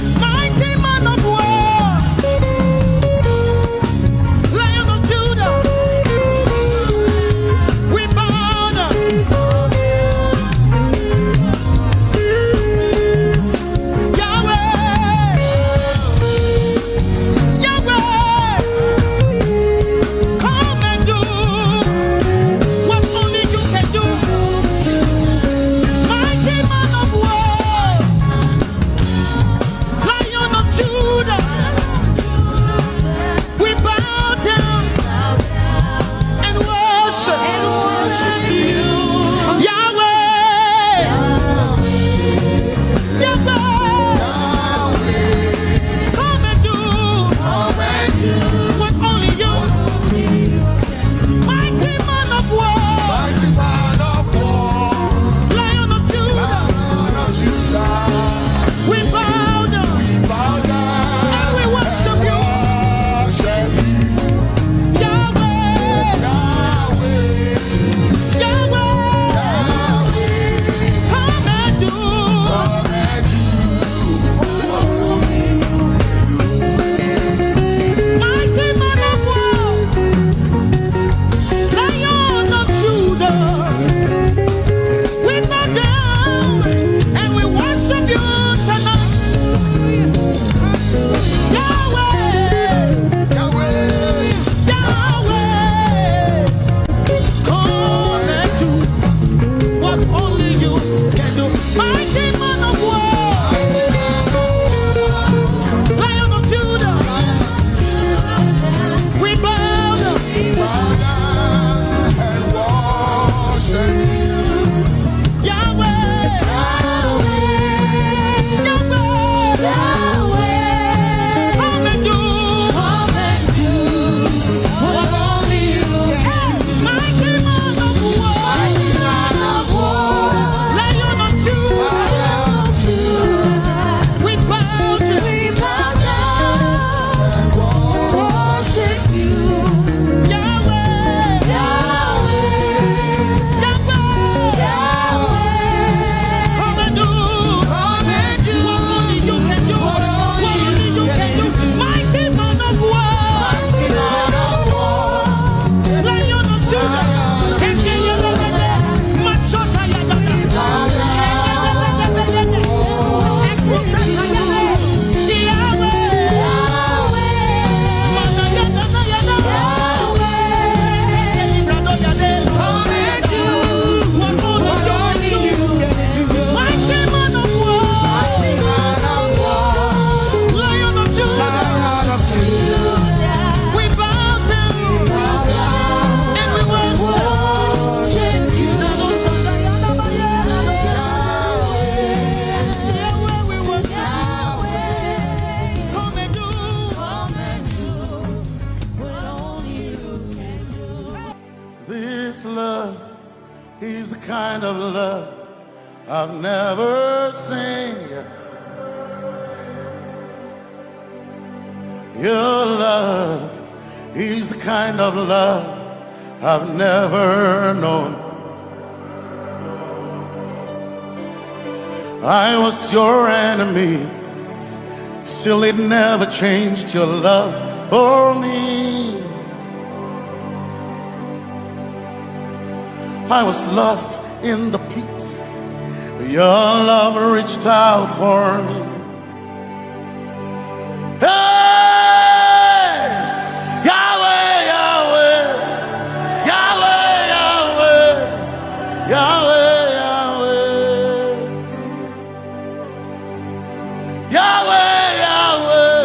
Is the kind of love I've never seen. Your love is the kind of love I've never known. I was your enemy, still it never changed your love for me. I was lost in the pits, but your love reached out for me. Hey! Yahweh, Yahweh, Yahweh, Yahweh, Yahweh, Yahweh. Yahweh, Yahweh,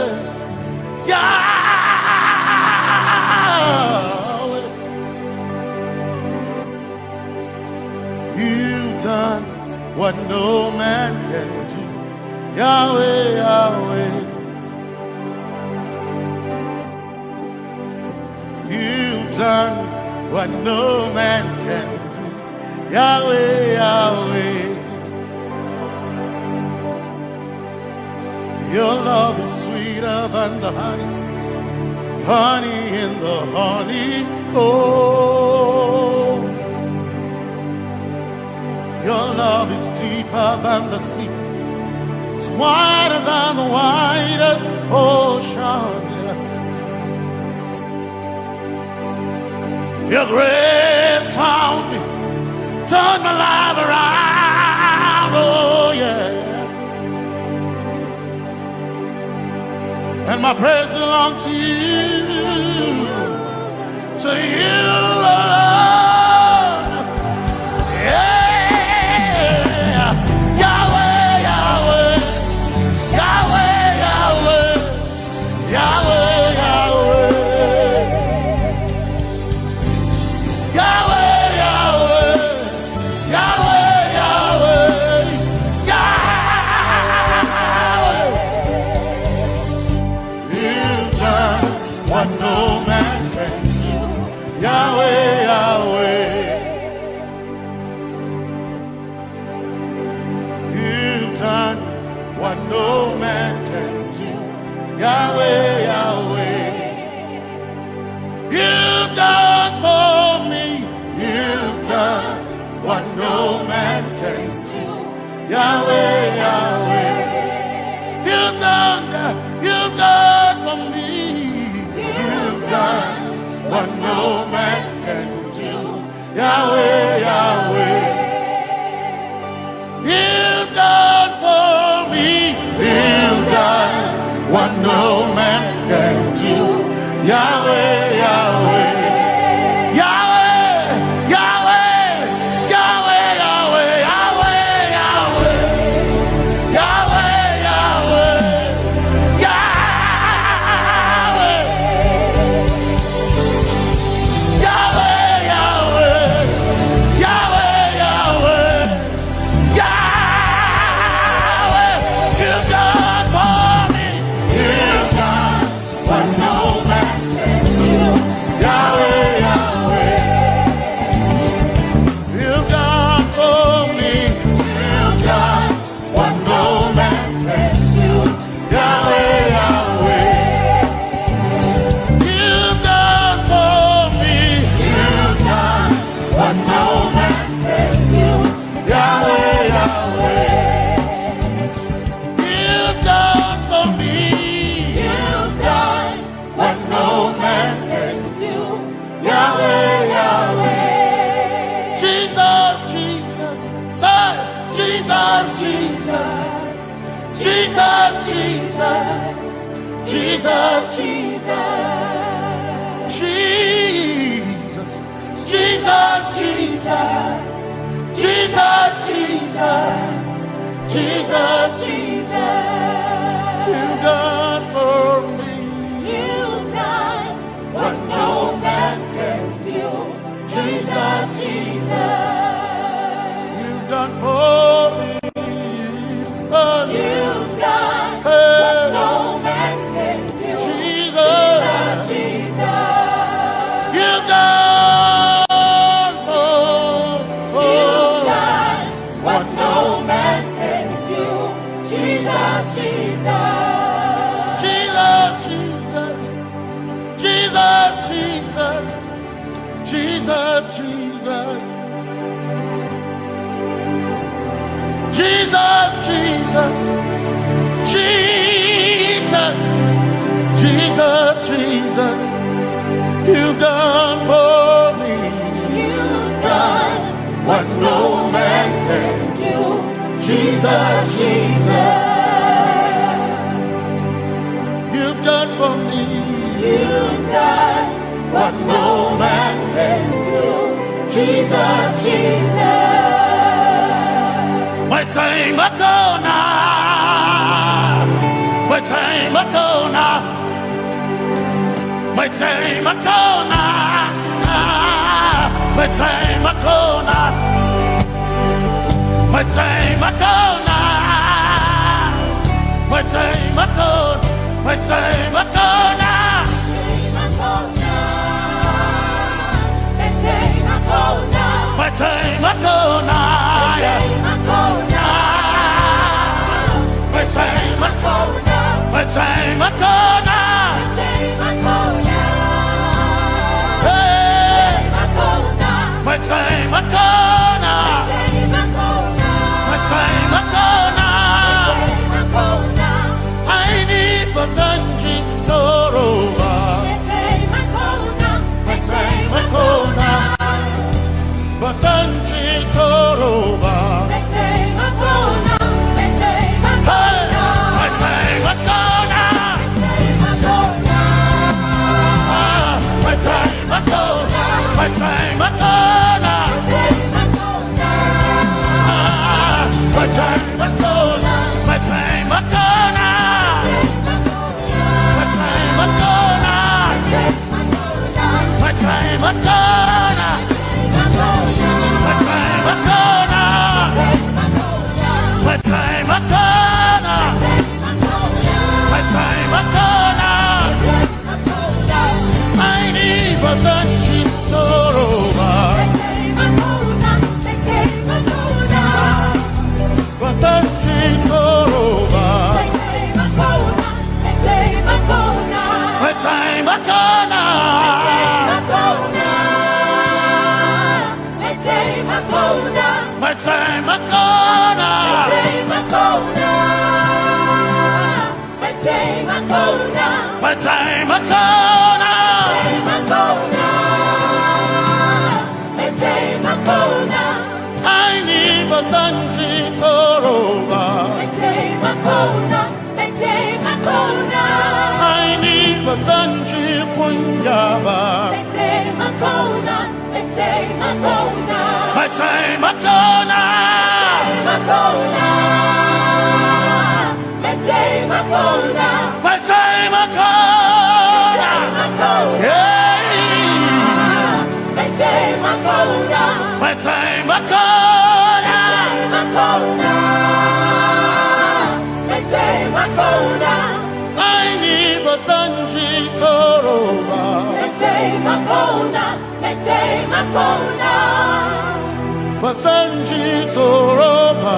Yahweh. You've done what no man can do. Yahweh, Yahweh. You've done what no man can do. Yahweh, Yahweh. Your love is sweeter than the honey, honey in the honeycomb. Your love is deeper than the sea. It's wider than the widest ocean. Your grace found me, turned my life around. Oh yeah. And my praise belongs to you, to you alone. Yeah. Yahweh, Yahweh, Yahweh, Yahweh, Yahweh, Yahweh, Yahweh, Yahweh, Yahweh, Yahweh, Yahweh. You've done what no man can do. Yahweh, Yahweh. You've done what no man can do. Yahweh, Yahweh. You've done for me. You've done what no man can do. Yahweh, Yahweh. You've done, you've done for me. You've done what no man can do. Yahweh, Yahweh. You've done for me. You've done what no man can do. Yahweh, Yahweh. Yahweh, Yahweh. Yahweh, Yahweh, Yahweh, Yahweh. Yahweh, Yahweh. Yahweh. Yahweh, Yahweh, Yahweh, Yahweh, Yahweh, you've done for me. You've done what no man can do. Yahweh, Yahweh, you've done for me. You've done what no man can do. Yahweh, Yahweh. You've done for me. You've done what no man can do. Yahweh, Yahweh. You've done for me. You've done what no man can do. Yahweh, Yahweh. Jesus, Jesus, say, Jesus, Jesus. Jesus, Jesus, Jesus, Jesus. Jesus, Jesus, Jesus, Jesus, Jesus, Jesus, Jesus. You've done for me. You've done what no man can do. Jesus, Jesus. You've done for me. Oh, you've done what no man can do. Jesus. Jesus, Jesus. You've done for, for Jesus, Jesus, Jesus, you've done for me. You've done what no man can do. Jesus, Jesus, you've done for me. You've done what no man can do. Jesus, Jesus. Metsei makona. Metsei makona. Metsei makona. Metsei makona. Metsei makona. Metsei makona. Metsei makona. Metsei makona. Metsei makona. Metsei makona. Hey. Metsei makona. Metsei makona. Aini bazanji toroba. Metsei makona. Bazanji toroba. Hey. Metsei makona. Ah, metsei makona. Metsei makona. Ah, metsei makona. Metsei makona. Metsei makona. Metsei makona. Metsei makona. Metsei makona. Metsei makona. Aini bazanji toroba. Bazanji toroba. Metsei makona. Metsei makona. Metsei makona. Aini bazanji toroba. Aini bazanji kunyaba. Metsei makona. Metsei makona. Metsei makona. Metsei makona. Hey. Metsei makona. Metsei makona. Metsei makona. Aini bazanji toroba. Metsei makona. Metsei makona. Bazanji toroba.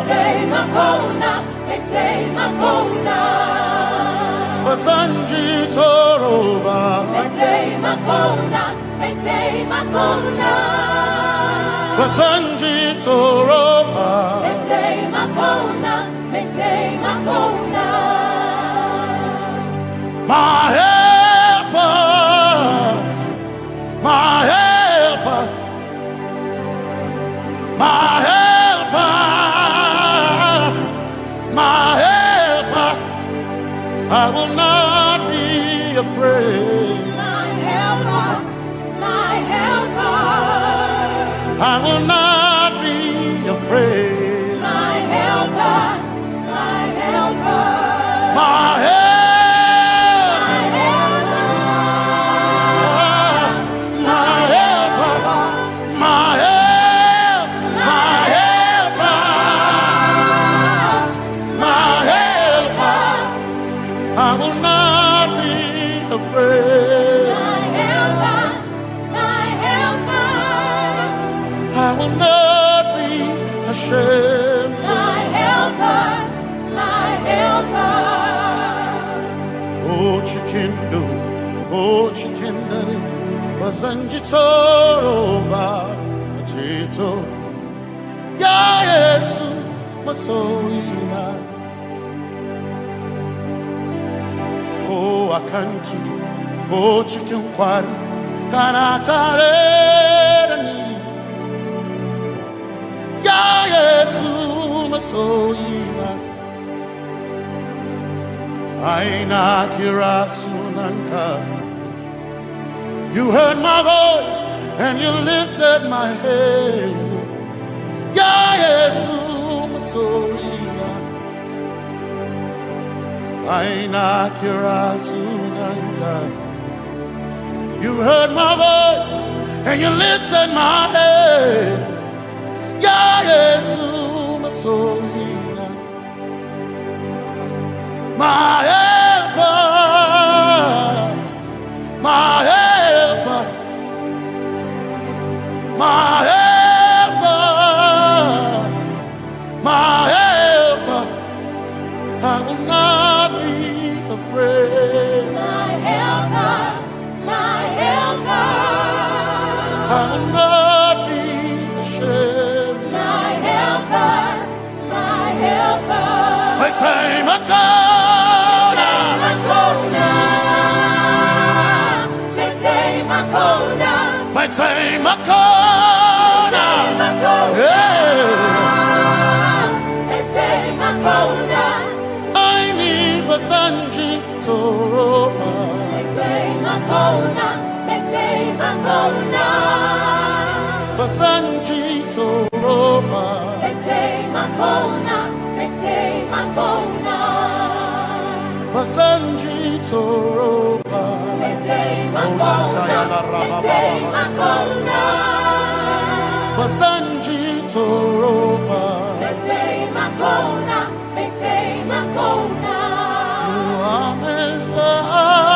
Metsei makona. Metsei makona. Bazanji toroba. Metsei makona. Metsei makona. Bazanji toroba. Metsei makona. Metsei makona. My helper. My helper, my helper, my helper, I will not be afraid. My helper, my helper, I will not be afraid. My helper, my helper. My help. My helper. My helper. My help. My helper. My helper. I will not be afraid. My helper. My helper. I will not be ashamed. My helper, my helper. Oh, chikindo, oh, chikindari, bazanji toroba, tito. Ya Yesu, masoyina. Ko a kan tudu, ko cikin kwari, kana tare da ni. Ya Yesu masoyina, ai na kira sunanka. You heard my voice and you lifted my head. Ya Yesu masoyina, ai na kira sunanka. You heard my voice and you lifted my head. Ya Yesu masoyina, my helper, my helper, my helper, my helper. I will not be afraid. My helper, my helper. I will not be ashamed. My helper, my helper. Mai taimako na. Mai taimako na. Mai taimako na. Mai taimako na. Yeah. Mai taimako na. Ai ni ba zan ji tsoro ba. Mai taimako na, mai taimako na. Ba zan ji tsoro ba. Mai taimako na, mai taimako na. Ba zan ji tsoro ba. Mai taimako na, mai taimako na. Ba zan ji tsoro ba. Mai taimako na. Mai taimako na. You are Messiah.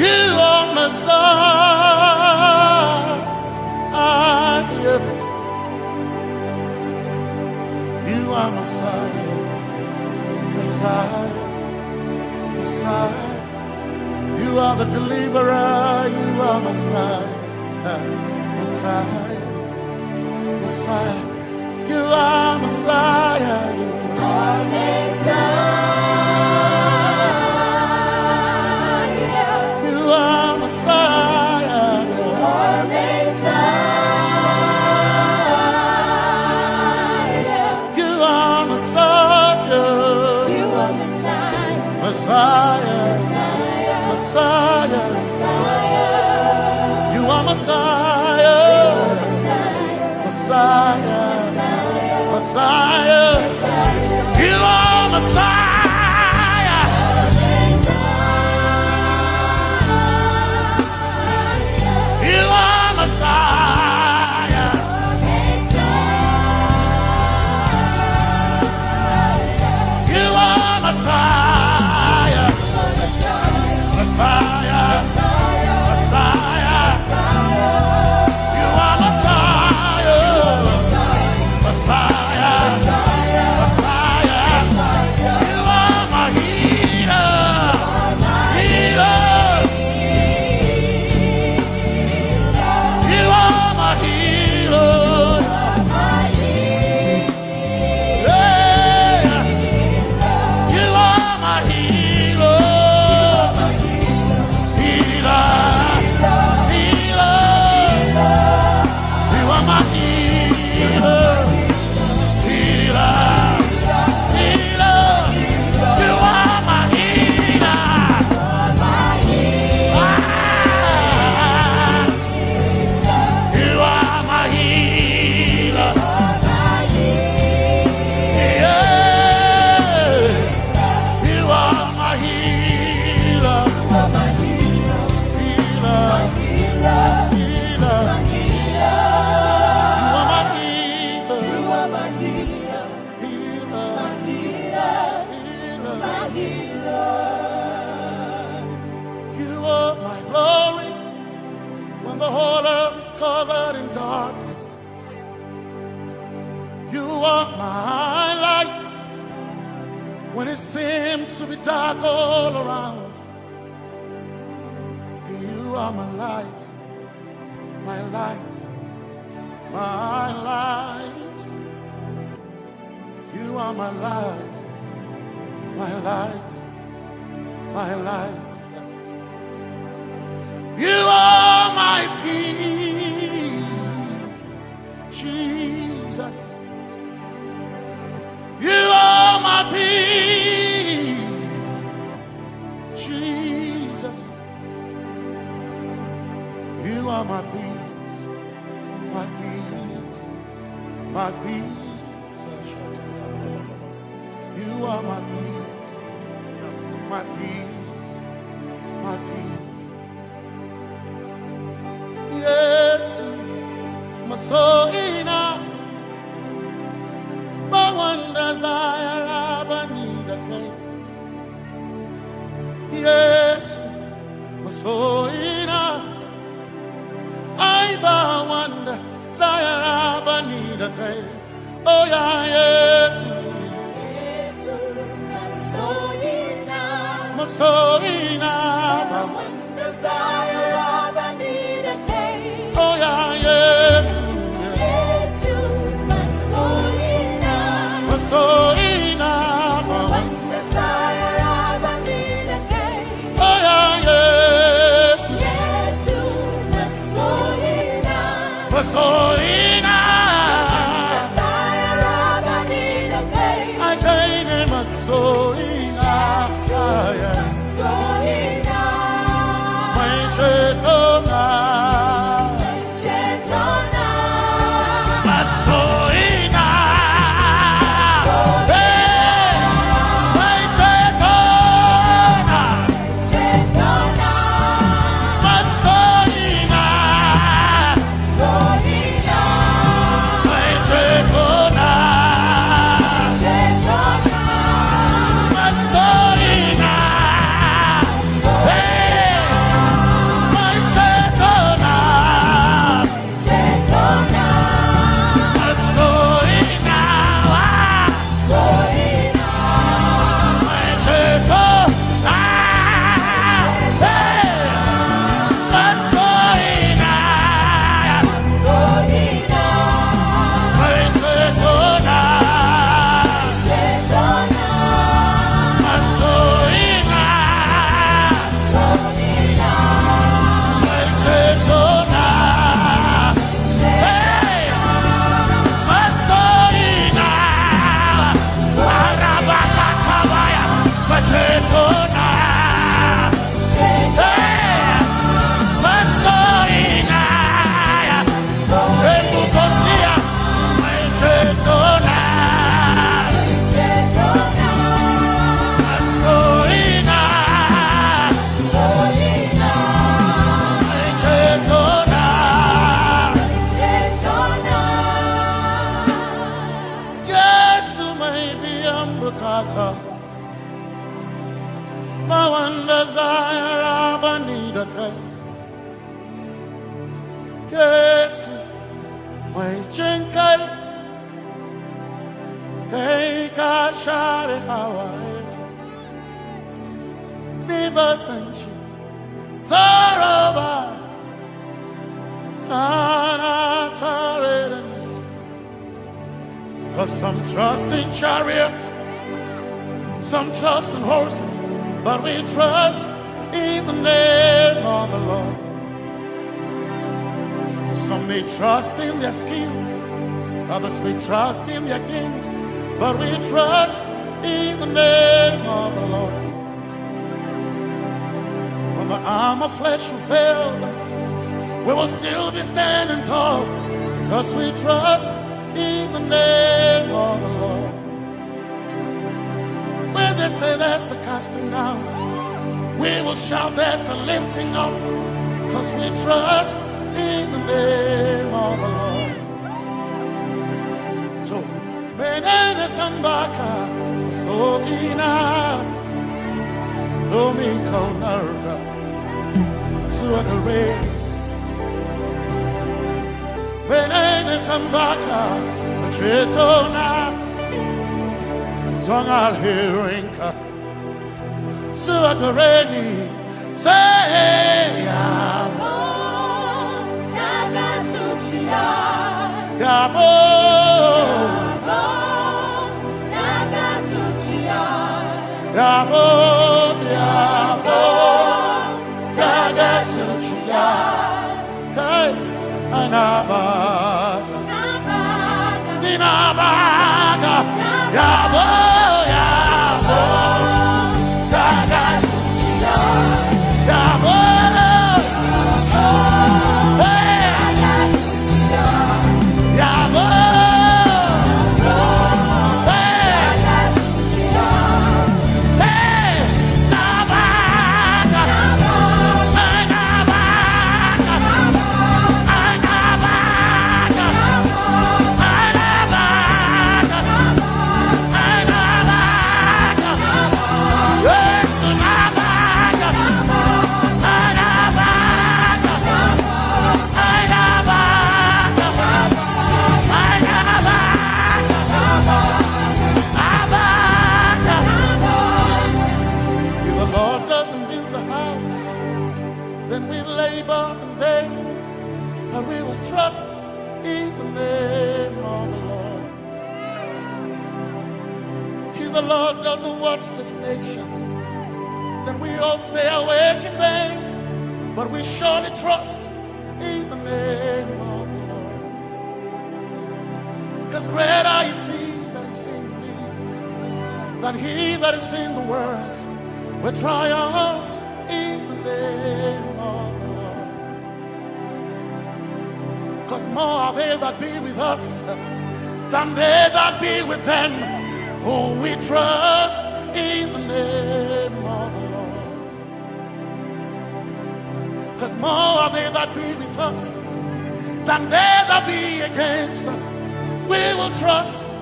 You are Messiah. You are Messiah. Messiah. Messiah. You are the deliverer. You are Messiah. Messiah. Messiah. You are Messiah. You are Messiah. You are Messiah. You are Messiah. You are Messiah. You are Messiah. Messiah. Messiah. Messiah. You are Messiah. Messiah. Messiah. You are Messiah. You are Messiah. You are Messiah. Messiah. Messiah. You are Messiah. Messiah. Messiah. You are my healer. Healer. You are my healer. Yeah. You are my healer. Healer. Healer. You are my healer. Healer. Healer. You are my healer. Ah. You are my healer. Yeah. You are my healer. Healer. Healer. You are my healer. Healer. Healer. You are my glory when the whole earth is covered in darkness. You are my light when it seems to be dark all around. You are my light, my light. My light, you are my light, my light, my light. You are my peace, Jesus. You are my peace, Jesus. You are my peace, my peace, my peace. You are my peace, my peace, my peace. Yesu, masoina, bawanda zayara bani da kai. Yesu, masoina, ai bawanda zayara bani da kai. Oh ya Yesu, masoina, bawanda zayara bani da kai. Oh ya Yesu, masoina, masoina, bawanda zayara bani da kai. Oh ya Yesu, masoina, masoina, zayara bani da kai. Ai kai ne masoina, ya. Mai cetona, masoina, eh, mai cetona, masoina, mai cetona, masoina, eh, mai cetona. Yesu mai biyan bukata, ba wanda za ya raba ni da kai. Yesu mai jin kai, kai ka share hawaye. Ni ba san shi tsoro ba, kana tare da ni. 'Cause some trust in chariots, some trust in horses, but we trust in the name of the Lord. Some may trust in their skills, others may trust in their gifts, but we trust in the name of the Lord. When the arm of flesh will fail, we will still be standing tall, 'cause we trust in the name of the Lord. When they say there's a casting down, we will shout there's a lifting up, 'cause we trust in the name of the Lord. So, menene zan baka, masoyina, domin kaunarka zuwa gare ni. Menene zan baka, cetona, don alherinka zuwa gare ni. Sai yabo daga zuciya. Yabo, yabo, tagasuchiya. Hey, anaba. Ninabaga. Yabo, yabo, tagasuchiya. Yabo. Hey. If the Lord doesn't build the house, then we labor in vain, but we will trust in the name of the Lord. If the Lord doesn't watch this nation, then we all stay awake in vain, but we surely trust in the name of the Lord. Because greater is he that is in me than he that is in the world. We triumph in the name of the Lord. Because more are they that be with us than they that be with them. Who we trust in the name of the Lord. Because more are they that be with us than they that be against us. We will trust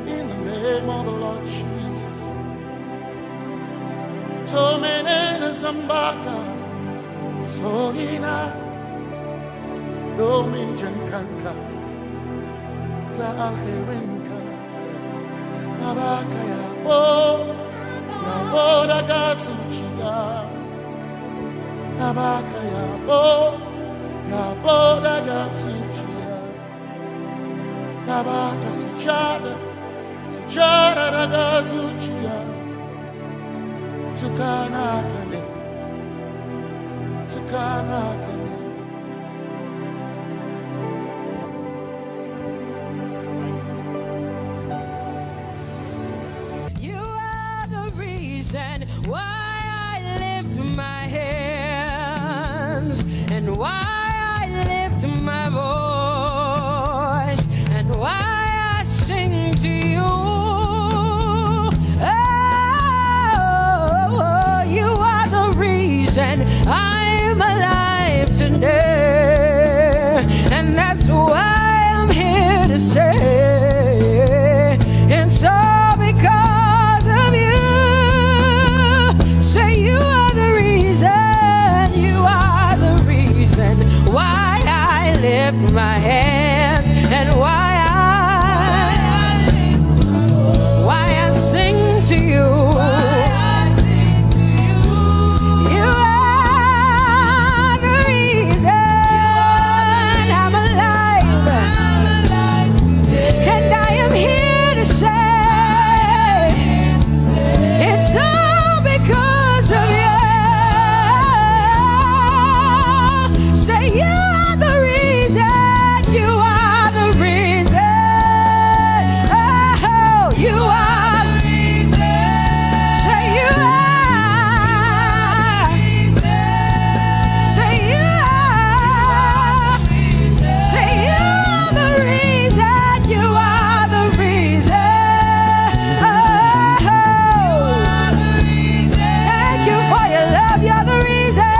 in the name of the Lord Jesus. Tomenene zambaka, sohina, domin jankanka, ta alherinka. Nabaka yabo, yabo daga zuciya. Nabaka yabo, yabo daga zuciya. Nabaka sujada, sujada daga zuciya. Tukana kane, tukana kane. You are the reason why I lift my hands and why I lift my voice and why I sing to you. Oh, you are the reason I'm alive today. And that's why I'm here to say it's all because of you. Say you are the reason, you are the reason why I lift my hands and why I, why I sing to you. You are the reason I'm alive. And I am here to say it's all because of you. Say you are the reason. You are the reason. Oh, you are the reason. Say you are. Say you are. Say you are the reason. You are the reason. Oh. Thank you for your love. You're the reason.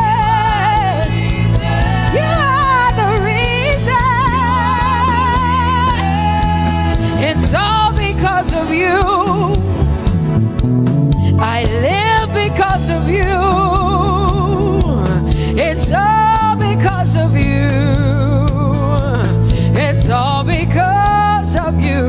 You are the reason. It's all because of you. I live because of you. It's all because of you. It's all because of you.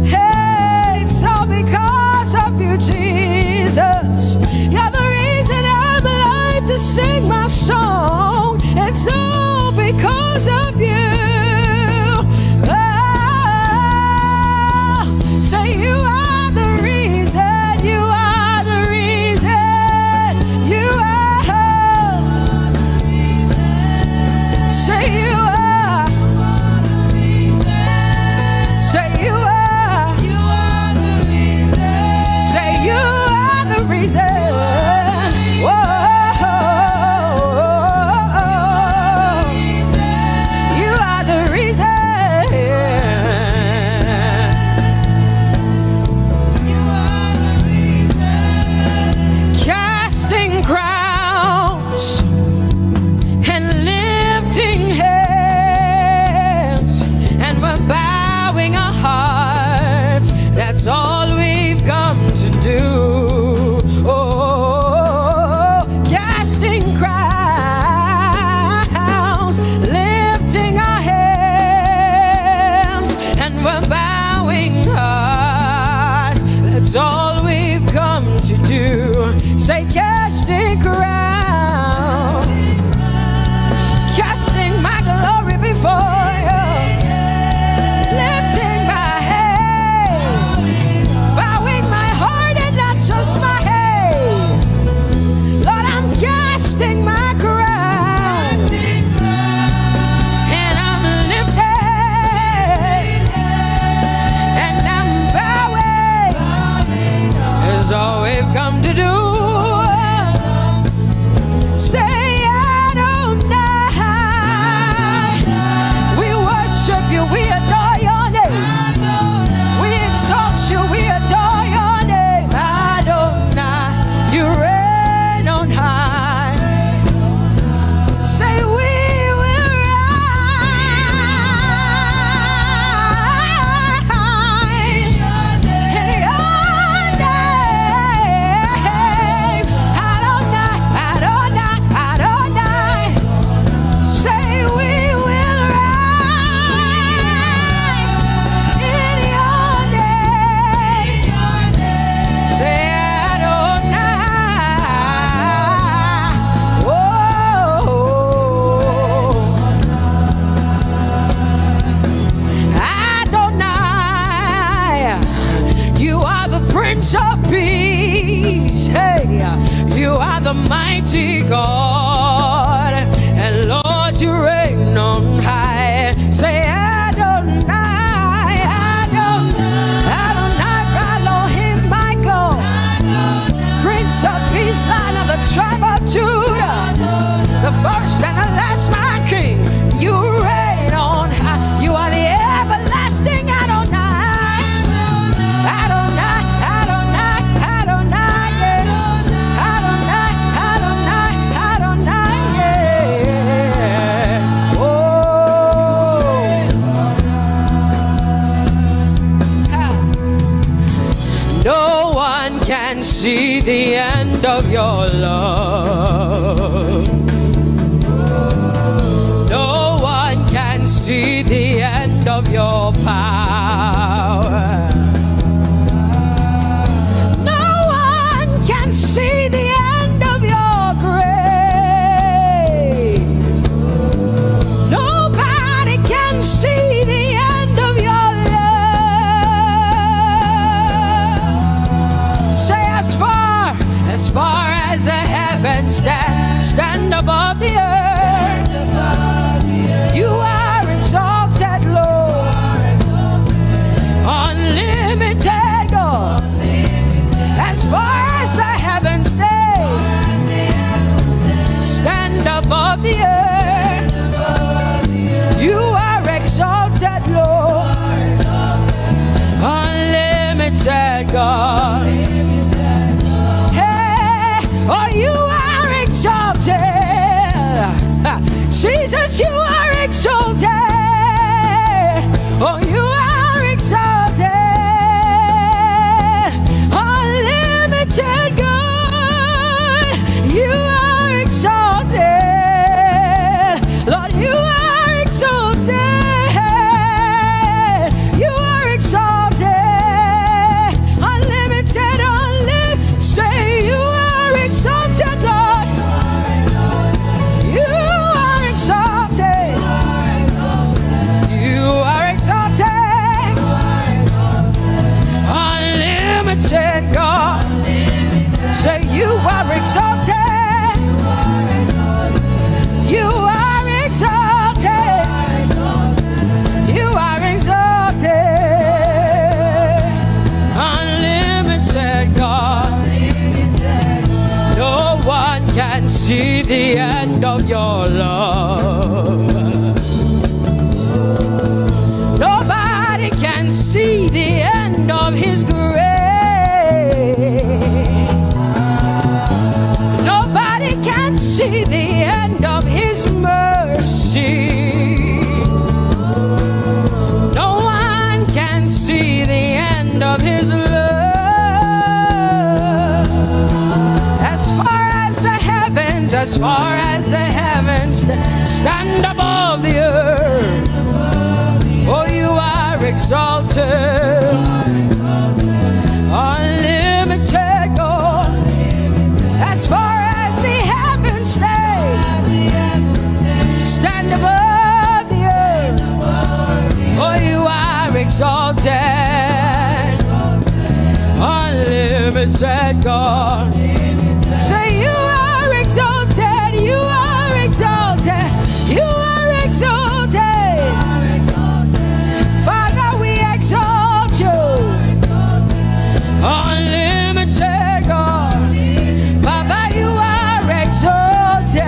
Hey, it's all because of you, Jesus. You're the reason I'm alive to sing my song. It's all because of you. Oh, say you are the reason. You Prince of Peace, hey, you are the mighty God, and Lord, you reign on high. Say, Adonai, Adonai, Adonai, Elohim, my God, Prince of Peace, Lion of the tribe of Judah, the first and the last, my King. You reign on high. You are the everlasting Adonai. Adonai, Adonai, Adonai, yeah. Adonai, Adonai, Adonai, Adonai, yeah. Oh. No one can see the end of your love. No one can see the end of your power. No one can see the end of your grace. Nobody can see the end of your love. Say, as far, as far as the heavens stand, stand above the earth, you are exalted, Lord. Unlimited God. As far as the heavens stay, stand above the earth. You are exalted, Lord. Unlimited God. Hey, oh, you are exalted. Jesus, you are exalted. Oh, you are exalted. Unlimited God, you are exalted. Lord, you are exalted. You are exalted. Unlimited, unlimited. Say, you are exalted, Lord. You are exalted. You are exalted. Unlimited God. Say, you are exalted. You are exalted. You are exalted. Unlimited God. No one can see the end of your love. Nobody can see the end of his grace. Nobody can see the end of his mercy. No one can see the end of his love. As far as the heavens, as far as the heavens stand above the earth, oh, you are exalted. Unlimited God. As far as the heavens stay, stand above the earth. Oh, you are exalted. Unlimited God. Say, you are exalted. You are exalted. You are exalted. Father, we exalt you. Unlimited God. Baba, you are exalted.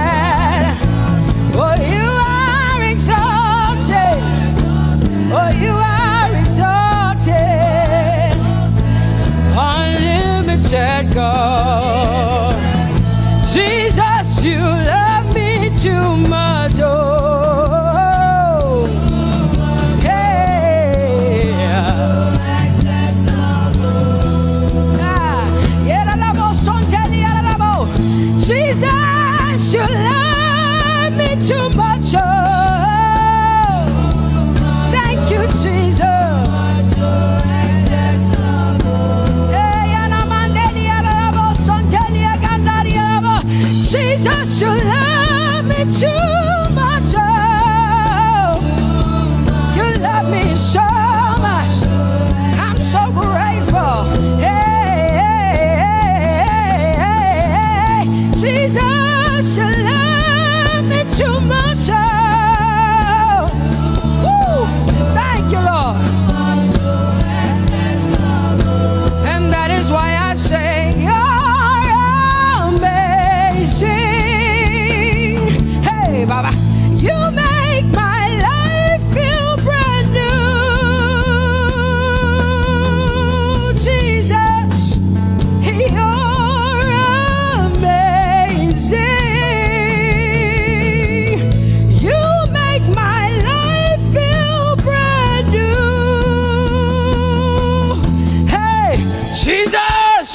Oh, you are exalted. Oh, you are exalted. Unlimited God. Jesus, you love me too much. Oh, yeah. Ah, yeah, la, la, bo, son, tell me, la, la, bo. Jesus, you love me too much. Oh, thank you, Jesus. Hey, ya, la, man, tell me, la, la, bo, son, tell me, ya, ganda, ya, la, bo. Jesus, you love me too much. Oh, you love me so much. I'm so grateful. Hey.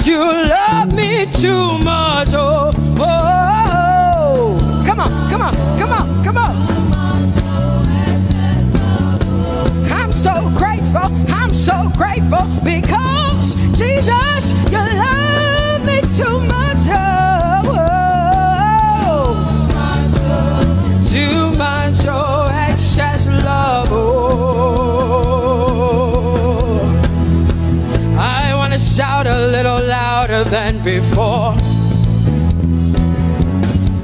You love me too much. Oh, oh, oh. Come on, come on, come on, come on. I'm so grateful. I'm so grateful because Jesus, you love me too much. Oh, oh, oh. Too much. Oh, excess love. Oh, I want to shout a little louder than before.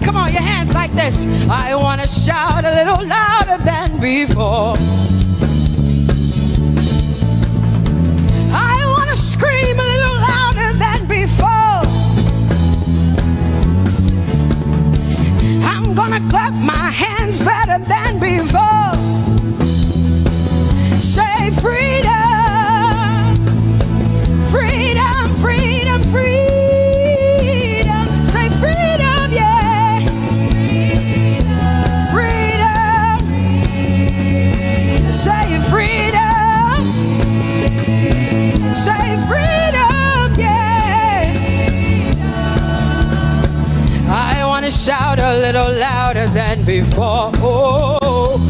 Come on, your hands like this. I want to shout a little louder than before. I want to scream a little louder than before. I'm gonna clap my hands better than before. Say freedom, freedom, freedom, freedom. Say freedom, yeah. Freedom. Say freedom. Say freedom, yeah. I want to shout a little louder than before. Oh, oh,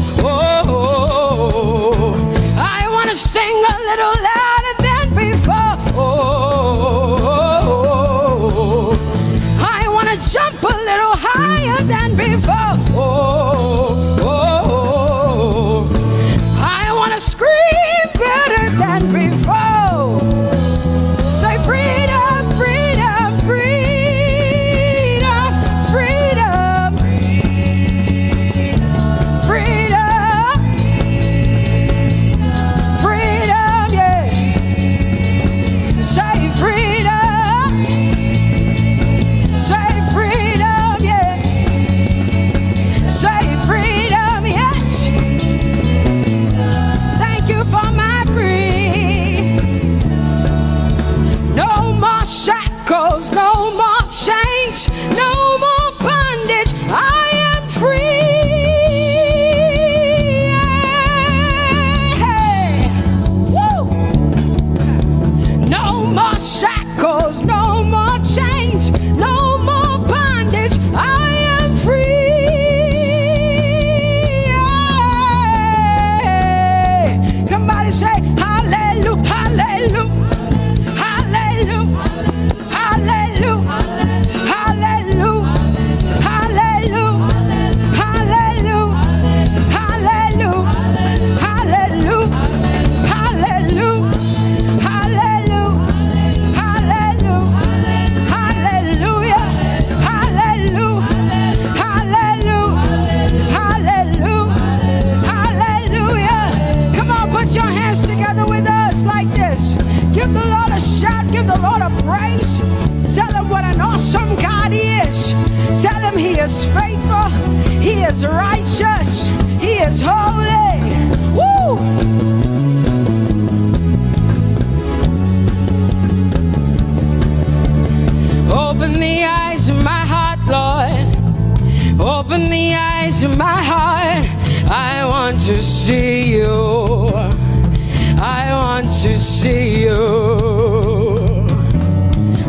oh, oh. I want to sing a little louder than before. Oh, oh, oh, oh. I want to jump a little higher than before. Oh, oh, oh, oh. I want to scream better than before. Say freedom, freedom, freedom, freedom, freedom, freedom, yeah. Say freedom. Say freedom, yeah. Say freedom, yes. Thank you for my free. No more shackles, no more chains, no more bondage. I am free. Yeah. Woo. No more shackles, no more chains, no more bondage. I am free. Yeah. Somebody say, hallelujah, hallelujah, hallelujah. Hallelujah. Hallelujah. Hallelujah. Come on, put your hands together with us like this. Give the Lord a shout, give the Lord a praise. Tell him what an awesome God he is. Tell him he is faithful, he is righteous, he is holy. Woo! Open the eyes of my heart, Lord. Open the eyes of my heart. I want to see you. I want to see you.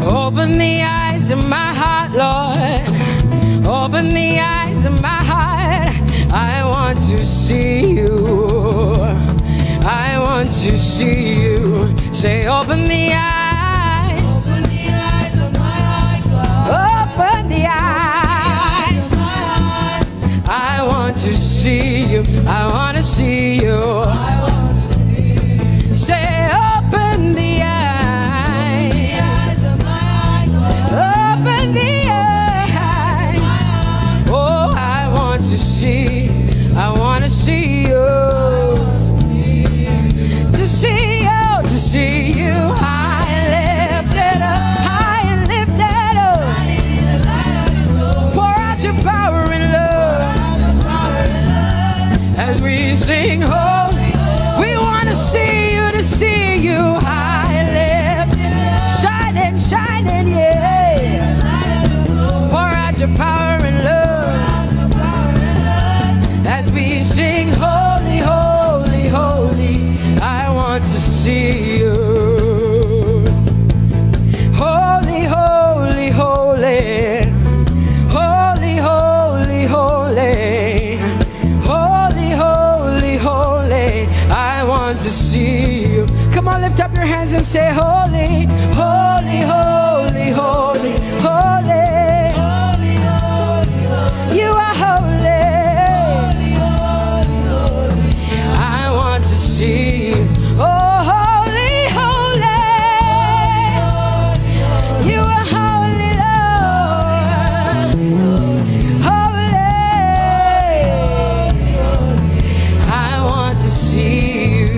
Open the eyes of my heart, Lord. Open the eyes of my heart. I want to see you. I want to see you. Say, open the eyes. Open the eyes of my heart, Lord. Open the eyes. I want to see you. I want to see you. Say, open the eyes. Open the eyes. Oh, I want to see. I want to see you. To see you, to see you. I Say holy, holy, holy, holy, holy. You are holy. I want to see you. Oh, holy, holy. You are holy, Lord. Holy. I want to see you.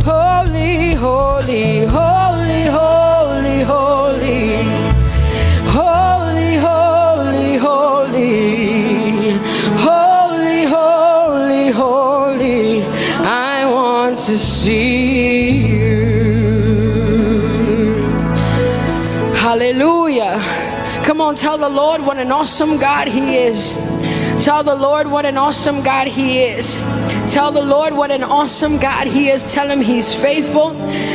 Holy, holy, holy, holy, holy. Holy, holy, holy. Holy, holy, holy. I want to see you. Hallelujah. Come on, tell the Lord what an awesome God He is. Tell the Lord what an awesome God He is. Tell the Lord what an awesome God He is. Tell Him He's faithful.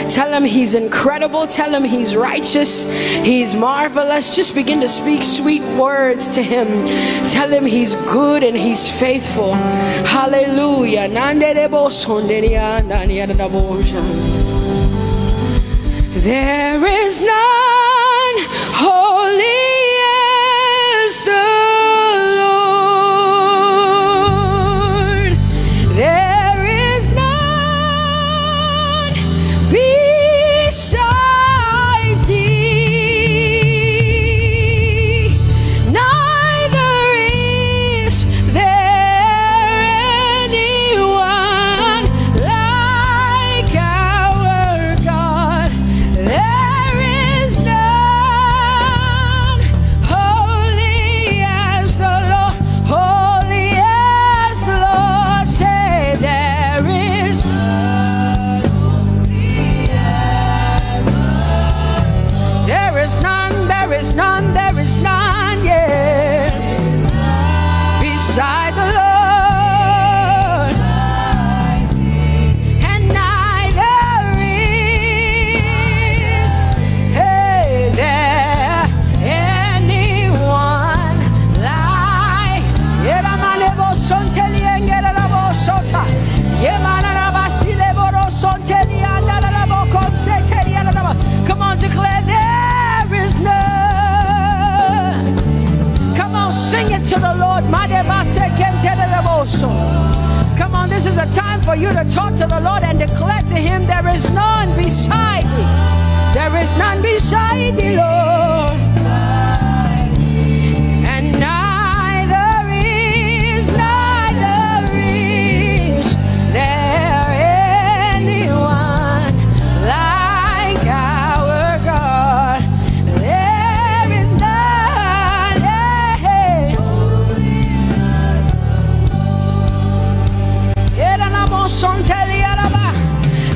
Tell Him He's incredible. Tell Him He's righteous. He's marvelous. Just begin to speak sweet words to Him. Tell Him He's good and He's faithful. Hallelujah. There is none holy as the Lord. There is none beside thee. Neither is there anyone like our God. There is none holy as the Lord. Holy as the Lord. Say, there is there is none, there is none, there is none, yeah, beside the Lord. And neither is, hey, there anyone like. Yeramanebo sonteliengerabo sota. Yemanarabasile boro sonteliandarabo konseteliandaraba. Come on, declare, there is none. Come on, sing it to the Lord. Madebasekentereboso. Come on, this is a time for you to talk to the Lord and declare to Him, there is none beside thee. There is none beside thee, Lord. And neither is, neither is there anyone like our God. There is none, yeah.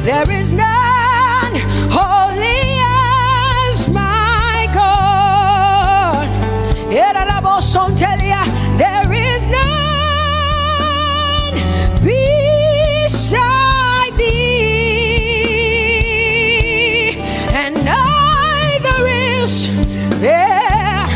There is none holy as my God. There is none beside thee, and neither is there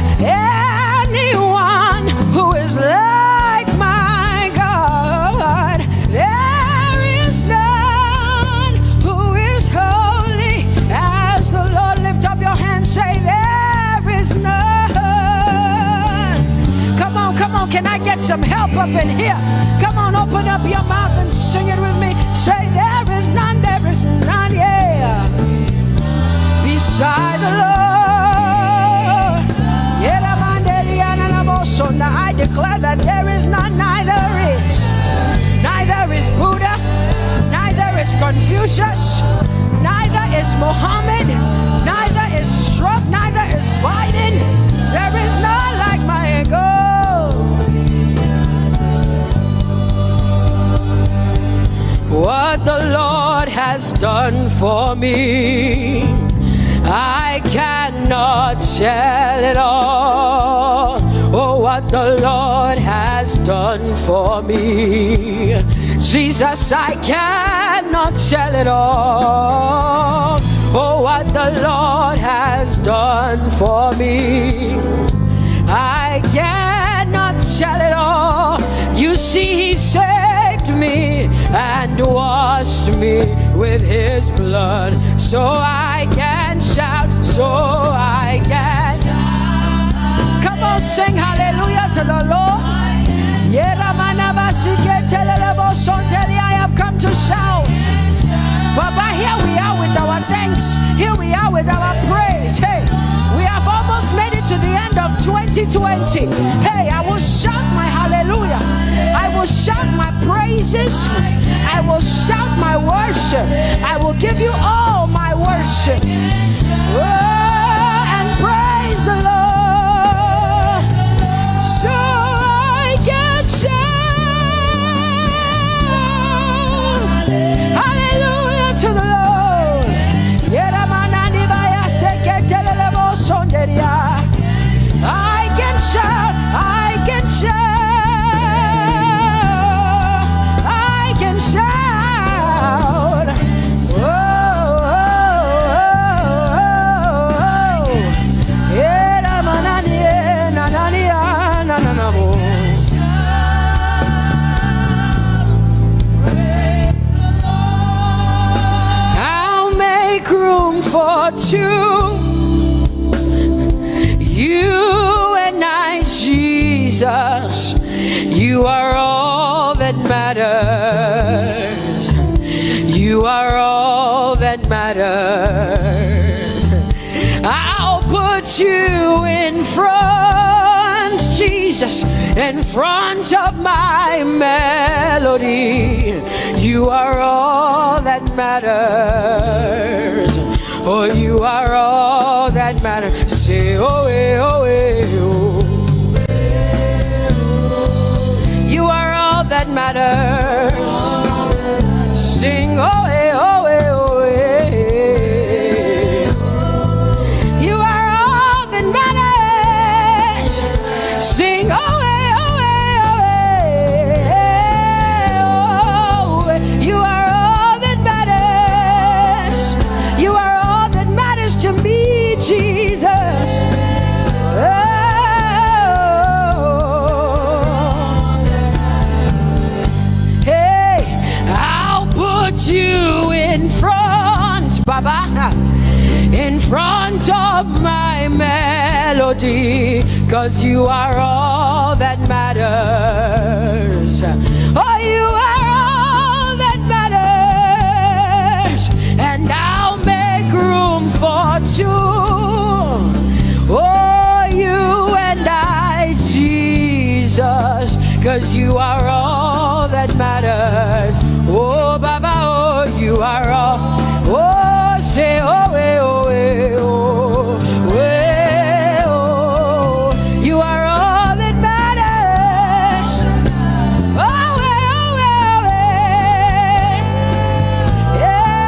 anyone who is like my God. There is none who is holy as the Lord. Lift up your hands, say, there is none. Come on, come on, can I get some help up in here? Come on, open up your mouth and sing it with me. Say, there is none, there is none, yeah, beside the Lord. Yelamandeliananamoso. Now I declare that there is none, neither is, neither is Buddha, neither is Confucius, neither is Mohammed, neither is Trump, neither is Biden. There is none like my God. What the Lord has done for me, I cannot tell it all. Oh, what the Lord has done for me, Jesus, I cannot tell it all. Oh, what the Lord has done for me, I cannot tell it all. You see, He saved me and washed me with His blood. So I I can shout, so I can. Come on, sing hallelujah to the Lord. Yeramanabasiketelelebosontelia, I have come to shout. Baba, here we are with our thanks. Here we are with our praise. Hey, we have almost made it to the end of twenty twenty. Hey, I will shout my hallelujah. I will shout my praises. I will shout my worship. I will give you all my worship. Oh, and praise the Lord. So I can shout hallelujah to the Lord. Yeramanani baya seketelele bosonderia. I can shout, I can shout, I can shout. Oh, oh, oh, oh, oh. Era manani, eh, nanani, ah, nananamo. I'll make room for two. You and I, Jesus, you are all that matters. You are all that matters. I'll put you in front, Jesus, in front of my melody. You are all that matters. Oh, you are all that matters. Say, oh, eh, oh, eh, oh. You are all that matters. Sing, oh, eh, oh, eh, oh, eh. You are all that matters. Sing, oh, eh, oh, eh, oh, eh, oh, eh. You are all that matters. You are all that matters to me, Jesus. Oh. Hey, I'll put you in front, Baba, in front of my melody, 'cause you are all that matters. Oh, you are all that matters, and I'll make room for two. Oh, you and I, Jesus, 'cause you are all that matters. Oh, Baba, oh, you are all. Oh, say, oh, eh, oh, eh, oh, eh, oh. You are all that matters. Oh, eh, oh, eh, oh, eh. Yeah.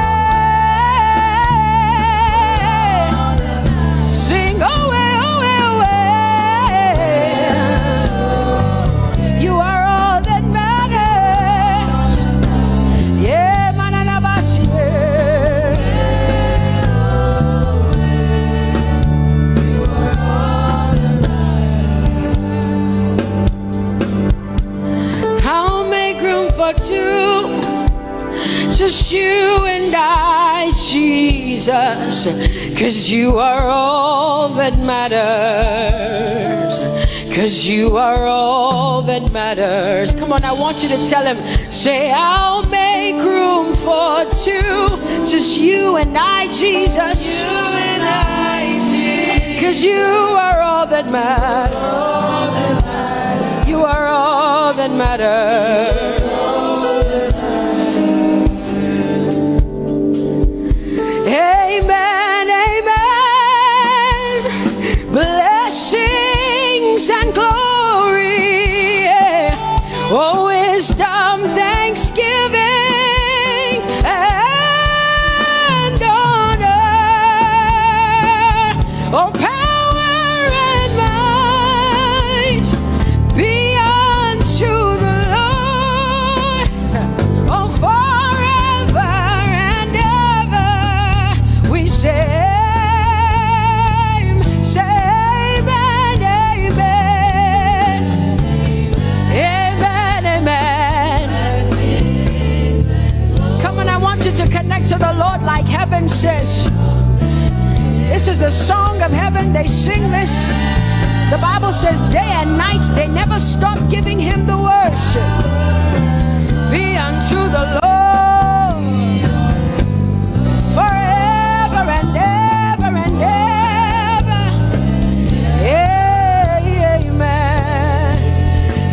Sing, oh, eh, oh, eh, oh, eh. You are all that matters. Yeah, mananabasi, yeah. I'll make room for two. Just you and I, Jesus, 'cause you are all that matters. 'Cause you are all that matters. Come on, I want you to tell him, say, I'll make room for two. Just you and I, Jesus. You and I, Jesus. 'Cause you are all that matters. You are all that matters. Amen, amen. Blessings and glory, yeah. Oh, wisdom, thanksgiving, and honor. Oh, power and might be unto the They sing this. The Bible says day and night they never stop giving him the worship. Be unto the Lord forever and ever and ever. Amen.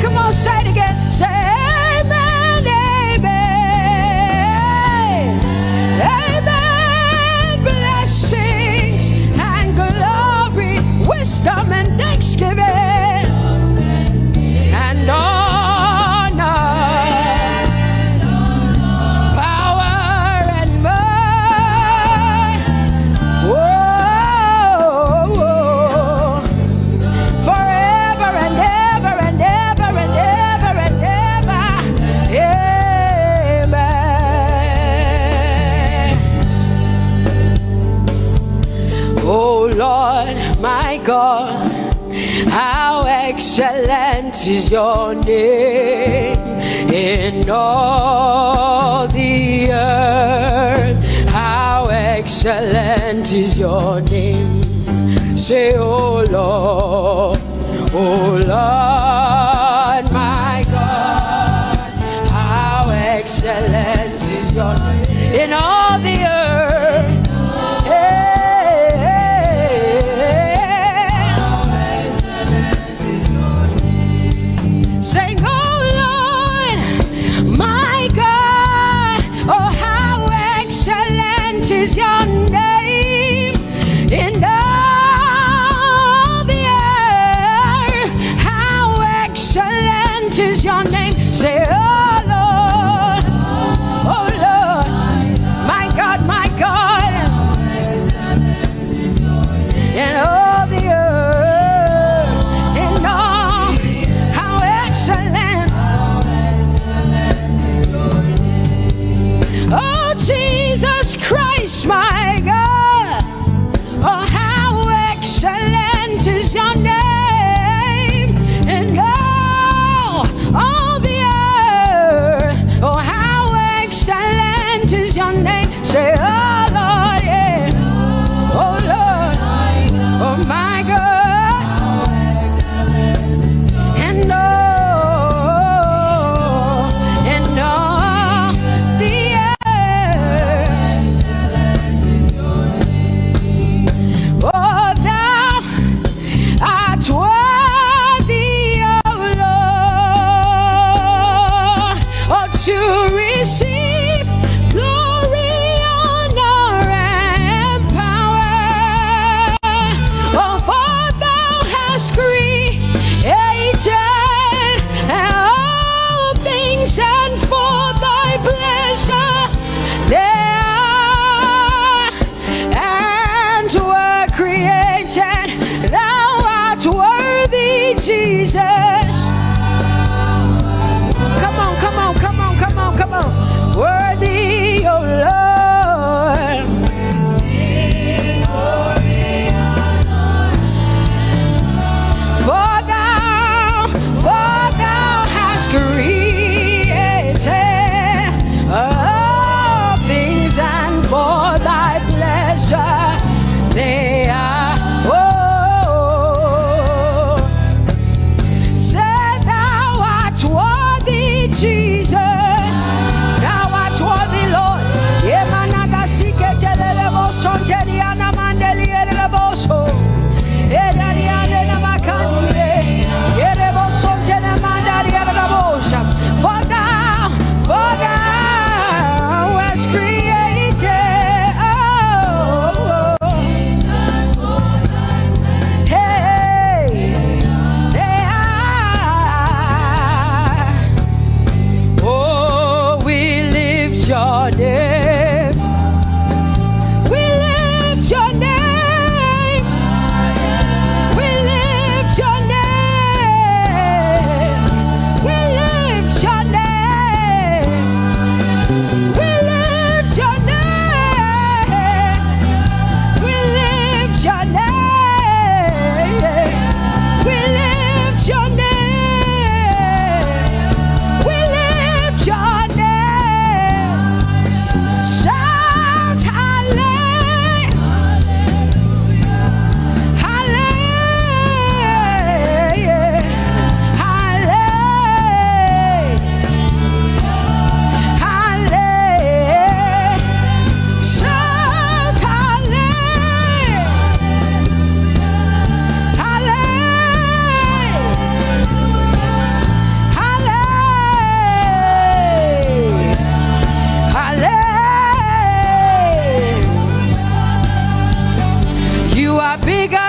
Come on, say it again. Say amen, amen. Amen. Blessings and glory, wisdom and thanksgiving and honor, power and might. Whoa, whoa. Forever and ever and ever and ever and ever. Amen. Oh Lord, my God, how excellent is your name in all the earth. How excellent is your name. Say, oh Lord, oh Lord, my God, how excellent is your name in all the earth. Hey, hey, hey. Sing, oh Lord, my God, oh how excellent is your name in all the earth. How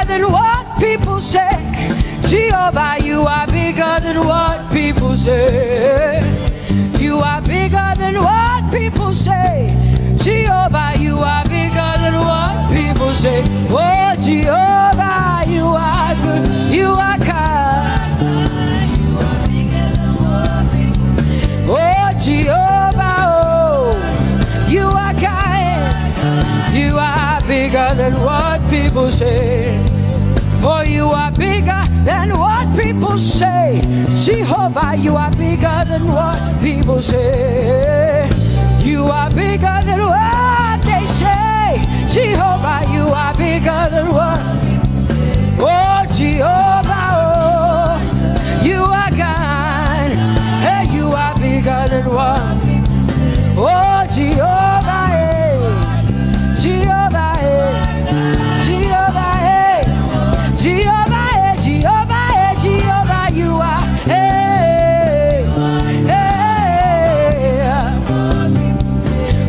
Than what people say. Jehovah, you are bigger than what people say. You are bigger than what people say. Jehovah, you are bigger than what people say. Oh, Jehovah, you are good. You are kind. Oh, Jehovah, oh, you are kind. You are bigger than what people say. Oh, you are bigger than what people say. Jehovah, you are bigger than what people say. You are bigger than what they say. Jehovah, you are bigger than what. Oh, Jehovah, oh, you are kind. Hey, you are bigger than what. Oh, Jehovah, eh. Jehovah, eh. Jehovah, eh. Jehovah, eh. Jehovah, eh. Jehovah, you are. Eh, eh, eh.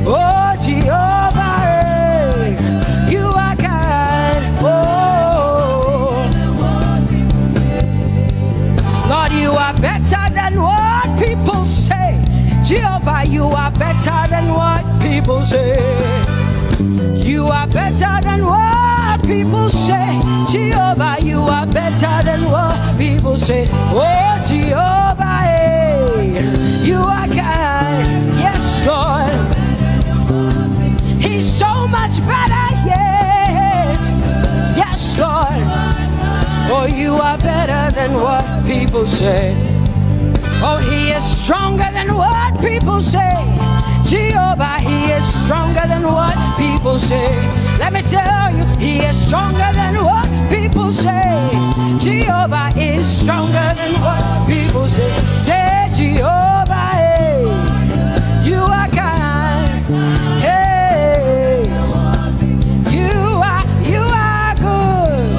Oh, Jehovah, eh. You are kind. Oh. Lord, you are better than what people say. Jehovah, you are better than what people say. You are better than what people say. Jehovah, you are better than what people say. Oh, Jehovah, eh, you are kind. Yes, Lord. He's so much better, yeah. Yes, Lord. Oh, you are better than what people say. Oh, he is stronger than what people say. Jehovah, he is stronger than what people say. Let me tell you, he is stronger than what people say. Jehovah is stronger than what people say. Say, Jehovah, eh, you are kind. Hey, you are, you are good.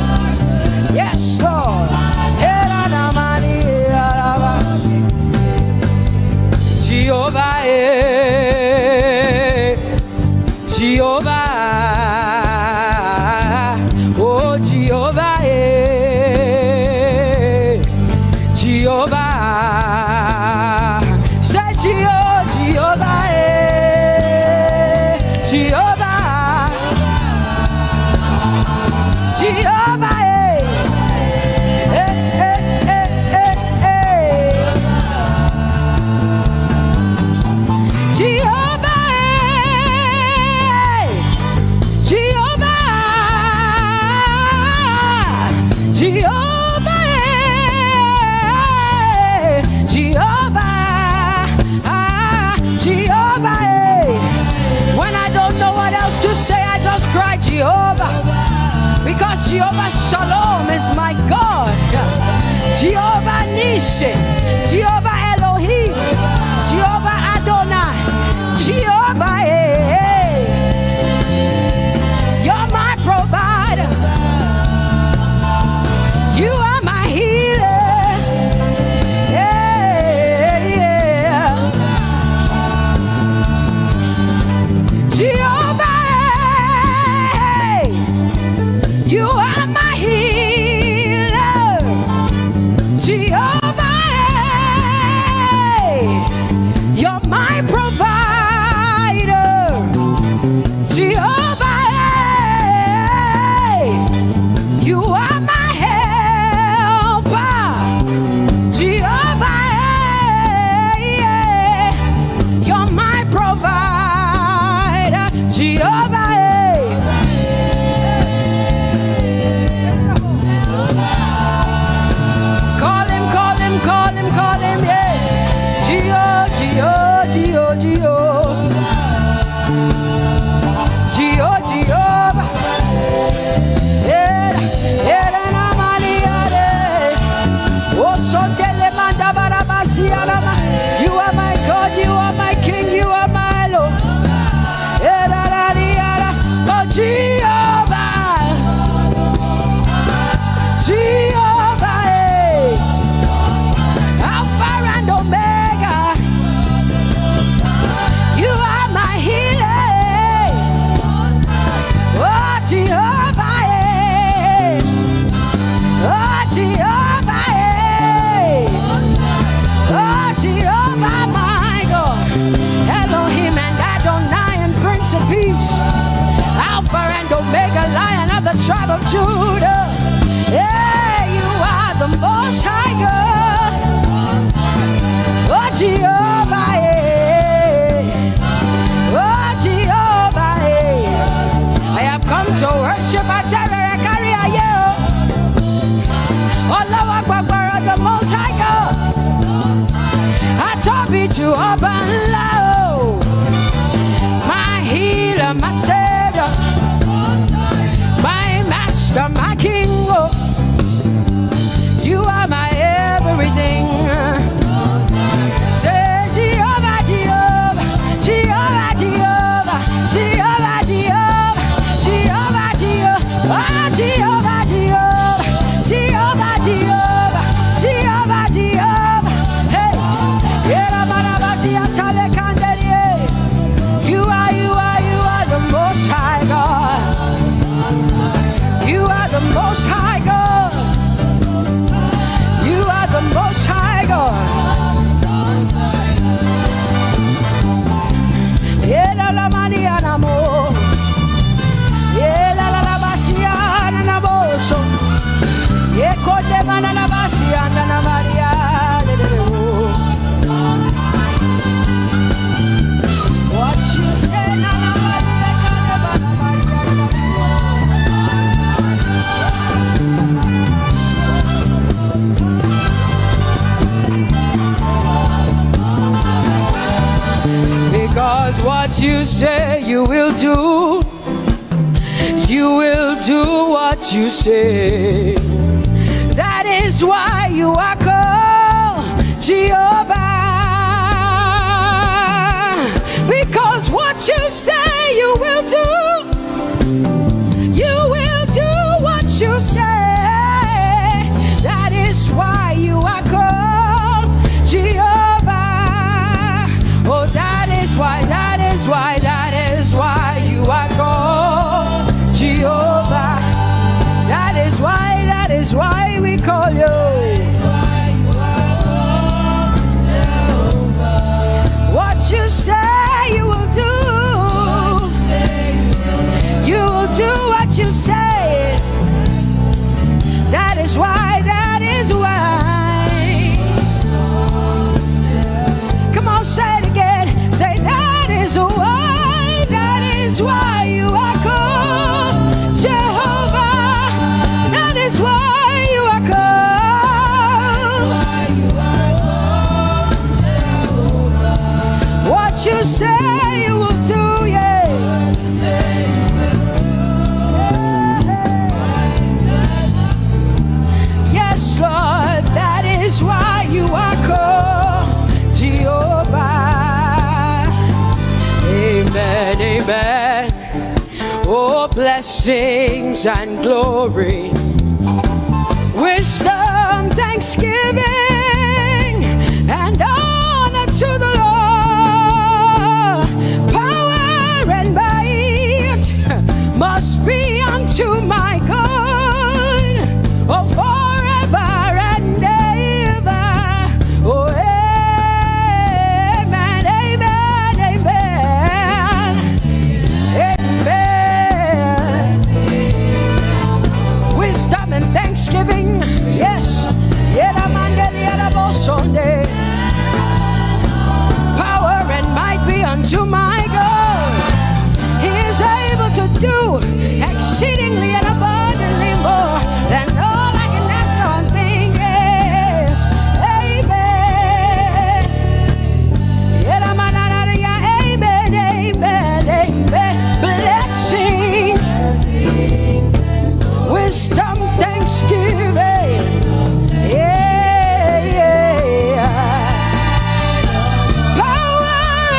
Yes, Lord. Hey, na, na, ma, ni, ya, la, ba. Jehovah, eh, Jehovah, oh, Jehovah, eh, Jehovah. Say, Jeho-, Jehovah, eh, Jehovah. Jehovah, eh. Eh, eh, eh, eh, eh. Jehovah, eh. Jehovah, Jehovah, eh. Jehovah. Ah, Jehovah, eh. When I don't know what else to say, I just cry, Jehovah. Because Jehovah Shalom is my God. Jehovah Nissi, Jehovah Elohim, Jehovah Adonai, Jehovah, eh, eh. You're my provider. You are my healer. Yeah, yeah. Jehovah, eh, you are my healer. Jehovah, eh, you're my provider. Jehovah, eh, you are my helper. Jehovah, eh, eh, you're my provider. Jehovah, eh. Call him, call him, call him, call him, yeah. Geo, Geo, Geo, Geo. Geo, Jehovah. Era, era na maliare. O sotele manda barabasi arama. You are my God, you are my King, you are my Lord. Era, ra, ri, ara. Oh, Jehovah. Jehovah. You are my everything. Say, Jehovah, Jehovah, Jehovah, Jehovah, Jehovah, Jehovah, Jehovah, Jehovah, oh, Jehovah, Jehovah, Jehovah, Jehovah, Jehovah. Hey, Yera Marabasia Tale Kanderie. You are, you are, you are the most high God. You are the most high God. You are the most high God. Yera la mani anamo. Yera la la basia na boso. Ye kote mana la basia na na maria. What you say na na maria. Because what you say you will do, you will do what you say. That is why you are called Jehovah. Because what you say you will do, you will do what you say. That is why you are called Jehovah. Oh, that is why, that is why, that is why you are called Jehovah. That is why, that is why we call you. What you say you will do, you will do what you say. That is why, that is why. Come on, say it again. Say, that is why, that is why you are called Jehovah. That is why you are called. What you say you will do, yeah. Yes, Lord, that is why you are called Jehovah. Amen, amen. Oh, blessings and glory, wisdom, thanksgiving, and honor to the Lord. Power and might must be unto my God, oh, forever and ever. Oh, amen, amen, amen. Amen. Wisdom and thanksgiving. Yes. Yera mande, yera bo sonde. Power and might be unto my God. He is able to do exceedingly and abundantly more than all I can ask or think. Yes. Amen. Yera mananaria. Amen, amen, amen. Blessings, wisdom, thanksgiving. Yeah, yeah. Power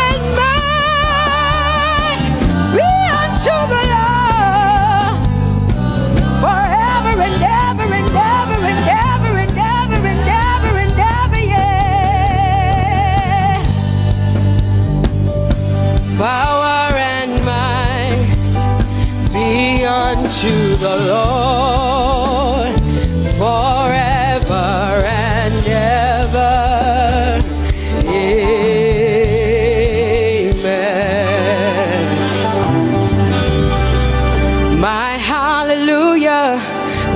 and might be unto the Lord forever and ever and ever and ever and ever and ever and ever and ever, yeah. Power and might be unto the Lord forever and ever. Amen. My hallelujah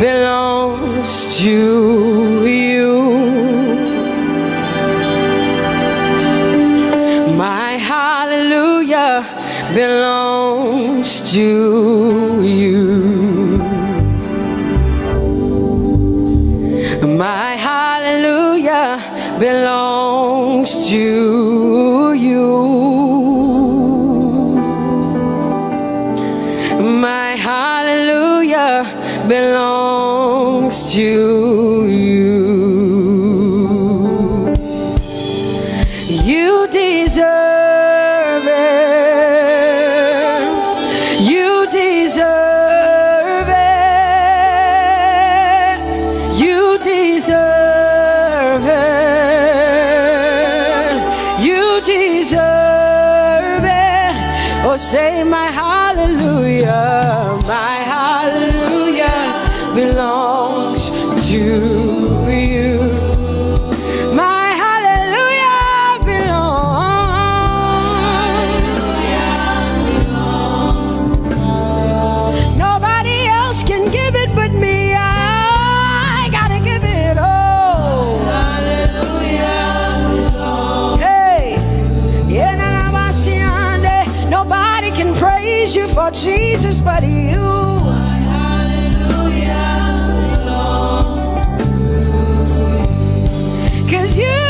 belongs to you. My hallelujah belongs to you. My hallelujah belongs to you. My hallelujah belongs to you. You deserve it. You deserve it. You deserve it. You deserve it. Oh, say, "My hallelujah, my hallelujah belongs to you. My hallelujah belongs." Nobody else can give it but me. I gotta give it all. Hey, yeah, na, na, ma, si, ande. Nobody can praise you for Jesus but you. 'Cause you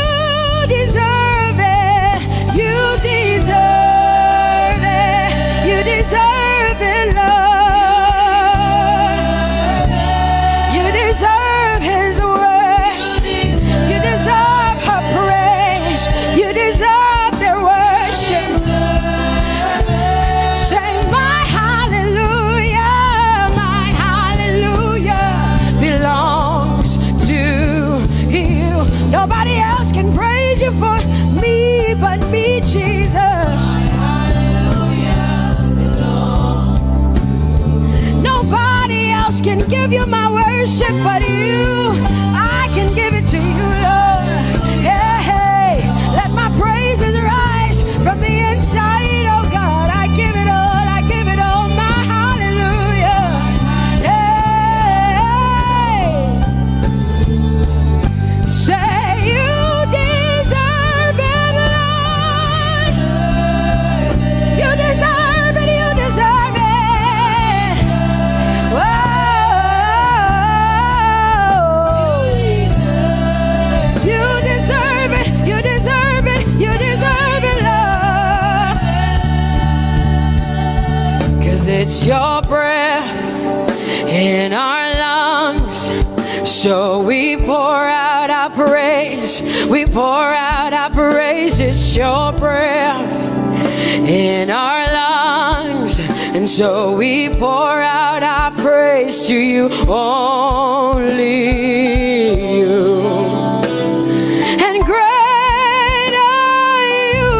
deserve it. You deserve it. You deserve it, Lord. You deserve his worship. You deserve her praise. You deserve their worship. Say, "My hallelujah, my hallelujah belongs to you." Nobody else can praise you for me but me, Jesus. Nobody else can give you my worship but you. I can give it to you, Lord. Yeah, hey. Let my praises rise from the inside, oh God. I give it all, I give it all, my hallelujah. Yeah. Say, "You deserve it, Lord. You deserve it, you deserve it." Whoa. You deserve it, you deserve it, you deserve it, Lord. 'Cause it's your breath in our lungs. So we pour out our praise. We pour out our praise. It's your breath in our lungs. And so we pour out our praise to you, only you. And great are you,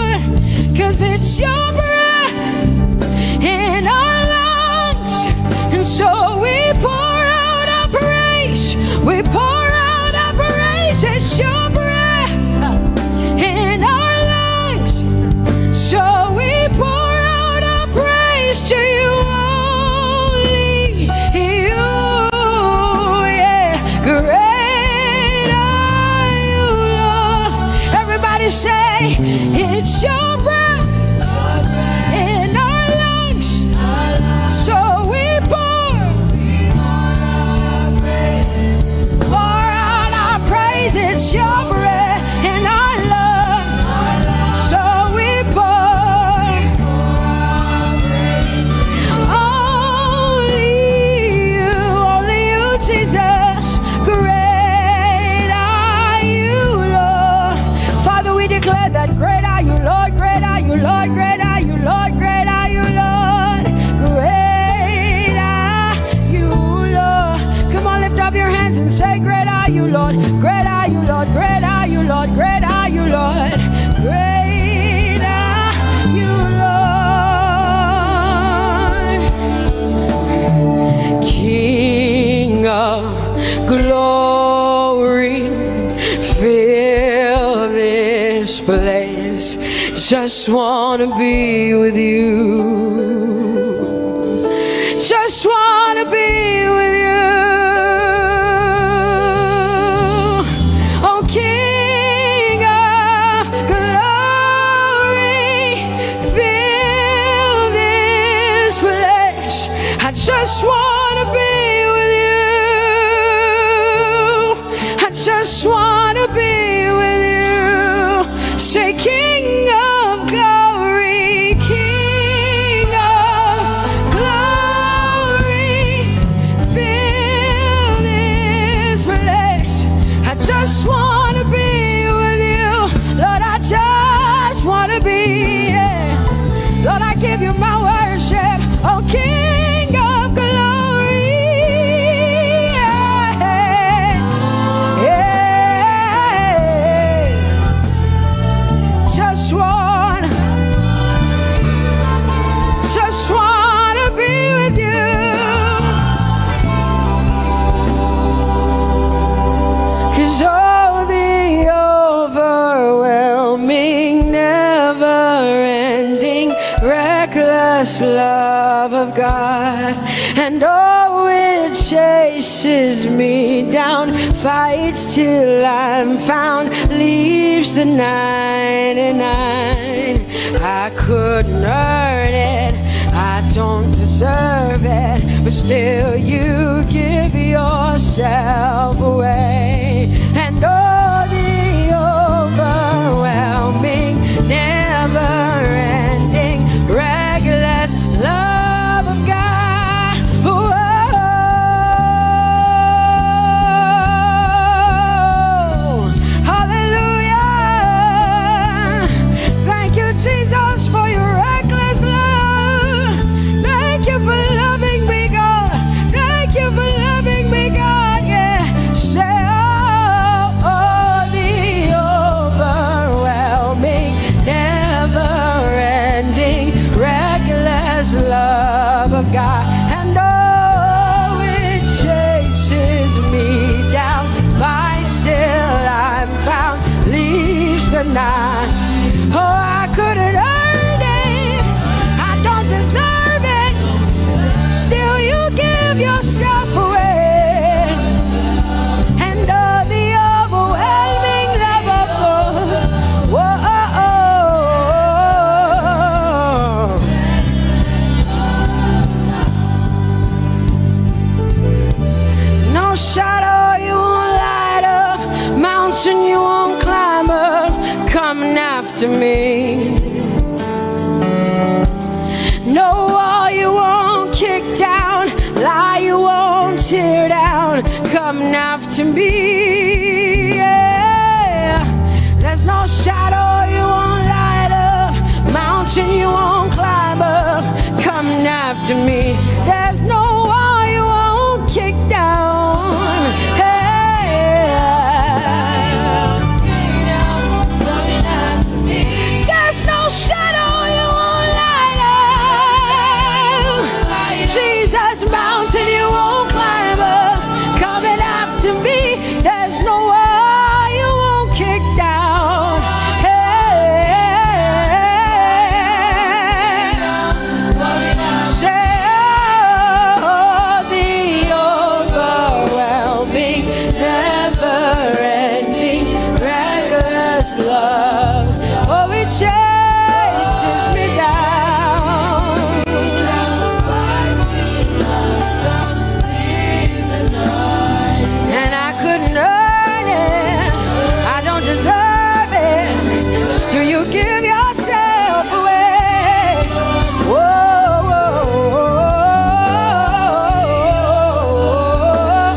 Lord, 'cause it's your breath in our lungs. And so we pour out our praise. We pour out our praise. It's your breath in our lungs. So we pour out our praise to you, only you. Yeah. Great are you, Lord. Everybody say, "It's your breath in our lungs." So we pour, pour out our praise. It's your breath in our lungs. So we pour. Only you, only you, Jesus. Great are you, Lord. Father, we declare that great are you, Lord, great are you, Lord, great are you, Lord, great are you, Lord. Great are you, Lord. Come on, lift up your hands and say, "Great are you, Lord, great are you, Lord, great are you, Lord, great are you, Lord." Great are you, Lord. King of glory, fill this place. Just wanna be with you. Just wanna be with you. Oh, King of glory, fill this place. I just wanna be with you. I just wanna be with you. Say, "King of glory, King of glory, And oh, it chases me down, fights till I'm found, leaves the ninety-nine. I couldn't earn it, I don't deserve it, but still you give yourself away. And oh, the overwhelming, never ending, reckless love of God. Whoa. Hallelujah. Thank you, Jesus, for your reckless love. Thank you for loving me, God. Thank you for loving me, God. Yeah. Say, oh, oh, the overwhelming, never ending, reckless love of God. And oh, it chases me down, finds till I'm found, leaves the ninety-nine. Oh, I couldn't earn it, I don't deserve it, still you give yourself away. And oh, the overwhelming love of God. Whoa. No shadow you won't light up, mountain you won't climb up, coming after me. No wall you won't kick down, lie you won't tear down, coming after me. Yeah. There's no shadow you won't light up, mountain you won't climb up, coming after me. There's no wall you won't kick down. Hey. There's no shadow you won't light up. Jesus, mountain you won't climb up, coming after me. There's no wall you won't kick down. Hey. Say, oh, the overwhelming, never-ending, reckless love. Oh, it chases me down. And I couldn't earn it, I don't deserve it. Still, you give yourself away. Whoa, whoa, whoa,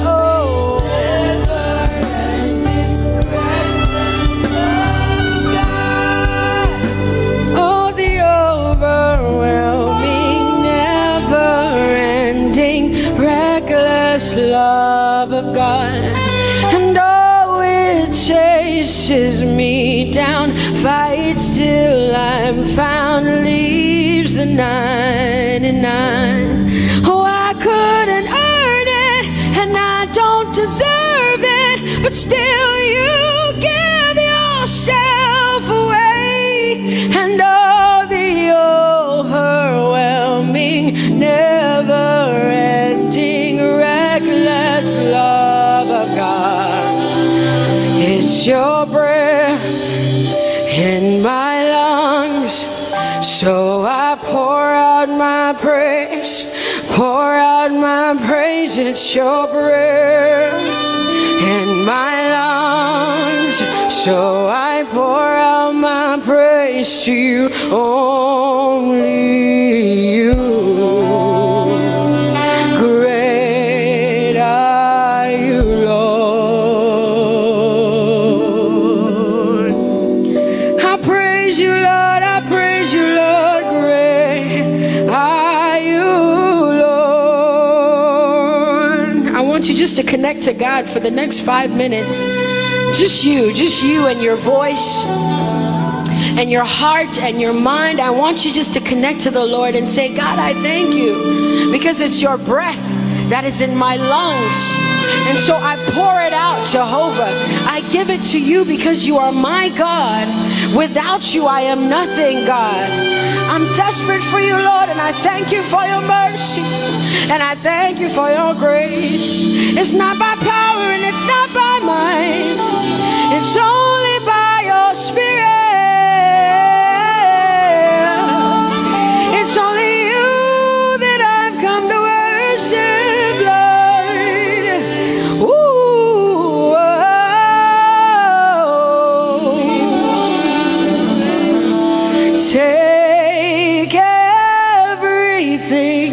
whoa, whoa. Oh, the overwhelming, never-ending, reckless love of God. And oh, it chases me down, fights till I'm found, leaves the ninety-nine. Oh, I couldn't earn it, and I don't deserve it, but still you give yourself away. And oh, the overwhelming, never-ending, reckless love of God. It's your breath in my lungs, so I pour out my praise, pour out my praise. It's your breath in my lungs, so I pour out my praise to you, only you. Great are you, Lord. I praise you, Lord. I praise you, Lord. Great are you, Lord. I want you just to connect to God for the next five minutes. Just you, just you and your voice and your heart and your mind. I want you just to connect to the Lord and say, God, I thank you because it's your breath that is in my lungs. And so I pour it out, Jehovah. I give it to you because you are my God. Without you, I am nothing, God. I'm desperate for you, Lord, and I thank you for your mercy. And I thank you for your grace. It's not by power and it's not by might. It's only by your spirit. It's only you that I've come to worship, Lord. Ooh, oh. Take everything.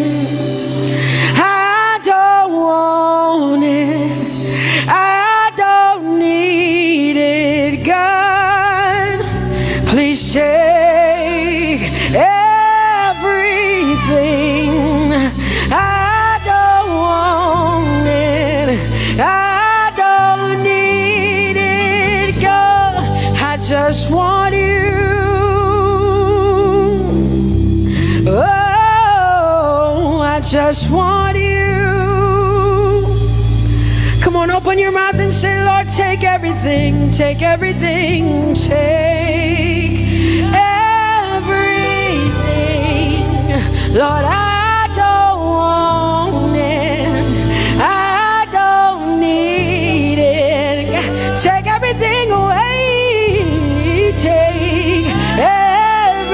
I don't want it. I don't need it, God. Please take everything. I don't want it. I don't need it, God. I just want you. Oh, I just want you. Come on, open your mouth and say, Lord, take everything, take everything, take everything. Lord, I don't want it. I don't need it. Take everything away. Take everything.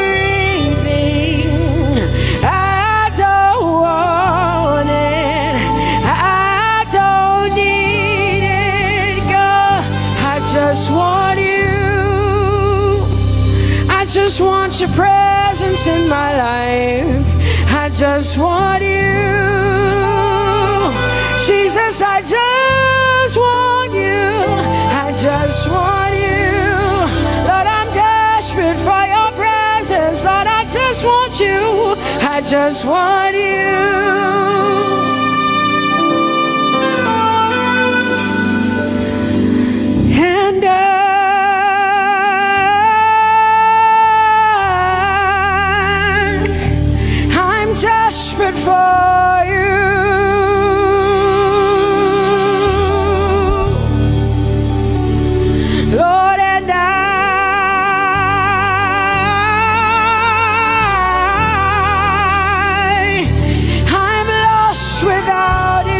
I don't want it. I don't need it, God. I just want you. I just want your presence in my life. I just want you. Jesus, I just want you. I just want you. Lord, I'm desperate for your presence. Lord, I just want you. I just want you. And I, I'm desperate for you. Lord, and I, I'm lost without you.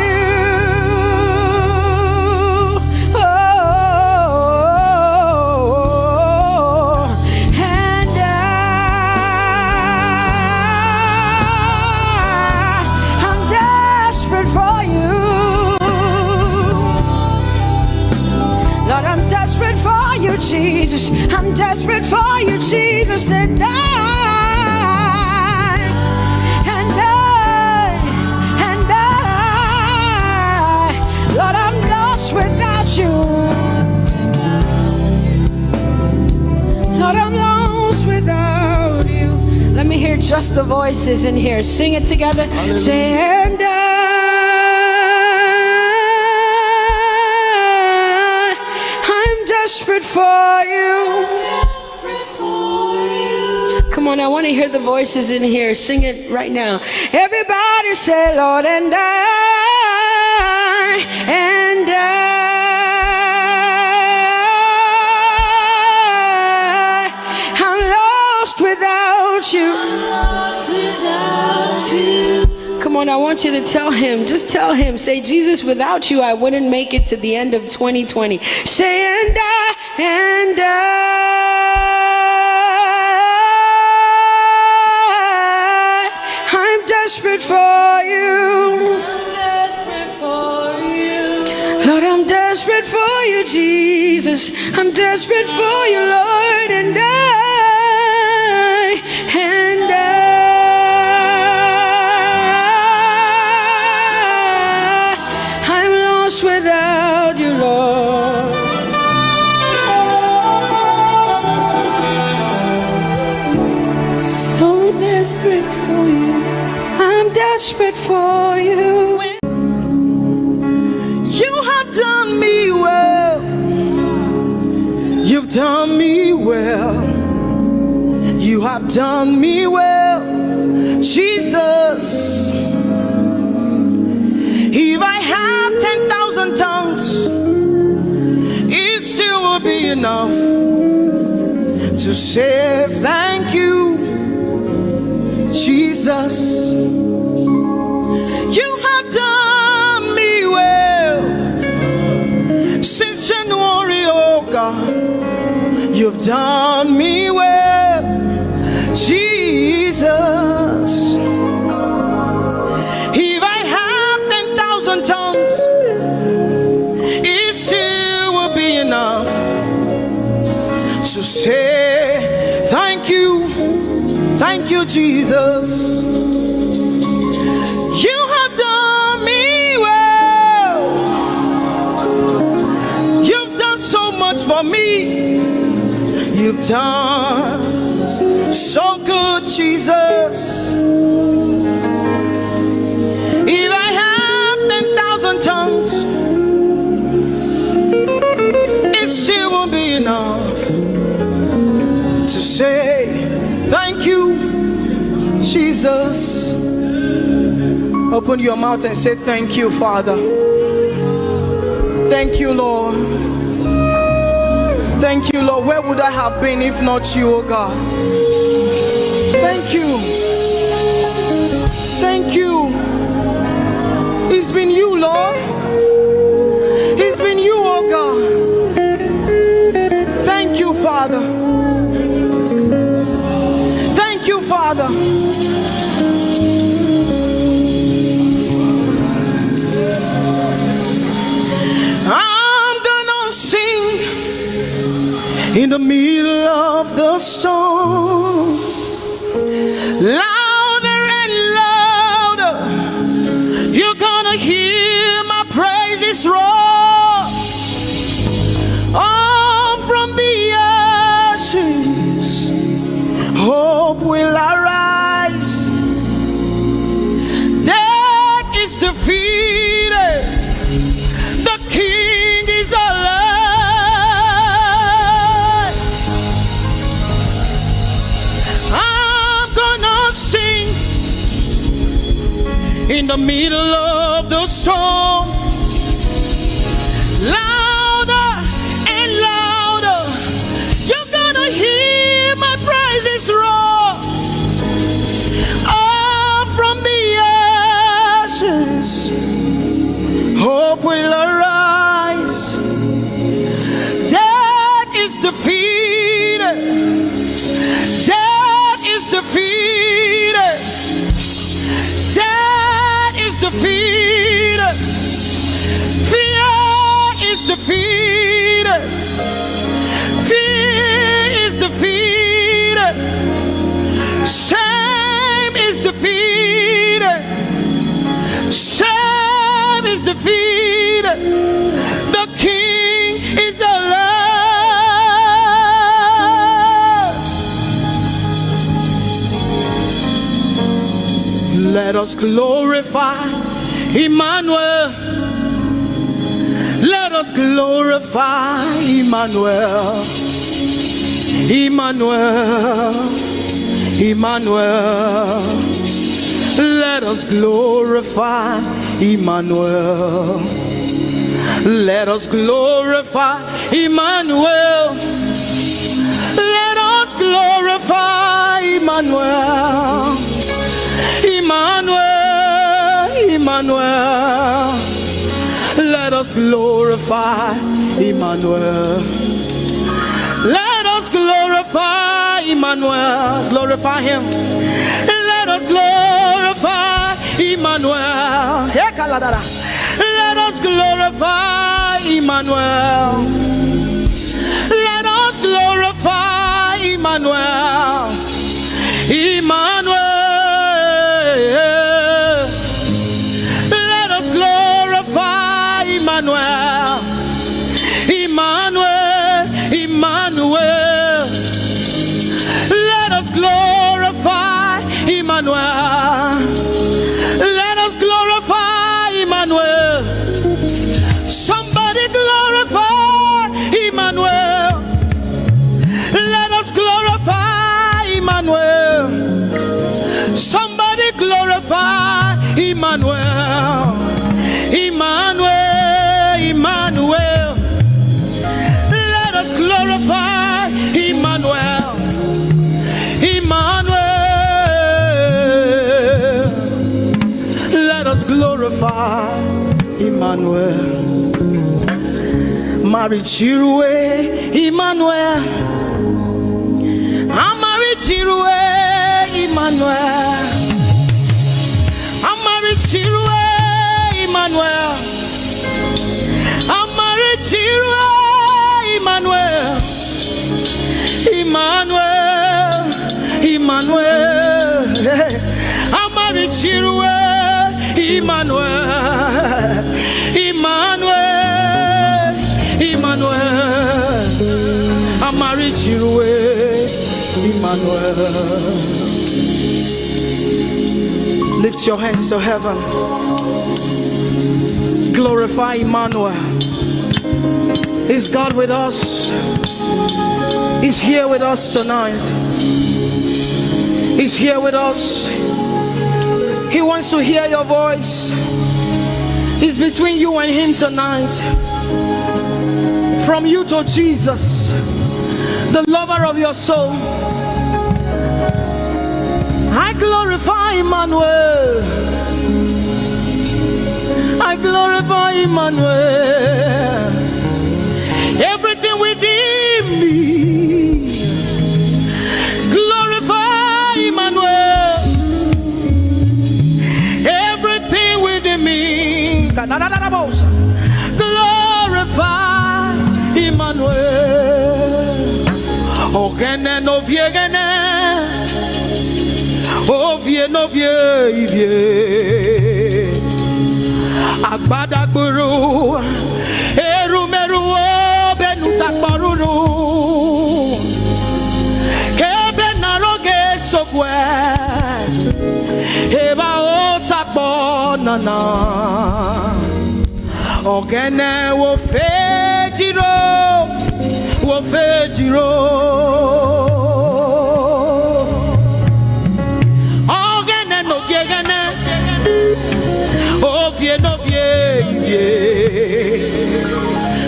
Oh, and I, I'm desperate for you. Lord, I'm desperate for you, Jesus. I'm desperate for you, Jesus. And I, and I, and I, Lord, I'm lost without you. Lord, I'm lost without you. Let me hear just the voices in here. Sing it together. Hallelujah. Say, and I, I'm desperate for you. Come on, I want to hear the voices in here. Sing it right now. Everybody say, Lord, and I, and I, I'm lost without you. Come on, I want you to tell him, just tell him, say, Jesus, without you, I wouldn't make it to the end of twenty twenty. Say, and I, and I, I'm desperate for you. Lord, I'm desperate for you, Jesus. I'm desperate for you, Lord, and I, and I, I'm lost without you, Lord. So desperate for you. I'm desperate for you. You have done me well. You've done me well. You have done me well, Jesus. enough to say thank you, Jesus. You have done me well since January, oh God. You've done me well, Jesus. If I have ten thousand tongues, it still will be enough to say thank you, thank you, Jesus. You have done me well. You've done so much for me. You've done so good, Jesus. If I have ten thousand tongues, it still won't be enough to say thank you, Jesus. Open your mouth and say, "Thank you, Father. Thank you, Lord. Thank you, Lord. Where would I have been if not you, oh God? Thank you. Thank you. It's been you, Lord. It's been you, oh God. Thank you, Father. Thank you, Father." I'm gonna sing in the middle of the storm, louder and louder. You're gonna hear my praises roar. Oh, from the ashes, hope will arise. Death is defeated. The King is alive. I'm gonna sing in the middle of the storm, louder and louder. You're gonna hear my praises roar. Up from the ashes, hope will arise. Death is defeated. Death is defeated. Death is defeated. Fear is defeated. Fear is defeated. Shame is defeated. Shame is defeated. The King is alive. Let us glorify Emmanuel. Let us glorify Emmanuel. Emmanuel. Emmanuel. Let us glorify Emmanuel. Let us glorify Emmanuel. Let us glorify Emmanuel. Emmanuel, Emmanuel. Let us glorify Emmanuel. Let us glorify Emmanuel. Glorify him. Let us glorify Emmanuel. Hey, Kaladara. Let us glorify Emmanuel. Let us glorify Emmanuel. Emmanuel. Let us glorify Emmanuel. Emmanuel. Emmanuel. Let us glorify Emmanuel. Let us glorify Emmanuel. Somebody glorify Emmanuel. Let us glorify Emmanuel. Somebody glorify Emmanuel. Emmanuel, Emmanuel. Let us glorify Emmanuel. Marichirue Emmanuel. Amarichirue Emmanuel. Amarichirue Emmanuel. Amarichirue Emmanuel. Emmanuel, Emmanuel. Amarichirue Emmanuel. Emmanuel, Emmanuel. Amarichirue Emmanuel. Lift your hands to heaven. Glorify Emmanuel. Is God with us? He's here with us tonight. He's here with us. He wants to hear your voice. It's between you and Him tonight. From you to Jesus, the lover of your soul. I glorify Emmanuel. I glorify Emmanuel. Everything within me, glorify Emmanuel. Everything within me, glorify Emmanuel. Ogene no viegene. Ovie no vie ivie. Agbadagburu erumeru obenu takporuru. Kebe na roge sokwe eba o takpo nana. Ogene wo fejiro, wo fejiro. Ogene no gegene, ovie no vie ivie.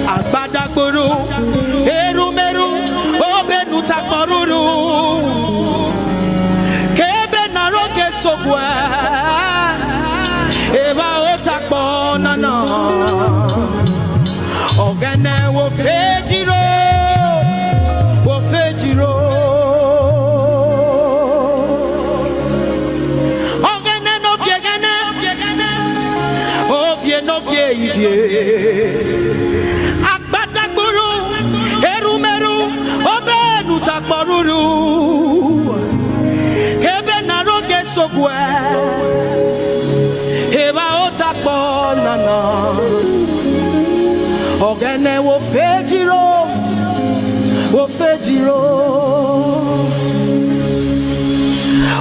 Agbadagburu erumeru obenu takporuru. Kebe na roge sokwe eba o takpo nana. Ogene wo fejiro, wo fejiro. Ogene no viegene, ovie no vie ivie. Agbadagburu erumeru obenu takporuru. Kebe na roge sokwe eba o takpo nana. Ogene wo fejiro, wo fejiro.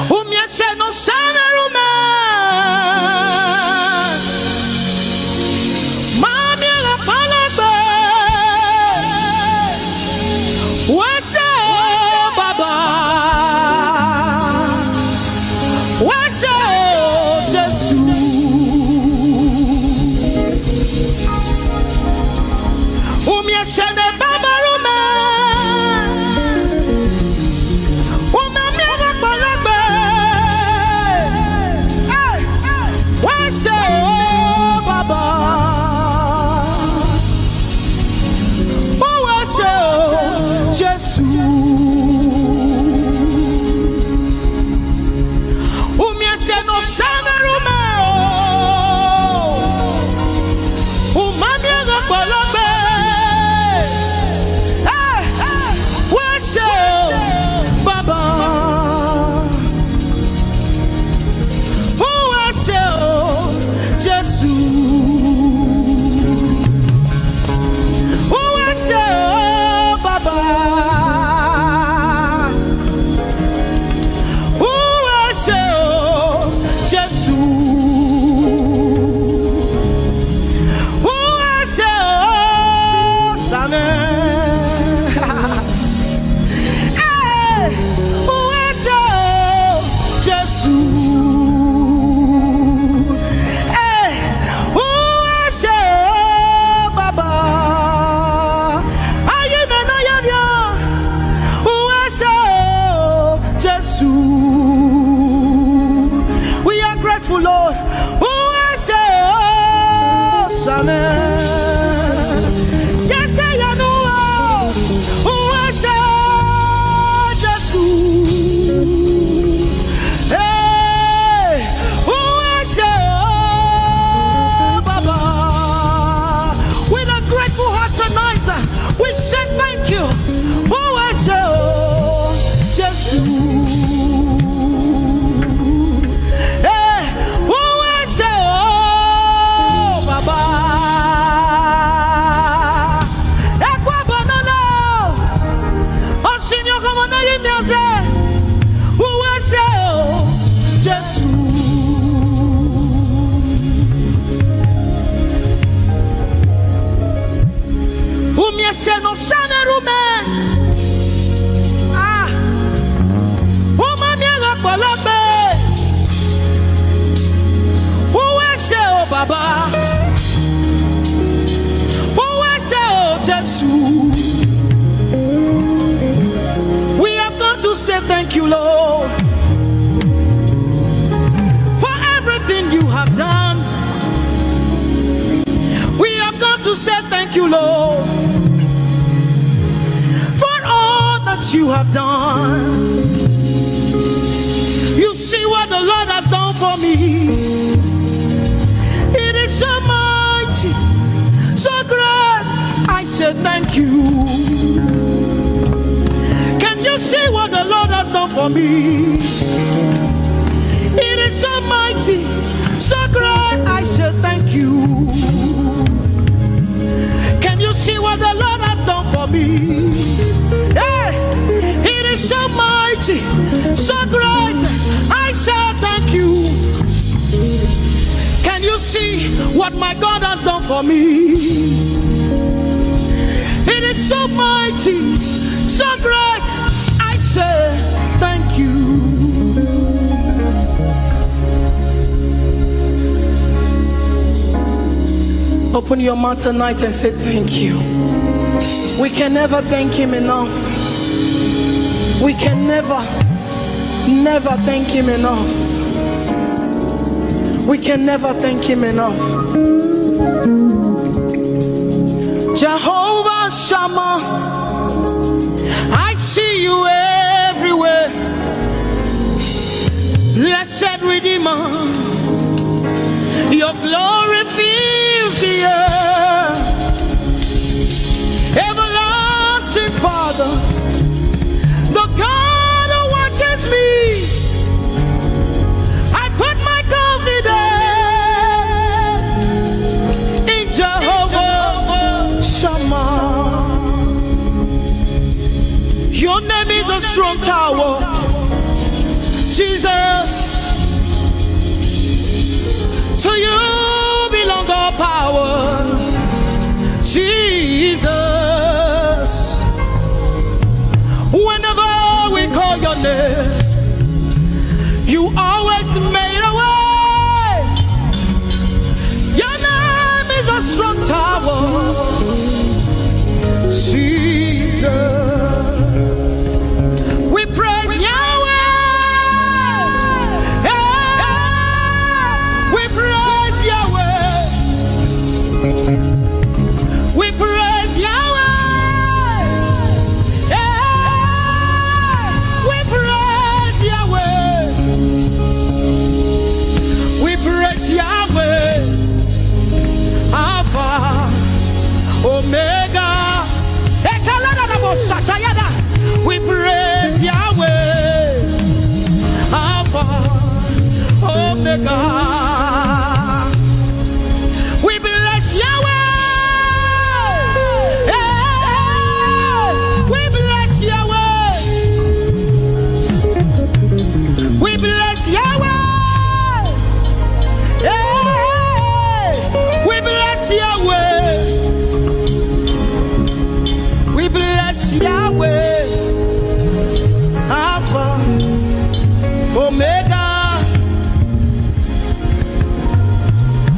Umia se no sana rume. Mami la palagbe. What's up, Baba? What's up, Jesus? Umia se me Baba rume. Amen. Yes, I know. Who was Jesus? Hey, who was Baba? With a grateful heart tonight, we say thank you. Who was Jesus? Hey, who was Baba? Ekwa banana. Osinyo kama na yimyaze. Who was Jesus? Umyese no sane rume. Ah. Uma miela palabe. Uwese o Baba. Uwese o Jesus. We have come to say thank you, Lord, for everything you have done. We have come to say thank you, Lord, for all that you have done. You see what the Lord has done for me. It is so mighty, so great. I say thank you. Can you see what the Lord has done for me? It is so mighty, so great. I say thank you. Can you see what the Lord has done for me? Hey, it is so mighty, so great. I say thank you. Can you see what my God has done for me? It is so mighty, so great. I say thank you. Open your mouth tonight and say thank you. We can never thank him enough. We can never, never thank him enough. We can never thank him enough. Jehovah Shammah, I see you everywhere. Blessed Redeemer, your glory fills the earth. Everlasting Father, the God who watches me, I put my confidence in Jehovah Shammah. Your name is a strong tower, Jesus. To you belong all power, Jesus. Whenever we call your name, you always made a way. Your name is a strong tower, Jesus. We praise Yahweh. Hey, we praise Yahweh. We praise Yahweh. Hey, we praise Yahweh. We praise Yahweh. Alpha, Omega. Ekaladadabosatayada. We praise Yahweh. Alpha, Omega. We bless Yahweh. Hey, we bless Yahweh. We bless Yahweh. Hey, we bless Yahweh. We bless Yahweh. Alpha, Omega.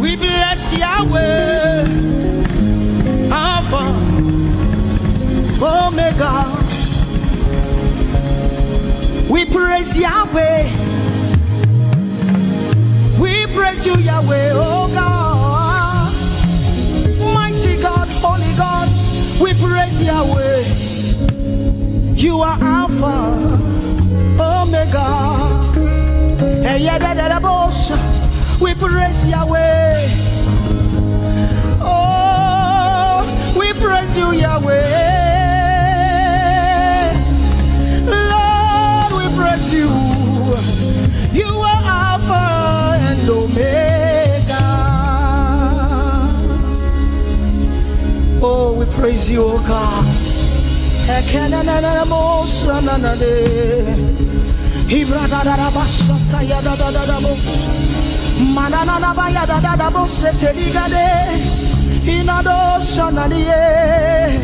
We bless Yahweh, Alpha, Omega. We praise Yahweh. We praise you, Yahweh, oh God. You are Alpha, Omega. Hey, yeah, da, da, da, boss. We praise Yahweh. Oh, we praise you, Yahweh. Lord, we praise you. You are Alpha and Omega. Oh, we praise you, oh God. Ekenenenenemo sananade. Ibradadadabasakayadadadadabo. Manananabayadadadabo seteligade. Inado sanadie.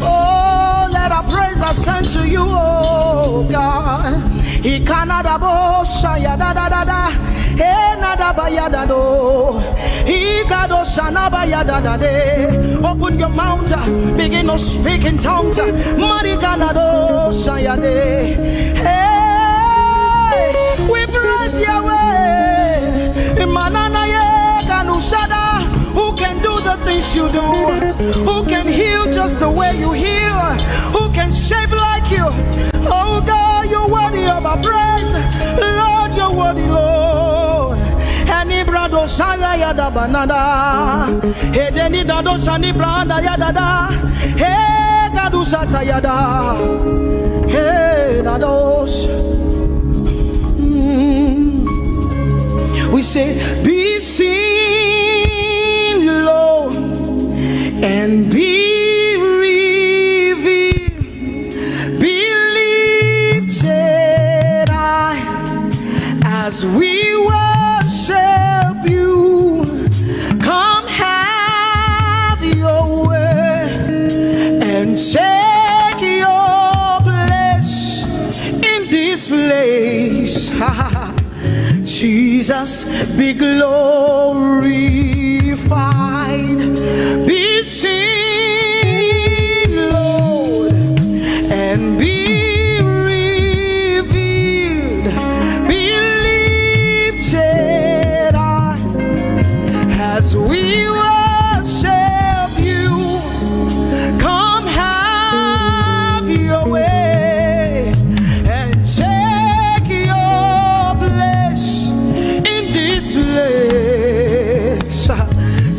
Oh, let our praise ascend to you, oh God. Ikanadabo sayadadadada. Enadabayadado. Igado sanabayadadade. Open your mouth, uh, begin to speak in tongues. Mariganado sayade. Hey, we praise Yahweh. Mananaye kanusada. Who can do the things you do? Who can heal just the way you heal? Who can shape like you? Oh God, you're worthy of our praise. Lord, you're worthy, Lord. Eni brado saya yada banada. Edeni dado sani brada yada da. He gadu sata yada. He dados. Mm. We say, be seen, Lord, and be revealed. Be lifted high as we worship you. Come have your way and take your place in this place. Jesus, be glorified.